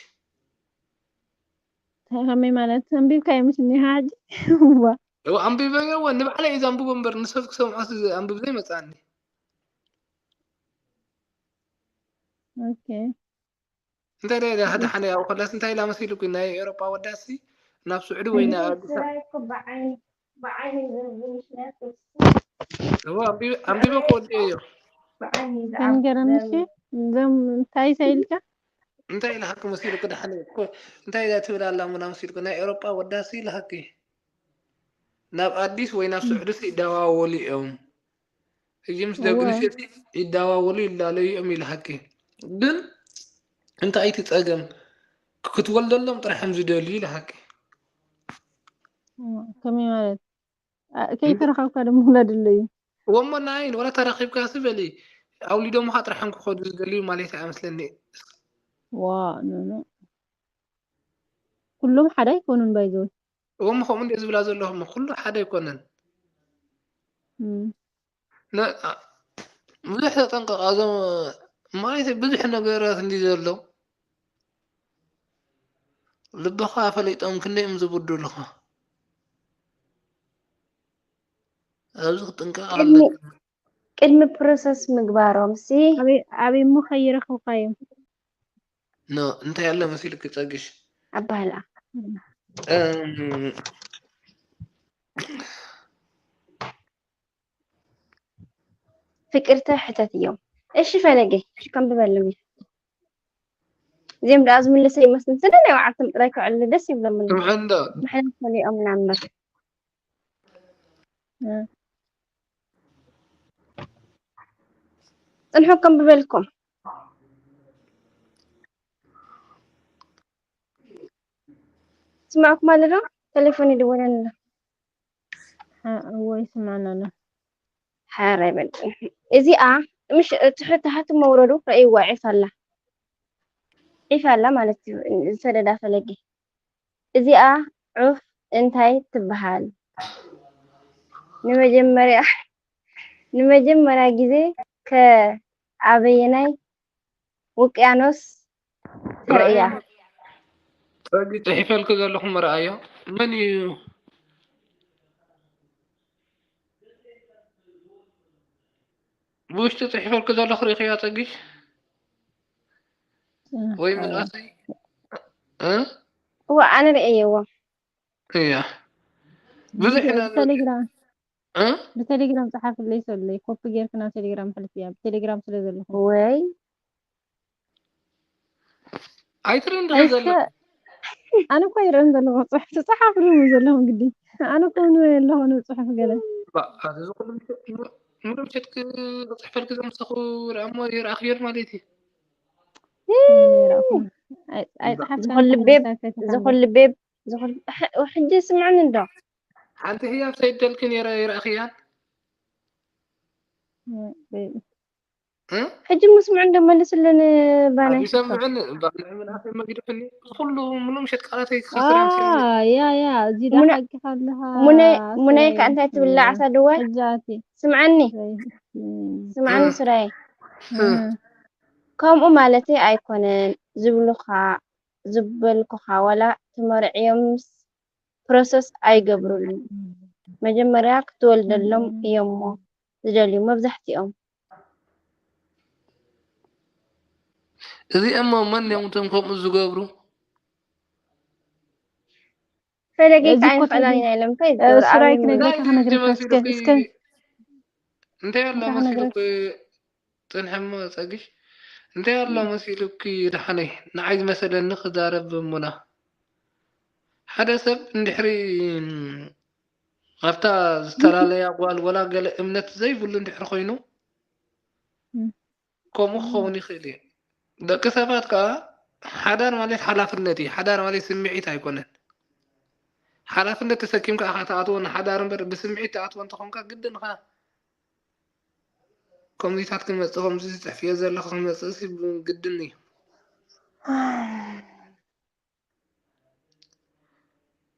እንታይ ከመይ ማለት? ኣንቢብካዮ ምስ እኒሃ ሕጂ? እዋ። እዋ፣ ኣንቢበዮ፣ እዋ፣ ንባዕለይ እዩ ዘንብቦ እምበር ንሰብ ክሰምዖ ኣንብብ ዘይመጽኣኒ። ኦኬ። እንታይ ደ ሓደ ሓደ ያው ከላስ እንታይ ኢላ መሲሉ ግን ናይ ኤውሮጳ ወዳሲ ናብ ስዑዲ ወይ ናብ ኣዲስ ኣበባ። እዋ፣ ኣንቢበ፣ ኣንቢበ እኮ ወዲኤዮ። ተንገረኒ እሺ። እዞም እንታይ ኢልካ? እንታይ ኢልካ መሲሉኪ ደሓን እኮ፣ እንታይ ኢላ ትብል ኣላ ሙና መሲሉኪ? ናይ ኤውሮጳ ወዳሲ ኢልሃኪ። ናብ ኣዲስ ወይ ናብ ስዑዲ ይደዋወሉ እዮም። እዚ ምስ ደቂ እወ። ኣንስትዮ ይደዋወሉ ይላለዩ እዮም ኢልሃኪ። ግን እንታይ እቲ ጸገም? ክትወልደሎም ጥራሕ እዮም ዝደልዩ ኢልሃኪ። እወ፣ ከመይ ማለት? ኣ፣ ከይተረኸብካ ድማ ውለድለይ። ወሞ ናይ ወላ ተረኺብካ ሲ በሊ። ኣውሊዶምኻ ጥራሕ እዮም ክኸዱ ዝደልዩ ማለት ኣይመስለኒ። ዋ፣ ኖ፣ ኖ። ኩሎም ሓደ ኣይኮኑን ባይ ዘ ወይ። ወሞ ከምኡ እንደ ዝብላ ዘለኹም ኩሉ ሓደ ኣይኮነን። እም። ነ-፣ ኣ-፣ ብዙሕ ተጠንቀቕ። እዞም ማለት ብዙሕ ነገራት እንዲ ዘሎ ልብኻ ፈሊጦም ክንደይ እዮም ዝብድሉኻ። ኣብዚ ክጥንቀቕ ቅድሚ፣ ኣለካ። ቅድሚ ፕሮሰስ ምግባሮም ሲ ኣበይ፣ ኣበይ እሞ ከይረኸብካዮም? ኖ፣ እንታይ ኣሎ መሲልኪ ጸግሽ? ኣባህላ። እም። እም። ፍቅርተ ሕተት እዮም። እሺ ፈለገ፣ እሺ ከንብበሎም እየ። እዚኦም ደኣ ዝምልሰ ይመስል። ስለ ናይ ባዕልቶም ጥራይ ክዕልሉ ደስ ይብሎም። ስምዐ እንዶ። ምሕረት ፈሊኦም ኢና እምበር። እ። ጽንሑ ከንብበልኩም። ስማዕኩም ኣሎ ዶ? ቴሌፎን ይድወለኒ ኣሎ። ሓ-፣ እወ፣ ይስማዕና ኣሎ። ሓራይ በል። እዚኣ ምሽ-፣ ትሕቲ ታሕቲ መውረዱ ረእይዋ ዒፍ ኣላ። ዒፍ ኣላ ማለት እዩ፣ ዝሰደዳ ፈለጌ። እዚኣ ዑፍ እንታይ ትበሃል? ንመጀመርያ፣ ንመጀመርያ ግዜ ከ ኣበየናይ ውቅያኖስ ተርእያ? ጸጊ ጽሒፈልኪ ዘለኹ መርኣዮ። መን እዩ? ብውሽጢ ጽሒፈልኪ ዘለኹ ርኢኽያ ጸጊሽ? እ፣ ወይ እ። ምናሰይ? እ? እዋ፣ ኣነ ርእየዎ። እያ። ብዙሕ ኢና ብቴሌግራም፣ እ? ብቴሌግራም ጸሓፍለይ ሰለይ፣ ኮፒ ጌርክ ናብ ቴሌግራም ሕልፍያ፣ ብቴሌግራም ስለ ዘለኹ። ወይ። ኣይትርእን ዲኺ እስከ ዘለኺ? ኣነ እኮ ይርእን ዘለኹ፣ ጽሑፍ ትጸሓፍሉ ዘለኹም ግዲ። ኣነ እኮ ንበይ ኣለኹ፣ ንጽሑፍ ገለ። ባ-፣ ኣዚ ዝኹሉ ምሸት፣ ምሉ ምሸት ክ-፣ ክጽሕፈልኪ ዘምሰኹ ደኣ እሞ ይርኣኽዮ ማለት እዩ። እ፣ ይርኣኹ። ኣይ-፣ ኣይጸሓፍካን ዝኹሉ ቤብ፣ ዝኹሉ ቤብ፣ ዝኹሉ፣ ሕ-፣ ሕጂ ስምዕኒ እንዶ። ሓንቲ ህያብ ሰይደልኪ ነይረ፣ ይርኣኽያን? እ፣ ቤቢ። እ? ሕጂ ምስምዑ እንዶ መልስልን ባና ኣብ ይሰምዑን፣ ባና ምናምን መጊድኩኒ። ኩሉ ምሉእ ምሸት ቃላተይ ክኸስር ኣምሲሉ። ኣ፣ ያ፣ ያ፣ እዚ ዶ ሙነ-፣ ሓቂ ካለኻ፣ ሙነ-፣ ሙነይ ከ እንታይ ትብላ ሰይ፣ ዓሳ ድዋይ? ሕጂ ኣቲ። ስምዓኒ። ሰይ፣ እም። ስምዓኒ እ። ስራይ። እ። እም። ከምኡ ማለተይ ኣይኮነን ዝብሉኻ፣ ዝበልኩኻ፣ ዋላ ተመርዕዮምስ ፕሮሰስ ኣይገብሩሉን። መጀመርያ ክትወልደሎም እም። እዮም'ሞ ዝደልዩ መብዛሕትኦም። እዚኦም መን እዮም እቶም ከምኡ ዝገብሩ? ፈለገይ እዚ ከኣ እኮ ኣይንኽእላን ተገ-፣ ኢና ኢሎም እንታይ እ፣ ዝገብሩ? ስራይ ኣበይ ክነግረካ መን? ክነግረካ እስከ፣ እስከ እንታይ ኣሎ እንታይ መሲሉ ክነግረካ? እኮ ጽንሐ እሞ ጸግሽ፣ እንታይ ኣሎ እም። መሲሉኪ ደሓነይ? ንዓይ ዝመሰለኒ ክዛረብ እሙና። ሓደ ሰብ እንድሕሪ ኣብታ እም። ዝተፈላለያ ጓል ወላ ገለ እምነት ዘይብሉ እንድሕሪ ኮይኑ፣ እም። ከምኡ እም። ክኸውን ይኽእል እዩ። ደቂ ሰባት ከኣ ሓዳር ማለት ሓላፍነት እዩ። ሓዳር ማለት ስምዒት ኣይኮነን። ሓላፍነት ተሰኪምካ ኢኻ ትኣትዎ ንሓዳር እምበር፣ ብስምዒት ትኣትዎ እንተኾንካ ግድን ኢኻ ከምዚታት ክመጽእ፣ ከምዚ ዝጽሕፍዮ ዘለኹ ክመጽእሲ ግድን እዩ።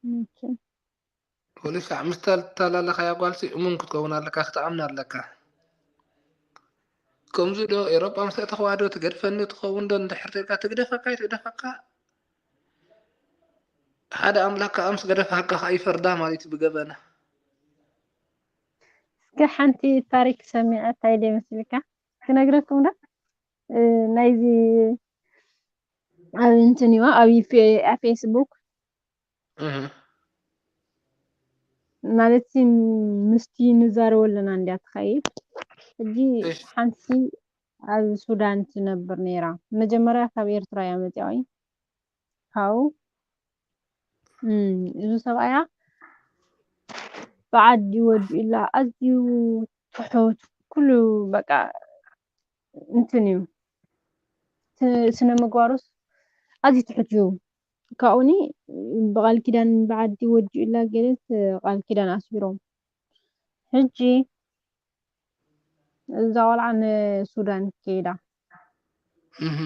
ኦኬ። ፖሊስ ምስ ተላለኻያ ጓልሲ እሙን ክትከውን ኣለካ፣ ክትኣምና ኣለካ። ከምዚ ዶ ኤሮጳ ምስ ኣተኽዋ ዶ ትገድፈኒ ትኸውን ዶ? እንድሕር ተልካ ትግደፈካ ይትግደፈካ፣ ሓደ ኣምላኽ ከኣ ምስ ገደፋካ ከኣ ይፈርዳ ማለት እዩ ብገበና። እስከ ሓንቲ ታሪክ ሰሚዐ፣ እንታይ ደይ መስልካ ክነግረኩም ዶ? እ፣ ናይዚ ኣብ እንትን እዩ፣ ኣብ ፌ-፣ ኣብ ፌስቡክ እህ፣ ማለት ምስቲ ንዛረበ ኣለና እንድያ ትኸይድ። ሕጂ እሺ። ሓንቲ ኣብ ሱዳን ትነብር ነይራ። መጀመርያ ካብ ኤርትራ እያ መፂኣ። ካብኡ፣ እም፣ እዚ ሰብኣያ ብዓዲ ወዲኡላ፣ ኣዝዩ ትሑት፣ ኩሉ በቃ እንትን እዩ። ስ-፣ ስነ ምግባሩስ ኣዝዩ ትሑት እዩ። ካብኡኒ ብቃል ኪዳን ብዓዲ ወዲኡላ ገለ ቃል ኪዳን ኣስቢሮም። ሕጂ እዛ ቆልዓ ንሱዳን ከይዳ። እህ፣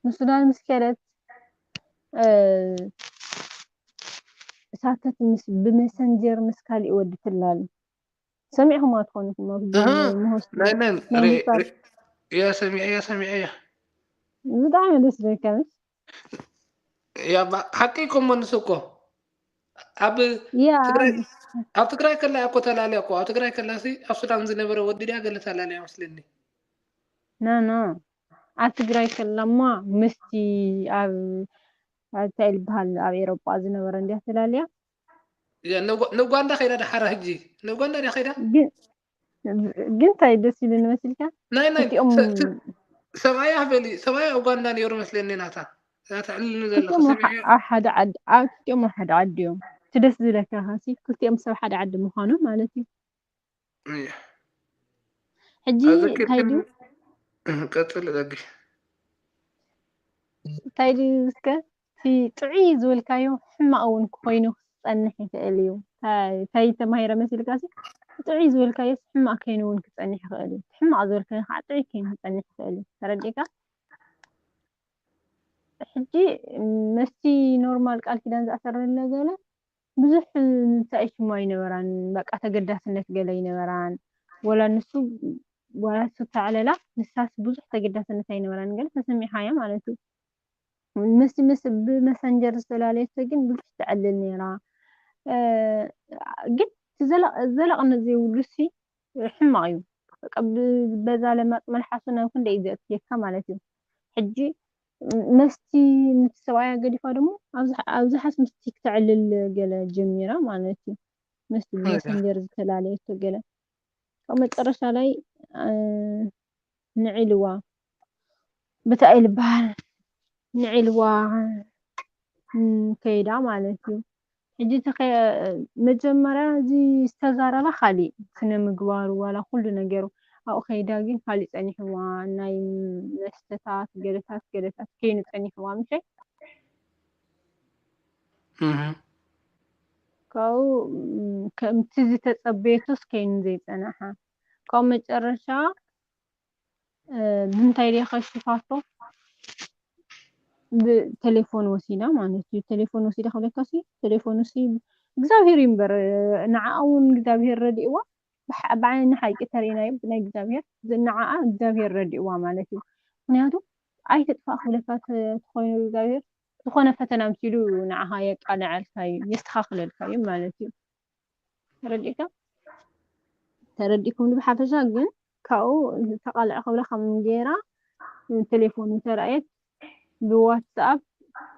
ንሱዳን ምስ ከደት፣ እ፣ ሳተት ምስ፣ ብመሰንጀር ምስ ካሊእ ወዲ ትላል። ሰሚዕኹማ ትኾኑ ኢኹም ኣብ እህ፣ ምህስ-፣ ናይ መን? ናይ ሪ-፣ ሂፋር። ሪ-፣ እያ ሰሚዐ፣ እያ ሰሚዐ፣ እያ። ብጣዕሚ ደስ ዝብለካ ምስ ያ፣ ባ-፣ ሓቂ እኮ እሞ ንሱ እኮ ኣብ ያ፣ ትግራይ፣ ኣብ ትግራይ ከላ እኮ ተላልያ እኮ። ኣብ ትግራይ ከላ ሲ ኣብ ሱዳን ዝነበረ ወዲ ድያ ገለ ተላልያ መስለኒ። ኖ፣ ኖ። ኣብ ትግራይ ከላ እሞ ምስቲ ኣብ፣ ኣብ እንታይ ዝበሃል ኣብ ኤሮጳ ዝነበረ እንድያ ተላልያ። ያ፣ ንጓ-፣ ንኡጋንዳ ከይዳ ደሓራ ሕጂ። ንኡጋንዳ ድያ ከይዳ? ግን፣ ግን እንታይ ደስ ይብለኒ መሲልካ? ናይ፣ ናይ፣ ክልቲኦም ሰ-፣ ስ-፣ ሰብኣያ በሊ፣ ሰብኣያ ኡጋንዳ ነይሩ መስለኒ ናታ። እዛ ተዕልልኒ ዘለኻ ክልቲኦም ኣብ ሰሚዐ። ኣብ ሓደ ዓዲ፣ ኣብ ክልቲኦም ኣብ ሓደ ዓዲ እዮም። እቲ ደስ ዝብለካ ኸሲ ክልቲኦም ሰብ ሓደ ዓዲ ምዃኑ ማለት እዩ። እየ። ሕጂ እንታይ ኣዘኪርክኒ። ድዩ፣ ቀጽል ጸጊ። እንታይ ድዩ እስከ፣ እቲ ጥዑይ ዝበልካዮ ሕማቕ እውን ኮይኑ ክጸንሕ ይኽእል እዩ። እንታይ፣ እንታይ ተማሂረ መሲልካ ሲ፣ ጥዑይ ዝበልካዮ ሕማቕ ኮይኑ እውን ክጸንሕ ይኽእል እዩ። ሕማቕ ዝበልካዮ ከዓ ጥዑይ ኮይኑ ክጸንሕ ይኽእል እዩ። ተረዲእካ? ሕጂ መስቲ ኖርማል ቃል ኪዳን ዝኣሰረለ ገለ ብዙሕ እንታይ ሽማ ኣይነበራን፣ በቃ ተገዳስነት ገለ ኣይነበራን። ወላ ንሱ፣ ወላ እሱ ተዕለላ፣ ንሳስ ብዙሕ ተገዳስነት ኣይነበራን፣ ገለ ተሰሚዕካያ ማለት እዩ። ምስ፣ ምስ፣ ብመሰንጀር ዝተላለየቶ ግን ብዙሕ ተዕልል ነይራ። እ፣ ግን እቲ ዘላ-፣ ዘላቕነት ዘይብሉ ሲ ሕማቕ እዩ። በቃ ብ-፣ በዛ ለማጽ መልሓሱ ናብ ክንደይ እዩ ዘእትየካ ማለት እዩ። ሕጂ መስቲ ነቲ ሰብኣያ ገዲፋ ደሞ ኣብዝሓ-፣ ኣብዝሓስ ምስቲ ክተዕልል ገለ ጀሚራ ማለት እዩ። ምስቲ እያ። ብመሰንጀር ዝተላለየቶ ገለ። ካብ መጨረሻ ላይ፣ እ፣ ንዒልዋ። ብታይ ልበሃል? ንዒልዋ፣ ም፣ ከይዳ ማለት እዩ። ሕጂ ተኸ-፣ መጀመርያ እዚ ዝተዛረባ ካሊእ ስነ ምግባሩ ዋላ ኩሉ ነገሩ ኣብኡ ከይዳ ግን ካሊእ ጸኒሕዋ፣ ናይ መስተታት ገለታት ገለታት ከይኑ ጸኒሕዋ ምሸ እህ። ካብኡ፣ ም፣ ከምቲ ዝተጸበየቶስ ከይኑ ዘይጸንሓ። ካብኡ መጨረሻ፣ እ፣ ብምንታይ ድያ ከሽፋቶ? ብቴሌፎን ወሲዳ ማለት እዩ። ቴሌፎን ወሲዳ ክብለካ ሲ፣ ቴሌፎን ሲ እግዚኣብሔር እዩ እምበር፣ ንዓኣ እውን እግዚኣብሔር ረዲእዋ። ብሓ-፣ ብዓይኒ ሓቂ ተርእናዮ ብናይ እግዚኣብሔር፣ ዝ-፣ ንዓኣ እግዚኣብሔር ረዲእዋ ማለት እዩ። ምክንያቱ ኣይትጥፋእ ክብለካ ተ-፣ ተኾይኑ እግዚኣብሔር፣ ዝኾነ ፈተና ኣምሲሉ ንዓኻ የቃልዐልካ እዩ፣ የስተኻኽለልካ እዩ ማለት እዩ። ተረዲእካ? ተረዲእኩም ብሓፈሻ ግን ካብኡ ተቃልዕ ክብላ ከም ገይራ ቴሌፎን ተራእየት ብዋትስኣፕ፣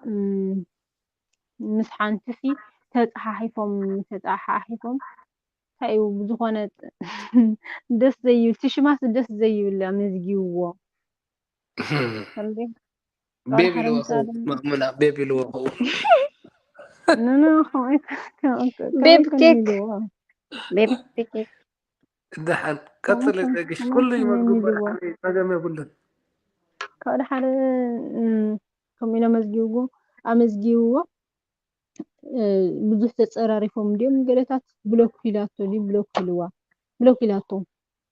ም፣ ምስ ሓንቲ ሲ ተጻሓሒፎም፣ ተጻሓሒፎም እንታይ እዩ ብዝኾነ ደስ ዘይብል፣ እቲ ሽማስ ደስ ዘይብል ኣመዝጊብዎ። እንዴ? ቤብ ሓደ ኢልዎ ምሳ ኸው፣ ድማ ማሙና ቤብ ኢልዎ ኸው። ኖ፣ ኖ፣ ከምኡ ኣይኮ-፣ ከምኡ ኣይኮ-፣ ከምኡ ቤብ ኣይኮነ ኬክ። ኢልዎ። ቤብ ኬክ። ደሓን ከምኡ ቀጽል ኣይኮነ፣ ጸግሽ፣ ከምኡ ኩሉ ኣይኮነ ይመዝግቦ፣ ኢልዎ። ደሓን ጸገም የብሉን። ካብ ሓደ ሓደ፣ እም፣ ከምኡ ኢሎም መዝጊብዎ፣ ኣመዝጊብዎ፣ እ፣ ብዙሕ ተጸራሪፎም እንድዮም ገለታት ብሎክ ኢላቶ ድዩ ብሎክ ኢልዋ፣ ብሎክ ኢላቶ።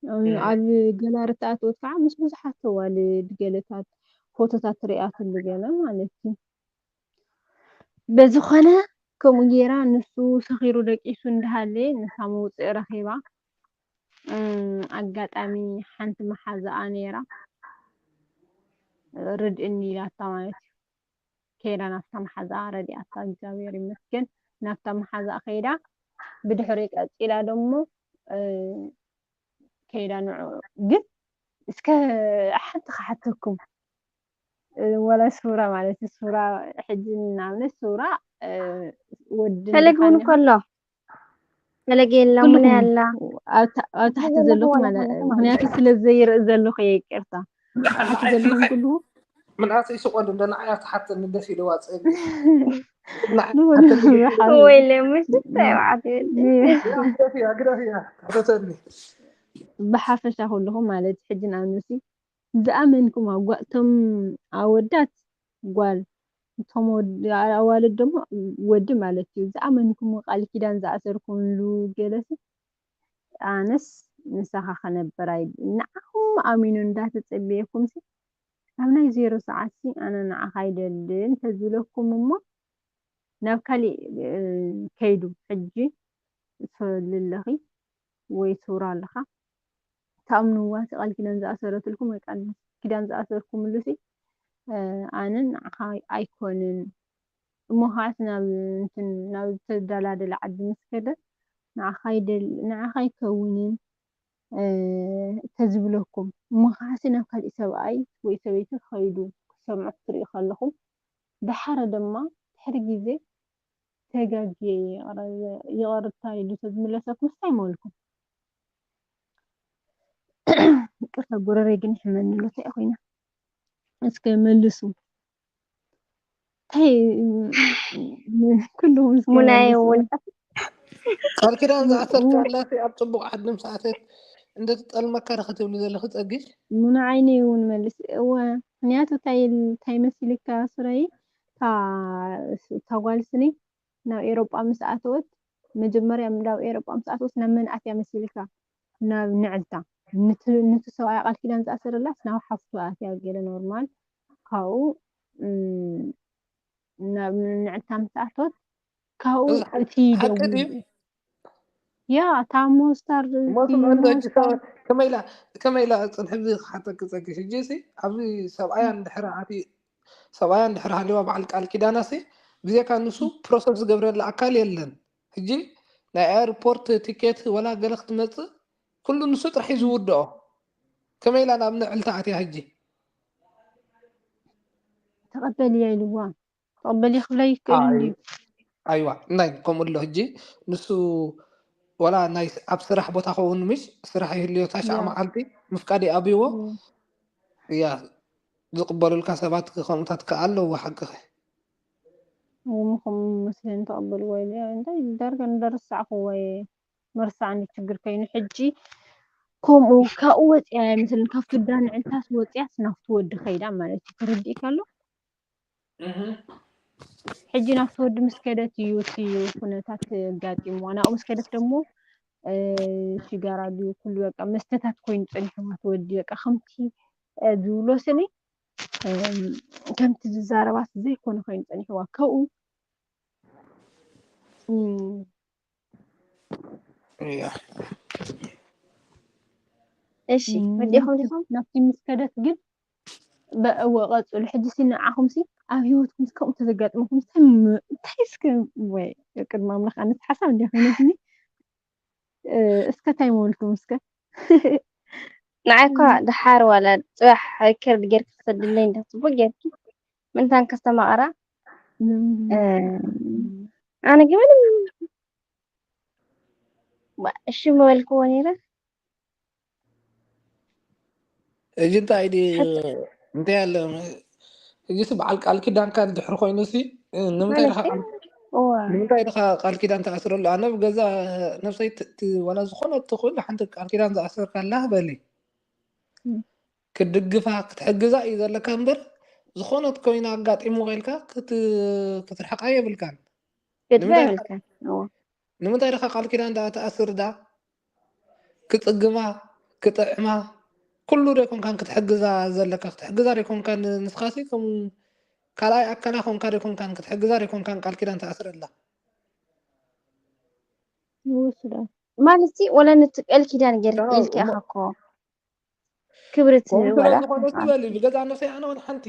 እም፣ እም። ኣብ ገላ ርትኣት ወት ከዓ ምስ ብዙሓት ተዋልድ ገለታት ፎቶታት ሪኣትሉ ገለ ማለት እዩ። በዝኾነ ከምኡ ገይራ ንሱ ሰኺሩ ደቂሱ እንዳሃለየ ንሳ መውፅኢ ረኺባ። እም፣ ኣጋጣሚ ሓንቲ መሓዛኣ ነይራ፣ ርድእኒ ኢላታ ማለት እዩ። ከይዳ ናብታ መሓዛኣ ረዲኣታ፣ እግዚኣብሔር ይመስገን። ናብታ መሓዛኣ ከይዳ፣ ብድሕሪ ቀጺላ ደሞ፣ እ፣ ከይዳ ንዑ። ግን እስከ ሓንቲ ክሓተኩም፣ እ፣ ወላ ሱራ ማለት እዩ። ሱራ ሕጂ ንኣብነት ሱራ፣ እ፣ ወዲ ፈለግ እውን እንድሓን ይኹን ከሎ ፈለግ የላ፣ ሙና ኩልኹም ያላ። ኣብ ታ-፣ ኣብ ታሕቲ ኩልኹም ዘለኹም ወላ ማለት፣ ኩልኹም ምኽንያቱ ስለ ዘይርኢ ዘለኹ እየ፣ ይቅርታ። ኣብ ታሕቲ ዘለኹም ኩልኹም ምንኣሰይ ስቆል እንደ ንዓይ ኣብ ትሓተኒ ደስ ኢልዋ ጸግ። ንኹሉ ዝሓ-፣ ወይ ለምሽ እንታይ በዓት ይበል። ን-፣ ግደፍያ፣ ግደፍያ፣ ሕተተኒ። ብሓፈሻ ኩልኹም ማለት ሕጂ ንኣብነት ዝኣመንኩም ኣጓ-፣ እቶም ኣወዳት ጓል፣ እቶም ወድ-፣ ኣዋልድ ደሞ ወዲ ማለት እዩ። ዝኣመንኩም ቃል ኪዳን ዝኣሰርኩምሉ ገለሲ፣ ኣነስ ምሳኻ ክነብር ኣይድ-፣ ንዓኹም ኣሚኑ እንዳተጸበየኩምሲ፣ ኣብ ናይ ዜሮ ሰዓትሲ ኣነ ንዓኻ ኣይደልን ተዝብለኩም እሞ፣ ናብ ካሊእ፣ እ፣ ከይዱ። ሕጂ ትፈሊ ኣለኺ ወይ ሱራ ኣለኻ፣ ትኣምንዋ፣ እቲ ቃል ኪዳን ዝኣሰረትልኩም ወይ ቃል ኪዳን ዝኣሰርኩምሉሲ፣ እ፣ ኣነን ንዓኻ ኣይኮንን። እሞ ኸዓስ ናብ እንትን፣ ናብ ዝተደላደለ ዓዲ ምስ ከደ፣ ንዓኻ ኣይደል-፣ ንዓኻ ኣይከውንን፣ እ፣ ተዝብለኩም፣ እሞ ኸዓሲ ናብ ካሊእ ሰብኣይ ወይ ሰበይቲ ከይዱ ክሰምዑ ክትሪኡ ከለኹም፣ ደሓረ ድማ ድሕሪ ግዜ ተጋግየ ይቕረ-፣ ይቕርታ ኢሉ ተዝምለሰኩም እንታይ ምበልኩም? ይቅርታ፣ ጎረረይ ግን ይሕመኒ ኣሎ። እንታይ ኮይና? እስከ መልሱ። እንታይ፣ ኩልኹም እስከ ሙናየ መልሱ። እውን። ቃል ኪዳን እም፣ ዝኣሰርካ እም። ኣላሲ ኣብ ጽቡቕ ዓዲ ምስ ኣተት እንደ ትጠልመካ ዶ ክትብሊ ዘለኺ ጸግሽ? ሙና ዓይነይ እውን መልስ። እወ፣ ምኽንያቱ እንታይ ኢል-፣ እንታይ መሲልካ ሱረይ? እታ፣ እታ ጓል ስኒ ናብ ኤሮጳ ምስ ኣተወት፣ መጀመርያ ናብ ኤሮጳ ምስ ኣተወት ናብ መን ኣትያ መሲልካ? ናብ ንዕልታ። ንቲ፣ ንቲ ሰብኣያ ቃል ኪዳን ዝኣሰረላስ ናብ ሓፍቱ ኣትያ ገለ ኖርማል። ካብኡ፣ እም፣ ናብ ንዕልታ ምስ ኣተወት፣ ካብኡ እዚ ሓቂ፣ እቲ ሓቂ ደዊሉ ድዩ? ያ፣ እታ ሞስታር እሞ እቲ ስምዑ እንዶ ሕጂ ሞስታር ሰባት ከመይ ኢላ፣ ከመይ ኢላ ጽንሒ እዚ ክሓተኪ ጸግሽ? ሕጂ ሲ ኣብዚ ሰብኣያ እንድሕር ኣቲ-፣ ሰብኣያ እንድሕር ሃልዋ በዓል ቃል ኪዳና ሲ ብዜካ ንሱ ፕሮሰስ ዝገብረላ ኣካል የለን። ሕጂ ናይ ኤርፖርት ቲኬት ወላ ገለ ክትመጽእ ኩሉ ንሱ ጥራሕ እዩ ዝውድኦ። ከመይ ኢላ ናብ ንዕልታ ኣትያ ሕጂ? ተቐበልያ ኢልዋ። ተቐበልያ ክብላ ይክእልን ኣይ-፣ ድዩ? ኣይዋ፣ ናይ ከምኡ ኣሎ። ሕጂ ንሱ ወላ ናይ ስ-፣ ኣብ ስራሕ ቦታ ኸውን ምሽ ስራሕ ይህልዮ፣ ታሽዓ ያ። መዓልቲ ምፍቃድ ይኣብይዎ። ም። ያ፣ ዝቕበሉልካ ሰባት ከምኡታት ከኣ ኣለዎ፣ ሓቅኺ። እሞ ከም መስለኒ ተቐበልዎ ኢለ፣ እንታይ ዳርጋ እንዳረሳዕክዎ እየ። መርሳዕ እንዲ ችግር ከይኑ፣ ሕጂ ከምኡ ካብኡ ወፂኣ እያ መስለኒ፣ ካብ ፍዳ ንዕልታስ ወፂኣስ ናብቲ ወዲ ከይዳ ማለት እዩ። ተረዲእካ ኣሎ? እህ። ሕጂ ናብቲ ወዲ ምስ ከደት እዩ እቲ ኩነታት ኣጋጢምዋ። ናብኡ ምስ ከደት ደሞ፣ እ፣ ሽጋራ ድዩ ኩሉ በቃ መስተታት ኮይኑ ጸኒሕዋ እቲ ወዲ። በቃ ከምቲ፣ እ፣ ዝብሎ ስኒ፣ እ፣ ከምቲ ዝዛረባስ ዘይኮነ ኮይኑ ጸኒሕዋ። ካብኡ፣ እም፣ እያ። እሺ፣ እም፣ ወዲኹም ናብቲ፣ ዲኹም? ናብቲ ምስ ከደት ግን፣ በ-፣ እወ፣ ቀጽሉ። ሕጂ ሲ ንዓኹም ሲ ኣብ ህይወትኩም ሲ ከምኡ ተዘጋጥመኩም እንታይ ም-፣ እንታይ እስከ፣ ወይ፣ ቅድሚ ኣምላኽ ኣነስ ሓሳብ እንዲያ ኮይነትኒ። እ፣ እስከ እንታይ ምበልኩም እስከ? ንዓይ እኳ እም። ደሓር ዋላ ጽባሕ ሪከርድ ጌርኪ ክሰድለይ እንዳ ጽቡቅ ጌርኪ ምንታን ከስተማቕራ። እም። እ፣ ኣነ ግን ምንም ባ-፣ እሺ ምበልክዎ ነይረ። ሕጂ እንታይ ድዩ፣ ሕቶ እንታይ ኣለ? ሕጂስ በዓል ቃል ኪዳንካ እንድሕር ኮይኑሲ፣ ንምንታይ ድኻ ማለት ቃል፣ እዋ። ንምንታይ ድኻ ቃል ኪዳን ትኣስረሉ? ኣነ ብገዛ ነብሰይ ት-፣ ት-፣ ዋላ ዝኾነ ትኽእል ሓንቲ ቃል ኪዳን ዝኣሰርካላ በሊ። እም። ክትድግፋ፣ ክትሕግዛ እዩ ዘለካ እምበር፣ ዝኾነት ኮይና ኣጋጢምዋ ኢልካ ክት-፣ ክትርሕቃ የብልካን። ግድፋ ንምንታይ ድኻ፣ የብልካን። እዋ። ንምንታይ ድኻ ቃል ኪዳን ደኣ ትኣስር ደኣ? ክጽግማ፣ ክጥዕማ፣ ኩሉ ዶ ኣይኮንካን ክትሕግዛ ዘለካ? ክትሕግዛ ዶ ኣይኮንካን? ንስኻሲ ከም ካልኣይ ኣካላ ኮንካ ዶ ኣይኮንካን? ክትሕግዛ ዶ ኣይኮንካን ቃል ኪዳን ትኣስረላ? ንውስዳ። ማለት ሲ ወላ ነቲ ቃል ኪዳን ጌር ደው ኢልካ እሞ ኢኻ እኮ ክብርት ከምኡ ስለ ወላ ዝኾነ ሲ ኢኻ በሊ ብገዛ ነብሰይ ኣነ ወላ ሓንቲ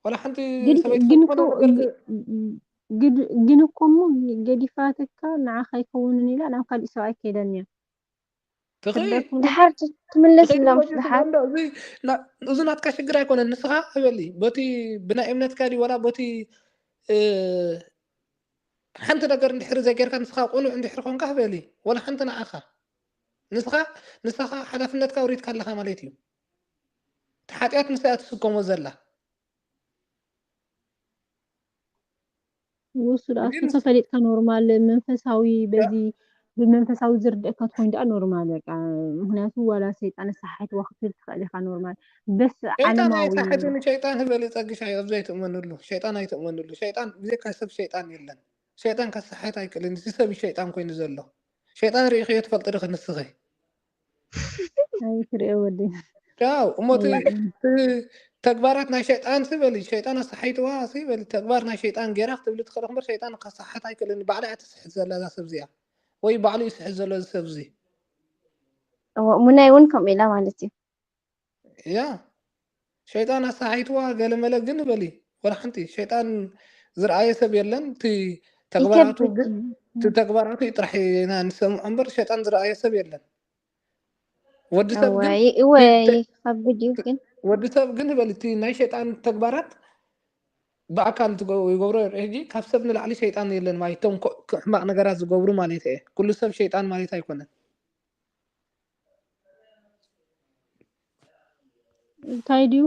ወላ ሓንቲ ግን ሰበይቲ ግን ክትኮነ እኮ ነገር ሲ ግ- ግን ግን እኮ እሞ ገዲፋትካ ንዓኻ ኣይከውንን ኢላ ናብ ካሊእ ሰብኣይ ከይዳን እያ ትኺ ክብለኩም ግን ትኺ ድሓር ት- ትምለስ ግን ኢሎም ወዲ ድሓር ትኾንዶ እዚ ና- እዚ ናትካ ሽግር ኣይኮነን። ንስኻ ህበሊ በቲ ብናይ እምነትካ ድዩ ወላ በቲ እ፣ ሓንቲ ነገር እንድሕር ዘይጌርካ ንስኻ ቁኑዕ እንድሕር ኮንካ ህበሊ ወላ ሓንቲ ንዓኻ ንስኻ ንስኻ ሓላፍነትካ ውሪድካ ኣለኻ ማለት እዩ። እቲ ሓጢኣት ንሳ እያ ትስከሞ ዘላ ውሱ ደኣ እሱ ግን ተፈሊጥካ ኖርማል መንፈሳዊ በዚ ብመንፈሳዊ ዝርድእካ ትኾይኑ ደኣ ኖርማል በቃ ምክንያቱ ዋላ ሰይጣን ኣሰሓሕትዋ ክትብል ትኽእል ኢኻ ኖርማል በስ ሸይጣን ዓለማዊ ኣይሰሓትን። ሸይጣን ህበሊ ጸግሽ ኣብዚ ኣይትእመንሉ። ሸይጣን ኣይትእመንሉ። ሸይጣን ብዘይካ ሰብ ሸይጣን የለን። ሸይጣን ከሰሓት ኣይክእልን። እዚ ሰብ ሸይጣን ኮይኑ ዘሎ ሸይጣን ርኢኽዮ ትፈልጢ ዲኺ ንስኺ? ኣይክርእዮ ወዲ ያው እሞ እቲ እቲ ተግባራት ናይ ሸይጣን ሲ በሊ ሸይጣን ኣሰሓይትዋ ሲ በሊ ተግባር ናይ ሸይጣን ጌራ ክትብሊ ትኽእል እምበር ሸይጣን ከሰሓት ኣይክእልን። ባዕላ እያ ትስሕት ዘላ እዛ ሰብ እዚኣ ወይ ባዕሉ ይስሕት ዘሎ እዚ ሰብ እዚ። እወ ሙናይ እውን ከምኡ ኢላ ማለት እዩ ያ ሸይጣን ኣሰሓይትዋ ገለመለ ግን በሊ ወላ ሓንቲ ሸይጣን ዝረኣየ ሰብ የለን። እቲ ተግባራቱ ይከብድ ግን እቲ ተግባራቱ እዩ ጥራሕ ኢና ንሰምዖ እምበር ሸይጣን ዝረኣየ ሰብ የለን። ወዲ ሰብ ግን እወይ እቲ እወይ ሸ- ከብድ እዩ ግን ወዲ ሰብ ግን በሊ እቲ ናይ ሸይጣን ተግባራት ብኣካል ትገ- ይገብሮ ይርኢ። ሕጂ ካብ ሰብ ንላዕሊ ሸይጣን የለን ማለት እቶም ኮ- ኮ- ሕማቕ ነገራት ዝገብሩ ማለት እየ። ኩሉ ሰብ ሸይጣን ማለት ኣይኮነን። እንታይ ድዩ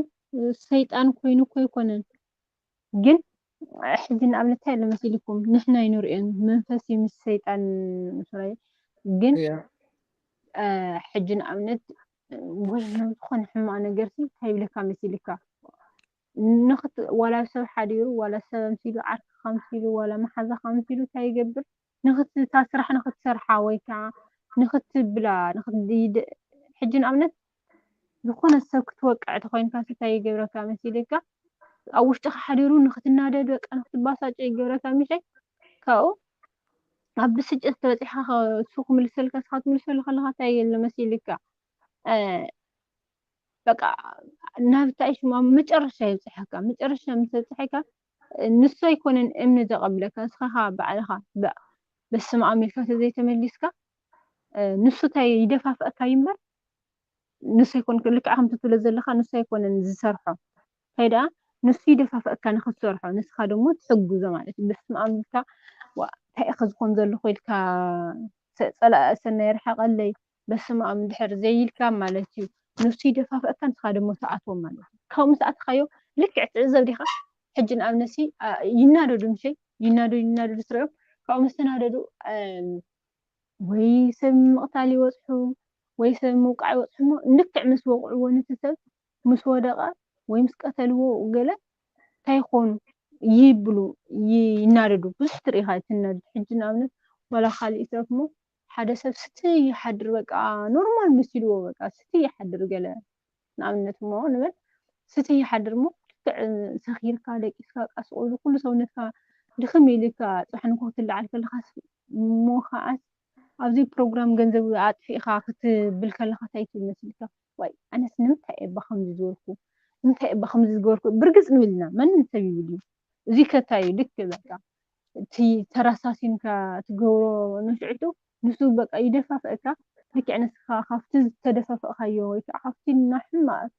ሰይጣን ኮይኑ እኮ ኣይኮነን ግን ሕጂ ንኣብነት እንታይ ኣሎ መሲልኩም ንሕና ኣይንርእዮን መንፈስ እዩ ምስ ሰይጣን ምስራይ ግን እያ እ፣ ሕጂ ንኣብነት ወይ ናብ ዝኾነ ሕማቕ ነገር ሲ እንታይ ይብለካ መሲልካ ንኽት ዋላ ሰብ ሓዲሩ ዋላ ሰብ ኣምሲሉ ዓርክኻ ኣምሲሉ ዋላ መሓዛኻ ኣምሲሉ እንታይ ይገብር ንኽትታ ስራሕ ንኽትሰርሓ ወይ ከዓ ንኽትብላ ንኽትድይድ ሕጂ ንኣብነት ዝኾነ ሰብ ክትወቅዕ ተኮይንካ እንታይ ይገብረካ መሲልካ ኣብ ውሽጥኻ ሓዲሩ ንኽትናደድ በቃ ንኽትባሳጭ ይገብረካ ምሸይ ካብኡ ኣብ ብስጭት ተበፂሕካ ከ- እሱ ክምልሰልካ ስኻ ትምልሰሉ ከለካ እንታይ የለ መሲልካ እ፣ በቃ ናብ እንታይ ሽማ መጨረሻ ይብፅሐካ መጨረሻ ምስ ኣብፅሐካ እ፣ ንሱ ኣይኮነን እምኒ ዘቐብለካ ንስኻ ከዓ ባዕልኻ በ- በስመ ኣብ ኢልካ ተዘይተመሊስካ እ፣ ንሱ እንታይ ይደፋፍአካ እዩ እምበር ንሱ ኣይኮን ልክዕ ከምቲ ትብሎ ዘለካ ንሱ ኣይኮነን ዝሰርሖ እንታይ ደኣ ንሱ ይደፋፍአካ ንክትሰርሖ ንስካ ደሞ ትሕግዞ ማለት እዩ በስመ ኣብ ኢልካ ዋ እንታይ ኢካ ዝኮን ዘለኩ ኢልካ ሰ- ጸላኢ ሰናይ ርሓቀለይ በስመ ኣብ እንድሕር ዘይኢልካ ማለት እዩ ንሱ ይደፋፍአካ ንስካ ደሞ ትኣትዎ ማለት እዩ ካብኡ ምስ ኣተካዮ ልክዕ ትዕዘብ ዲካ ሕጂ ንኣብነሲ ይናደዱ ምሸይ ይናደዱ ይናደዱ ትሪኦም ካብኡ ምስ ተናደዱ ወይ ሰብ ምቕታል ይበፅሑ ወይ ሰብ ምውቃዕ ይበፅሑ እሞ ልክዕ ምስ ወቕዕዎ ነቲ ሰብ ምስ ወደቐ ወይ ምስ ቀተልዎ ገለ እንታይ ይኾኑ ይብሉ ይናደዱ ብዙሕ ትርኢኻ ትናደድ ሕጂ ንኣብነት ዋላ ካሊእ ሰብ እሞ ሓደ ሰብ ስቲ ይሓድር በቃ ኖርማል መሲልዎ በቃ ስቲ ይሓድር ገለ ንኣብነት እሞ ንበል ስቲ ይሓድር እሞ ልክዕ ሰኺርካ ደቂስካ ቃስ ቆሉ ኩሉ ሰውነትካ ድኽም ኢልካ ፅባሕ ንግሆ ክትለዓል ከለኻስ እሞ ከዓስ ኣብዚ ፕሮግራም ገንዘብ ኣጥፊእኻ ክትብል ከለኻ እንታይ ትብል መስልካ ዋይ ኣነስ ንምንታይ እባ ከምዚ ዝበልኩ ንምንታይ እባ ከምዚ ዝገበርኩ ብርግፅ ንብል ኢና ማንም ሰብ ይብል እዩ እዚ ከታይ እዩ ልክ በቃ እቲ ተረሳሲንካ ትገብሮ ንፍዕቱ ንሱ በቃ ይደፋፍእካ ልክዕ ንስኻ ካብቲ ዝተደፋፈእካዮ ወይ ከዓ ካብቲ ናሕማቕ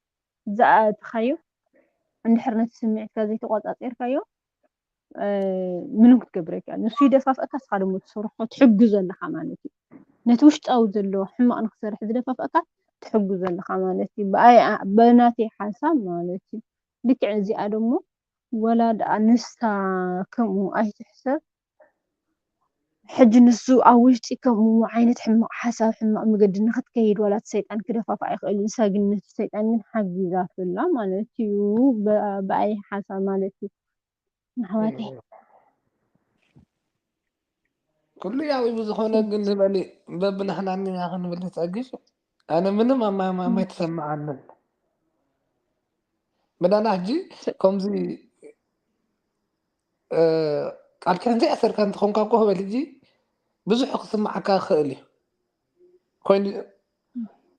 ዝኣተኻዮ እንድሕር ነቲ ስምዒትካ ዘይተቆፃፂርካዮ ምንም ክትገብር ኣይከኣል ንሱ ይደፋፍእካ ንስኻ ደሞ ትሰርሖ ትሕግዞ ኣለኻ ማለት እዩ ነቲ ውሽጣዊ ዘሎ ሕማቕ ንክሰርሕ ዝደፋፍእካ ትሕግዞ ኣለኻ ማለት እዩ ብኣይ በናተይ ሓሳብ ማለት እዩ ልክዕ እዚኣ ደሞ ወላ ደኣ ንሳ ከምኡ ኣይትሕሰብ ሕጂ ንሱ ኣብ ውሽጢ ከምኡ ዓይነት ሕማቕ ሓሳብ ሕማቕ መገዲ ንክትከይድ ዋላ እቲ ሰይጣን ክደፋፍኣ ይኽእል እዩ ንሳ ግን ነቲ ሰይጣን ግን ሓጊዛትላ ማለት እዩ ብኣይ ሓሳብ ማለት እዩ ኣሕዋተይ ኩሉ ያው ብዝኾነ ግን ዝበሊ በብናህናኒና ክንብል ንፀግሽ ኣነ ምንም ኣማማማይ ትሰምዓንን ምዳና ሕጂ ከምዚ ቃል ኪዳን ዘይኣሰርካ እንትኾንካ እኮ በል ሕጂ ብዙሕ ክስምዓካ ይኽእል እዩ። ኮይኑ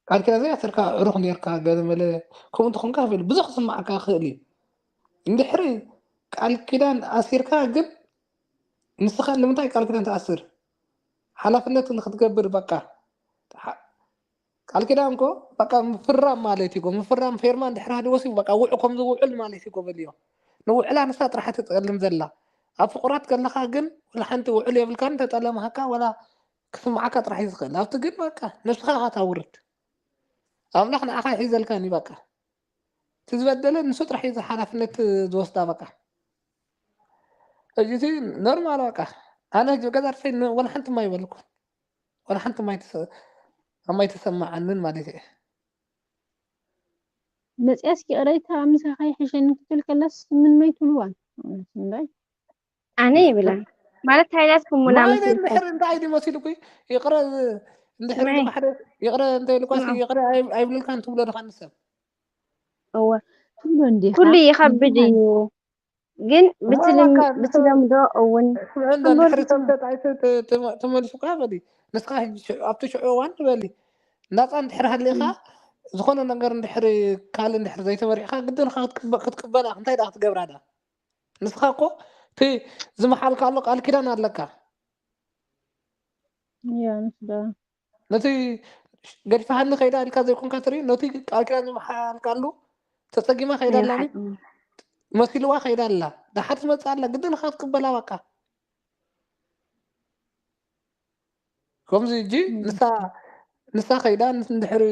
ቃል ኪዳን ዘይኣሰርካ ዕሩኽ ኔርካ ገለ መለ ከምኡ እንተኾንካ ይኽእል ብዙሕ ክስምዓካ ይኽእል እዩ። እንድሕሪ ቃል ኪዳን ኣሲርካ ግን ንስኻ ንምንታይ ቃል ኪዳን ትኣስር? ሓላፍነት ንክትገብር በቃ። ሓ- ቃል ኪዳን እኮ በቃ ምፍራም ማለት እዩ። ምፍራም ፌርማ እንድሕር ሃልዎ ሲ በቃ ውዑ ከም ዝውዕል ማለት እዩ። በልዮ ንውዕላ ንሳ ጥራሓ ትጠልም ዘላ ኣብ ፍቁራት ከለኻ ግን ወላ ሓንቲ ውዕል የብልካን ተጠለምሃካ ወላ ክስምዓካ ጥራሕ እዩ ዝኽእል ኣብቲ ግን በቃ ነብስኻ ኢኻ ታውርድ ኣምላኽ ንዓኻ ይሒዘልካን እዩ በቃ እቲ ዝበደለ ንሱ ጥራሕ እዩ ሓላፍነት ዝወስዳ በቃ እዚ ኖርማል በቃ ኣነ ህጂ ገዛ ርሰይ ወላ ሓንቲ ማይ በልኩ ወላ ሓንቲ ማይ ተሰ- ማይ ተሰማዓንን ማለት እዩ መፅያስ ይቕረይታ ምሳኻ ይሕሸኒ ክትብል ከላስ ምን መይ ትብልዋን እምበይ ኣነ ይብላ ማለት ሃይላት ክሙና ማይ መስልካ እንድሕር እንታይ ድዩ መሲልኩ ይቕረ እንድሕር ማይ ኢልኩ ሓደ ይቕረ እንተ ኢልኳስ ስምዑ ይቕረ ኣይ- ኣይብለልካን ትብሎ ድኻ ንሰብ እወ ትብሎ እንዲኻ ኩሉ ይኸብድ እዩ ግን እሞ ብትልም በቃ ንሰብ ብትለምዶ እውን ስምዑ እንዶ ከም እንድሕር በርቱ ከምሰጥ ኣይተ- ተ- ተመ- ተመሊሱካ በሊ ንስኻ ሕጂ ሽዑ- ኣብቲ ሽዑ እዋን በሊ ናፃ እንድሕር ሃሊኻ ዝኾነ ነገር እንድሕር ካልእ እንድሕር ዘይተመሪዕካ ግድንኻ ክትቅበ- ክትቅበላ እንታይ ደኣ ክትገብራ ደኣ ንስኻ እኮ እቲ ዝመሓልካ ኣሎ ቃል ኪዳን ኣለካ ያ ንስዳ ነቲ ገዲፋሃኒ ከይዳ ኢልካ ዘይኮንካ ትርኢ ነቲ ቃል ኪዳን ዝመሓልካሉ ተፀጊማ ከይዳ ኣላ ይሓጥሙ መሲልዋ ከይዳ ኣላ ደሓር ትመፅእ ኣላ ግድንኻ ክትቅበላ በቃ ከምዚ እጂ ንሳ ንሳ ከይዳ እንድሕሪ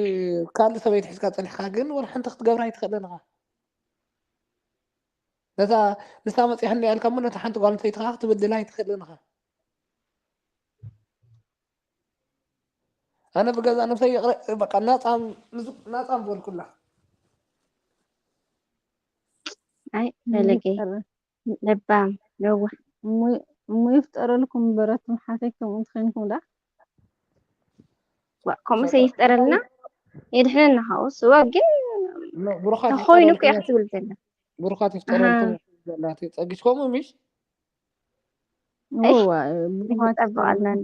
ካልእ ሰበይቲ ሒዝካ ፀኒሕካ ግን ወላ ሓንቲ ክትገብራ ኣይትኽእልን ኢኻ ነታ ንሳ መፂሓኒ ያልካ እሞ ነታ ሓንቲ ጓል ኣንስተይትኻ ክትብድላ ኣይትኽእልን ኢኻ ኣነ ብገዛ ነብሰይ ይቕረ በቃ ናፃ ናፃ ምበልኩላ ኣይ ፈለገ ለባም ለዋህ እሞ ይፍጠረልኩም በረቱም ሓተይ ከምኡ ትኸንኩም ዳ ከምኡ ሰይፍጠረልና የድሕነና ካብኡ ስዋ ግን ብሩኻት ተኾይኑ እኮ እያ ይፍጠረልኩም ክትብል ዘላ ብሩኻት ይፍጠረልኩም ዘላ ጸጊሽ ከምኡ ሚሽ እዋ ብሩኻት ይጠብቕ ኣለና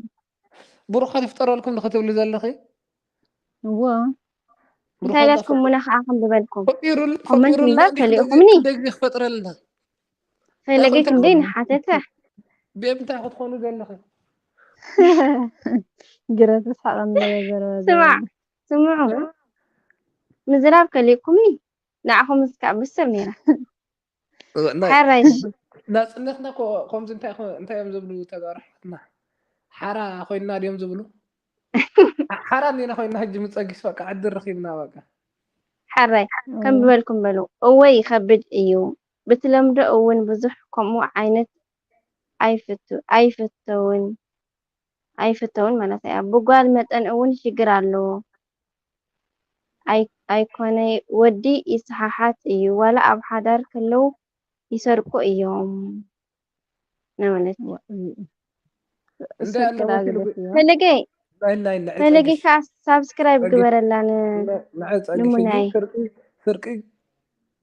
ብሩኻት ይፍጠረልኩም ንክትብሊ ዘለኺ እዎ እንታይ ኢላትኩሙና ከዓ ከም ዝበልኩም ፈጢሩል ኮመንት ፈጢሩልና ምንባብ እንዲ ከሊእኹምኒ ክደግዚ ክፈጥረልና ፈለገ እንታይ ክንደይ ትብሉ? ንሓተተ ብእምታይ ክትኾኑ ዘለኺ ግረ ተስሓቐ እንደበገረ ስማዕ ስምዑ ምዝራብ ከሊእኩምኒ ንዓኹም እስካዕ ብሰብ ነይራ ናይ ሓራይሽ ናፅነትና እኮ ከምዚ እንታይ ኮ- እንታይ እዮም ዝብሉ ተጋሩ ሓትና ሓራ ኮይንና ድዮም ዝብሉ ሓራ እንዲና ኮይንና ሕጂ ምፀጊስ በቃ ዕድል ረኪብና በቃ ሓራይ ከም ዝበልኩም በሉ እወ ይኸብድ እዩ ብትለምዶ እውን ብዙሕ ከምኡ ዓይነት ኣይፍቱ ኣይፍተውን ኣይፍተውን ማለት እያ ብጓል መጠን እውን ሽግር ኣለዎ ኣይ- ኣይኮነይ ወዲ ይሰሓሓት እዩ ዋላ ኣብ ሓዳር ከለዉ ይሰርቁ እዮም ንማለት እዩ እንታይ ኣለዎ ሲሉ ፈለገይ ናይ ናይ ንዕይ ፈለገይ ጸጊሽ ከዓ ሳብስክራይብ ጸጊሽ ግበረላን ንዕይ ጸጊሽ ንሙናይ ስርቂ ስርቂ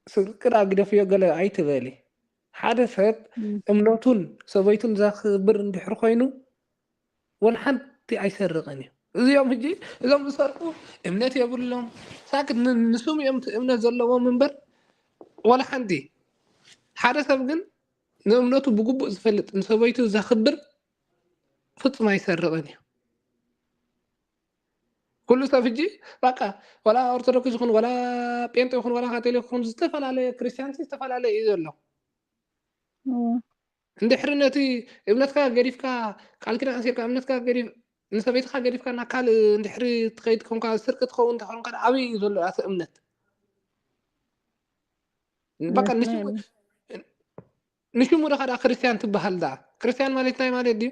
ስርቂ ዳ ግደፍዮ ገለ ኣይትበሊ ሓደ ሰብ እምነቱን ሰበይቱን ዘኽብር እንድሕር ኮይኑ ወላ ሓንቲ ኣይሰርቕን እዩ እዚኦም ሕጂ እዞም ዝሰርቁ እምነት የብሎም ሳክት ን- ንስም እዮም እቲ እምነት ዘለዎም እምበር ወላ ሓንቲ ሓደ ሰብ ግን ንእምነቱ ብግቡእ ዝፈልጥ ንሰበይቱ ዘኽብር ፍጹም ኣይሰርቕን እዩ ኩሉ ሰብ ሕጂ በቃ ወላ ኦርቶዶክስ ይኹን ወላ ጴንጤ ይኹን ወላ ካቶሊክ ይኹን ዝተፈላለየ ክርስቲያን ዝተፈላለየ እዩ ዘሎ እንድሕሪ ነቲ እምነትካ ገዲፍካ ቃል ኪዳን ኣሲርካ እምነትካ ገዲፍ ንሰበይትካ ገዲፍካ ናብ ካልእ እንድሕሪ ትኸይድ ኮንካ ስርቂ ትኸውን እንተኾንካ ዓብዪ እዩ ዘሎ ኣቲ እምነት በቃ ንሽሙ ንሽሙ ደኻ ደኣ ክርስቲያን ትበሃል ደኣ ክርስቲያን ማለት እንታይ ማለት ድዩ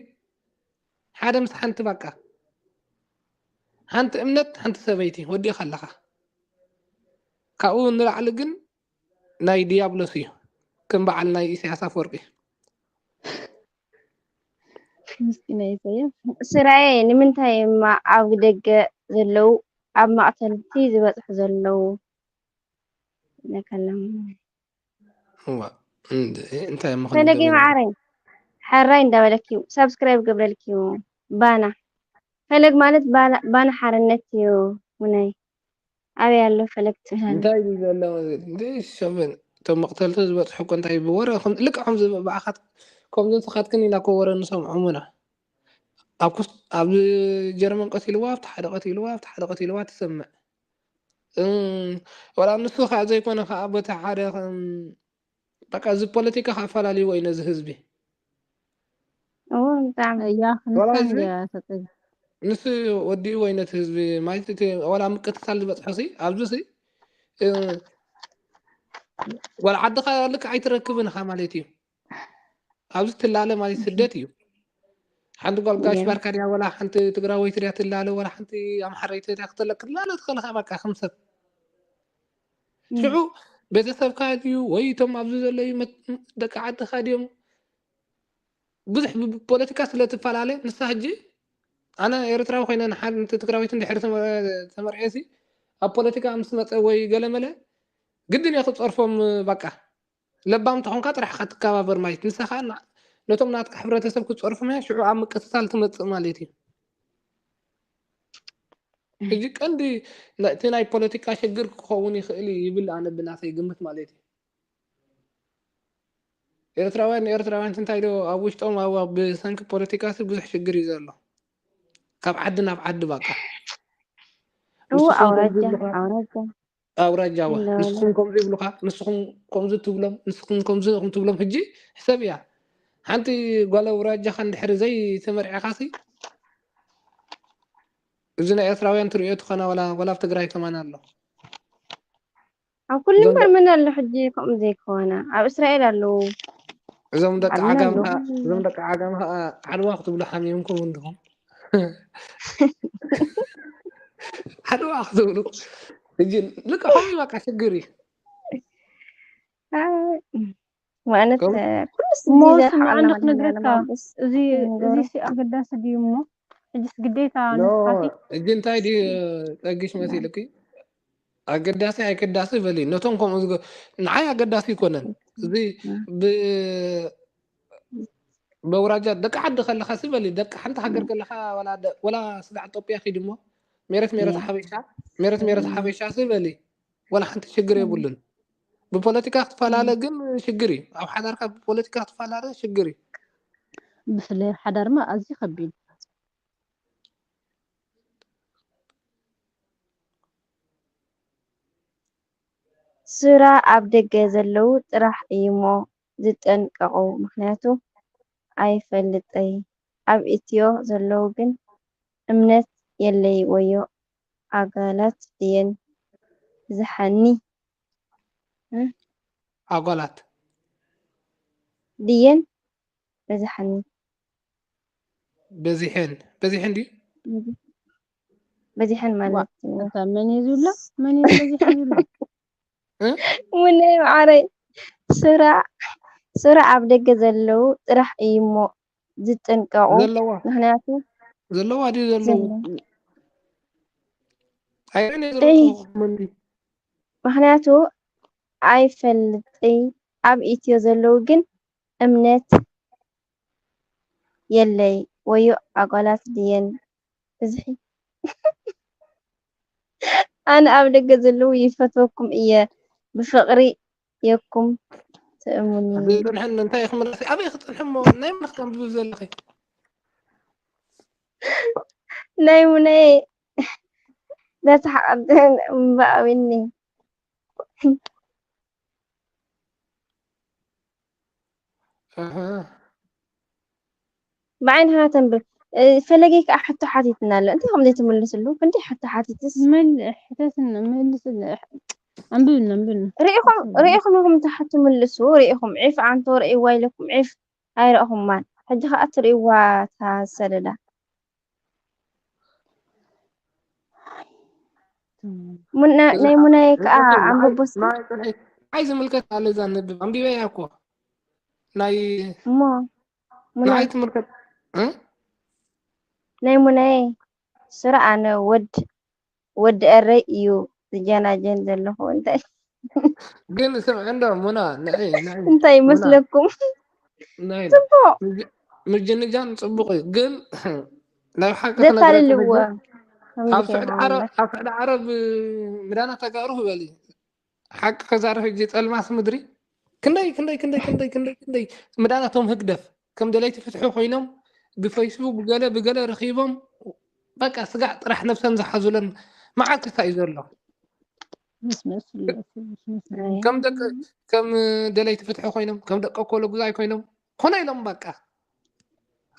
ሓደ ምስ ሓንቲ በቃ ሓንቲ እምነት ሓንቲ ሰበይቲ ወዲእኻ ኣለኻ ካብኡ ንላዕሊ ግን ናይ ድያብሎስ እዩ ከም በዓል ናይ ኢሳያስ ኣፈወርቂ ምስኪና ኢሳያስ ስራየ ንምንታይ እማ ኣብ ደገ ዘለዉ ኣብ ማእተልቲ ዝበፅሑ ዘለዉ ነከሎም እዋ እንደ- እንታይ እሞ ፈለገ ክንገብር? ማዓረይ ሓራይ እንዳበለኪ ሳብስክራይብ ገብረልኪ ባና ፈለግ ማለት ባና፣ ባና ሓርነት እዩ። ሙናይ ኣበይ ኣሎ ፈለግ ትህል? እንታይ እዩ ዘሎ? እንደ ሸበን እቶም መቕተልቲ ዝበፅሑ እኮ እንታይ ብወረ ልክዖም ዝበባዕኻት ከምዚ ንስኻትክን ኢና እኮ ወረ ንሰምዖም ኢና። ኣብ ኩስ ኣብ ጀርመን ቀቲልዋ ኣብቲ ሓደ ቀቲልዋ ኣብቲ ሓደ ቀቲልዋ ትሰምዕ። ወላ ንሱ ከዓ ዘይኮነ ከዓ በቲ ሓደ በቃ እዚ ፖለቲካ ከዓ ኣፈላልይዎ እዩ ነዚ ህዝቢ። እዎ ብጣዕሚ እያ ንሳ ወላ ህዝቢ እያ ተጠይ ንሱ ወዲእዎ እዩ ነቲ ህዝቢ ማለት እቲ ወላ ምቅትታል ዝበፅሖ ሲ ኣብዚ ሲ ወላ ዓድኻ ልክዕ ኣይትረክብን ኢኻ ማለት እዩ። ኣብዚ ትላለ ማለት ስደት እዩ። ሓንቲ ጓል ጋሽ ባርካ ድያ ወላ ሓንቲ ትግራወይቲ ድያ ትላለ ወላ ሓንቲ ኣምሓረይቲ ድያ ክትለ ክትላለ ትኽእል ኢኻ በቃ ከም ሰብ ሽዑ ቤተሰብካ ድዩ ወይ እቶም ኣብዚ ዘለዩ መት- ደቂ ዓድኻ ድዮም ብዙሕ ብፖለቲካ ስለ ትፈላለ ንሳ ሕጂ ኣነ ኤርትራዊ ኮይነ ንሓንቲ ትግራዊት እንድሕር ተመርዕሲ ኣብ ፖለቲካ ምስ መፀ ወይ ገለመለ ግድን እየ ክፀርፎም በቃ ለባም ተኾንካ ጥራሕ ኢኻ ትከባበር ማለት ንሳ ከዓ ነቶም ናትካ ሕብረተሰብ ክፀርፎም እያ ሽዑ ኣብ ምቅትታል ትመፅእ ማለት እዩ። ሕጂ ቀንዲ እቲ ናይ ፖለቲካ ሽግር ክኸውን ይኽእል እዩ ይብል ኣነ ብናተይ ግምት ማለት እዩ። ኤርትራውያን ንኤርትራውያን እንታይ ዶ ኣብ ውሽጦም ኣብ ብሰንኪ ፖለቲካ ሲ ብዙሕ ሽግር እዩ ዘሎ። ካብ ዓዲ ናብ ዓዲ ባቃ እዎ ንስኹም ከምዚ ኣውራጃ ይብሉኻ ኣውራጃ ኣውራጃዋ ይለዋለ ንስኹም ከምዚ ይብሉኻ ንስኹም ከምዚ ትብሎም ንስኹም ከምዚ ኢኹም ትብሎም ሕጂ ሕሰብ እያ ሓንቲ ጓል ኣውራጃኻ እንድሕሪ ዘይተመርዕኻ ሲ እዚ ናይ ኤርትራውያን ትርእዮ ትኾና ወላ ወላ ኣብ ትግራይ ከማን ኣሎ ኣብ ኩሉ እዞም እምበር ደ- መን ኣሎ ሕጂ ከምኡ ዘይኮነ ኣብ እስራኤል ኣለዉ እዞም ደቂ ዓለም ዓጋም ኣለዉ ከዓ እዞም ደቂ ዓጋም ከዓ ዓድዋ ክትብሉ ሓሚምኩም እንዲኹም ዓድዋ ክትብሉ ሕጂ ልክዖም እዩ በቃ ሽግር እዩ ኣይ፣ ማለት ከም ኩሉ እሞ ስዚ ስምዓ ዘርሓቕና ንክነግረካ ማለማበስ እዚ እዚ ሲ ኣገዳሲ ድዩ እሞ ሕጂስ ግዴታ ኖ ንስኻሲ እጂ እንታይ ድዩ ጸጊሽ መሲልኪ ኣገዳሲ ኣይገዳሲ በሊ ነቶም ከምኡ ዝገ ንዓይ ኣገዳሲ ይኮነን እዚ ብ በውራጃ ደቂ ዓዲ ከለኻ ሲ በሊ ደቂ ሓንቲ ሃገር ከለኻ ወላ ደ- ወላ ስጋዕ ኢትዮጵያ ኪድ እሞ ሜረት ሜረት ሓበሻ ሜረት ሜረት ሓበሻ ሲ በሊ ወላ ሓንቲ ሽግር የብሉን ብፖለቲካ ክትፈላለ ግን ሽግር እዩ ኣብ ሓዳርካ ብፖለቲካ ክትፈላለ ሽግር እዩ ብፍላይ ኣብ ሓዳርማ ኣዝዩ ከቢድ ስራ ኣብ ደገ ዘለዉ ጥራሕ እዩሞ ዝጠንቀቑ ምኽንያቱ ኣይፈልጠይ ኣብ ኢትዮ ዘለዉ ግን እምነት የለይ ወዮ ኣጋላት ድየን ብዝሓኒ ኣጓላት ድየን በዝሓኒ በዚሐን በዚሐን ድዩ በዚሐን ማለት እዩ። እታ መን እዩ ዝብላ መን እዩ በዚሐን ዝብላ ሙነይ ማዓረይ ስራ ስራ ኣብ ደገ ዘለዉ ጥራሕ እዩ እሞ ዝጥንቀቑ ዘለዋ ምክንያቱ ዘለዋ ድዩ ዘለዉ ዘለዉ ኣይበን ደይ ዘለኹ ምክንያቱ ኣይፈልጥይ ኣብ ኢትዮ ዘለዉ ግን እምነት የለይ ወዮ ኣጓላት ድየን ብዝሒ ኣነ ኣብ ደገ ዘለዉ ይፈትወኩም እየ ብፍቕሪ የኩም ትእሙኒ ዘይፅንሐን እንታይ ክምለስ ኣበይ ክፅንሐ እሞ ናይ ምልክ ኣንብብ ዘለኺ ናይ ሙነይ ዘተሓቐብን እምበኣዊኒ ኣሃ። ብዓይንኻ ተንብብ እ፣ ፈለገይ ከዓ ሕቶ ሓቲትና ኣሎ እንታይ ከም ዘይትምልስሉ ክንደይ ሕቶ ሓቲትስ መል ሕተትን መልስ ኣንብብና ኣንብብና ርኢኹም ርኢኹም ኢኹም ትሓቱ ምልሱ ርኢኹም ዒፍ ኣንቶ ርኢዋ ኢለኩም ዒፍ ኣይረእኹማን ሕጂ ከዓ ትርእይዋ እታ ዝሰደዳ ሙና- ናይ ሙናየ ከዓ ኣንብቦ እስኪ ናይ ዝምልከት ኣለ እዛ ነብብ ኣንቢበያ እኮ ናይ እሞ ሙና ንዓይ ትምልከት እ? ናይ ሙናየ ስረ ኣነ ወድ ወዲ ኤረይ እዩ ዝጀናጀን ዘለኹ እንታይ ግን ስምዒ እንዶ ሙና ንዒ ንዒ እንታይ ይመስለኩም ናይ ፅቡቅ ምጅ- ምጅንጃን ፅቡቅ እዩ ግን ናብ ሓቂ ክነግረካ ዘታልልዎ ኣብ ስዑዲ ዓረብ ኣብ ስዑዲ ዓረብ ምዳና ተጋሩ ክበል እዩ። ሓቂ ከዛርብ ሕጂ ጸልማስ ምድሪ ክንደይ ክንደይ ክንደይ ክንደይ ክንደይ ክንደይ ምዳናቶም ህግደፍ ከም ደለይቲ ፍትሒ ኮይኖም ብፌስቡክ ብገለ ብገለ ረኺቦም በቃ ስጋዕ ጥራሕ ነብሰም ዝሓዙለን መዓት ክሳ እዩ ዘሎ። ከም ደቂ ከም ደለይቲ ፍትሒ ኮይኖም ከም ደቂ ኮሎ ጉዛይ ኮይኖም ኮነ ኢሎም በቃ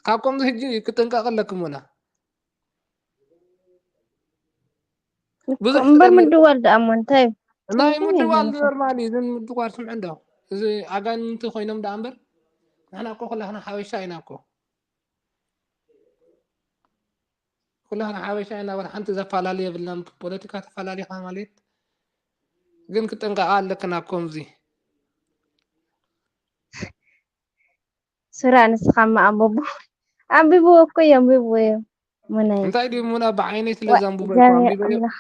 ካብ ከምዚ ሕጂ ክጥንቀቕ ኣለክም ና ብዙሕ እምበር ስለሚ- ምድዋል ደኣ እሞ እንታይ ናይ ትርጉም ምድዋል የለዎን። ኖርማል እዩ። እዝን ምድዋል ስምዕ እንዶ እዚ ኣጋንንቲ ኮይኖም ደኣ እምበር ንሕና እኮ ኩላህና ሓበሻ ኢና እኮ ኩላህና ሓበሻ ኢና። ወላ ሓንቲ ዘፈላለ የብልናን። ፖለቲካ ተፈላለኻ ማለት ግን ክጥንቀቓ ኣለክን ኣብ ከምዚ ስራ ንስኻ እማ ኣንብቦ። ኣንብብዎ እኮ እዩ፣ ኣንብብዎ እዩ። ሙናይ እንታይ ድዩ ሙና ብዓይነይ ስለ ዋ- ዘንብቦ እኮ እግዚኣብሔር ኣንቢበዮ ኣምላኽ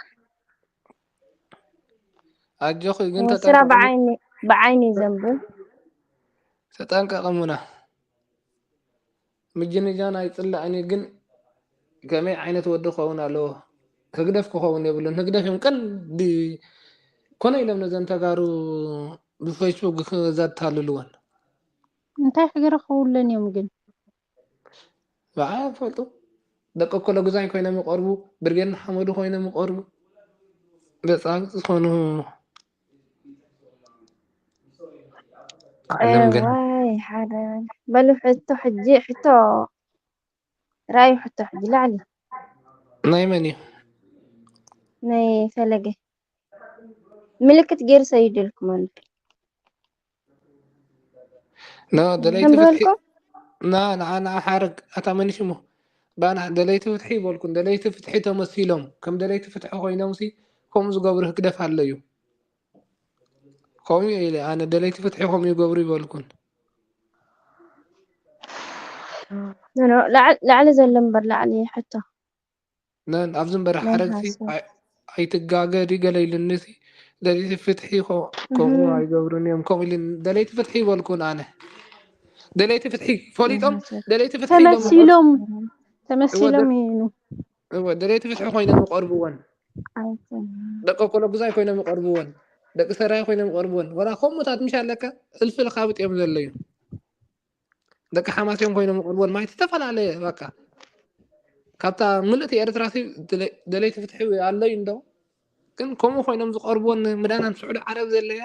ኣጆኺ ግን እሞ ስራ ተጠንቀቂ። ብዓይኒ ብዓይኒ እዩ ዘንብብ። ተጠንቀቂ ሙና። ምጅንጃን ኣይፅላእን እዩ ግን ከመይ ዓይነት ወዲ ክኸውን ኣለዎ? ህግደፍ ክኸውን የብሉን። ህግደፍ እዮም ቀንዲ ኮነ ኢሎም ነዘን ተጋሩ ብፌስቡክ ዘታልልወን እንታይ ክረኽቡለን እዮም ግን? ብዓይ ፈልጡ ደቂ ኮለጉዛይ ኮይኖም ይቐርቡ፣ ብርጌድ ንሓመዱ ኮይኖም ይቐርቡ። በፃብፅ ዝኾኑ ዓለም ግን እዋይ ሓደ በሉ ሕቶ ሕጂ ሕቶ ራእዩ ሕቶ ሕጂ ላዕሊ ናይ መን እዩ? ናይ ፈለገ ምልክት ገይሩ ሰይድልኩም ኣሎ ና ደለይቲ ከም ፍትሒ ዝበልኩም ና ንዓ ንዓ ሓረግ ኣታ መን ሽሙ ባና ደለይቲ ፍትሒ ይበልኩን ደለይቲ ፍትሒ ተመሲሎም ከም ደለይቲ ፍትሒ ኮይኖም ሲ ከምኡ ዝገብሩ ህግደፍ ኣሎ እዩ። ከምኡ እየ ኢለ ኣነ ደለይቲ ፍትሒ ከምኡ ይገብሩ ይበልኩን። ኖ፣ ኖ፣ ላዕሊ ላዕሊ ዘሎ እምበር ላዕሊ ሕቶ ነን ኣብዚ እምበር ናይ ሓረግ ሲ ሓሳብ ኣይ- ኣይትጋገዲ ገለ ኢሉኒ ሲ ደለይቲ ፍትሒ ኮ- ከምኡ እህ፣ ኣይገብሩን እዮም ከምኡ ኢሉኒ። ደለይቲ ፍትሒ ይበልኩን ኣነ ደለይቲ ፍትሒ ናይ ፈሊጦም ሓሳብ ደለይቲ ፍትሒ ኢሎም እምበር ተመሲሎም እወ ተመሲሎም ደ- ይኑ እወ ደለይቲ ፍትሒ ኮይኖም ይቐርብወን ኣይኮነ ደቂ ኮለጉዛይ ኮይኖም ይቐርብወን ደቂ ሰራይ ኮይኖም ይቐርብወን ወላ ከምኡታት ምሽ ኣለካ እልፊ ልካብጥ እዮም ዘለዩ ደቂ ሓማስ እዮም ኮይኖም ይቐርብወን ማለት ዝተፈላለየ በቃ ካብታ ምልእቲ ኤርትራ ሲ ደለ- ደለይቲ ፍትሒ ኣለዩ እንዶ ግን ከምኡ ኮይኖም ዝቐርብወን ምዳናም ስዑዲ ዓረብ ዘለያ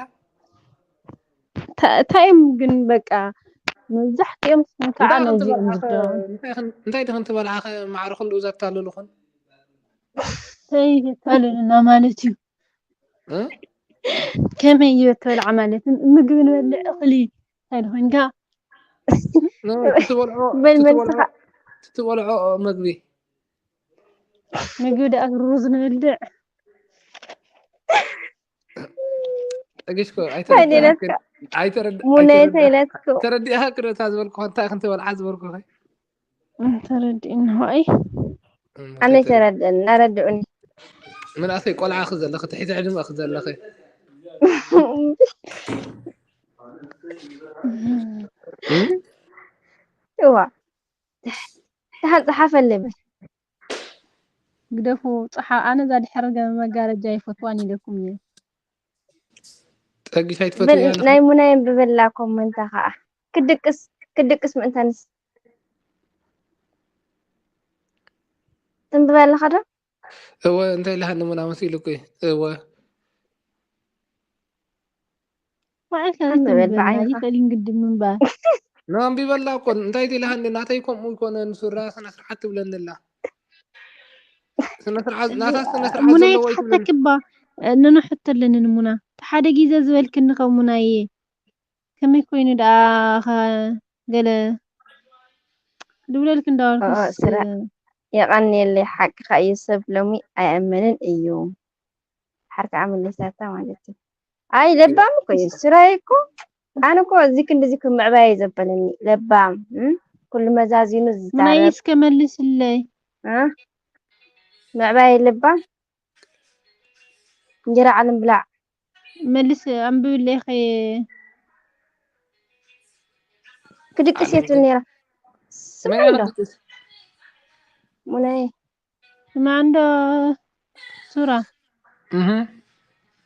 እንታይ እዮም ግን በቃ መብዛሕትኦም ከዓ እንታይ ነዚ እዮም ክንትበልዓኸ ዝደረቡ። እንታይ ክን- እንታይ ድኽን ትበልዓኸ ማዕረ ክንድኡ ዘታልልኹን እንታይ የታልሉና ማለት እዩ? እ? ከመይ እዩ ተበልዓ ማለት ምግቢ ንበልዕ እኽሊ እንታይ ድኾንካ ኖ፣ ትትበልዖ በል ትትበልዖ መልስኻ ትትበልዖ መግቢ ምግቢ ደኣ ሩዝ ንበልዕ ጠጊሽኮ እንታይ ኣይተረዲኣክን ኢለካ ኣይተረድ ሙነ ኣይተረዳ እንታይ ኢለትኩ ተረዲኣ ክረታ ዝበልኩ እንታይ ክንትበልዓ ዝበልኩ ተረዲእና ሆይ ኣነ ይተረድእን ኣረድኡኒ ምናሰይ ቆልዓ ክዘለኺ ትሒቲ ዕድመ ክዘለኺ እዋ ደሓን ፀሓፈለይ በል ግደፉ ፀሓ ኣነ እዛ ድሕሪ ገ- መጋረጃ ይፈትዋን ኢለኩም እየ ጠጊሽ በል ኣይትፈትውያ ኣለኺ ናይ ሙናይ ኣንብበላ ኮመንታ ከዓ ክድቅስ ክድቅስ ምእንታንስ ትንብበ ኣለኻ ዶ እወ እንታይ ኢልሃኒ ሙና መሲሉኪ እወ ባዕልካ ኣንብበል ዘይተንብበልና ብዓይንኻ ይኽእል ግዲ ምንባር ንኣንቢበላ እኮ እንታይ ኢልሃኒ ናተይ ከምኡ ይኮነ ንሱራ ስነ ስርዓት ትብለኒ ኣላ ስነ ስርዓት ናታ ስነ ስርዓት ሙናይ ዘለዎ ይትብለኒ ትሓተክባ ንንሕቶ ኣለኒ ንሙና ሓደ ግዜ ዝበልክኒ ከም ሙናየ ከመይ ኮይኑ ደኣ ኸ ገለ ድብለልክ እንዳበልኩስ ስራ የቐንየለይ ሓቅኻ እዩ ሰብ ሎሚ ኣይኣመንን እዩ ሓርካ ኣመለሳታ ማለት እዩ ኣይ ለባም እኮ እዩ ስራይ እኮ ኣነ እኮ እዚ ክንዲ እዚ ክምዕባይ ዘበለኒ ለባም እም? ኩሉ መዛዚኑ ሙናይ ዝዛረብ እስከ መልስለይ እ? ምዕባይ ለባም እንጀራ ዓለም ብላዕ መልስ ኣንብብለይ ኸ ክድቅስ እየ ትብል ነይራ ስምዒ ዶ ሙናይ ስማዕ እንዶ ሱራ እህ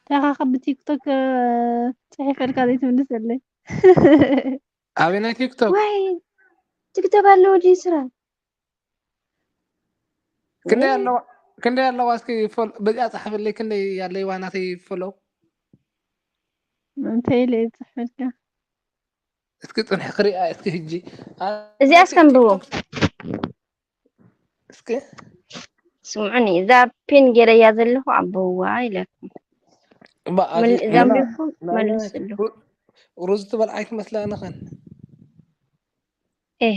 ተኻኸ ብቲክቶክ ጽሒፈልካ ዘይትምልሰለይ። ኣበይ ናይ ቲክቶክ ወይ ቲክቶክ ኣለዎ ድዩ ስራ? ክንደይ ኣለዋ ክንደይ ኣለዋ እስኪ ፎል በዚኣ ጻሕፍለይ ክንደይ ኣለይዋ ናተይ ፎሎ እንታይ ኢለ እየ ዝጽሕፈልካ? እስኪ ጽንሒ ክሪኣ እስኪ ሕጂ እዚኣ እስከ ኣንብቦ። እስኪ ስምዑኒ እዛ ፒን ገይረያ ዘለኹ ኣበዋ ኢለኩም። እባ መል- ኣዚ- እዛ እና- ኣንቢብኩም እና- መልስሉ። ሩ- ሩዝ ትበልዓ ኣይትመስላ ንኸን ኤ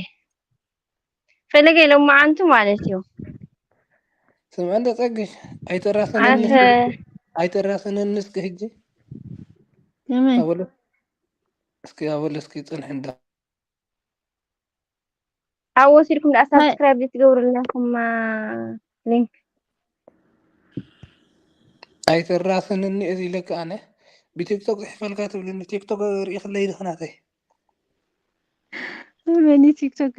ፈለገ ኢሎም መዓንቱ ማለት እዩ። ስምዐ እንደ ጸግሽ ኣይተራሰነኒ ኣንተ ኣይተራሰነኒ እስኪ ሕጂ ከመይ ኣበለ እስኪ ኣበለ እስኪ ጽንሒ እንዳ ኣብ ወሲድኩም ደኣ እንታይ? ሳብስክራይብ ዘይትገብሩልና ኩማ ሊንክ ኣይተራሰነኒ እዚ ኢለካ ኣነ ብቲክቶክ ዝሕፈልካ ትብልኒ ቲክቶክ ርኢኽለይ ድኽናተይ መን እዩ ቲክቶክ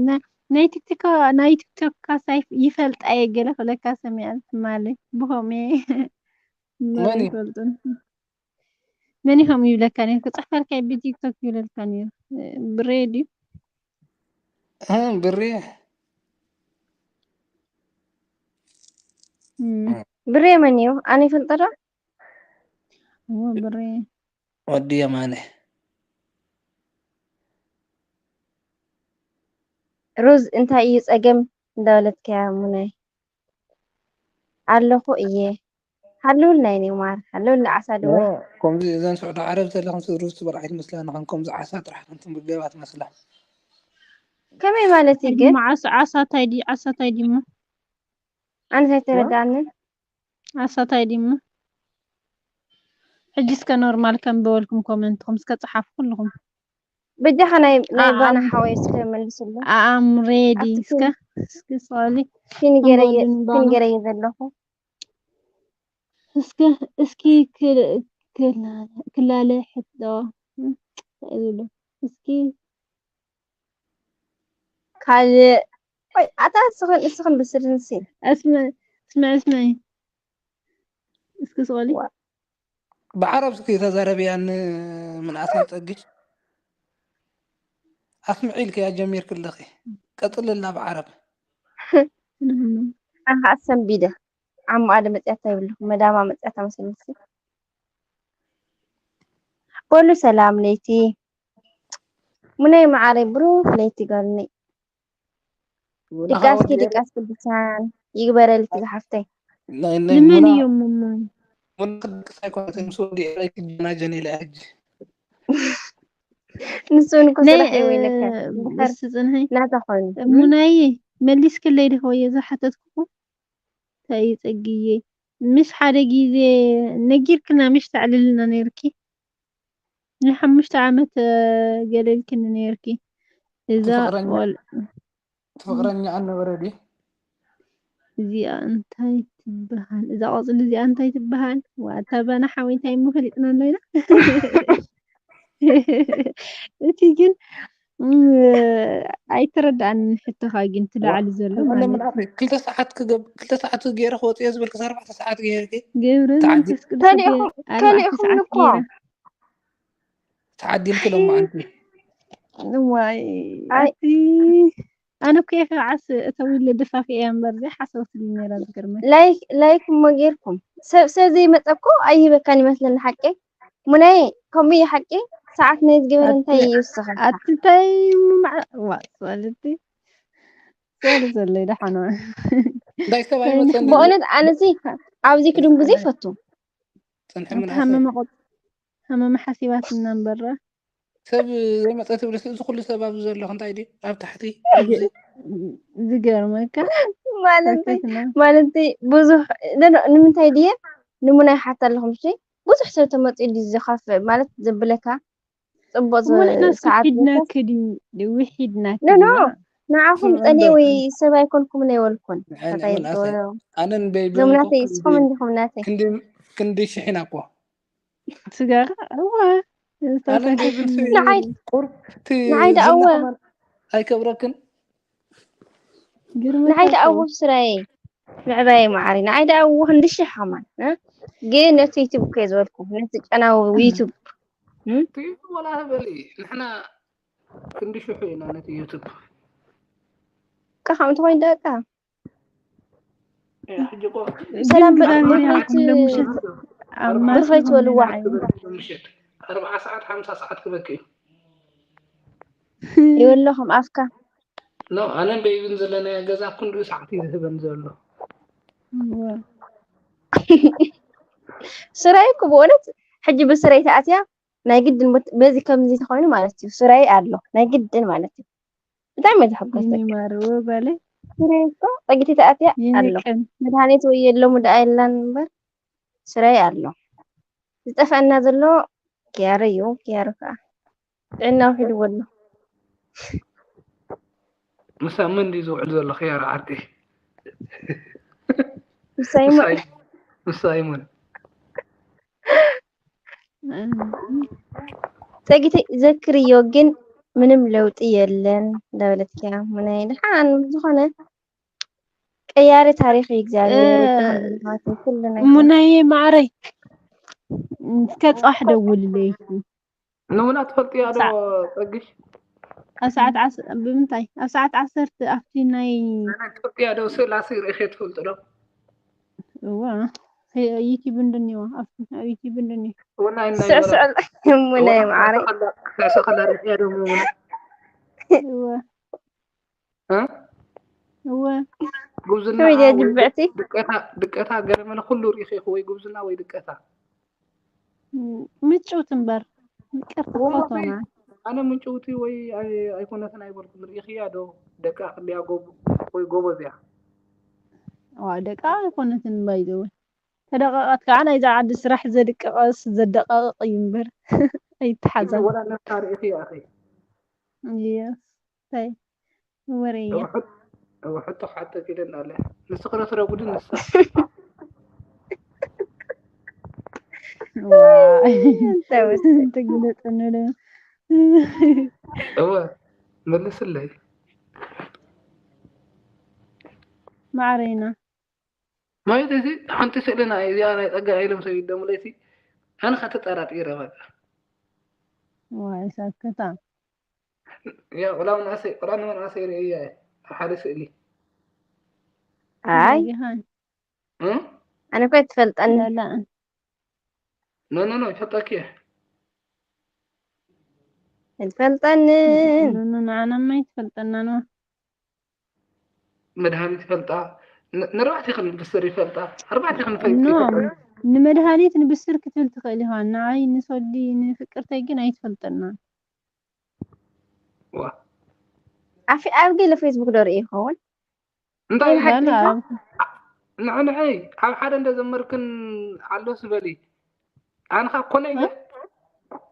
ና- ናይ ቲክቶክ ናይ ቲክቶክ ካሳ ይፍ- ይፈልጣ እየ ገለ ክለካ ሰሚዐ ትማሊ ብኸምኡ እየ እምበር መን እዩ? ይፈልጡን መን ኢኹም ይብለካ ነይሩ ክፅሕፈልካ ብቲክቶክ ይብለልካ ነይሩ ብሬ ድዩ እ፣ ብሬ እም፣ ብሬ መን እዩ ኣነ ይፈልጦ ዶ? እዎ ብሬ ወዲ የማነ ሩዝ እንታይ እዩ ጸገም እንዳበለትከያ ሙናይ ኣለኹ እየ ሃልውልና ይኔ ማር ሃልውልና ዓሳ ድወ ከምዚ እዘን ስዑዲ ዓረብ ዘለኹም ሩዝ ትበልዓ ኣይትመስላ ንኸን ከምዚ ዓሳ ጥራሕ ከምቲ ምግበባ ትመስላ ከመይ ማለት እዩ ግን ዓሳ ዓሳ እንታይ ድዩ ዓሳ እንታይ ድዩ እሞ ኣነስ ኣይተረዳኣንን ዓሳ እንታይ ድዩ እሞ ሕጂ እስከ ኖርማል ከም በበልኩም ኮመንትኩም እስከ ጸሓፉ ኩልኹም በጃኻ ናይ ናይ ኣኣም- ባና ሓወይ እስከ መልስሉ ኣኣም ሬዲ ኣብቲ እስከ እስኪ ስሊ ፊንገረየ እምበሉኒ ባና። ፊንገረየ ዘለኹ እስከ እስኪ ክል- ክላለ- ክላለ ሕቶ እም፣ እንታይ ዝብሎ? እስኪ ካልእ ወይ ኣታ እስኽን እስኽን ብስርንሲ እስመ እስመ እስመ እስኪ ስቆሊ ዋ። ብዓረብ እስኪ ተዛረብያ ንምንኣሰይ ጸግሽ ኣስምዒ ኢልክያ ጀሚርክ ኣለኺ ቀጽልላ ብዓረብ ኣንካ ኣሰንቢደ ዓሞ ኣደ መጽያታ ይብልኩ መዳማ መጽያታ መሰልሲ በሉ ሰላም ለይቲ ሙነይ መዓረይ ብሩክ ለይቲ ጓልነይ ድቃስኪ ድቃስ ቅዱሳን ይግበረልኪ ዝሓፍተይ ንመን እዮም እሞ ሙና ክድቅስ ኣይኮነትን ምስ ወዲ ኤረይ ክጀናጀን ኢለ ሕጂ ንሱ ንኮ ናይ ስራሕ ይወይለካ ብስ ጽንሐይ ናታ ኮይኑ ሙናይ መሊስክለይ ድኸ ወየ ዝሓተትኩ እንታይ እዩ ጸግየ ምስ ሓደ ግዜ ነጊርክና ምሽ ተዕልልና ነይርኪ ንሓሙሽተ ዓመት ገለልክኒ ነይርኪ እዛ ትፍቅረኛ- ወል ትፍቅረኛ ኣነበረ ድዩ እዚኣ እንታይ ትበሃል እዛ ቆፅሊ እዚኣ እንታይ ትበሃል ዋታ ባና ሓወይ እንታይ እሞ ፈሊጥና ኣለና እቲ ግን እም፣ ኣይተረዳኣንን ሕቶኻ ግን ትላዕሊ ዘሎ ማለት እዩ ክልተ ሰዓት ክገብ ክልተ ሰዓት ገይረ ክወፅዮ ዝበልክስ ኣርባዕተ ሰዓት ገይርኪ ገብረ ተዓዲ- መንፈስ ቅዱስ ከሊእኹም- ኣርባዕተ ከሊእኹም ሰዓት እኮ። ገይረ ተዓዲልኪ ሎማዓንቲ ዋይ ኣይ። ኣቲ ኣነ እኮ ከዓስ እተዊለ ደፋፊ እያ እምበር ዘይሓሰብትሉ ነይራ ዝገርመ ላይክ ላይክ እሞ ጌርኩም ሰብ ሰብ ዘይመፀ እኮ ኣይህበካን ይመስለኒ ሓቂ ሙናይ ከምኡ እዩ ሓቂ ሰዓት ናይ ዝገበረ እንታይ እዩ ይውስኸ ኣቲ እንታይ ምማዕ ዋ ማለት ሰለ ዘሎ ደሓነ እንታይ ሰብ ኣይመፀን ብእውነት ኣነሲ ኣብዚ ክድንጉ ዘይፈቱ ፅንሒ ኣቲ ምናሰ ሃመመ ቆ- ሃመመ ሓሲባትና እምበራ ሰብ ዘይመፀ ትብልስ እዚ ኩሉ ሰብ ኣብዚ ዘለኹ እንታይ ድዩ ኣብ ታሕቲ ኣብዚ ዝገርመካ ማለት ሓሰትና ማለት ብዙሕ ኖ፣ ኖ፣ ንምንታይ ድየ ንሙናይ ሓታ ኣለኹም እሺ ብዙሕ ሰብ ተመፅኡ ድዩ ዝኸፍእ ማለት ዘብለካ ፅቡቅ እሞ ንሕና እስከ ሰዓት ሒድና ምንካስ ክዲ ውሒድና ኖ ኖ ክድማ ንዓኹም ስምዑ እኔ እምበር ወይ ሰብ ኣይኮንኩም ናይ ወልኩን ንሕና ፈታይ መናእሰይ ዝገብሮ ኣነን በይበ ዞም ናተይ እስኹም እንዲኹም ናተይ ክንዲ ክንዲ ሽሒና እኮ ስጋኻ እዋ ኣነን በይብል ንዓይ ቁር እቲ ንዓይ ደኣ ዝና እወ ከማን ኣይከብረክን ግርምታት ንዓይ ደኣ እኮ። እዎ ስራይ ምዕባይ መዓሪ ንዓይ ደኣ እዎ ክንዲ ሽሕ ከማን እ? ግን ነቲ ዩቱብ እኮ እየ ዝበልኩ ነቲ ጨናዊ ዩቱብ እ? ትይቱ ወላ በሊ ንሕና ክንዲ ሽሑ ኢና ነቲ ዩቱብ። እካ ከምኡ እንተኮይኑ ደኣ እካ ሕጂ እኮ ሰላም በል። ብራንድያ ምኽንያት ኩሎም ምሸት ኣብ ማስ ብርኸይ ትበልዋ ይኾኑ ዓይነት። ምሸት ኣርብዓ ሰዓት ሓምሳ ሰዓት ክበኪ እዩ። ይበሎ ከም ኣፍካ። ኖ ኣነን ደይብን ዘለናዮ ገዛ ክንድኡ ሰዓት እዩ ዝህበን ዘሎ። እወ። ስራይ እኮ ብእውነት ሕጂ ብስረይ ተኣትያ ናይ ግድን በቲ- በዚ ከምዚ ተኾይኑ ማለት እዩ ስራይ ኣሎ ናይ ግድን ማለት እዩ። ብጣዕሚ እየ ዘሐጎሰኪ። ይማርዎ ጓለይ። ስራይ እኮ ጸጊቲ ተኣትያ ኣሎ። ይንቀን። መድሃኒት ወይ የለሙ ደኣ የላን እምበር ስራይ ኣሎ። ዝጠፍአና ዘሎ ኪያረ እዩ። ኪያረ ከዓ ጥዕና ውሒድዎ ኣሎ። ምሳ መን ድዩ ዝውዕል ዘሎ ኪያረ ዓርቂ? ምሳይሞ ምሳይሞን ጸጊተይ ዘክርዮ ግን ምንም ለውጢ የለን እንዳበለት እያ ሙናይ። ድሓን ዝኾነ ቀያሪ ታሪኽ እዩ እግዚኣብሔር። ወዲ ሃለዋት ኩሉ ነገር። ሙናየ ማዕረይ እስከ ጽባሕ ደውልለይ። ንሙና ትፈልጥያ ዶ? ሳዕ- ጸግሽ ኣብ ሰዓት ዓስ- ብምንታይ ኣብ ሰዓት ዓሰርተ ኣብቲ ናይ ትፈልጥያ ዶ? ስእላ ሲ ርእየ ትፈልጥ ዶ? እዋ ዩቲብ እንድኒዋ ኣብ ዩቲብ እንድኒ ወናይ ናይ ስዕስዕ ሙናይ ማዕረይ። ስዕስዕ ከላ ርእያ ዶ? ሙና እወ እ? እወ ጉብዝና ከመይ ድያ ወይ ጅብዕቲ? ድቀታ ድቀታ ገለመለ ኩሉ ርኢኺ ኢኺ ወይ ጉብዝና ወይ ድቀታ? ምጭውቲ እምበር ይቅርታ እወ፣ ፎቶና ኣነ ምጭውቲ ወይ ኣይ- ኣይኮነትን ኣይበልኩን። ርኢኽያ ዶ ደቃ ክልያ ጎብ- ወይ ጎበዝ እያ? ዋ ደቃ ኣይኮነትን ባይዘወ ተደቀቀት ከዓ ናይዛ ዓዲ ስራሕ ዘድቀቀስ ዘደቀቅቅ እዩ እምበር ኣይተሓዛ ወላ ነፍሳ ርኢኽያ ኢኺ? የስ ታይ ወረ እያ እወ፣ ሕቶ ሓተት ኢለን ኣለ። ንስኺ ዶ ትረጉዲ ንሳ? ዋ እንታይ ወስ- ተግለጸኒ ዶ እወ፣ መልስለይ። ማዕረይና ማለት እዚ ሓንቲ ስእሊ ናይ እዚኣ ናይ ጸጋ ኢሎም ሰብ ይደሙለይቲ ኣነ ከተጠራጢረ በቃ። ዋይ ሳክታ ያ ቆላ መናእሰይ ቆላ ንመናእሰይ ርእያ እየ ኣብ ሓደ ስእሊ ኣይ ይሃን እ? ኣነ እኮ ኣይትፈልጠኒ። ላላ ኖ ኖ ኖ ይፈልጠኪ እየ። ኣይትፈልጠንን። ኖ ኖ ንዓናማ ይትፈልጠና ነው መድሃኒት ይፈልጣ ን- ንርባዕቲ ክንብስር ይፈልጣ ኣርባዕቲ ክንፈልጥ ኖ ይፈልጣ። ንመድሃኒት ንብስር ክትብል ትኽእል ኢኻ። ንዓይ ንሶሊ ንፍቅርተይ ግን ኣይትፈልጠና። ዋ ኣፊ ኣብ ገለ ፌስቡክ ዶ ርኢ ይኸውን? እንታይ ናይ ሓቂ ላላ ኢኻ? ንዕንዐይ ኣብ ሓደ እንደዘመርክን ኣሎ ስበሊ ኣንኻ ኮነ ኢለ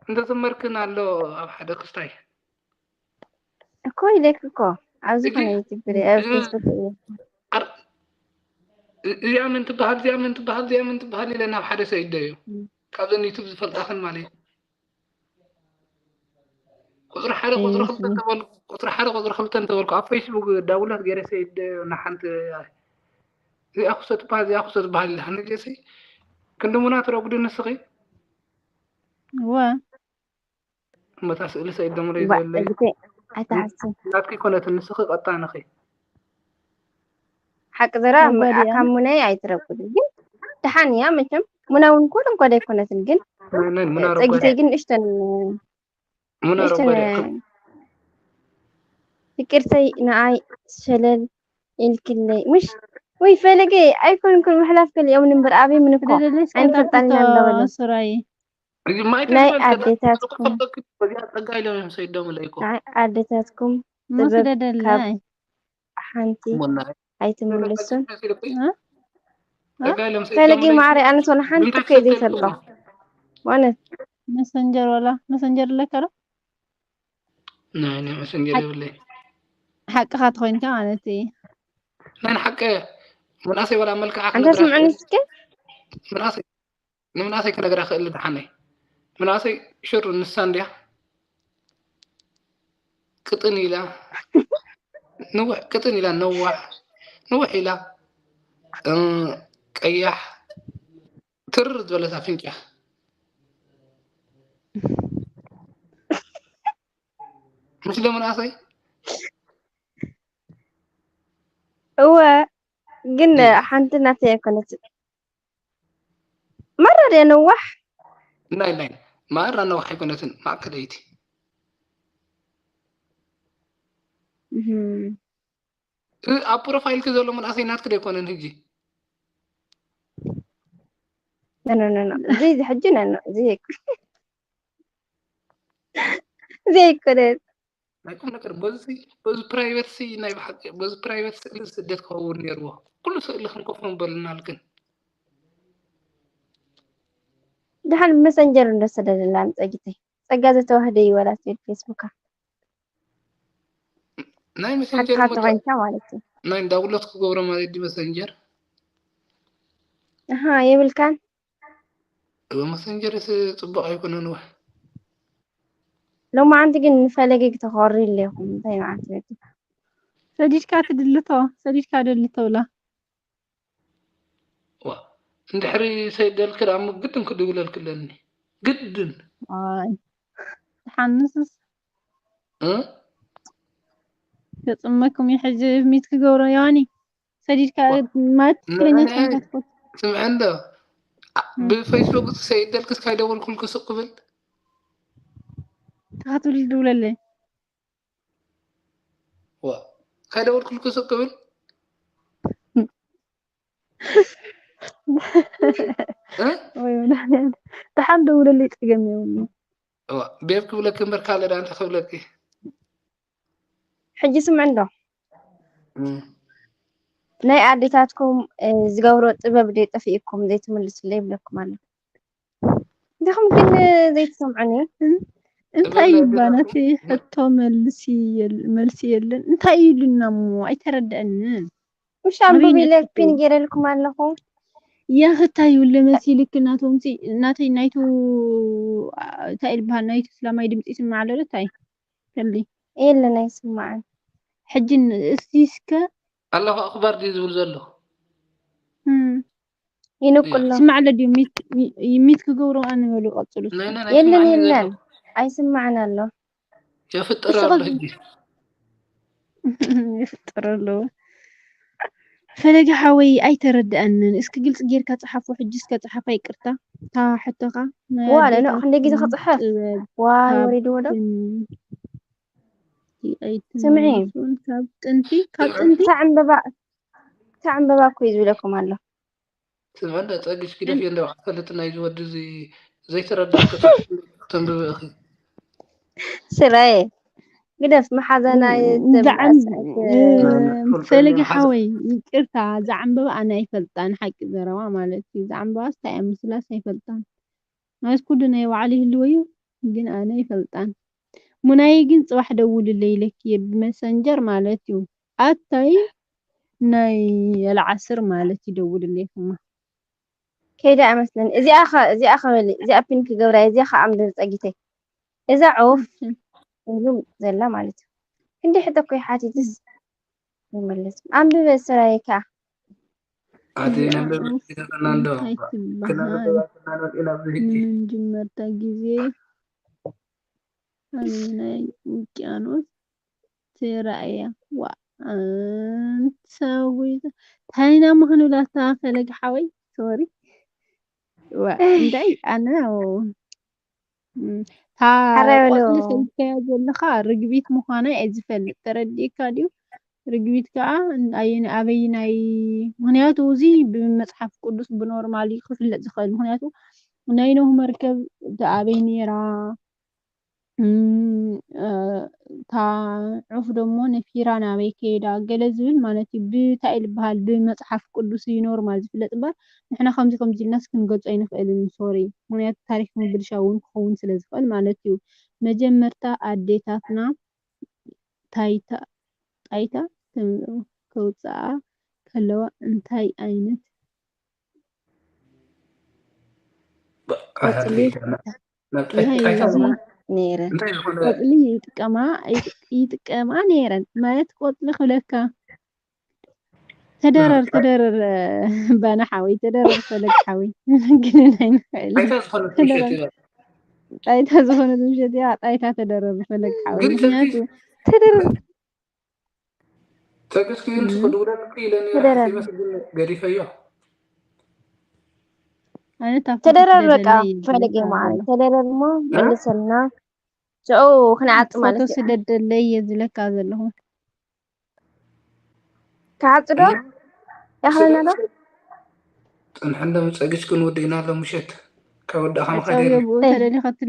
እንደዘመርክን ኣሎ ኣብ ሓደ ክስታይ እኮ ኢለክ እኮ ኣብ እዚ ዝኾነ ዩቲብ ርኢ ኣብ እ- ፌስቡክ ርኢ። ኣር- እ- እዚኣ ምን ትበሃል እዚኣ ምን ትበሃል እዚኣ ምን ትበሃል ኢለ ናብ ሓደ ሰይደዮ እም። ካብዘን ዩቱብ ዝፈልጣኽን ማለት እዩ። ቁፅሪ ሓደ ቁፅሪ እሺ። ክልተ እንተበልኩ ቁፅሪ ሓደ ቁፅሪ ክልተ እንተበልኩ ኣብ ፌስቡክ ዳውንሎድ ገይረ ሰይደዮ ንሓንቲ እዚኣ ክሰ ትበሃል እዚኣ ክሰ ትበሃል ኢለ ንገሲ ክንዲ ሙና ትረጉዲ ንስኺ እወ እመታ ስእሊ ሰይድ ደሙለይ ባ- ዘለይ እግዜ ኣይትሓስብ። ናትኪ ኮነት ንስኺ ቀጣንኺ ሓቂ ዘራ ኣጓዲያ። ካብ ሙናይ ኣይትረጉድ ግን ደሓን እያ መቸም። ሙና እውን ኮን እንኳ ኣይኮነትን ግን ናይ ሙና ጸጊተይ ረጓድ ግን እሽተን ሙና እሽተን ረጓድ እያ። ፍቅርተይ ንኣይ ሸለል ኢልክለይ ምሽ ወይ ፈለገ ኣይኮንኩን ምሕላፍ ከሊኦም እምበር ኣበይ ምን እኮ ደደለስ ኣይንፈልጣን ኢና እንዳበሉ ስራይ እዚ ማይ ናይ ተስፋ ኣዴታትኩም በዚያ ጸጋ ኢሎም እዮም ሰይድ ደሙለይ እኮ ናይ ኣደታትኩም ምስ ጥበብ ደደለ ካብ ሓንቲ ሙና ኣይትምልሱን። ተስፋ ሲልኩ እ? ጸጋ ኢሎም ሰይድ ፈለጊ ደሙለይ ማዕረ ኣነ ቶን ሓንቲ እንታይ እኮ እየ ዘይፈልጦ ተሰልኩ? ማለት መሰንጀር ወላ መሰንጀር ለካ ዶ ናይ ናይ መሰንጀር ይብለይ ሓቅኻ ተኾይንካ ማለት እዩ። ናይ ሓቀ ምናሰይ ወላ መልክዓ ኣንተ ስምዕኒ እስከ ምናሰይ ንምናሰይ ክነግራ ክእል ድሓነይ ምናሰይ ሽር ንሳ እንድያ ቅጥን ኢላ ንውሕ ቅጥን ኢላ ነዋሕ ንውሕ ኢላ እ፣ ቀያሕ ትር ዝበለት ኣፍንጫ ምስ ዶ መናእሰይ እወ ግን ሓንቲ ናተይ ኣይኮነትን። መረር የንዋሕ ናይ ናይ ማራ ነዋሕ ኣይኮነትን ማእከለይቲ እህም። እ፣ ኣብ ፕሮፋይልኪ ዘሎ መንእሰይ ናትኪ ዶ ኣይኮነን ሕጂ ኖ ኖ ኖ እዚ እዚ ሕጂ ነኖ እዚ ኣይኮ- እዚ ኣይኮነን። ናይ ቁም ነገር በዚ በዚ ፕራይቬት ሲ ናይ ብሓቂ በዚ ፕራይቬት ስእሊ ስደት ክኸውን ነይርዎ። ኩሉ ስእሊ ክንከፍሎ በልናል ግን ድሓን መሰንጀር እንደሰደደላ ንፀጊተይ ፀጋ ዘተዋህደ ይበላት ብል ፌስቡካ ናይ መሰንጀር ሓድካ መጋ- ተኮይንካ ማለት እዩ። ናይ ዳውሎት ክገብሮ ማለት ድዩ መሰንጀር ኣሃ የብልካን እወ መሰንጀር ስ ጽቡቅ ኣይኮነን ወ ሎማዓንቲ ግን ንፈለገ ክተኸሪ ኣለኹም እንታይ መዓልቲ በቲ ሰዲድካ ትድልቶ ሰዲድካ ደልቶ ብላ ዋ እንድሕሪ ሰይደልክ ደኣ ግድን ክድውለልክ ኣለኒ ግድን ኣይ ትሓንስስ እ ገጽመኩም ይሕዚ ሚት ክገብሮ ዮኒ ሰዲድካ ማለት ትክክለኛ ሰንካትኮ ስምዐ እንዶ አ- ብፌስቡክ ሰይደልክስ ካይደወልኩልክ ሱቅ ክብል ትኻትብል ድውለለይ ዋ ካይደወልኩልክ ሱቅ ክብል እ? ወይ መድኃኒዓለም ደሓን ደውለለይ ጸገም የብሉ ዋ ቤብ ክብለክ እምበር ካልእ ደኣ እንታይ ክብለክ ሕጂ ስምዕ እንዶ እም። ናይ ኣዴታትኩም እ፣ ዝገብሮ ጥበብ ዶ ጠፊእኩም ዘይትምልስለይ ይብለኩም ኣሎ። እንዲኹም ግን ዘይትሰምዑኒ። እንታይ ጥበብ ይባ ናይ ነቲ ሕቶ መልሲ የል- መልሲ የለን እንታይ ኢሉና እሞ ኣይተረድአንን ምሽ ኣንብብ ኣበይ ኢለ ነጥብ? ፒን ገይረልኩም ኣለኹ። ያኽታይ ውለ መሲልክ ናቶም ሲ ናተይ ናይቱ እንታይ ይበሃል ናይቱ ስላማይ ድምፂ ይስማዕ ኣሎ ዶ እንታይ ከሊ የለን ኣይስማዕን። ሕጂ እስቲ እስከ ኣለኹ ኣኽባር ድዩ ዝብል ዘሎ እም፣ ይንቁሎ ስማዕ ኣሎ ድዩ ሚት- ሚ- ሚት ክገብሮ ኣንበሉ ቀፅሉ እስከ። ናይ ናይ ናይ የለን ስማዕኒ የለን ዘሎ ኣይስማዕን ኣሎ። የፍጥር እስኸ ኣሎ ሕጂ ይፍጥር ኣለዎ ፈለገ ሓወይ ኣይተረድኣንን እስኪ ግልፂ ጌርካ ፀሓፎ ሕጂ እስከ ፀሓፋ ይቅርታ እታ ሕቶኻ ናይ ዋለ ኖ ክንደይ ግዜ ኣዴታትኩም ክፅሕፍ ጥበብ ዋይ ካብ ወሪድዎ ዶ ጥን- ስምዒ ኣይትመልሱን ካብ ጥንቲ ካብ ጥንቲ ክሳዕ ዕምበባ ክሳዕ ዕምበባ እኮ እዩ ዝብለኩም ኣሎ። ስምዕና ጸግሽ ግደፍ እንደ ክትፈልጥ ናይ ዝወዲ እዚ ዘይተረዳእ ተንብብ እኺ ስራየ ግደፍ መሓዛና ዛዕም የትብኣስዕት ፈለገ ሓወይ ይቅርታ ዛዕምበባ ኣነ ኣይፈልጣን ሓቂ ዘረባ ማለት እዩ ዛዕምበባስ እንታይ እያ ምስላስ ኣይፈልጣን ማለት ኩሉ ናይ ባዕሉ ይህልዎ እዩ ግን ኣነ ኣይፈልጣን ሙናይ ግን ፅባሕ ደውልለይ ኢለኪ እየ ብመሰንጀር ማለት እዩ ኣታይ ናይ ኣልዓስር ማለት ይደውልለይ ክማ ከይዳ እመስለኒ እዚኣ ኸ እዚኣ ኸበሊ እዚኣ ፒን ክገብራ እዚኣ ኸ ኣንብብ ጸጊተይ እዛ ዑፍ ኢሉ ዘላ ማለት እዩ። ክንደይ ሕቶ እኮ ይሓቲትስ ይመልስ። ኣንብበ ስራይ ከኣ ኣቲ ነንበብ ይገርና እንዶ እንታይ ትበሃል ክነንበብ ኣትና ነፂና ኣብዚ ሕጂ ንምንጅመርታ ግዜ ኣበየናይ ውቅያኖስ ትረኣያ ዋ ኣንሳዊዛ ታይና ምኽንብላታ ፈለግ ሓወይ ሶሪ እንታይ ኣነ እታ ሓራይ በሉ። ቆጽሊ ሰሊካያ ዘለኻ ርግቢት ምዃና እየ ዝፈልጥ። ተረዲእካ ድዩ? ርግቢት ከዓ ኣየን ኣበይናይ ምኽንያቱ እዚ ብመጽሓፍ ቅዱስ ብኖርማል እዩ ክፍለጥ ዝኽእል። ምኽንያቱ ናይ ኖህ መርከብ እታ ኣበይ ነይራ? እም፣ እ፣ እታ ዑፍ ደሞ ነፊራ ናበይ ከይዳ ገለ ዝብል ማለት እዩ። ብታይ ዝበሃል ብመጽሓፍ ቅዱስ እዩ ኖርማል ዝፍለጥ እምበር ንሕና ከምዚ ከምዚ ኢልናስ ክንገልጾ ኣይንኽእልን። ሶሪ። ምኽንያቱ ታሪኽ ምብልሻው እውን ክኸውን ስለ ዝኽእል ማለት እዩ። መጀመርታ ኣዴታትና ታይታ ጣይታ ከም- ከውፅኣ ከለዋ እንታይ ዓይነት ቆፅሊ ናብ ናይ ጣይታ እዚ ነይረን። እንታይ ዝኾነ ቆጽሊ ይጥቀማ ይጥ- ይጥቀማ ነይረን ማለት ቆጽሊ ክብለካ። ተደረር እ፣ ተደረር ባና ሓወይ ተደረር ፈለግ ሓወይ ግን ኣይንኽእል ጣይታ ዝኾነት ምሸት ተደረር እያ። ጣይታ ዝኾነት ምሸት እያ። ጣይታ ተደረር ፈለግ ሓወይ ግን ምክንያቱ ሰብቲ ተደረር ተገስኪ ግን እም፣ ክድውለልኪ ኢለ ነይረ ተደረር ሓሲበስ ግን ገዲፈዮ። ኣነ ታብታ ተደረር በቃ ክትደለለይ እየ ፈለገ ዝብለካ ማዓረ ዘለኹ። ተደረር እሞ እ? መልሰልና። ጨው ክንዓጽ ፎቶ ማለት እዩ። ስደደለይ እየ ዝብለካ ዘለኹ። ክዓጽ ዶ እም፣ ያኽለና ዶ? ስደድ ጽንሐ እንደ ምጸግሽ ክንወድእና ኣሎ ምሸት ካብ ወዳእኻ ዕጸው ምኻድ የለ። የብኡ እይ፣ ተደሊኻ እቲ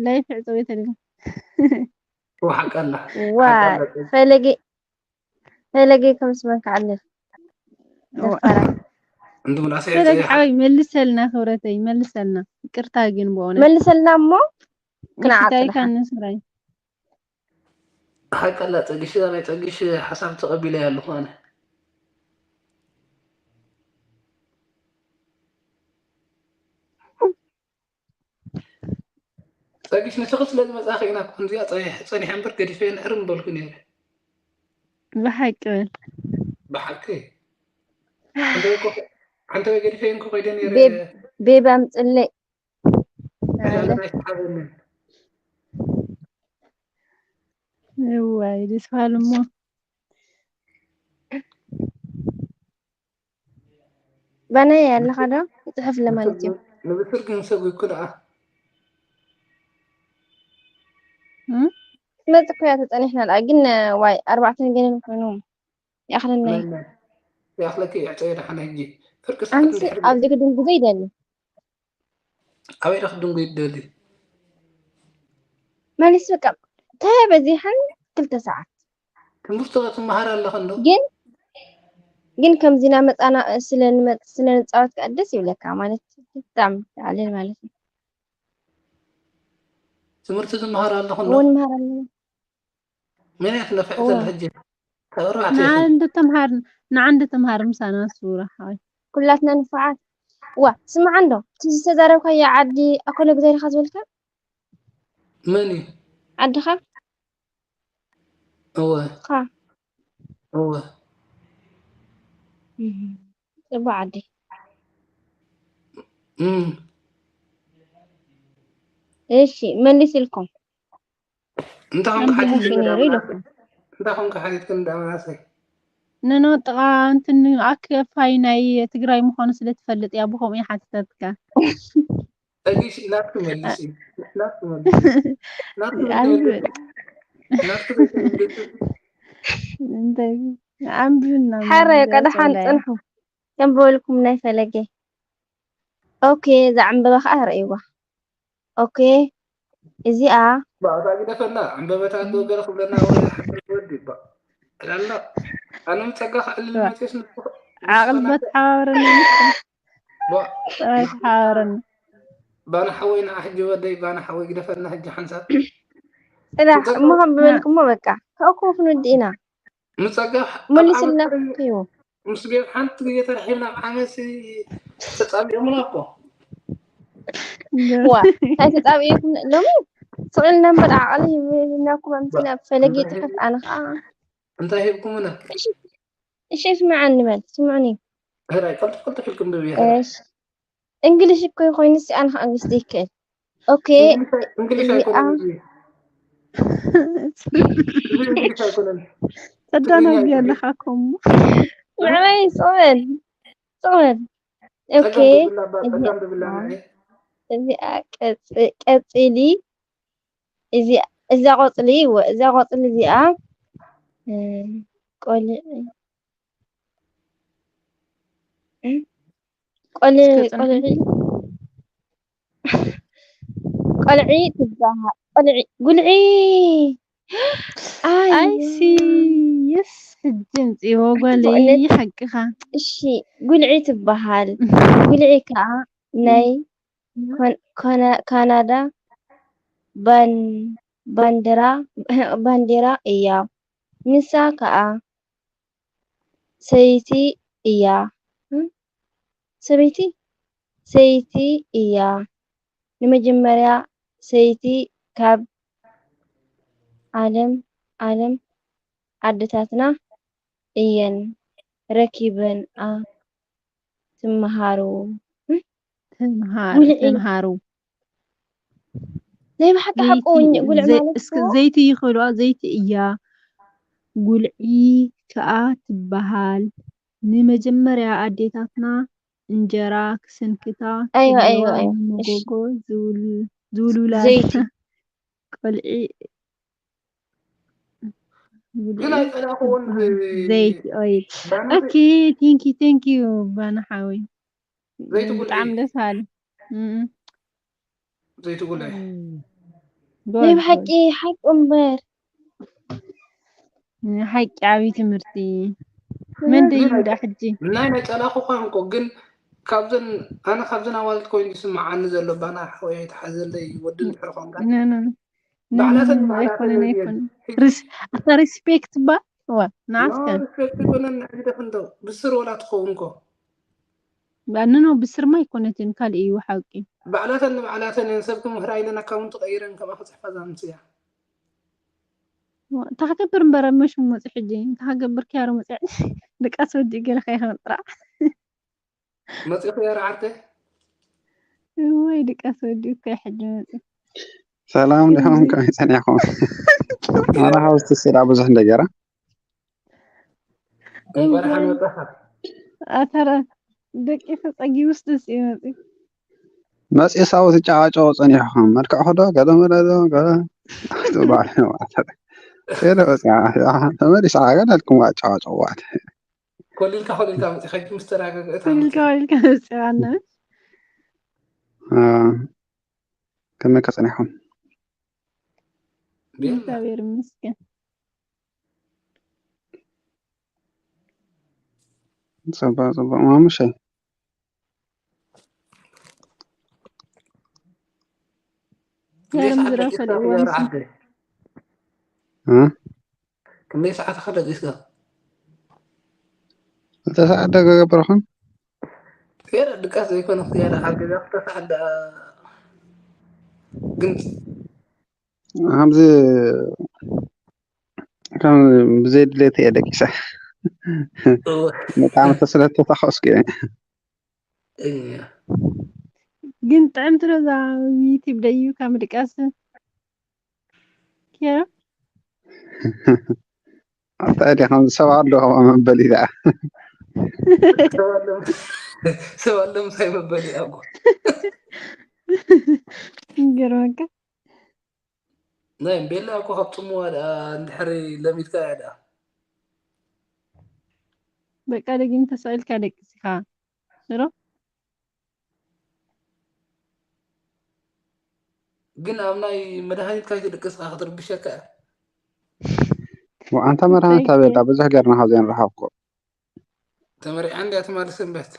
ላይፍ ዕጸው የተደሊ ወሓቃላ ዋ ሓቃላ ፈለገ ፈለገ ከም ስመካ ኣለል እዋ። ደፋራ እንዲ ምናሰ ፈለግ ዕጸ ሓወይ መልሰልና ክብረተይ መልሰልና። ይቅርታ ግን ብእውነት መልሰልና እሞ ምሽታይ ክንዓጽ ደሓን። ካንስራይ ሓቃላ ጸግሽ ናይ ጸግሽ ሓሳብ ተቐቢለ ያለኹ ኣነ። ጸግሽ ንስኺ ስለ ዝመጻኺ ኢና እኮ ከምዚኣ ጸኒሐ ጸኒሐ እምበር ገዲፈ ንዕርም በልኩ ነይረ። ብሓቂ በል። ብሓቂ ሓንተወይ እኮ ሓንተወይ ገዲፈ እንኮ ኮይደ ነይረ። ቤብ ቤብ ኣምጽለይ ዕላለ ኣለ ናይ ተሓበንን እዋይ ደስ በሃሊ እሞ ባናይ ኣለኻ ዶ ይጽሕፍ ለማለት እዩ። ንብስር ግን ሰብ ይኩ ደኣ እም? መጽ እኮ እያ ተጸኒሕና ደኣ ግን ዋይ ኣርባዕተ ገለን ኮይኑ ይኣኽለና እዩ። መን ይኣኽለኪ ዕጸ ደሓን ሕጂ ፍርቂ ሰዓት ኣንስ እንድሕር ኣብዚ ክድንግዞ ይደሊ ኣበይ ዶ ክድንጉ ይደሊ? መሊስ በቃ እንታይ በዚሐን ክልተ ሰዓት ትምህርቲ ትመሃር ኣለኸ እንዶ? ግን ግን ከምዚ እናመጻና ስለ ንመጽ ስለ ንጻወት ከኣ ደስ ይብለካ ማለት ብጣዕሚ ይዓልል ማለት እዩ። ትምህርቲ ትመሃር ኣለኸ እንዶ? እውን መሃር ኣለና መን እያ ትነፍዕ እዋ ዘላ ሕጂ? ካብ ኣርባዕተ ኢኹም። ንዓንዲ ተምሃር ንዓንዲ ተምሃር ምሳና ሱራ ሓወይ ኩላትና ንፋዓት ዋ ስማዕ እንዶ እቲ ዝተዛረብካዮ ዓዲ ኣኮለ ብዘይ ኢኻ ዝበልካ መን እዩ? ዓድኻ እወ ኻ እወ እህ፣ ጽቡቅ ዓዲ እም። እሺ መሊስልኩም እንታይ ኮንካ ኣንተ ሓቲት ህዝቢ ግን ነይሩ ዳመናሰይ? ኢለኩም እንታይ ኮንካ ሓቲት ግን ዳመናሰይ? ነኖ ጥቓ እንትን ኣከፋይ ናይ ትግራይ ምዃኑ ስለ ትፈልጥ እያ ብኸምኡ እያ ሓቲታትካ። ጠጊሽ ናትኪ መልሲ ናትኪ መልሲ ናትኪ ኣይ ዘይትምልሲ ናትኪ ዘይትምልሲ እንታይ ኣንብብና ሓራይ መረጃ ቀደሓን ሰብላይ ጽንሑ ከም በልኩም ናይ ፈለገ ኦኬ እዛ ዕምበባ ከዓ ርእይዋ ኦኬ እዚኣ ባእታ ግደፈና ዕምበበታት ዶ ገለ ክብለና ወላ ሓንቲ ወዲ ባ ዕላላ ኣነ ምጸጋ ክዕልል መጽስ ዓቕልበት ሓባብረና ንስኻ ባ ጥራይ ተሓባብረና ባና ሓወይ ንዓ ሕጂ ወደይ ባና ሓወይ ግደፈና ሕጂ ሓንሳብ ጽናሕ እሞ ከም ዝበልኩሞ በቃ ካብኡ ክንውዲ ኢና ምጸጋ ኣብ መሊስልና ዓመት እዩ ምስ ቤት ሓንቲ ግዜ ተረሒብና ኣብ ዓመት ተጻቢኦምና እኮ ዋ እንታይ ተጻብኢኩም ሎሚ ስቕ ኢልና እምበር ዓቕሊ ሂብናኩም ኣምሲና ፈለጊ ጽሑፍ ኣነ ከዓ እንታይ ሂብኩምና እሺ ስምዓኒ በል ስምዕኒ ሕራይ ቀልጥፍ ቀልጥፍ ኢልኩም ብብ እሺ እንግሊሽ እኮ ኮይኑ ሲ ኣነ ከዓ እንግሊሽ ዘይክእል ኦኬ እንግሊሽ እዚኣ ኣይኮነን እዚ እንግሊሽ ኣይኮነን ተዳናጊ ኣለኻ ኮሙ ምዕባይ ስቕ በል ስቕ በል ኦኬ ጸጋም ብብላ እባ እዚ ጸጋም ብብላ ንዒ እዚኣ ቀጽ- ቀጺሊ እዚኣ እዛ ቆጽሊ እወ እዛ ቆጽሊ እዚኣ እ፣ ቆልዒ እ፣ ቆል እስከ ጽንሒ። ቆልዒ ቆልዒ ትበሃል ቆልዒ ጉልዒ ኣይ ኣይሲ የስ ሕጂ ምጽእዎ ጓለይ በእውነት ሓቅኻ እሺ ጉልዒ ትበሃል ጉልዒ ከዓ ናይ ኮን- ኮነ- ካናዳ ባን- ባንዲራ ባንዲራ እያ ንሳ ከዓ ሰይቲ እያ እም? ሰበይቲ ሰይቲ እያ ንመጀመርያ ሰይቲ ካብ ዓለም ዓለም ዓድታትና እየን ረኪበንኣ ትምሃሩ። ተምሃር ጉልዒ። ተምሃሩ ናይ ብሓቂ ሓቁ ዘይቲ ጉልዒ ዘ- ማለት እስኪ እኮ ዘይቲ ይኽእልዋ ዘይቲ እያ። ጉልዒ ከኣ ትበሃል። ንመጀመርያ ኣዴታትና እንጀራ ክስንክታ ኣይዋ፣ ከለዋ ኣይዋ፣ ኣይዋ። እሺ። ንመጎጎ ዝውል- ዝውልውላ ዘይቲ። ቆልዒ ግን ኣይጸላእኩዎን። ዘይቲ ኦይል። ባኒ ኦኬ፣ thank you thank you ባና ሓወይ። ዘይቲ ጉልዒ። ብጣዕሚ ደስ በሃሊ። እም፣ ዘይቲ ጉልዒ። ናይ ጎበዝ፣ ብሓቂ ሓቁ እምበር። ጎበዝ። ሓቂ ዓብዪ ትምህርቲ። መን ደይዳ ሕጂ? ናይ ናይ ጸላእኩ ኳንኮ ግን ካብዘን ኣነ ካብዘን ኣዋልድ ኮይኑ ዝስምዓኒ ዘሎ ባና ሓወይ ኣይትሓዘለይ ወዲ እንድሕር ኮንካ ኖ ኖ ኖ። ኖ፣ ኖ፣ ባዕላተን ኖ፣ ንባዕላተን ኣይኮነን እየን። ኣይኮነን። ርስ ኣታ ሪስፔክት ባ ዋ ንዓስከ ሪስፔክት ይኮነን ንሕግደፍ እንዶ ብስር ወላ ትኸውን ኮ ባንኖ ብስርማ ኣይኮነትን ካልእ እዩ ሓቂ። ባዕላተን ንባዕላተን እየን። ሰብ ክምህራ ኢለን ኣካውንት ቀይረን ከምኣ ክፅሕፋ ዛምፅያ ተኸገብር እምበር ኣብ መሽሙ መፂ ሕጂ ተኸገብር ክያሮ መፂ ድቃስ ወዲኡ ገለ ከይከውን ጥራዕ መፂኹ እያ ረዓርተ ወይ ድቃስ ወዲኡ እኮ እዩ ሕጂ መፂ። ሰላም ዲኹም? ከመይ ጸኒሕኩም? ኣነ ካብ ዝትስላ ብዙሕ እንደገራ እንኳን ሓመፀኻ ኣተረ ደቂሱ ጸጊቡስ ደስ እዩ መፂ። መፂ ሳው ትጨቃጨቁ ጸኒሕኩም። መልክዕ ክዶ ገለ መለ ዶ ገለ ትባል ማለት። ገለ ወፂኣ ተመሊሳ ገለ ኣልኩም ኣጨቃጨቁዋት። ኮሊልካ ኮሊልካ መፂኻ ሕጂ ምስ ተረጋገእታ ኮሊልካ ኮሊልካ መፂኻ ኣነ ከመይ ከጸኒሕኩም? ቤላ እግዚኣብሔር ይመስገን። ጽቡቅ ጽቡቅ ማሙሸይ። ክንደይ ዘረም ሰዓት ዝረፈ ደቂስካ ልእዎ ክያሮ ምስ ዓርከይ? እ? ክንደይ ሰዓት ኢኻ ደቂስካ? ክልተ ሰዓት ዶ ገበርኩም? ክያሮ ድቃስ ዘይኮነ ክያሮ ኣብ ገዛ ክልተ ሰዓት ደኣ ግን ከምዚ ከም ብዘይ ድሌት እየ ደቂሰ። እወ፣ ብጣዕሚ ተስለ ተታኸስኩ እየ። እያ። ግን ጥዕምቲ ዶ እዛ ዩቲብ ደይብካ ምድቃስ? ኬሮ ኣታ ዲኻ ምስ ሰብ ኣሎ መበሊ ደኣ። ሰብ ኣሎ ምስ- ሰብ ኣሎ ምሳይ መበሊ ኣቦ። ይገርመካ። ናይ ቤላ እኮ ካብ ጽምዋ ደኣ እንድሕሪ ለሚድካ እያ ደኣ። በቃ ደጊም ተሳኢልካ ደቂስኻ። ስሮ ግን ኣብ ናይ መድሃኒት ካይትድቅስ ከኣ ክትርብሸካ እያ። ኣንታ መድሃኒት ኣበላ ብዙሕ ገርና ካብ ዘይንረኸብኩ። ተመሪዓ እንድያ ትማሊ ሰንበት።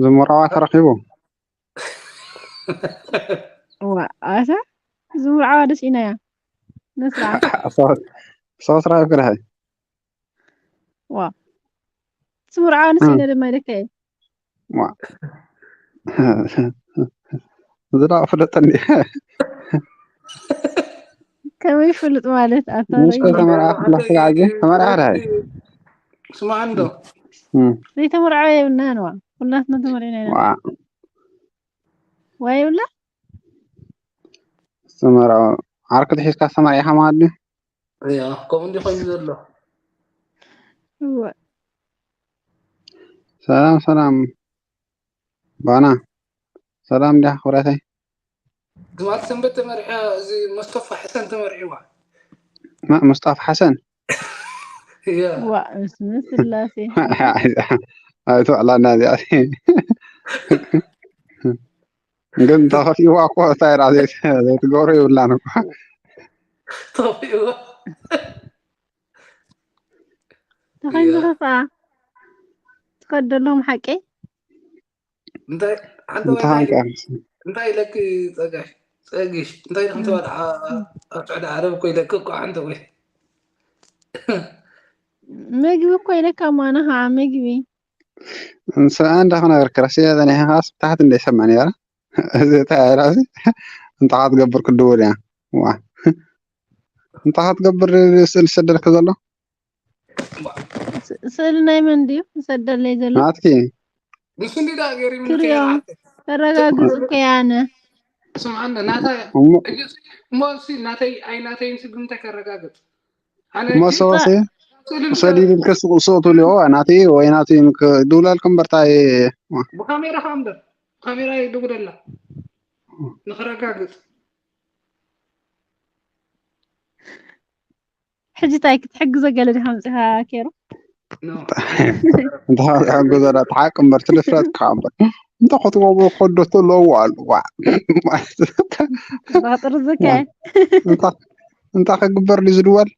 ዝምርዓዋ ተረኺቡ። ዋ ኣታ ዝምርዓዋ ደስ ኢናያ። ነስራ ሶስት ራብ ክረኸ ዋ ዝምርዓዋ ደስ ኢነ ድማ ይደከየ። ዋ ዝዳ ፍለጠኒ። ከመይ ይፍልጥ ማለት ኣታ ምስ ከተመርዓ ክላስ ጋዜ ተመርዓ ዳይ ስማዕ እንዶ ዘይተመርዓወ የብልናን ዋ። ኩላትና ተመሪዕና ኢና። ዋ ዋ የብላ ዝተመርዐ ዓርኪ ትሒዝካ ዝተመርዒኻ ማለት ድዩ? እያ ከምኡ እንዲ ኮይኑ ዘሎ። እወ ሰላም ሰላም ባና ሰላም እንዲያ ክብረተይ ትማል ሰንበት ተመርዒ እዚ መስቶፋ ሕሰን ተመርዒዋ። ማ- ሙስጣፋ ሓሰን እያ ዋ እስመ ስላሴ ኣይትውዕላና እዚኣ ግን ተኸፊእዋ እኮ እንታይ ራ ዘይት- ዘይትገብሮ ይብላን እኮ ተኸፊእዋ። ተኸይኑ ዝኸፍኣ ትኸደሎም ሓቀይ እንታይ ሓንቲ እንታይ እንታይ ሓንቀ እንታይ ኢለኪ ጸጋሽ ጸጊሽ እንታይ ኢልኩም ትበልዓ ኣብ ስዑዲ ዓረብ እኮ ኢለኪ እኮ ሓንቲ ወይ ምግቢ እኮ ኢለካ ማና ከዓ ምግቢ ንስኣ እንዳ ክነግርክ ረሲያ ጸኒሐ ከዓ ስብታሕት እንደ ይሰማኒ ራ እዚ ተያራዚ እንታይ ክትገብር ክድውል እያ? ዋ እንታይ ክትገብር? ስእሊ ዝሰደልክ ዘሎ? ስእሊ ናይ መን ድዩ ዝሰደለይ ዘሎ? ናትኪ። ንሱ እንዲ ዳ ገሪሙ ክሪኦ። ተረጋግጽ እኮ ያነ። ስምዓና ናታ እሞ እሞ እሲ ናተይ ኣይ ናተይ ንስግምታይ ከረጋግጽ ኣነ እሞ ሰዋሲ ሰዲድልከ ሱቕ ሱቕ ትብልዎ ናተይ ወይ ናተይ ክድውለልኩም በርታ። ብካሜራ ከ እምበር ብካሜራ ይድውለላ ንክረጋግጽ ሕጂ ታይ ክትሕግዞ ገለ ዲኻ ምጽኻ ኬሩ? ኖ እንታይ ሓጎ ዘራ ተሓቅ እምበር ትልፍረት ክሓበር እንተ ክትወቦ ከዶ ተለዎ ኣሉ ዋ ባጥርዝከ እንታ ክግበር ድዩ ዝድወል?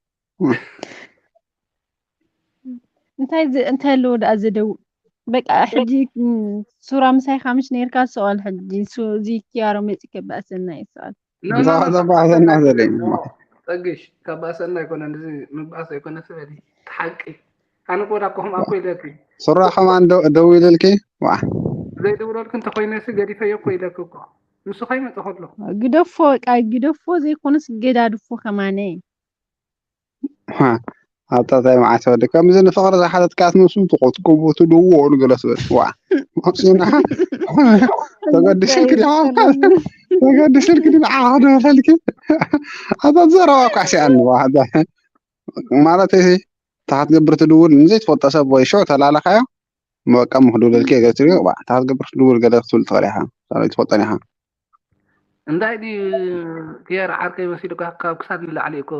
እንታይ ዝ- እንታይ ኣለዎ ደኣ ዝደው በቃ ሕጂ ም፣ ሱራ ምሳይ ካምሽ ነርካ ሰዋል ሕጂ ሱ- እዚ ኪያሮ መጺ ከባእሰና ይሰዋል እንታ ከተባዕሰና ዘለ ጸግሽ ከባእሰና ኣይኮነን እዚ ምባእስ ኣይኮነ ስበሊ ሓቂ ኣነ ቆዳ ኮኹም ኣኮ ኢለኪ ሱራ ከማን ደው- ደው ኢልልኪ ዋ ዘይድውለልክ እንተኮይነ ሲ ገዲፈዮ እኮ ኢለክ እኮ ንሱ ከይመፀ ከሎ ግደፎ በቃ ግደፎ ዘይኮነስ ገዳድፎ ከማነ ኣታ ታይ መዓት ወዲ ከምዚ ንፍቅሪ ዝሓተትካ ትመስሉ ትቆጥቁቡ ትድዎ ንገለ ትብል ዋ ሲና ተገድስልክ ዲኻ ተገድስልክ ዲኻ ክደወለልኪ ኣታ ዘረባ እኳ ሲኣኒ ዋ ማለት እዚ ታሓት ገብር ትድውል ንዘይትፈልጦ ሰብ ወይ ሾ ተላለኻዮ በቃ ምክድውለልኪ ገለ ትሪኦ ታሓት ገብር ትድውል ገለ ክትብል ትኽእል ኢኻ ትፈልጠን ኢኻ እንታይ ድዩ ኪያር ዓርከይ መሲሉካ ካብ ክሳድ ንላዕሊ እኮ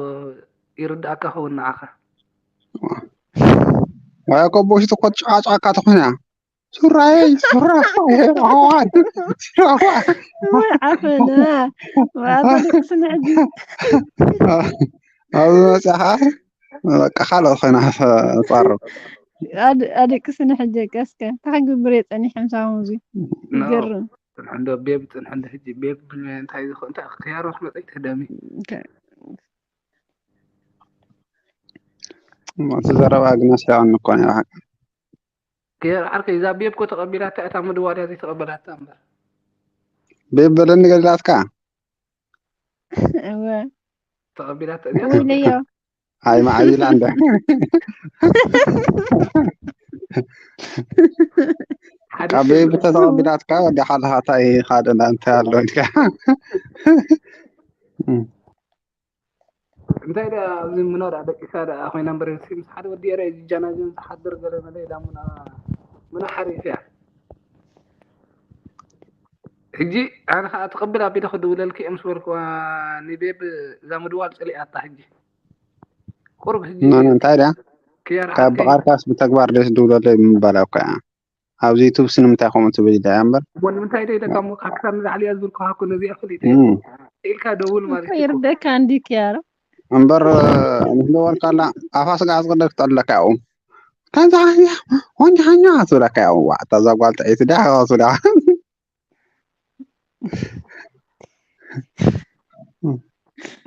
ይርዳእካ ኸውን ንዓኻ ዋይ እኮ ብውሽጢ እኮ ትጨቃጨቃካ ተኾይና ሱራይ ሱራ ሱራዋ ዓፈና ኣደቅስኒ ሕጂ ኣብዚ መፅኻ በቃ ካልኦት ኮይና ተቐርብ ኣደቅስኒ ሕጂ ቀስከ እንታይ ክገብር እየ ፀኒሐ ምሳኹም እዚ ይገርም ፅንሕንዶ ቤብ ፅንሕንዶ ሕጂ ቤብ እንታይ ዝኸ እንታይ ክያሮስ መፀይ ትህደሚ እቲ ዘረባ ግን ኣስሒቐኒ እኮ ናይ ብሓቂ ክያር ዓርከይ እዛ ቤብ ኮ ተቐቢላታ እታ ምድዋል እያ ዘይተቐበላታ እምበር ቤብ በለኒ ገሊላትካ እወ ተቐቢላታ ወይለዮ ኣይ ማዕቢላ እንደ ካብ ቤብ ተተቐቢላትካ ወዲ ሓለኻታይ ካልእ እንታይ ኣሎ ኢልካ እንታይ ዳ ኣብዚ ምኖ ዳ ደቂሳ ዳ ኮይና እምበር ምስ ሓደ ወዲ ኤረ ጅጃና ዝን ዝሓድር ገለ መለ ኢላ ምኖ ምኖ ሓሪፍ እያ ሕጂ ኣነ ከዓ ትቕብል ኣቢለ ክድውለልኪ እየ ምስ በልክዋ ንቤብ እዛ ምድዋል ፀሊኣታ ሕጂ ቁርብ ሕጂ እንታይ ድያ ክያር ካብ ብቓልካስ ብተግባር ደስ ድውለለይ ምባል እኮ እያ ኣብዚ ዩቱብ ሲ ንምንታይ ከምኡ ትብል ኢላ እያ እምበር እሞ ንምንታይ ዶ ኢለካ እሞ ካብ ክሳብ ንላዕሊ እያ ዝብል ከሃኮ ነዚኣ ፈሊጠ ኢልካ ደውል ማለት እዩ ይርደካ እንዲ ክያሮ እምበር ምስ ደወልካላ ኣፋ ስጋ ኣዝቅደር ትጠለካ ያው ከምዚ ዓብያ ወንጂ ሓኛ ትብለካ ያው ዋዕታ እዛ ጓል ጥዒት ዳ ትብላ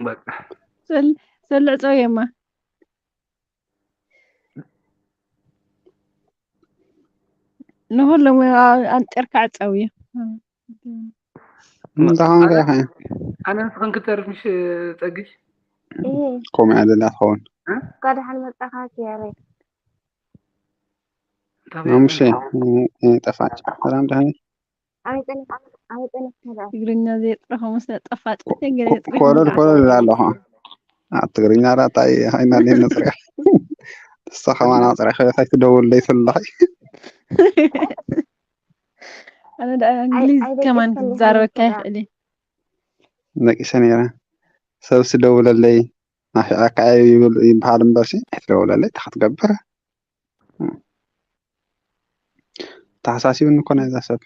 በቃ ሰልዕ ፀውየማ ንኩሎም ኣንጢርካ ዕፀውዮ እንታይ ኾንካ ኢኻ ኣነ ንስኽን ክትተርፍ ምሽ ፀግሽ ከምኡ እያ ደላ ትኸውን እንኳ ደሓን መጣኻ ክያሬ ኣሙሼ ጠፋጭ ሰላም ደህኒ ኣበይ ፀኒሕካ ደኣ ትግርኛ ዘየጥረኸሙስ ጠፋጭ ገለ የጥረኸሙ ኮለል ኮለል ይብል ኣለኹ ኣብ ትግርኛ ራጣ ኣይናለይ ነፅሪያ ንሳ ከማን ኣፅሪያ ከይትደውል ደይትብለኺ ኣነ ደኣ እንግሊዝ ከማን ክዛረበካ ይኽእል እዩ ነቂሰ ነይረ ሰብ ስደውለለይ ናፊዓካ እየ ይብል ይበሃል እምበርሲ ኣይትደውለለይ እንታይ ክትገብር ተሓሳሲብኒ እኮ ናይዛ ሰብ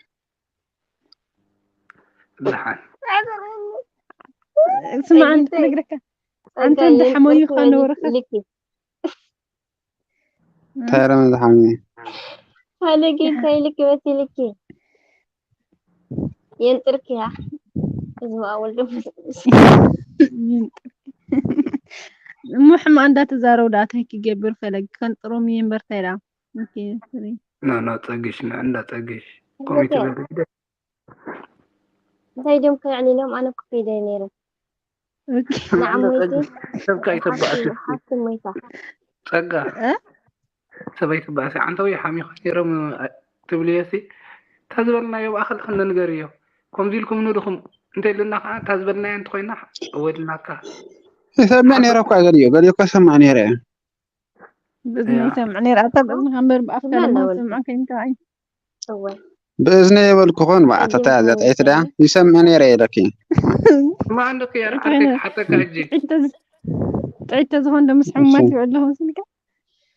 ደሓን ስማዕ ክነግረካ ኣንተ እንተ ሓሞዩኻ ነበርካ እንታይ ረመ ዝሓሚ ሃለጊ እንታይ ኢልኪ መሲልኪ የንጥርክያ እዝዋ ወልዶ እሞ ሕማ እንዳተዛረቡ ዳ እንታይ ክገብር ፈለግ ከንጥሮም እየ እምበር እንታይ ዳ ኖ ኖ ፀግሽ ኖ እንዳ ፀግሽ ኮሚቴ በልደ እንታይ ድዮም ከየዕልሎም? ኣነ እኮ ከይደ ነይረ። ንዓሞይቲ ሰብካ ይተባእስ ሓፍቲ ሞይታ። ጸጋ እ? ሰብ ኣይትባእሲ። ዓንተው ይሓሚኹ ነይሮም ትብልዮ ሲ እታ ዝበልናዮ ብኣኸል ክንደ ንገር እዮ። ከምዚ ኢልኩም ንድኹም እንተ ኢልና ከዓ እታ ዝበልናዮ እንተኮይና እወድናካ። ይሰምዕ ነይረ እኳ ገሊኡ ገሊኡ እኳ ሰምዕ ነይረ እየ። ብእዝኒ ያ። ይሰምዕ ነይረ። ኣታ ብእዝንኻ እምበር ብኣፍካ እና ድማ ኣለወልኩም። ሰምዓካ ይንተባይ። እወ። ብእዝኒ የበልኩ ኾን በዓታ እንዴት ተያዘ ነው ጠይት ዳ የሚሰማው? ይሰምዕ ነይረ እየ ለኪ። ስማ እንዶ ክያር እንታይ ሓተካ ነው? ሓተካ ሕጂ ጥዒት ተዝ- ጥዒት ተዝኾን ዶ ምስ ሕሙማት ይውዕል ኣለኹ ስልካ?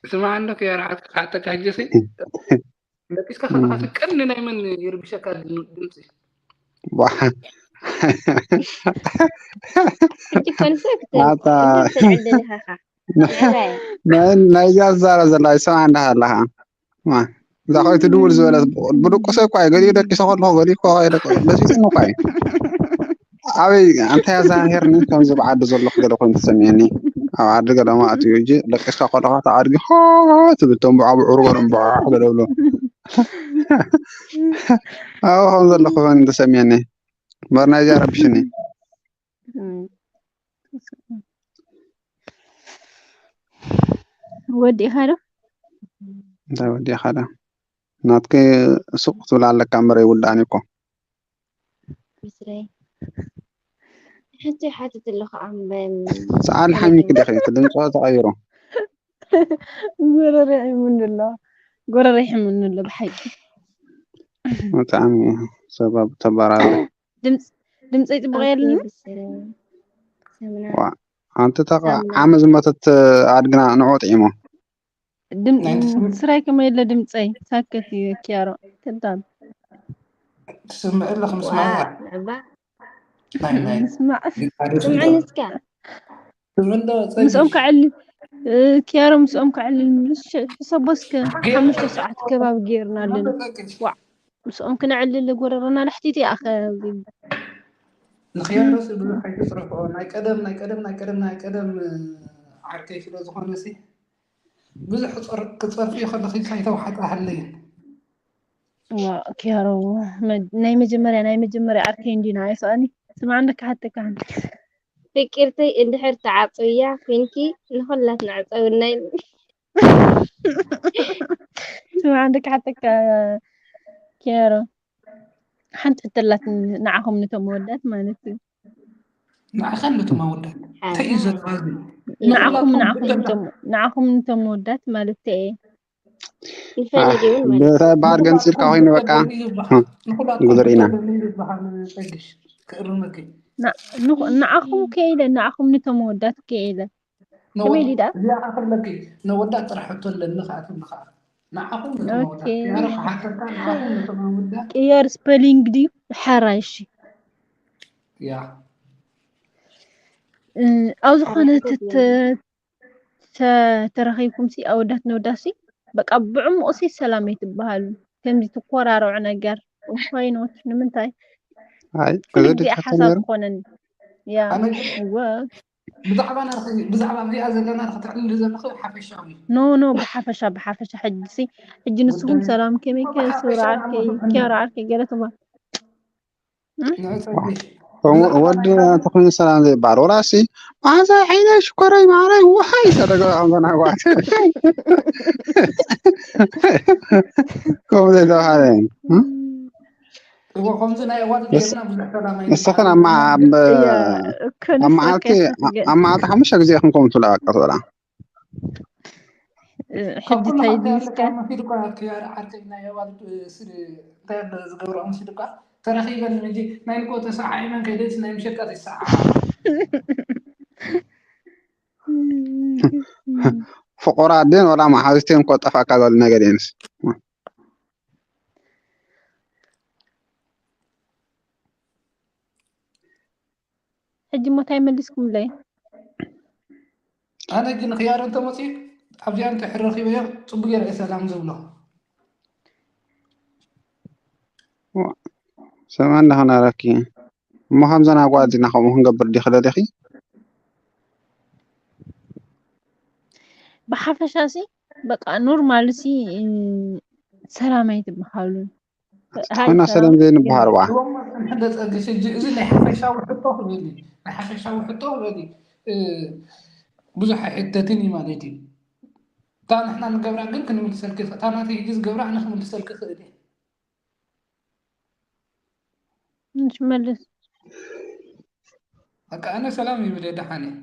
ስማ እንዶ ክያር ሓተካ ሕጂ ሲ ለቂስካ ከለካ ቀኒ ናይ መን ይርብሸካ ድምፂ? ዋ። ሕጂ ኮንሰፕት ኣታ ትዕድል ኢኻ። ናይ- ናይዛ ዝዛረብ ዘላ ይሰማ እንዳሃለኻ እዛ ኮይቱ ድውል ዝበለት ብድቁሰ እኳ እዩ ገሊኡ ደቂሰ ከለኹ ገሊኡ እኳ ከይደ በሲፅኒ እኳ እዩ። ኣበይ እንታይ ኣዛሂርኒ ከምዚ ብዓዲ ዘለኹ ገለ ኮይኑ ተሰሚዕኒ። ኣብ ዓዲ ገለ ማእት እዩ እጂ ደቂስካ ከለኻ እቲ ኣድጊ ሆ ትብል ቶም ብዓ ብዕሩ ገለ እምበዓ ገለ ብሎ ኣብኡ ከም ዘለኹ ኮይኑ ተሰሚዕኒ። እምበር ናይዚኣ ረብሽኒ። ወዲእኻ ዶ? እንታይ ወዲእኻ ዶ? ናትከይ ሱቕ ትብል ኣለካ እምበር ኣይውዳእን እኮ። ምስለይ ሕቶ ይሓትት ኣለኹ ኣምበል ሰዓል ሓሚክ ዲኺ እቲ ድምፂ ተቐይሩ። ጎረረ ይሕምኒ ኣሎ። ጎረረ ይሕምኒ ኣሎ ብሓቂ። ብጣዕሚ ሰባብ ተባራሪ። ድምፅ ድምፀይ ፅቡቕ የለን? ብስረ ሰምና ዋ ኣንቲ ተቃ ሰምና ዓመ ዝመተት ኣድግና ንዑ ጥዒሞ። ድም- ናይ ትስም- ስራይ ከመይ የለ ድምፀይ ሳከት እዩ ኪያሮ። ተዳም ትስምዕ ኣለኹ ምስማዕ ንዕባ ናይ ናይ ምስማዕ ጊታሪስት ስምዕኒ እስከ ትብል ዶ ምስኦም ጸጊ? ከዕልል እ፣ ኪያሮ ምስኦም ከዕልል ምልሽ ሕሰቦ እስከ ሓሙሽተ ሰዓት ከባቢ ገይርና ኣለና። ጸጊ። ዋዕ ምስኦም ክነዕልል ጎረረና ልሕቲት ይኣኸ ንኽያሮስ ብዙሕ ኣይትፅረፍኦ። ናይ ቀደም ናይ ቀደም ናይ ቀደም ናይ ቀደም ዓርከይ ስለ ዝኾነ ሲ ብዙሕ ክፀር- ክፀርፊ ከለኺ ሳይተውሓጣ ሃለይን ዋ ኪያሮ መ- ናይ መጀመርያ ናይ መጀመርያ ዓርከይ እንዲና ኣይስኣኒ ስማዕ እንደ ክሓተካ ፍቅርተይ እንድሕር ተዓፅውያ ኮንኪ ንኹላትና ዕፀውና ኢሉ። ስማዕ እንደ ክሓተካ ኪያሮ ሓንቲ ሕተላት ንዓኹም ንቶም መወዳት ማለት እዩ ንዓኻን ነቶም ኣወዳት እንታይ እዩ ዘለካ? ንዓኹም ንዓኹም ንቶም- ንዓኹም ንቶም መወዳት ማለት እየ ንፈለግ እውን ማለት ብታይ በዓል ገንፂልካ ኮይኑ በቃ ንኹላትኩም ጉድር ኢና። ብተለይ ዝበሃል ጸግሽ ክእርመኪ ንዓኹም ከይለ ንዓኹም ንቶም መወዳት ከይለ ከመይ ሊዳ እዚኣ ክብለኪ ነወዳት ጥራሕ ሕቶ ኣለኒ ከዓ ትብሊ ከዓ ንዓኹም ነቶም ኣወዳት ኦኬ። ያረ ክሓተካ ንዓኹም ነቶም ኣወዳት ቅያር ስፐሊንግ ድዩ ሓራይ እሺ ያ እ፣ ኣብ ዝኾነ ተተ- ተ- ተረኺብኩም ሲ ኣወዳት ነወዳት ሲ በቃ ብዕሙቕ ሲ ሰላም ኣይትበሃሉ ከምዚ ትኮራረዑ ነገር ዋይኖት ንምንታይ ኣይ ኩሉ እዚ ግዜ ድካ ሓሳብ ነይሩ ክኾነን ያ ኣነ ግን እወ ብዛዕባ ናትኺ ብዛዕባ እዚኣ ዘለና ክትዕልል ዘለኺ ሓፈሻዊ ኖ ኖ ብሓፈሻ ብሓፈሻ ሕጂ ሲ ሕጂ ንስኹም ጉዳይ ሰላም ከመይ ብሓፈሻ ከስውራ ዓርከይ ኣመሰግናለሁ። ኪያሮ ዓርከይ ገለ ትባ ወ- ወዲ ተኮይኑ ሰላም ዘይበሃል ወላ ሲ ማዛ ዓይነ ሽኮረይ ማረይ ውሃይ ሰደገ ከምዘናጓት ከምኡ ዘይተባሃለ እዎ ከምዚ ናይ ኣዋልድ ንስ- ጌርና ብዙሕ ሰላም ንስኽን ኣይንበሃል። ኣብ መዓ- ኣብ እያ እኮ ኣብ መዓልቲ ንስኻ ከ- ኣብ መዓልቲ ሓሙሽተ ግዜ ክንከውን ትብላ በቃ ትብላ ሕጂ እንታይ ድምስካ መፊድ እኳ ክያር ዓርከይ ናይ ኣዋልድ ስድ እንታይ ኣሎ ዝገብርኦ መሲድ እኳ ተረኺበን እንጂ ናይ ንቆ ተሰዓዒመን ከይደስ ናይ ምሸቃ ይሰዓ ፍቁራ ኣዴን ወላ መሓዝቴን እኮ ጠፋእካ ዘሎ ነገር የንስ ሕጂ ሞ እንታይ መሊስኩምለይ ኣነ ግን ክያር እንተመፅኡ ኣብዚኣ እንተ ሕረኺበዮ ፅቡቅ ገይረ እየ ሰላም ዝብሎ ሰማ እንዳኸናረኪ እሞ ከምዘን ኣጓ ኣዲና ከምኡ ክንገብር ዲኺ ደሊኺ ብሓፈሻ ሲ በቃ ኖርማል ሲ ሰላም ኣይትበሃሉን ሓና ሰላም ዘይንበሃል ዋ። እዞም እንደ ጸግሽ እጂ እዚ ናይ ሓፈሻዊ ሕቶ ክበሊ ናይ ሓፈሻዊ ሕቶ ክበሊ ብዙሕ ኣይሕተትን እዩ ማለት እዩ። እታ ንሕና ንገብራ ግን ክንምልሰልክ እታ ናተይ ሕጂ ዝገብራ ኣነ ክምልሰልክ ክእል እየ። እሺ መልስ። በቃ ኣነ ሰላም ይብል የደሓን እየ።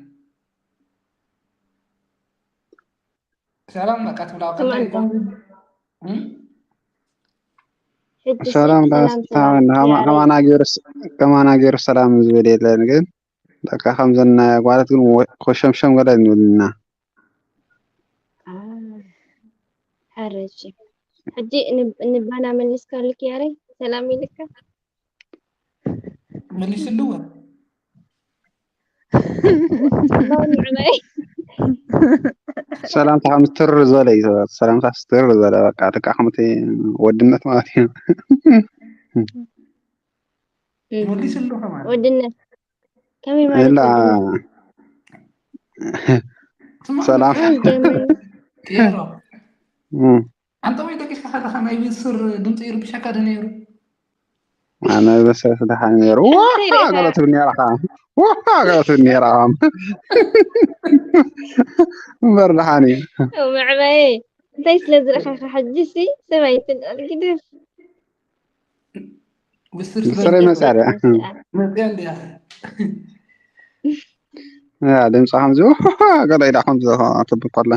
ሰላም በቃ ትብላ ከማን ሰላም ከማና ገይሩ ሰላም ዝብል የለን ግን በቃ ከምዘን ናይ ኣጓላት ግን ኮሸምሸም ገለ ንብልና። ሕረጂ ሕጂ ንባና መሊስካልክ ያረ ሰላም ኢልካ መሊስልዎ ንዕበይ ሰላምታ ከም ትር ዝበለ እዩ። ሰላምታ ትር ዝበለ በቃ ደቃ ከምቲ ወድነት ማለት እዩ። መሊስሉ ከማን ወድነት ከመይ ማለት ላ ወድነት? ሰላም ኣይ፣ ጀመር። ቄሮ እም። ኣንተ ወይ ደቂስካ ከለካ ናይ ብስር ድምፂ ይርብሸካ ዶ ነይሩ? ኣነ በሰ ስደሓን ነይሩ ዋ እንታይ ርኢኻ? ገለ ትብል ነይራ ኸዓ ዋ ገለ ትብል ነይራ ኸዓ እምበር ደሓን እዩ። ኦ፣ መዕበየ እንታይ ስለ ዝረኸኻ ሕጂ ሲ ሰበይትን ኣልግድፍ ብስር ብስር ይመፅያ ድያ? መፅያ እንዲያ ያ ድምፂ ከምዚ ዋ ገለ ኢዳ ከምዚ ትብል ከላ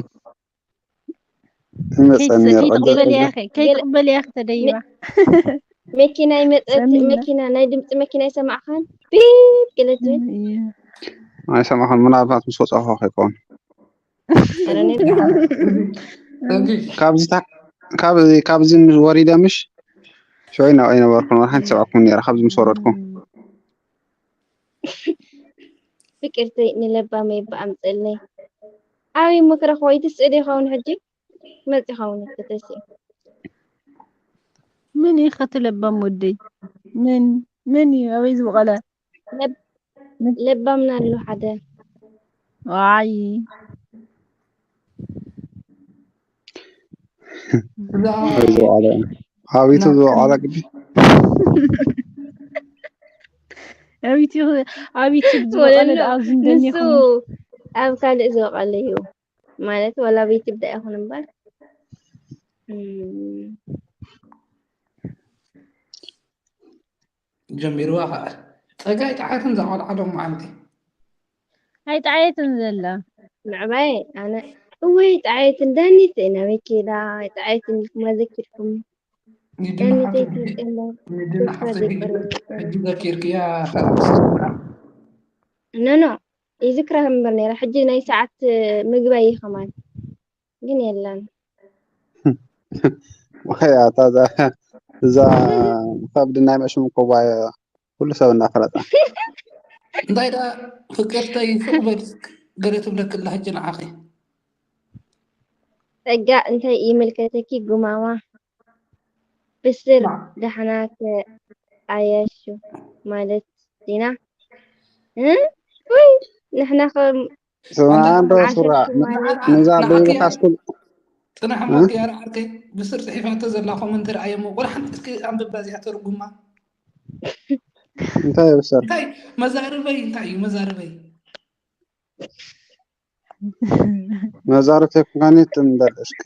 ይመፀኒ ነይሩ። ከይትቕበልያ ከ- ከይትቕበልያ ከተደይባ መኪና ይመፀት ሰሚና። መኪና ናይ ድምፂ መኪና ይሰማዕኻን ቢብ ገለ ትብል ኣይሰማኹን ምናልባት ምስ ወፃኹ ከይከውን ኧረ እኔ ካብዚ ታ- ካብ- ካብዚ ምስ ወሪደ ምሽ ሽዑ ኢና ኣይነበርኩን ወላ ሓንቲ ሰብኣኩም ነይረ ካብዚ ምስ ወረድኩ ፍቅርተይ ንለባመይ በኣምፀለይ ኣበይ ምክረኽ ወይ ትስእል ይኸውን ሕጂ መፂ ኸውን ተተሲ ምን እዩ ከትለባም ወደይ ምን ምን እዩ ኣበይ ዝበቐለ ለባምና ኣሎ ሓደ ዋይ ዝወዓለ ኣቤቱ ዝወዓለ ግዲ ኣቢት ኣቢት ዝበቐለ ወለሎ ኣብዚ ንሱ እንደኒኹም ኣብ ካልእ ዝበቐለ እዩ ማለት ወላ ቤት ይብዳ ይኹን እምበር እም፣ ጀሚርዋ ከዓ ፀጋይ ጣዓትን ዘቆልዓሎም መዓልቲ ኣይጠዓየትን ዘላ ምዕባይ ኣነ እወይ ጣዓየትን ዳኒት ናበይ ከይዳ ጣዓየትን ኢልኩም ኣዘኪርኩም ንድና ዳኒት ሓብቲ ኣይትመፅእ እምበር ንድና ተስፋ ሓብቲ ዘይቆርጥ ሕጂ ዘኪርክያ ሰላም ስምዓ ኖ ኖ ይዝክራ እምበር ነይራ ሕጂ ናይ ሰዓት ምግባይ እዩ ከማን ግን የለን ወይ ኣታ እዛ እዛ ከብዲ ናይ መሽሙ ኮባዮ ኩሉ ሰብ እናፈለጠ እንታይ ደኣ ፍቅርተይ ስቕ በል ገለ ትብለኪ ኣላ ሕጂ ንዓኺ ጸጋ እንታይ ይምልከተኪ ጉማማ ብስር ዳሕና ተዓያሹ ማለት ዲና እ? ውይ ንሕና ከም ስማ እንዶ ሱራ ዓሰርተ ማለት ነዛ ንዓኺ ደይብኻ ስኩል ጽናሕ እ? እሞ ክያራ ዓርከይ ብስር ጽሒፋቶ ዘላ ኮመንት ረኣየሞ ቆልሓንቲ እስኪ ኣንብባ እዚኣ ተርጉማ እንታይ ይብሰር እንታይ መዛርበይ እንታይ እዩ መዛርበይ መዛርብቲ ኩንካኒ ትንበል እስኪ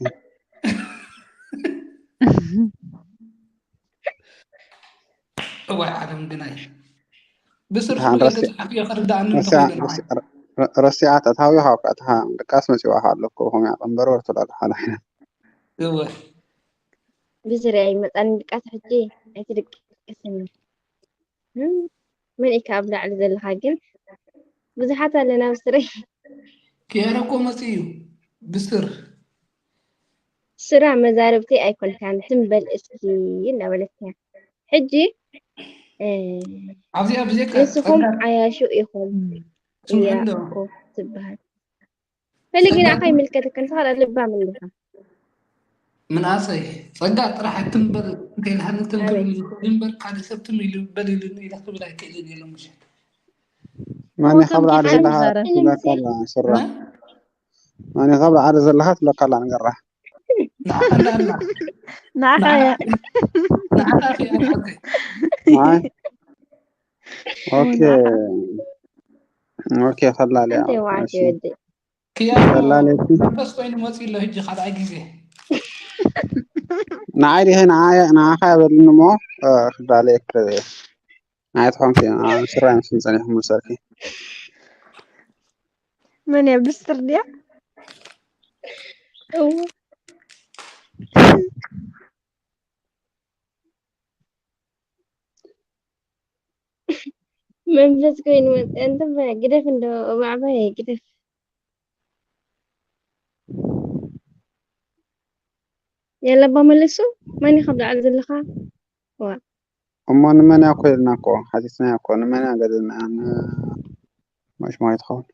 እዋይ ዓለም ግናይ ብስር ደሓን ስለ ረሲ- ተጻሓፊ ክርዳእኒ ረሲዓ- እንተኾይኑ ንዓይ ረሲ- ረ- ረሲዓ ተታዊ ካብ ቀጥታ ድቃስ መፂዋ ኣለኩ ከመያ ቀንበር ወርትላል ሓደ ዓይነት እወ ብስር ኣይመጻኒ ድቃስ ሕጂ ኣይትድቅስኒ መን ኢካ ኣብ ላዕሊ ዘለኻ ግን ብዙሓት ኣለና ብስረይ ክያረ እኮ መፂኡ እዩ ብስር ስራ መዛርብተይ ኣይኮንካን ትም በል እስኪ እናበለት እያ ሕጂ እ፣ ኣብዚኣ ብዘይካ ንስኹም ጸጋ ዓያሹ ኢኹም ስምዒ እያ እንዶ እኮ ትበሃል ፈለጊ ንዓኻ ይምልከተካ ንስኻ ደኣ ልባም እንዲኻ ምንኣሰይ ጸጋ ጥራሕ ትም በል ከይልሃኒ ትም ክብል ዝኽእል እምበር ካልእ ሰብ ትም ኢሉ በል ኢሉኒ ኢለ ክብል ኣይክእልን እየ ሎምሸት ማን ሞቶም ካብ ላዕሊ ኪዳን ዘለኻ ይዛረብ። ትብለካ ኣላ ስራ ማን ካብ ላዕሊ ዘለኻ ትብለካ ኣላ ንገራ ንዓኻ እንዳላ ንዓኻ እያ ንዓኻ ከይነፍሐልከ። ኣይ ኦኬ ኦኬ። ከላልያ እንታይ ዋዓት እሺ ይወዲ ክያኖ ከላልያ መንፈስ ኮይኑ መፂ ኣሎ ሕጂ ካልኣይ ግዜ። ንዓይ ዲኸ ንዓይ ንዓኻ ያበልኒ እሞ ክዳለ ክረበየ ንዓይ ትኾንክ ስራይ ምስን ፀኒሕኩም ሰርኪ መን እያ ብስር ድያ? እዎ መንፈስ ኮይኑ መፀ እንተ ግደፍ እንዶ ማዕባይ ግደፍ የለባ መለሱ መን ኢኻ ብዛዕባ ዘለኻ ዋ እሞ ንመን እያ እኮ ኢልና እኮ ሓቲትና እኮ ንመን እያ ገደልና መሽማይ ትኸውን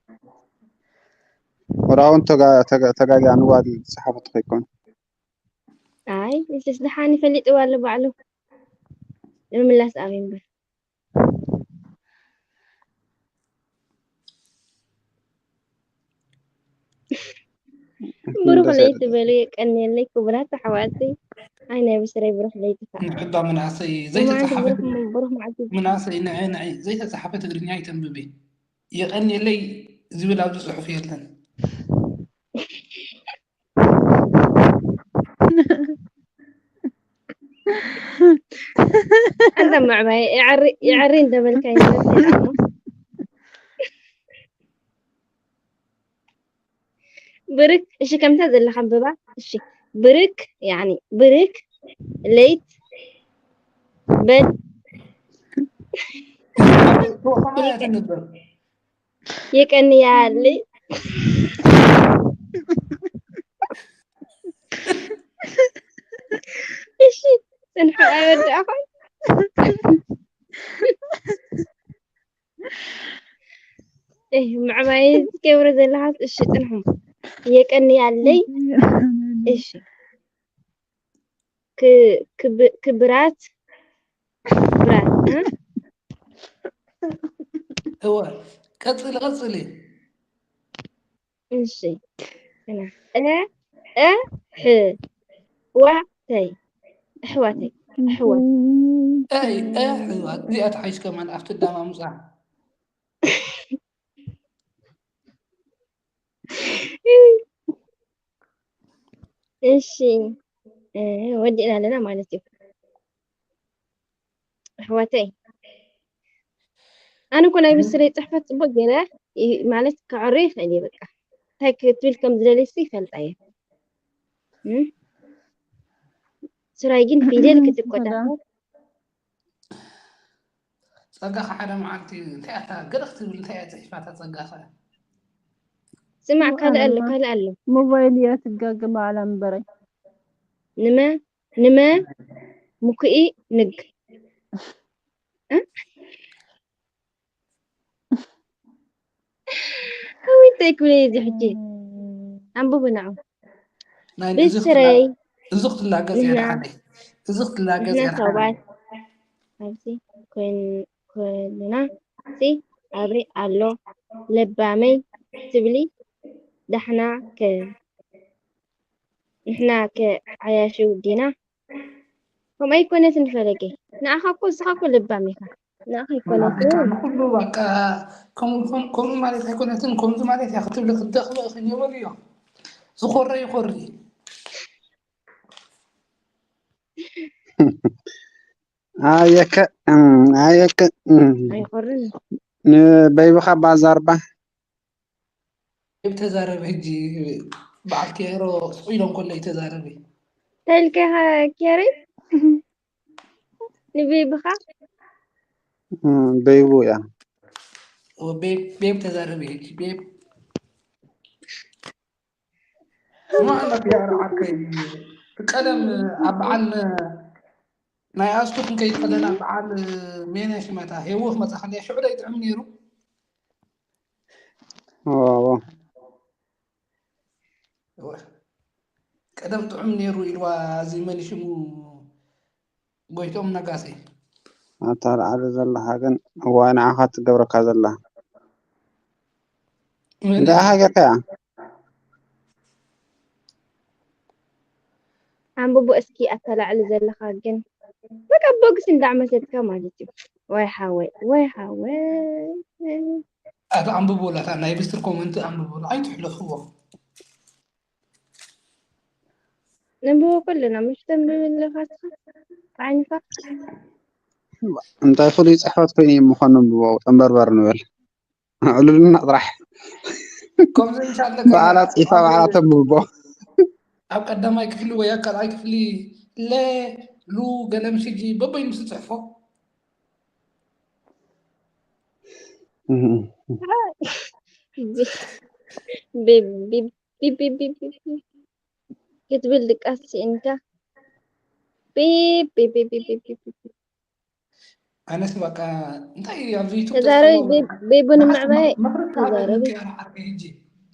ወራውን ተጋጊያ ንዋል ዝፀሓፈት ከይኮን ኣይ ምስስ ደሓን ይፈሊጥዋ ኣሎ ባዕሉ ንምምላስ ኣብ እምበር ብሩኽ ለይቲ በሉ የቀንየለይ ክቡራት ኣሕዋተይ ኣይ ናይ ብስረይ ብሩኽ ለይቲ ከዓ ንሕባ መናእሰይ ብማንተ ዘይተፃሓፈ ብሩኽ ብሩኽ መዓልቲ መናእሰይ ንዐ ንዐ ዘይተፃሓፈ ትግርኛ ይተንብቢ የቀንየለይ ዝብል ኣብዚ ፅሑፍ የለን። ኣንተ ምዕባይ የዕሪ እንዳበልካ ይመስል እሞ ብርክ እሺ ከምታ ዘለካ ኣንብባ እሺ ብርክ ያኒ ብርክ ለይት በል ከማያ ትንበር የቀንያለይ እሺ ፅንሑ ኣይወዳእኹም እህ ምዕባይ ትገብረ ዘለኻስ እሺ ፅንሑ የቀንያለይ እሺ ክ- ክብ- ክብራት ክብራት እ? እወ ቀፅሊ ቀፅሊ እሺ እና እ እ ሕ ዋተይ ኣሕዋተይ ኣሕዋት ኣይ ኣሕዋት እዚኣ ተሓይሽ ከማን ኣብቲ ዳማ ምፃ እሺ እ፣ ወዲእና ኣለና ማለት እዩ ኣሕዋተይ ኣነ እኮ ናይ ብስረይ ፅሕፈት ፅቡቅ ገይረ ይ- ማለት ከዕሮ ይኽእል እየ በቃ እንታይ ክትብል ከም ዝደለይሲ ይፈልጣ እየ እም? ስራይ ግን ፊደል ክትቆጣጠር ጸጋኻ ሓደ መዓልቲ እንታይ ኣታ ገለ ክትብል እንታይ እያ ጽሒፋታ ጸጋኻ ስማዕ ካልእ ኣሎ ካልእ ኣሎ ሞባይል እያ ትጋገ በዓላ እምበረይ ንመ ንመ ምኩኢ ንግ እ? እውይ እንታይ ክብል እየ እዚ ሕጂ ኣንብቡ ንዑ ናይ እዚ ብስረይ እዚ ክትላገጽ እያ ንሕና ደሓነይ እዚ ክትላገጽ ንሕና እያ ደሓነይ ሰባት ኣብዚ ኮይን- ኮይንና ሲ ኣብሪ ኣሎ ለባመይ ትብሊ ዳሕና ከ ንሕና ከ ዓያሹ ዲና ከምኡ ኣይኮነትን ፈለገ ንኣኻ እኮ እስኻ እኮ ለባም ኢኻ ንኣኻ ኣይኮነትን ኩሉ በቃ ከምኡ ይኮን- ከምኡ ማለት ኣይኮነትን ከምዚ ማለት እያ ክትብሊ ክትደኽሚ እኽን የበልዮ ዝኾረ ይኾሪ ኣየከ እም፣ ኣየከ እም። ኣይኮርን ንበይብኻ ባዛርባ ተዛረቢ ሕጂ በዓል ኬሮ ስቕ ኢሎም ከሎ ተዛረቢ ተልከኻ ኬሪ ንቤብኻ እም፣ በይቡ እያ ቤብ ቤብ ተዛረቢ ሕጂ ቤብ ስማዕ ኣለኪ ኣርዓከይ ቀደም ኣብ በዓል ናይ ኣስቱ ክንከይድ ከለና በዓል ሜነ ሽመታ ሄዎ ክመፃ ከለያ ሽዑ ዶ ይጥዕም ነይሩ ዋዋ ቀደም ጥዑም ነይሩ ኢልዋ እዚ መን ሽሙ ጎይቶም ነጋሲ ኣታ ላዕሊ ዘለኻ ግን እዋይ ንዓኻ ትገብረካ ዘላ መን እንዳ ሃገርካ እያ ኣንብቦ እስኪ ኣታ ላዕሊ ዘለኻ ግን በቃ ቦግስ እንዳዕመሰልካ ማለት እዩ። ወይ ሓወይ ወይ ሓወይ። ኣቲ ኣንብብዎ ላታ ናይ ብስር ኮመንት ኣንብብዎ ኣይትሕለፍዎ። ነንብቦ ከለና ምሽ ተንብብ ኣለኻ ንስኻ ብዓይንኻ። እንታይ ፍሉይ ፅሕፈት ኮይኑ እዩ ምዃኑ ንብቦ ጠንበርበር ንበል። ዕሉልና ጥራሕ ከምዚ እንሻለ በዓላ ፅሒፋ በዓላ ተንብቦ። ኣብ ቀዳማይ ክፍሊ ወይ ኣብ ካልኣይ ክፍሊ ለ ሉ ገለ ምሽጂ በበይኑ ዝፅሕፎ። ቢብ ቢብ ቢብ ቢብ ቢብ ክትብል ድቃስ ስኢንካ። ቢብ ቢብ ቢብ ቢብ ቢብ ቢብ። ኣነስ በቃ እንታይ እዩ ኣብዚ ዩቱብ ተዛረቢ ተስምዖ ቤብ- ቤቡ ንምዕባይ ተዛረቢ። ሕጂ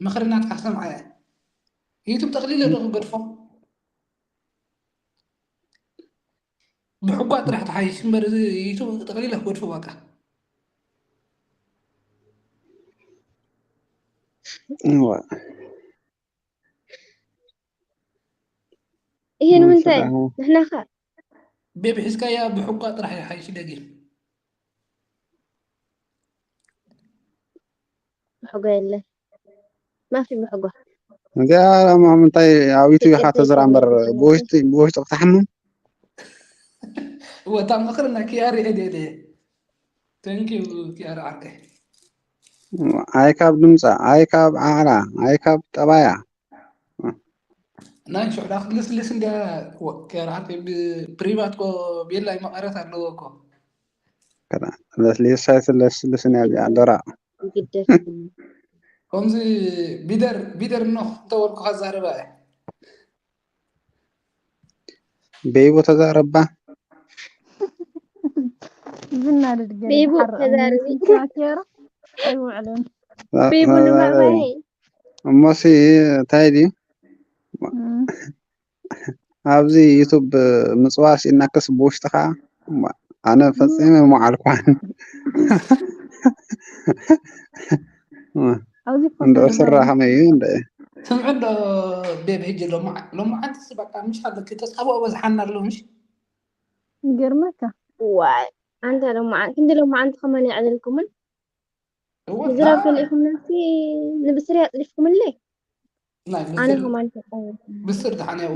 ምኽሪ ናትካ ክሰምዓ እየ። ዩቱብ ጠቕሊለ ዶ ክገድፎ? ብሕጓ ጥራሕ ተሓይሽ እምበር እዚ ዩቱብ ጠቕሊለ ክገድፎ በቃ። እዋ። ይሄ ንምንታይ ማሻአላህ። ንሕና ኸ ቤብ ሒዝካያ ብሕጓ ጥራሕ ይሓይሽ ደጊም። ብሕጎ የለን ማፊ ብሕጎ እዚኣ ላማ ምንታይ ኣብ ዩቱብ ኢኻ ተዝራ እምበር ብውሽጢ ብውሽጢ ክትሓምም። ወታ ምኽርና ኪያር ኤዴዴ። Thank you ኪያር ዓርከይ። ኣይ ካብ ድምፃ ኣይ ካብ ዓዕላ ኣይ ካብ ጠባያ። ናይ ሽዕዳ ክልስልስ እንዲያ። ኪያር ዓርከይ ብፕሪቫት ኮ ቤላይ መቐረት ኣለዎ እኮ። ለስሊስ ኣይትለስልስን እያ እዚኣ ደራቕ። ይግደፍ። ከምዚ ቢደር ቢደር ኖ እንተበልኩ ከዛርባ እየ። ቤይቦ ተዛረባ። ዝናደድ ገለ ቤይቦ ዝሓርቕ ተዛረቢ። ሚኒስትር ኪያሮ ኣይውዕልን። ቤቡ ንምዕባይ እሞሲ እንታይ ድዩ እም። ኣብዚ ዩቱብ ምፅዋር ሲእናክስ ብውሽጥኻ ኣነ ፈፂመ ምዓልኳን ኣብዚ እንድዑ ኮንሰርት ስራ ከመይ እዩ እንደ ስምዒ እንዶ ቤብ ሕጂ ሎማ- ሎማዓንቲ ሲ በቃ ምሽ ኣለኪ ተጻብኦ በዝሓና ኣሎ ምሽ። ይገርመካ። ዋይ ኣንታ ሎማዓንቲ ክንዲ ሎማዓንቲ ከማን የዕልልኩምን እወ፣ ምዝራብ ዳ- ከሊእኩም ነሲ ንብስሪ ኣፅዲፍኩምለይ ናይ ኣነ ብስር- ከማን ተፃወት ብስር ድሓን ያው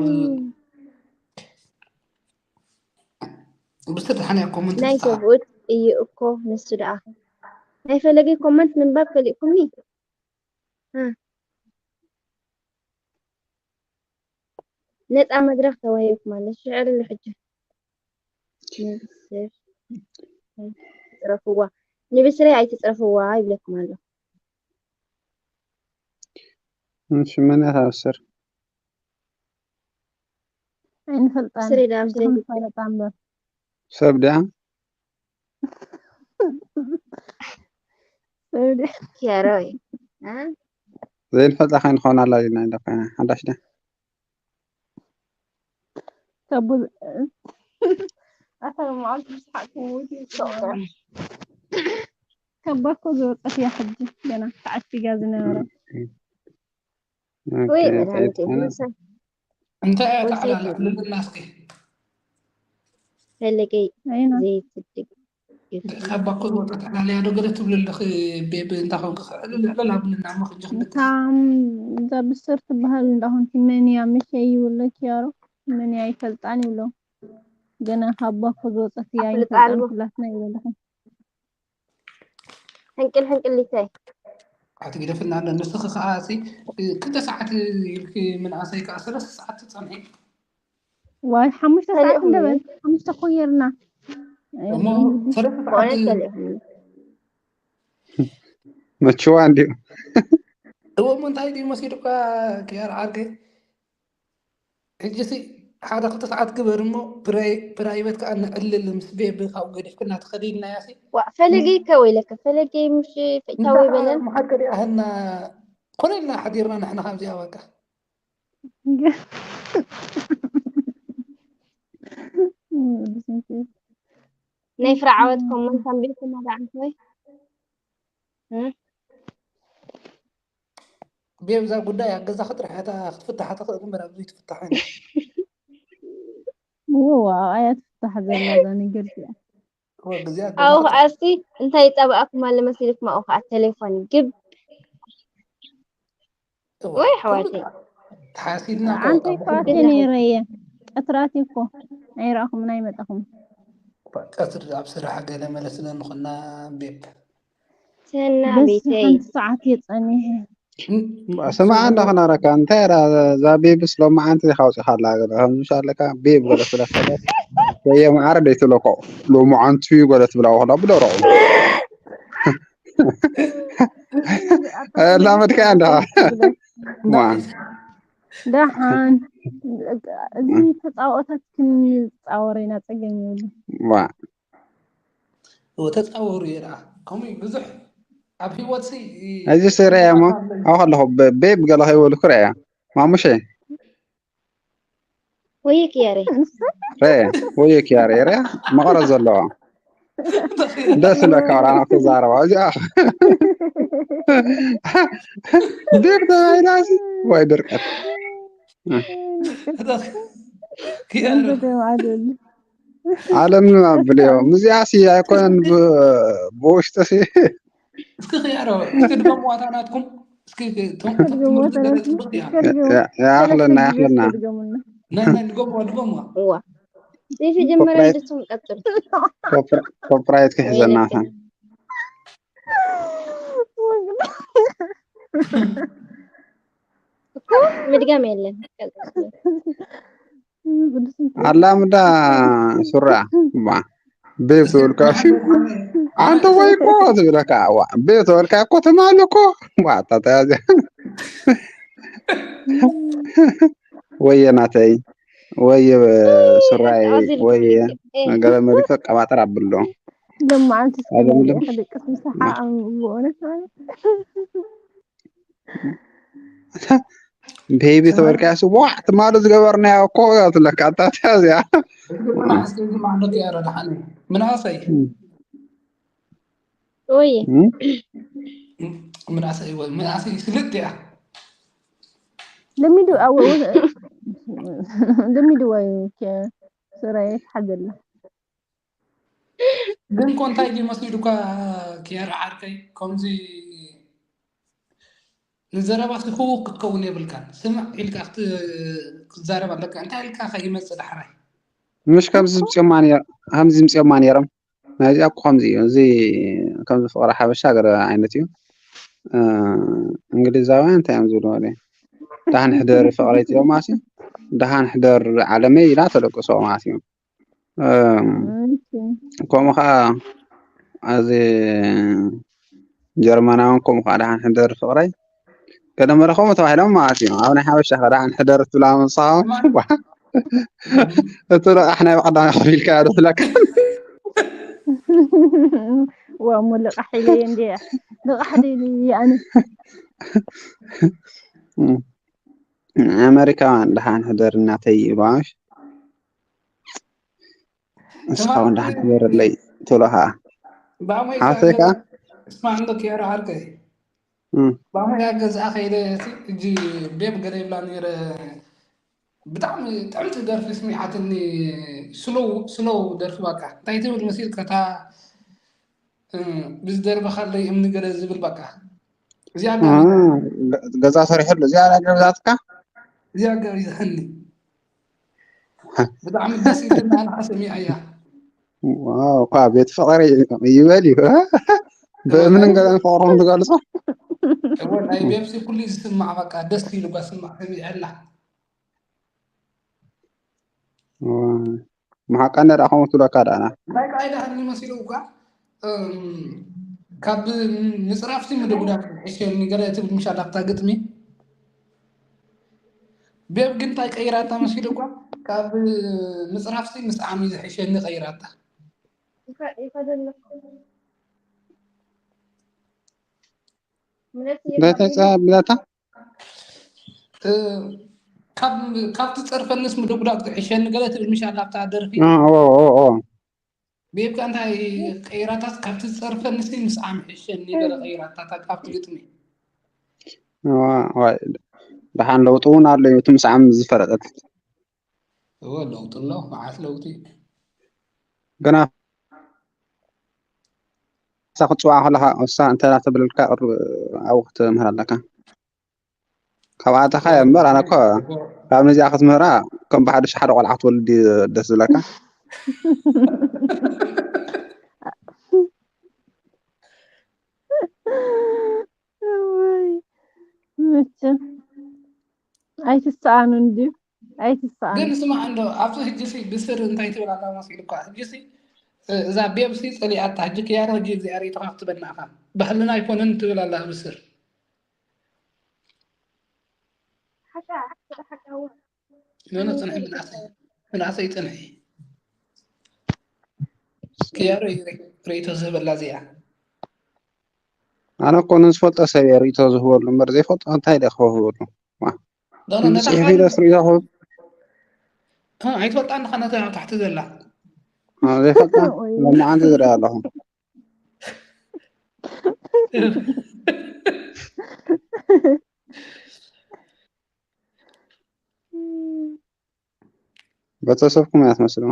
ብስር ድሓን ያው ኮመንት ናይ ትፃሓፍ። ሰብኡት እዩ እኮ ንሱ ደኣ ናይ ፈለገይ ኮመንት ምንባብ ከሊእኩምኒ እ። ነፃ መድረክ ተዋሂብኩም ኣሎ ሽዕርሉ ሕጂ ንብስር ኣይትፅረፍዋ ንብስረይ ኣይትፅረፍዋ ይብለኩም ኣሎ እሺ መን እያ ታብስር ኣይንፈልጣን ብስረይ ደኣ ብስረይ ንፈልጣ እምበር ሰብ ድያ ሰብ ድያ ኪያሮይ እ? ዘይንፈልጣ ከይንኾን ኣላ ኢልና ኢለ ኮይና ሓዳሽ ድያ ካብ ኣታ መዓልቲ ምስሓቅ ክመውት ይስዕረ ካብ ባኮ ዝወፀት እያ ሕጂ ገና ተዓሺጋ ዝነበረ ወይ ኦኬ፣ መድሃኒት እንታይ እዩ ትኾነ? ምሳይ እንታይ እያ ወሰይ ተዓላላ ትብል። ዕልልና እስኪ ፈለገይ ኣይና ዘይትድግ ካብ ባኮ ዝወፀት ዕላልያ ዶ ገለ ትብል ኣለኺ ቤብ እንታይ ኮንክ ዕልል ዕልል ኣብልና እሞ ክንጂ ክንድቅስ እታ እዛ ብስር ትበሃል እንዳኹንኪ መን እያ ምሸ ይብሎ ኪያሮ መን እያ ይፈልጣን ይብሎ ገና ካብ ባኮ ዝወፀት እያ ኣፍልጣ ይፈልጣን ኣልቦ ኩላትና ይበልኹም ሕንቅል ሕንቅል ሊተይ ኣቲ ግደፍና ኣሎ ንስኺ ከዓ ሲ ክልተ ሰዓት ኢልኪ ምንኣሰይ ከዓ ሰለስተ ሰዓት ትፀንሒ ዋይ ሓሙሽተ ሰዓት ከሊእኹም እንደበል ሓሙሽተ ኮይርና እሞ ሰለስተ ሰዓት ብእውነት ከሊእኹም መችዋ እንዲዩ እዎ እሞ እንታይ ድዩ መሲሉካ ክያር ዓርከይ ሕጂ ሲ ሓደ ክልተ ሰዓት ግበር እሞ ፕራይበት ከዓ ንዕልል ምስ ቤብ ካብኡ ገዲፍክና ትኸዲ ኢልናያ ሲ ዋ ፈለገይ ከ ወይለከ ፈለገይ ምሽ ፈይታዊ በለን መሓከሪ ኣህና ኮነ ኢልና ሓዲርና ንሕና ካብዚኣ በቃ ናይ ፍረ ዓወት ኮመንት ኣንቢብኩማ ዶ ዓንተወይ ቤብ እዛ ጉዳይ ኣብ ገዛኺ ጥራሕ እታ ክትፍታሓ ትኽእል እምበር ኣብዚ ትፍታሕ ዋ ኣያ ትፍታሕ ዘላ እዛ ነገር እዚኣ። እወ፣ ግዜ ኣብኡ ኣጋማቕቲ ከዓ እስቲ እንታይ ይጠብኣኩም ኣሎ መሲልኩም ኣብኡ ከዓ ቴሌፎን ግብ ወይ ኣሕዋተይ ተሓሲድና እኮ ኣንተ ካብ ይኮ ኣቴ ነይረ እየ ቀትራቲ እኮ ኣይረኣኹምን ኣይመጣኹም ቀትሪ ኣብ ስራሕ ገለ መለ ስለ ንኾና ቤብ ሰና በዚ ቤተይ ሓንቲ ሰዓት እየ ጸኒሐ ስማዕ እንዳኸናረካ እንታይ ራ እዛ ቤብስ ሎማዓንቲ ኢኻ ኣውፂኻላ ገለ ከምዚ ኣለካ ቤብ ገለ ስለፈለ ወየ ማዓረ ደይትብለኮ ሎማዓንቲ ገለ ትብላ ወላ ብደረቑ ላመድካ እንዳ ዋ ደሓን እዚ ተፃወታት ክንፃወር ኢና ፀገም ይብሉ ዋ ተፃወሩ የድኣ ከምኡ እዩ ብዙሕ ኣብ ህይወት ሲ እዚ ስርያ እሞ ኣብኡ ከለኹ ቤብ ገለ ከይበሉ ክርያ ማሙሸ ወይ ክያሬ ረ ወይ ክያሬ ረ መቐረት ዘለዋ ደስ ለካ ወላ ናብ ተዛረባ እዚኣ ቤብ ተባሂላ ሲ ወይ ድርቀት ክያሬ ተማዕደሉ ዓለም ኣብልዮ ምዚኣ ሲ ኣይኮነን ብ- ብውሽጢ ሲ እስኪ ክያሮ እስኪ ድገምዋ እታ ናትኩም እስኪ ቶም- ቶም- ትምህርቲ ገለ ጽቡቅ እያ ያ- ያኽለና ያኽለና ናይ ናይ ድገምዋ ድገምዋ እዋ ዘይተጀመረ ኮፒራይት ንድስም ቀጽል ኮፕራ- ኮፕራይት ክሕዘና ኸ እኮ ምድጋም የለን ቀጽል ኣላምዳ ሱራ ባ ቤብ ትብልካ ሲ ኣንተ ወይ እኮ ትብለካ ዋ ቤብ ትበልካ እኮ ትማል እኮ ዋ ታታያዘ ወየ ናተይ ወየ ሱራይ ወየ ገለ መሪቶ ቀባጥር ኣብሎ ለማዓንቲ ኣለም ስለ ደቅስ ምሳሓ ብእውነት ማለት ቤቢ ተበልካያ ሲ ዋዕ ትማሉ ዝገበርናዮ እኮ ትብለካ ኣታትያ እዚኣ እዚ ግን ምናእሰይ እዚ ማለት እያ ረዳሓኒ ምናእሰይ ወይ ምናእሰይ ወ- ምናእሰይ ስልጥ እያ ለሚዱ ኣወ ለሚዱ ወይ ስራይ ሓዘላ ግን እኮ እንታይ ድዩ መሲሉ እኳ ክያር ዓርከይ ከምዚ ንዘረባ ስክው ክትከውን የብልካን ስምዕ ኢልካ ክት- ክትዛረብ ኣለካ እንታይ ኢልካ ከይመፅእ ዳሕራይ ምሽ ከምዚ ዝምፅኦማ ነይር- ከምዚ ዝምፅኦማ ነይሮም ናይዚኣ እኮ ከምዚ እዩ እዚ ከምዚ ፍቅሪ ሓበሻ ገለ ዓይነት እዩ እ፣ እንግሊዛውያን እንታይ እዮም ዝብሉ ወደ ደሃን ሕደር ፍቅረይ ትብሎም ማለት እዩ ደሃን ሕደር ዓለመይ ኢላ ተለቅሶ ማለት እዩ እ፣ ከምኡ ከዓ እዚ ጀርመናውን ከምኡ ከዓ ደሃን ሕደር ፍቅረይ ገለ መለ ከምኡ ተባሂሎም ማለት እዩ ኣብ ናይ ሓበሻ ከ ደሃን ሕደር ትብላ ምሳኻ እቲ ልቓሕ ናይ ብቐዳማይ ከፊልካ ዶ ትለካ ዋ እሞ ልቓሕ ኢለየ እንዲ ልቓሕ ድልየ ኣነ ኣመሪካውያን ደሓን ሕደር እናተይ ይብሉ እስኻ እውን ደሓን ሕደረለይ ትብሎ ከዓ ሓተይ ከዓ እስማዕ እንዶ ክያሮ ዓርከይ እም፣ ባሙያ ገዝኣ ከይደ እቲ እጂ ቤብ ገለ ይብላ ነይረ ብጣዕሚ ጥዕምቲ ደርፊ ስሚዓትኒ ስሎው ስሎው ደርፊ በቃ እንታይ ትብል መሲል ከታ ብዝደርበኻለይ እምኒ ገለ ዝብል በቃ እዚኣ እ፣ ገ- ገዛ ሰሪሐሉ እዚኣ ናይ ገዛትካ እዚኣ ገሪዘኒ ብጣዕሚ ደስ ኢልና ንዓ ሰሚዐያ ዋው እኳ ቤት ፍቅሪ ይበል እዩ በእምንን ገዛን ፍቅሮም ትገልጾ እወ ናይ ቤብሲ ኩሉ ዝስማዕ በቃ ደስ ኢሉ ባ ስማዕ ሰሚዐላ መሓቃ እንዳ ከምኡ ትብለካ ደኣና ናይ ቃይዳ ህኒ መሲሉ እኳ እም፣ ካብ ምፅራፍሲ ምድጉዳት ሕሸኒ ገለ ትብል ምሻ ላብታ ግጥሚ ቤብ ግን እንታይ ቀይራታ መሲሉ እኳ ካብ ምፅራፍሲ ምስዓም እዩ ዝሕሸኒ ቀይራታ እንታይ ተፃ ብላታ ካብ ካብ ትፀርፈንስ ምድጉዳት ክሕሸኒ ገለ ትብል ምሻ ላብታ ደርፊ ኦ ኦ ኦ ቤብካ እንታይ ቀይራታት ካብቲ ዝፀርፈንስ ምስዓም ሕሸኒ ገለ ቀይራታታ ካብቲ ግጥሚ ዋ- ዋይ፣ ደሓን ለውጢ እውን ኣሎ እዩ እቲ ምስዓም ዝፈለጠት እወ ለውጢ ኣሎ መዓት ለውጢ ገና እሳ ክትፅዋዕ ከለኻ እሳ እንተ ትብለልካ ቅር ኣብኡ ክትምህር ኣለካ። ካብኣተኻ እምበር ኣነ እኮ ካብ ነዚኣ ክትምህራ ከም ብሓድሽ ሓደ ቆልዓ ክትወልድ እዩ ደስ ዝብለካ። እዋይ፣ መቸም ኣይትሰኣኑን ድዩ? ኣይትሰኣኑ። ግን ስማዕ እንዶ ኣብዚ ሕጂ ሲ ብስር እንታይ ትብል ኣላ መሲሉ እኳ ሕጂ ሲ እዛ ቤብ ሲ ጸሊኣታ ሕጂ ክያሮ ሕጂ እዚኣ ርእይቶኻ ክትበና ኢኻ። ባህልና ኣይኮነን ትብል ኣላ ብስር። ኖኖ ጽንሒ ምናሰይ ምናሰይ ጽንሒ ክያሮ እዩ ርእይቶ ዝህበላ እዚኣ። ኣነ እኮ ንዝፈልጦ ሰብ እየ ርእይቶ ዝህበሉ እምበር ዘይፈልጦ እንታይ ኢለ ክህበሉ? ዋ፣ ኖኖ ክንዲ ነታ ጽሒፍ ኻል ኢለስ ርእይቶ ክህብ? እ፣ ኣይትፈልጣ እንዲኻ ነታ ኣብ ታሕቲ ዘላ አ፣ ዘይፈልጣ ሎማዓንቲ ዝርኢ ኣለኹ። ቤተሰብኩም እያ ትመስሉ።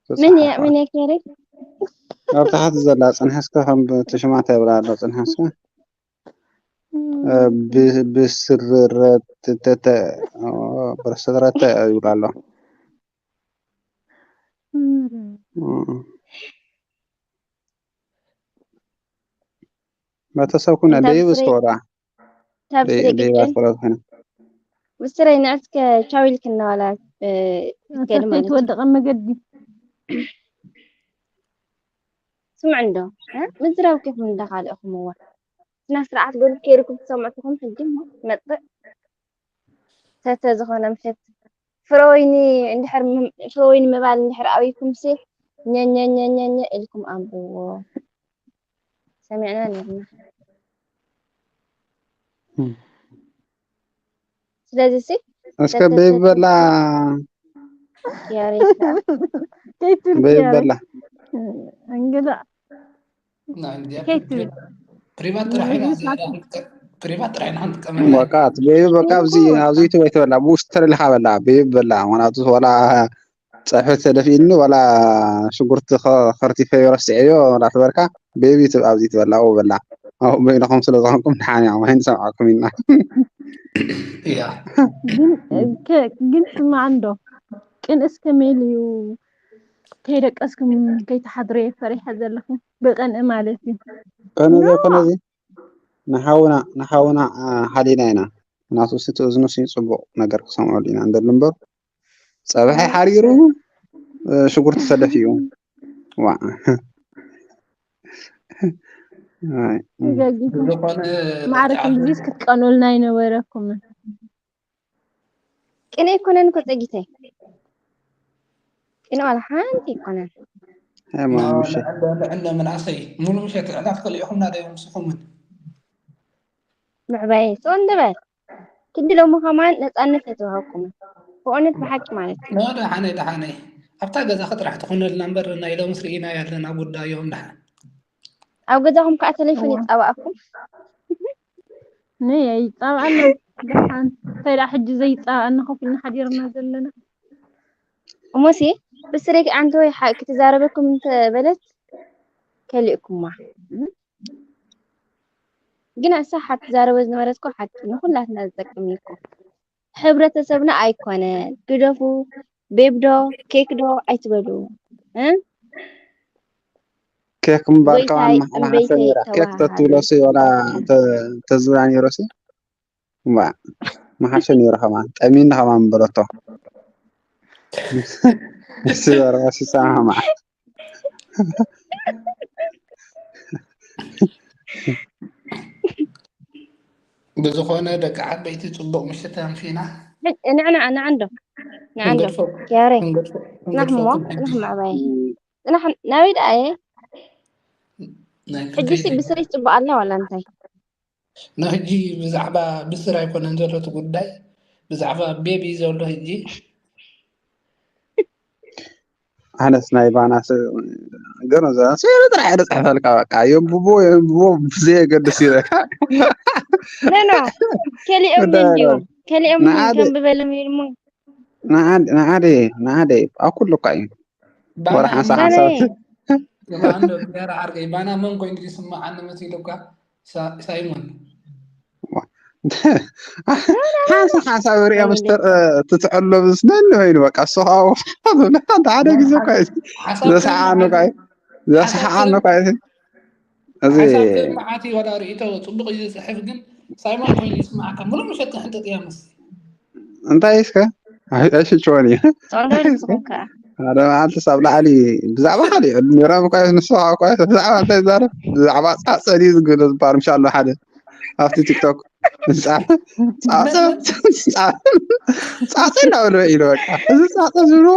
መን እያ መን እያ ከይረይ ኣብ ታሕቲ ዘላ ጽንሐስከ ከም ትሽማ እንታይ ይብላ ኣሎ ጽንሐስከ ብስርረትተተ ብረሰረተ ይብላ ኣሎ። መተሰብኩነ ደይብ እስከ ወዳ ካብ ደይብ ደይብ ስደቂቀ ኣስቆረብ ኮይነ ብስረይ ንዕስከ ቻው ኢልክና ዋላ ትከድ ማለት እዩ። ከይትወድቐ መገዲ ስምዕ እንዶ እ? ምዝራብ ኬኹም እንዳኻልእኹምዋ ስነ ስርዓት ገሉ ከይርኩም ትሰምዕትኹም ሕጂ እሞ ትመፅእ ተተ ዝኾነ ምሸት ፍረወይኒ እንድሕር ም- ፍረወይኒ ምባል እንድሕር ኣብይኩም ሲ ኘኘኘኘኘ ኢልኩም ኣንብዎ ሰሚዕና ነርና። እም። ስለዚ ሲ እስከ በይበላ ያሬት ከይትብል በይበላ እንግዳ ከይትብል ፕሪቫት ጥራሕ ኢና እዚኣ ዳ ክንጥቀ- ፕሪቫት ጥራሕ ኢና ክንጥቀመላ በቃ በይብ በቃ ኣብዚ ኣብዚ ዩቱብ ኣይትበላ ብውሽጢ ተደሊኻ በላ በይብ በላ ምክንያቱ ወላ ፀብሒ ተደፊእኒ ወላ ሽጉርቲ ከ- ከርቲፈዮ ረሲዐዮ ወላ ትበልካ በይብ ዩቱብ ኣብዚ ትበላ ው በላ ኣብኡ በይንኹም ስለ ዝኾንኩም ድሓን እያ ማይን ሰምዓኩም ኢና። እያ ግን ከ- ግን ስማዕ እንዶ ቅንእስ ከመይ ኢሉ እዩ ከይደቀስኩም ከይትሓድሩ እየ ፈሪሐ ዘለኹ ብቅንኢ ማለት እዩ። ከነዚ ከነዚ ንሓውና ንሓውና ሓሊና ኢና ናቱ ሲ ትእዝኑ ሲ ፅቡቅ ነገር ክሰምዐሉ ኢና እንደሉ እምበር ፀብሐ ሓሪሩ ሽጉርቲ ተደፊኡ ዋ ተጋጊኹም ዝኾነ ማዕረ ክንዲዚስ ክትቀኑልና ኣይነበረኩምን። ቅነ ኣይኮነን እኮ ፀጊተይ ቅነ ዋላ ሓንቲ ኣይኮነን። ሃይማኖት ምሸት ንዕነ ንዕነ ምናሰይ ሙሉ ምሸት ዕላፍ ከሊእኹምና ዶ ይምስኹምን ምዕባየ ፅን ዝበል ክንዲ ሎሚ ከማን ነፃነት ኣይተዋሃብኩምን ብእውነት ብሓቂ ማለት እዩ። ኖ ደሓነይ ደሓነይ ኣብታ ገዛኺ ጥራሕ ትኹነልና እምበር ናይ ሎምስ ርኢናያ ኣለና ጉዳዮም ደሓን ኣብ ገዛኹም ከዓ ቴሌፎን ይፃባኣኩም ነይ ኣይፃብኣና ደሓን እንታይ ደኣ ሕጂ ዘይፃብኣና ኮፍ ኢልና ሓዲርና ዘለና እሞሲ ብስረይ ኣንቲ ወይ ሓቂ ትዛረበኩም እንተበለት ከሊእኩማ ግን እሳ ሓቂ ትዛረበ ዝነበረት እኮ ሓቂ ንኩላትና ዝጠቅም እዩ እኮ ሕብረተሰብና ኣይኮነ ግደፉ ቤብ ዶ ኬክ ዶ ኣይትበሉ እ ኬክ ምባል ጎይታይ ከማን መሓናሓሰ እምበይተይ ነይራ ኬክ ተዋሃሃዱ ተትብሎሲ ወላ ተ- ተዝብላ ነይሮሲ እምባ መሓሸ ነይሩ ከማን ጠሚኒ ከማን ምበለቶ ንሱ በረቐ ሲሳማ ብዝኾነ ደቂ ዓበይቲ ፅቡቅ ምሽት ኣምሲና ንዕንዕ ንዕንዶ ንዕንዶ ክንገድፎ ያሬ ክንገድፎ ጽናሕ እሞ ክንገድፈኩም ሕጂ ጽናሕ ምዕባይ ጽናሕ ናበይ ደኣ እየ ናይ ሕጂሲ ክንደይ ብስረይ ጽቡቅ ኣለ ዋላ እንታይ ንሕጂ ብዛዕባ ብስር ኣይኮነን ዘሎ እቲ ጉዳይ ብዛዕባ ቤቢ ዘሎ ሕጂ ኣነስ ናይ ባናስ ገኖ ዘ ስለ ጥራሕ እየ ዝፅሕፈልካ በቃ የንብቦ የንብቦ ብዘየገድስ ይለካ ነኖ ከሊኦም ወደ- እንዲዮም ከሊኦም ንዓደ- ከንብበሎም ኢልሞ ንዓደ ንዓደ ኣብ ኩሉ እኳ እዩ ወረ ሓንሳ ሓንሳ የማንዶ ገራ ዓርከይ ባና መን ኮይኑ ዝስምዓኒ መሲሉካ? ሳ- ሳይሞን ሓንሳ ሓንሳ ሪኦ ምስተር ትትዕሎ ዝስነኒ ኮይኑ በቃ እሱ ከዓ ወሓ ዝብለካ እንተ ሓደ ግዜ እኳ እዩ ሓሳብ ዘስሓዓኒ እኳ እዩ ዘስሓዓኒ እኳ እዩ እዚ ሓሳብ ከብዓቲ ዋላ ርእቶ ጽቡቕ እዩ ዝጽሕፍ ግን ሳይሞን ኮይኑ ይስምዓካ ሙሉእ ምሸት ሕንጥጥ እያ ምስ እንታይ እስከ ኣይሽጭወን እዩ ጸሎት ዝኹንካ ሓደ መዓልቲ ሳብ ላዕሊ ብዛዕባ ካልእ እዩ ነራም እኳ ንስኻ እኳ ብዛዕባ እንታይ ዛረብ ብዛዕባ ጻጸ ድዩ ዝግለ ዝበሃል ምሻ ኣሎ ሓደ ኣብቲ ቲክቶክ ጻጸ ጻጸ እንዳበለ ኢሉ በቃ እዚ ጻጸ ዝብልዎ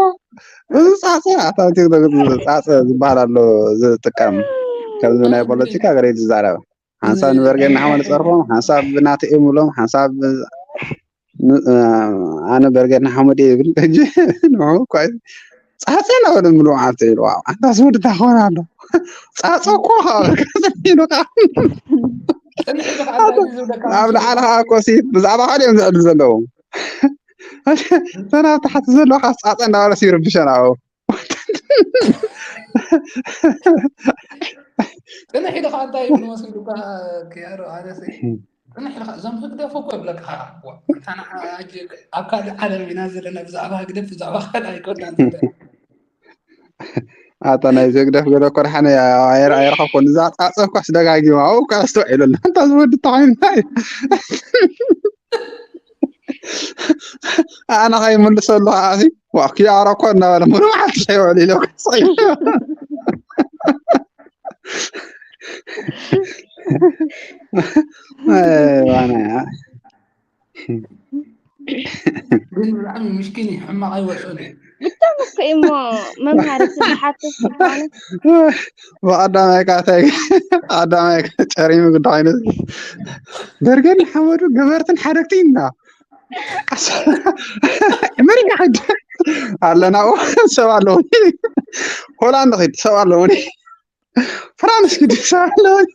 እዚ ጻጸ ኣታ ቲክቶክ ጻጸ ዝበሃል ኣሎ ዝጥቀም ከምዚ ናይ ፖለቲካ ገረ ዝዛረብ ሓንሳብ ንበርገ እናሓመድ ጸርፎም ሓንሳብ ብናተ እዮም ብሎም ሓንሳብ ኣነ በርገ እናሓመድ እየ ይብል ሕጂ ንዑ እኳ ጻጸ እናበለ ምሉ መዓልቲ ኢሉ ኣንታ ዝወድታ ክኾን ኣሎ ጻጸ እኮ ኢሉካ ኣብ ላዕሊ ከዓ ኮሲት ብዛዕባ ካልኦም ዝዕል ዘለዉ ተናብ ታሕቲ ዘለዉ ካስ ጻጸ እናበለስ ይርብሸን ኣብኡ ጽንሕ ኢልኻ እንታይ ይብል መሲሉካ ክያሮ ኣነስ ጽንሕ ኢልኻ እዞም ህግደፍ እኮ ይብለካ ኣብ ካልእ ዓለም ኢና ዘለና ብዛዕባ ህግደፍ ብዛዕባ ካልእ ኣይኮናን ኣታ ናይ ዘግደፍ ገለ እኮ ደሓነ ኣይረኸብኩን እዛ ጻጸ እኳስ ደጋጊማ ኣብኡ እኳ ኣስተውዒሉና እንታ ዝወዲ ተኮይንና ኣነ ከይምልሰሉ ከዓሲ ዋ ክያሮ እኮ እናበለ ሙሉ መዓልቲ ሻይ ውዕል ኢለ ግን ብጣዕሚ ምሽኪን እዩ ሕማቕ ኣይወፅኦን እዩ ብጣዕሚ እኮ እሞ መምሃሪ ስራሓት ዝኾነ ብቐዳማይ ካታይ ቀዳማይ ጨሪሚ ግዳ ዓይነት ደርገን ሓመዱ ገበርትን ሓደግቲ ኢና ኣሜሪካ ክድ ኣለና ሰብ ኣለውኒ ሆላንድ ክድ ሰብ ኣለውኒ ፍራንስ ክድ ሰብ ኣለውኒ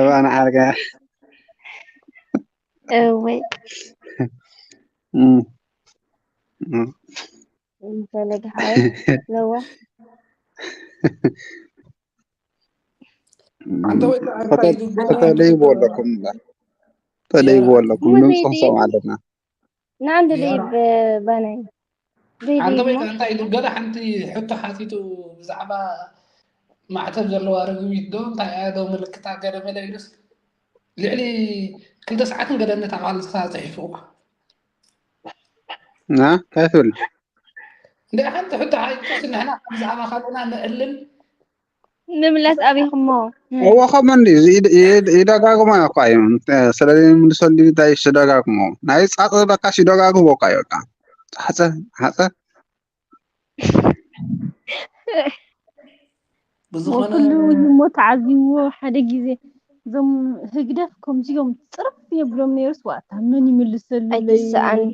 ባና ዓርጋ እወይ ፈለግ ሃይ ለዋ ተለይዎ ኣለኩም ተለይዎ ኣለኩም ድምፅኹም ሰምዓ ኣለና ንዓንዲ ደይብ ባናይ ሓንቲ ወይ እንታይ ኢሉ ገለ ሓንቲ ሕቶ ሓቲቱ ብዛዕባ ማዕተብ ዘለዋ ርግቢት ዶ እንታይ እያ ዶ ምልክታ ገለ መለ ኢሉስ ልዕሊ ክልተ ሰዓትን ገለ ነታ ቃል ንስኻ ጽሒፍዋ ና እንታይ ትብል እንደ ሓንቲ ሕቶ ሓቲቱ ንሕና ብዛዕባ ካልእና ነዕልል ንምለስ ኣቢኹሞ እዎ ከምኡ እንዲ ይደጋግሞ እኳ እዩ ስለዚ ምልሰሉ እንታይ ይደጋግሞ ናይ ፃፀ በቃ ሲደጋግሞ እኳ እዩ በቃ ፃፀ ሓፀ ብዝኾነ ኩሉ እሞ ተዓዚብዎ ሓደ ግዜ እዞም ህግደፍ ከምዚኦም ፅርፍ የብሎም ነይሩስ ዋታ መን ይምልሰሉ ኣይትሰኣኒ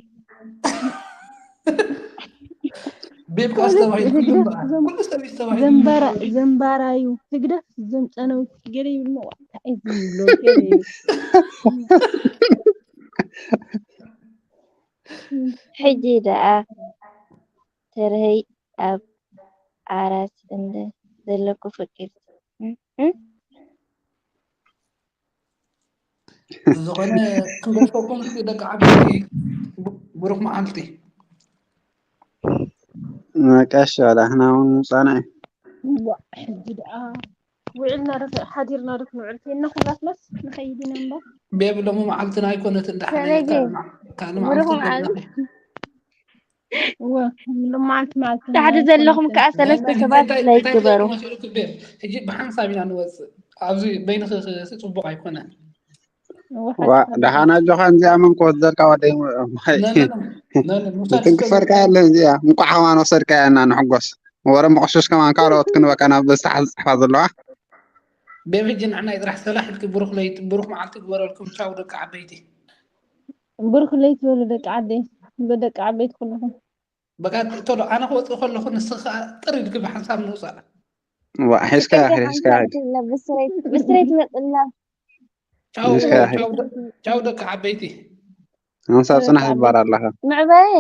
ቤብ ቃስ ተባሂሉ ኩሉ እምበኣር ኩሉ ሰብ እዩ ተባሂሉ ዘንባራ ዘንባራዩ ህግደፍ ዘምፀነው ገለ ይብልሞ ዋታ እዚ ይብሎ ገለ እዩ ሕጂ ደኣ ተረይ ኣብ ዓራት እንደ ዘለኩ ፍቅርቲ ዝኾነ ክንገድፈኩም እስኪ ደቂ ዓበይቲ ብሩክ መዓልቲ መቀሻ ዳሕና እውን ምፃና እዩ ዋ ሕጂ ደኣ ውዕልና ዶ ሓዲርና ዶ ክንውዕል ከይና ኩላትናስ ንኸይድ ኢና እምበር ቤብ ሎሚ መዓልትና ኣይኮነትን ዳሕና ፈለገ፣ ካልእ መዓልቲ ብሩክ መዓልቲ። ገዛእቲ። እወ ሎም መዓልቲ መዓልቲ ዳሕዲ ዘለኹም ከዓ ሰለስተ ሰባት ላይክ ግበሩ መሲሉክ ቤብ ሕጂ ብሓንሳብ ኢና ንወፅእ ኣብዚ በይንኺ ጽቡቅ ኣይኮነን ዋ ደሓና ኣጆኻ እንዚኣ መን ክወስደልካ ወደይ ነነ ነነ ምሳሌ ትንክፈልካ ያለ እዚኣ እንቋዕ ከማን ወሰድካ ያና ንሕጎስ ወረ መቆሸሽ ከማን ካልኦት ክንበቃ ናብ ዝተሓዝ ፅሕፋ ዘለዋ ቤብ ሕጂ ንዕናይ ጥራሕ ሰላሕ ኢልኪ ብሩክ ለይቲ ብሩክ መዓልቲ ግበረልኩም ቻው ደቂ ዓበይቲ ብሩክ ለይቲ በሉ ደቂ ዓደይ በሉ ደቂ ዓበይቲ ኩልኹም በቃ ቶሎ ኣነ ክወፅእ ከለኹ ንስኻ ጥር ኢልኪ ብሓንሳብ ንውፃእ ዋ ሒዝካ ሒዝካ ብስረይ ትመፅና ቻው ሒዝካ ቻው ደ- ቻው ደቂ ዓበይቲ ኣንሳብ ጽናሕ ይባል ኣለኻ። ምዕባየ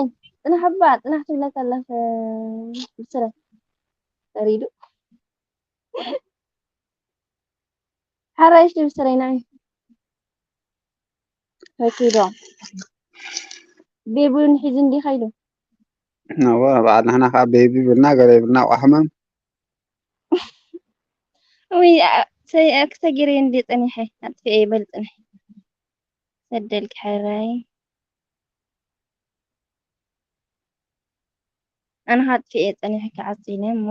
ጽናሕ እባ ጽናሕ ትብለካ ኣለኻ። ብስረ ሪዱ ሓራይሽ ብስረይ ናይ ፈኪዶ ቤቡን ሒዙ እንዲ ከይዱ። ነዎ በዓል ንሕና ከዓ ቤቢ ብልና ገለ ብልና ቋሕመም። ወይ ክሰጊረ እንዲ ጸኒሐ ኣጥፊኤ ይበል ጽንሐ ሰደልክ ሕራይ። ኣነ ከዓ ኣጥፊኤ ጸኒሐ ክዓጽ ኢለ እሞ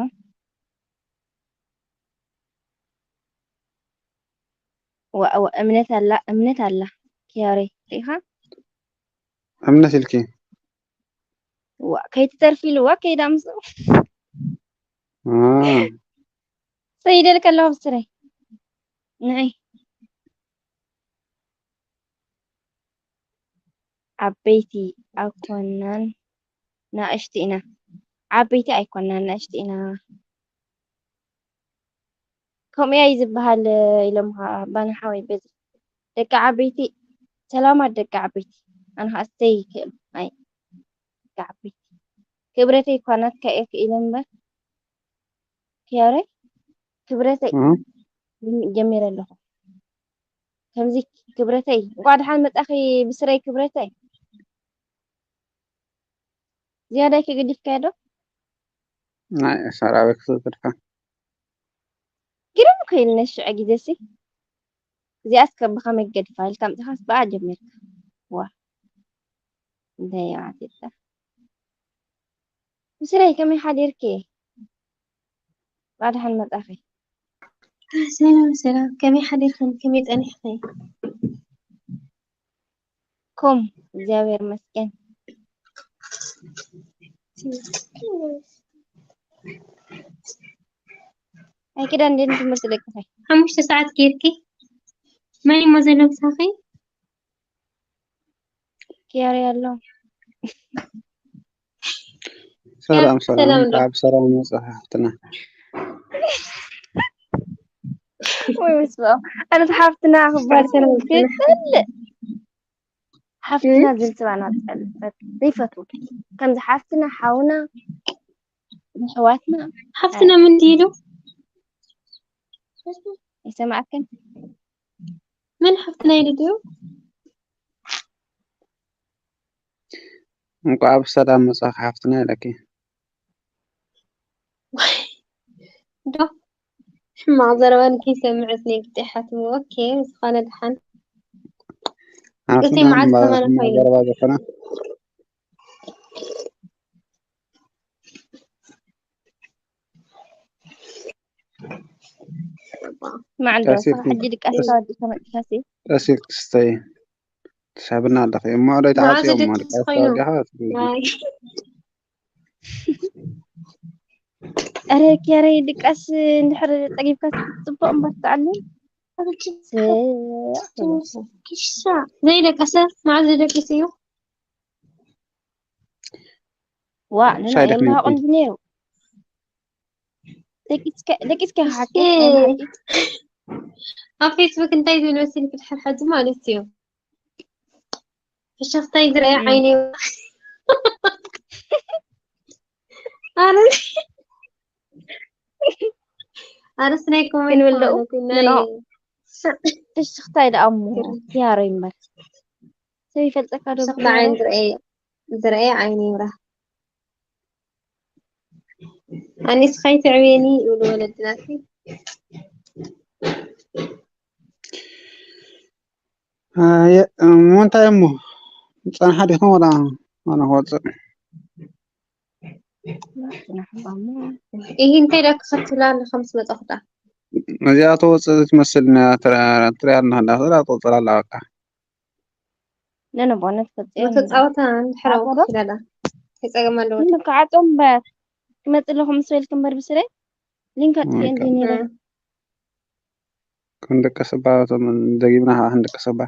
ዋ ዋ እምነት ኣላ እምነት ኣላ። ኪያሬ ሪኢኻ እምነት ኢልኪ ዋ ከይትተርፊ ኢልዋ ከይዳ ምስኡ እ ሰይደልከ ኣለኹ ብስረይ ንዒ ዓበይቲ ኣይኮናን ናእሽቲ ኢና። ዓበይቲ ኣይኮናን ናእሽቲ ኢና። ከምኡ እያ እዩ ዝበሃል ኢሎምኻ ባና ሓወይ በዚ ደቂ ዓበይቲ ሰላማት ደቂ ዓበይቲ ኣነ ከዓ እስተይ ይክእል ኣይ ደቂ ዓበይቲ ክብረተይ እኳ ናትካ እየ ክኢለ እምበር ክያረይ ክብረተይ ጀሚረ ኣለኹ ከምዚ ክብረተይ እንኳዕ ደሓን መፃኺ ብስረይ ክብረተይ ዝያዳይ ከገዲፍካዮ ዶ ናይ ሰራዊ ክትትርካ ግርም እኮ ኢልነሽ ሽዑ ግዜ ሲ እዚኣስ ከ ብኸመይ ገድፋ ኢልካ ኣምፂኻስ ብኣ ጀሚርካ ዋ እንታይ ይባዓት የለ ብስረይ ከመይ ሓዲርኪ ብኣድሓን መፃኺ ሰላም ሰላም ከመይ ሓዲርክን ከመይ ፀኒሕክን ኩም እግዚኣብሔር ይመስገን ኣይክዳን እንዴት ትምህርቲ ደቅሰይ ሓሙሽተ ሰዓት ጌርኪ መን እሞ ዘሎ ምሳኺ ኪያሪ ኣሎ ሰላም ሰላም ካብ ሰላም መፅሓፍትና ወይ ምስ ኣነት ሓፍትና ክባል ሰላም ክትል ሓፍትና ዝብል ስባና ዝፈልጥ ዘይፈትው ከምዚ ሓፍትና ሓውና ኣሕዋትና ሓፍትና ምን ድዩ ኣይሰማዕክን ምን ሓፍትና ኢሉ ድዩ እንኳዕ ብሰላም መጻኺ ሓፍትና ኢለኪ ዶ ሕማቕ ዘረባ ንከይሰምዕስ ነይ ግጤ ሓትሙ ኦኬ ዝኾነ ድሓን ሓፍትና መዓዝ ከማን ኮይኑ ዘረባ ዝኾነ መዓል ደርሶ ሕጂ ድቃስ ተወዲእካ መጥካሲ ቀስ ኢልኪ ስተይ ትስሕብና ኣለኺ እሞ ዶ መዓዝ ይተዓፅዮ እሞ ድቃስ ድቃስ ኮይኑ? ተወዲኻ ናይ ኧረ ኪያረይ ድቃስ እንድሕር ፀጊብካ ፅቡቅ እምበር ትዓሊ ክሻ ዘይደቀሰ መዓዝ ደቂስ እዩ ዋ ንና ሻይ ደክመ የምሃ ቆንጆ ነይሩ ደቂስከ ደቂስከ ሓቂ ኣብ ፌስቡክ እንታይ ዝብል መሲልኪ ድሕር ሕጂ ማለት እዩ ፍሽኽታይ ዝረአ ዓይኒ ኣነ ኣነስ ናይ ኮሜንት ክንብል ደኡ? ማለት እዩ ናይ ፍሽኽታይ ደኣ እሞ ኪያሮ ይምበር ሰብ ይፈልጠካ ዶ ፍሽኽታ ዓይኒ ዝረአ ዝረአ ዓይኒ ይብራ ኣኒስ ከይትዕብየኒ ይብሉ ወለድናሲ ኣየ እሞ እንታይ እሞ ጸንሓ ዲኹም ወላ ኣነ ክወፅእ ይህ እንታይ ዳ ክኸትብላ ኣለኻ ምስ መጣኹ ዳ እዚኣ ተወፅእ ትመስል ትሪያ ኣለኻ እንዳክላ ትቆፅር ኣላ በቃ ነነ ቦነት ፈፅዮ መተፃወታ እንድሕር ኣውቅፍ ኢላላ ከይፀገም ኣለዎ ምን ከዓ ጦምበር ክመፅእ ኣለኹ ምስ በልክ እምበር ብስረይ ሊንክ ኣጥፊኤ እንዲ ነይረ ክንደቀሰባ እቶም ደጊምና ከዓ ክንደቀሰባ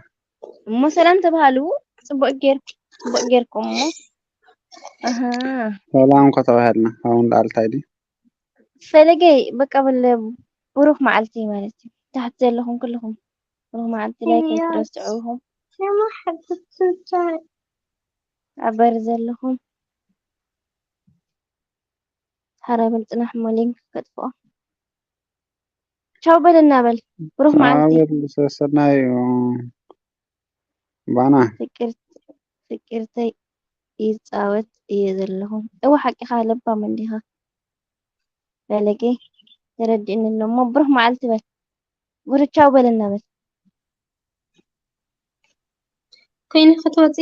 እሞ ሰላም ተባሃሉ ፅቡቅ ጌር ፅቡቅ ጌርኩም እሞ ኣሃ ሰላም እኮ ተባሂልና ካብኡ እንዳኣልታይ ድዩ ፈለገይ በቃ በለ ብሩክ መዓልቲ ማለት እዩ ታሕቲ ዘለኹም ኩልኹም ብሩክ መዓልቲ ላይ ከይትረስዑ ኢኹም ሸማ ሓብትቱ ቻ ኣብ በር ዘለኹም ሓራ በል ጽናሕ እሞ ሊንክ ከጥፍኦ። ቻው በለና በል። ብሩኽ መዓልቲ። ኣበል ሰሰናዩ ባና። ፍቅርት-፣ ፍቅርተይ ይጻወት እየ ዘለኹ። እወ ሓቂኻ ለባም እንዲኻ። ፈለገ ተረዲእኒ ኣሎ እሞ ብሩኽ መዓልቲ በል። ብሩኽ ቻው በለና በል። ኮይኑ ክትወፂ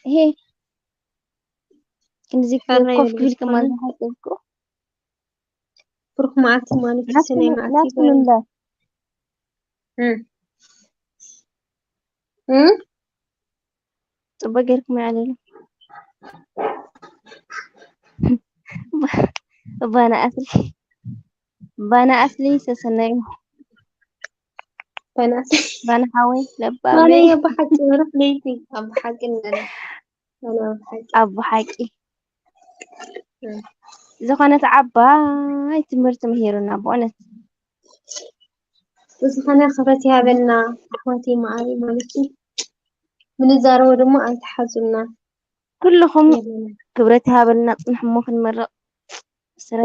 ይሄ ክንዚ ፈራይ ኮፍ በል ክብል ከማን ዝኾነ። ዝሓሰብኩ ብሩክ መዓልቲ ማለት እዩ። ሰናይ መዓልቲ ናትኩም ይበል። እምበር እም። እም? ጽቡቅ ጌርኩም ያለሉ ባና ኣስሊ፣ ባና ኣስሊ ሰሰናዩ፣ ባናት ባና ሓወይ ለባመይ። ባናይ ኣብ ሓቂ ብሩክ ለይቲ ኣብ ሓቂ ንበል። ባና ኣብ ሓቂ። ኣብ ሓቂ እም። ዝኾነት ዓባይ ትምህርቲ ምሂሩና ብእውነት። ብዝኾነ ክብረት ይሃበልና ኣሕዋተይ መዓረይ ማለት እዩ። ምንዛረቦ ድማ ኣይትሓዙና። ኩልኹም የለና። ክብረት ይሃበልና፣ ጽንሕ እሞ ክንመርቕ። ስረ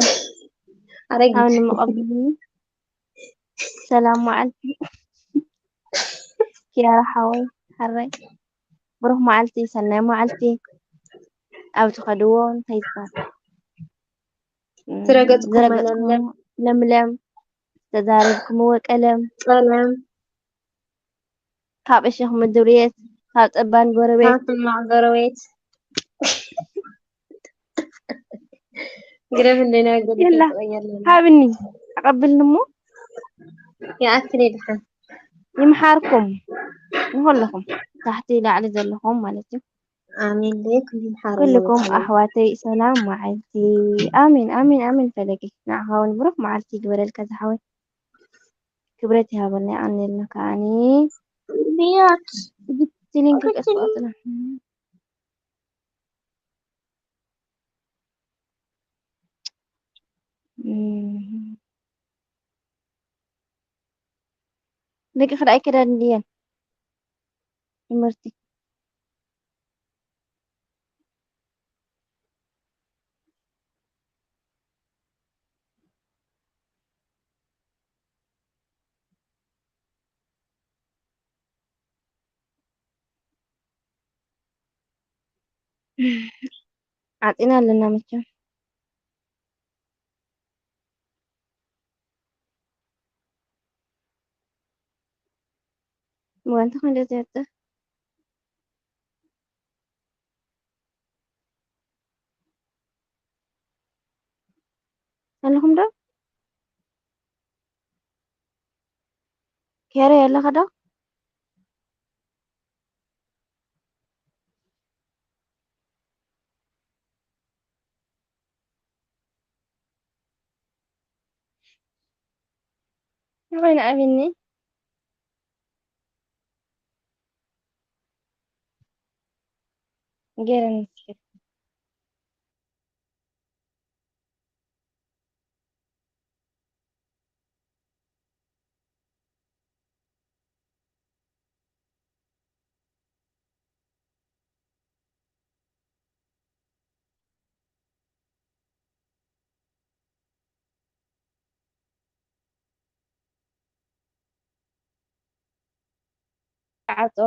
ኣረጊት። ኣብ ንምቐብልኒ። ሰላም መዓልቲ። ኪያራ ሓወይ፣ ሓራይ። ብሩኽ መዓልቲ፣ ሰናይ መዓልቲ። ኣብ ትኸድዎ እንታይ ይባል? እም፣ ዝረገጽኩሞ ዝረገጽኩሞ ለምለም። ለምለም፣ ዝተዛረብኩምዎ ቀለም፣ ቀለም። ካብ እሾኽ ምድርየት፣ ካብ ጸባን ጎረቤት። ካብ ሕማቕ ጎረቤት። ግደፍ እንደ ናይ ጎረቤት የላ፣ ትቕየር ለና። ሃብኒ፣ ኣቐብልኒ እሞ ይኣክል ይድሓን። ይምሓርኩም ንኹልኹም፣ ታሕቲ ላዕሊ ዘለኹም ማለት እዩ። ኣሜን። ለይኩም ይምሓር ኩልኩም ወጣ። ኣሕዋተይ ሰላም መዓልቲ። ኣሜን፣ ኣሜን፣ ኣሜን። ፈለጊ ንዓኻ እውን ብሩኽ መዓልቲ ይግበረልካ ዝሓወይ። ክብረት ይሃበልና፣ የቐንየልና ከዓኒ። ብያት። እቲ ሊንክ ቀስ በል ጽናሕ። እም። ደቂ ክዳ ኣይከዳን ድየን? ትምህርቲ። ዓጺና ኣለና መቸም። እዋ፣ እንታይ ኮን ደስ ዘብጽሕ? ኣለኹም ዶ? ኬሪ ኣለኻ ዶ? ንበይኑ ኣቢኒ። ገይረኒ እስኪ። ዓጾ።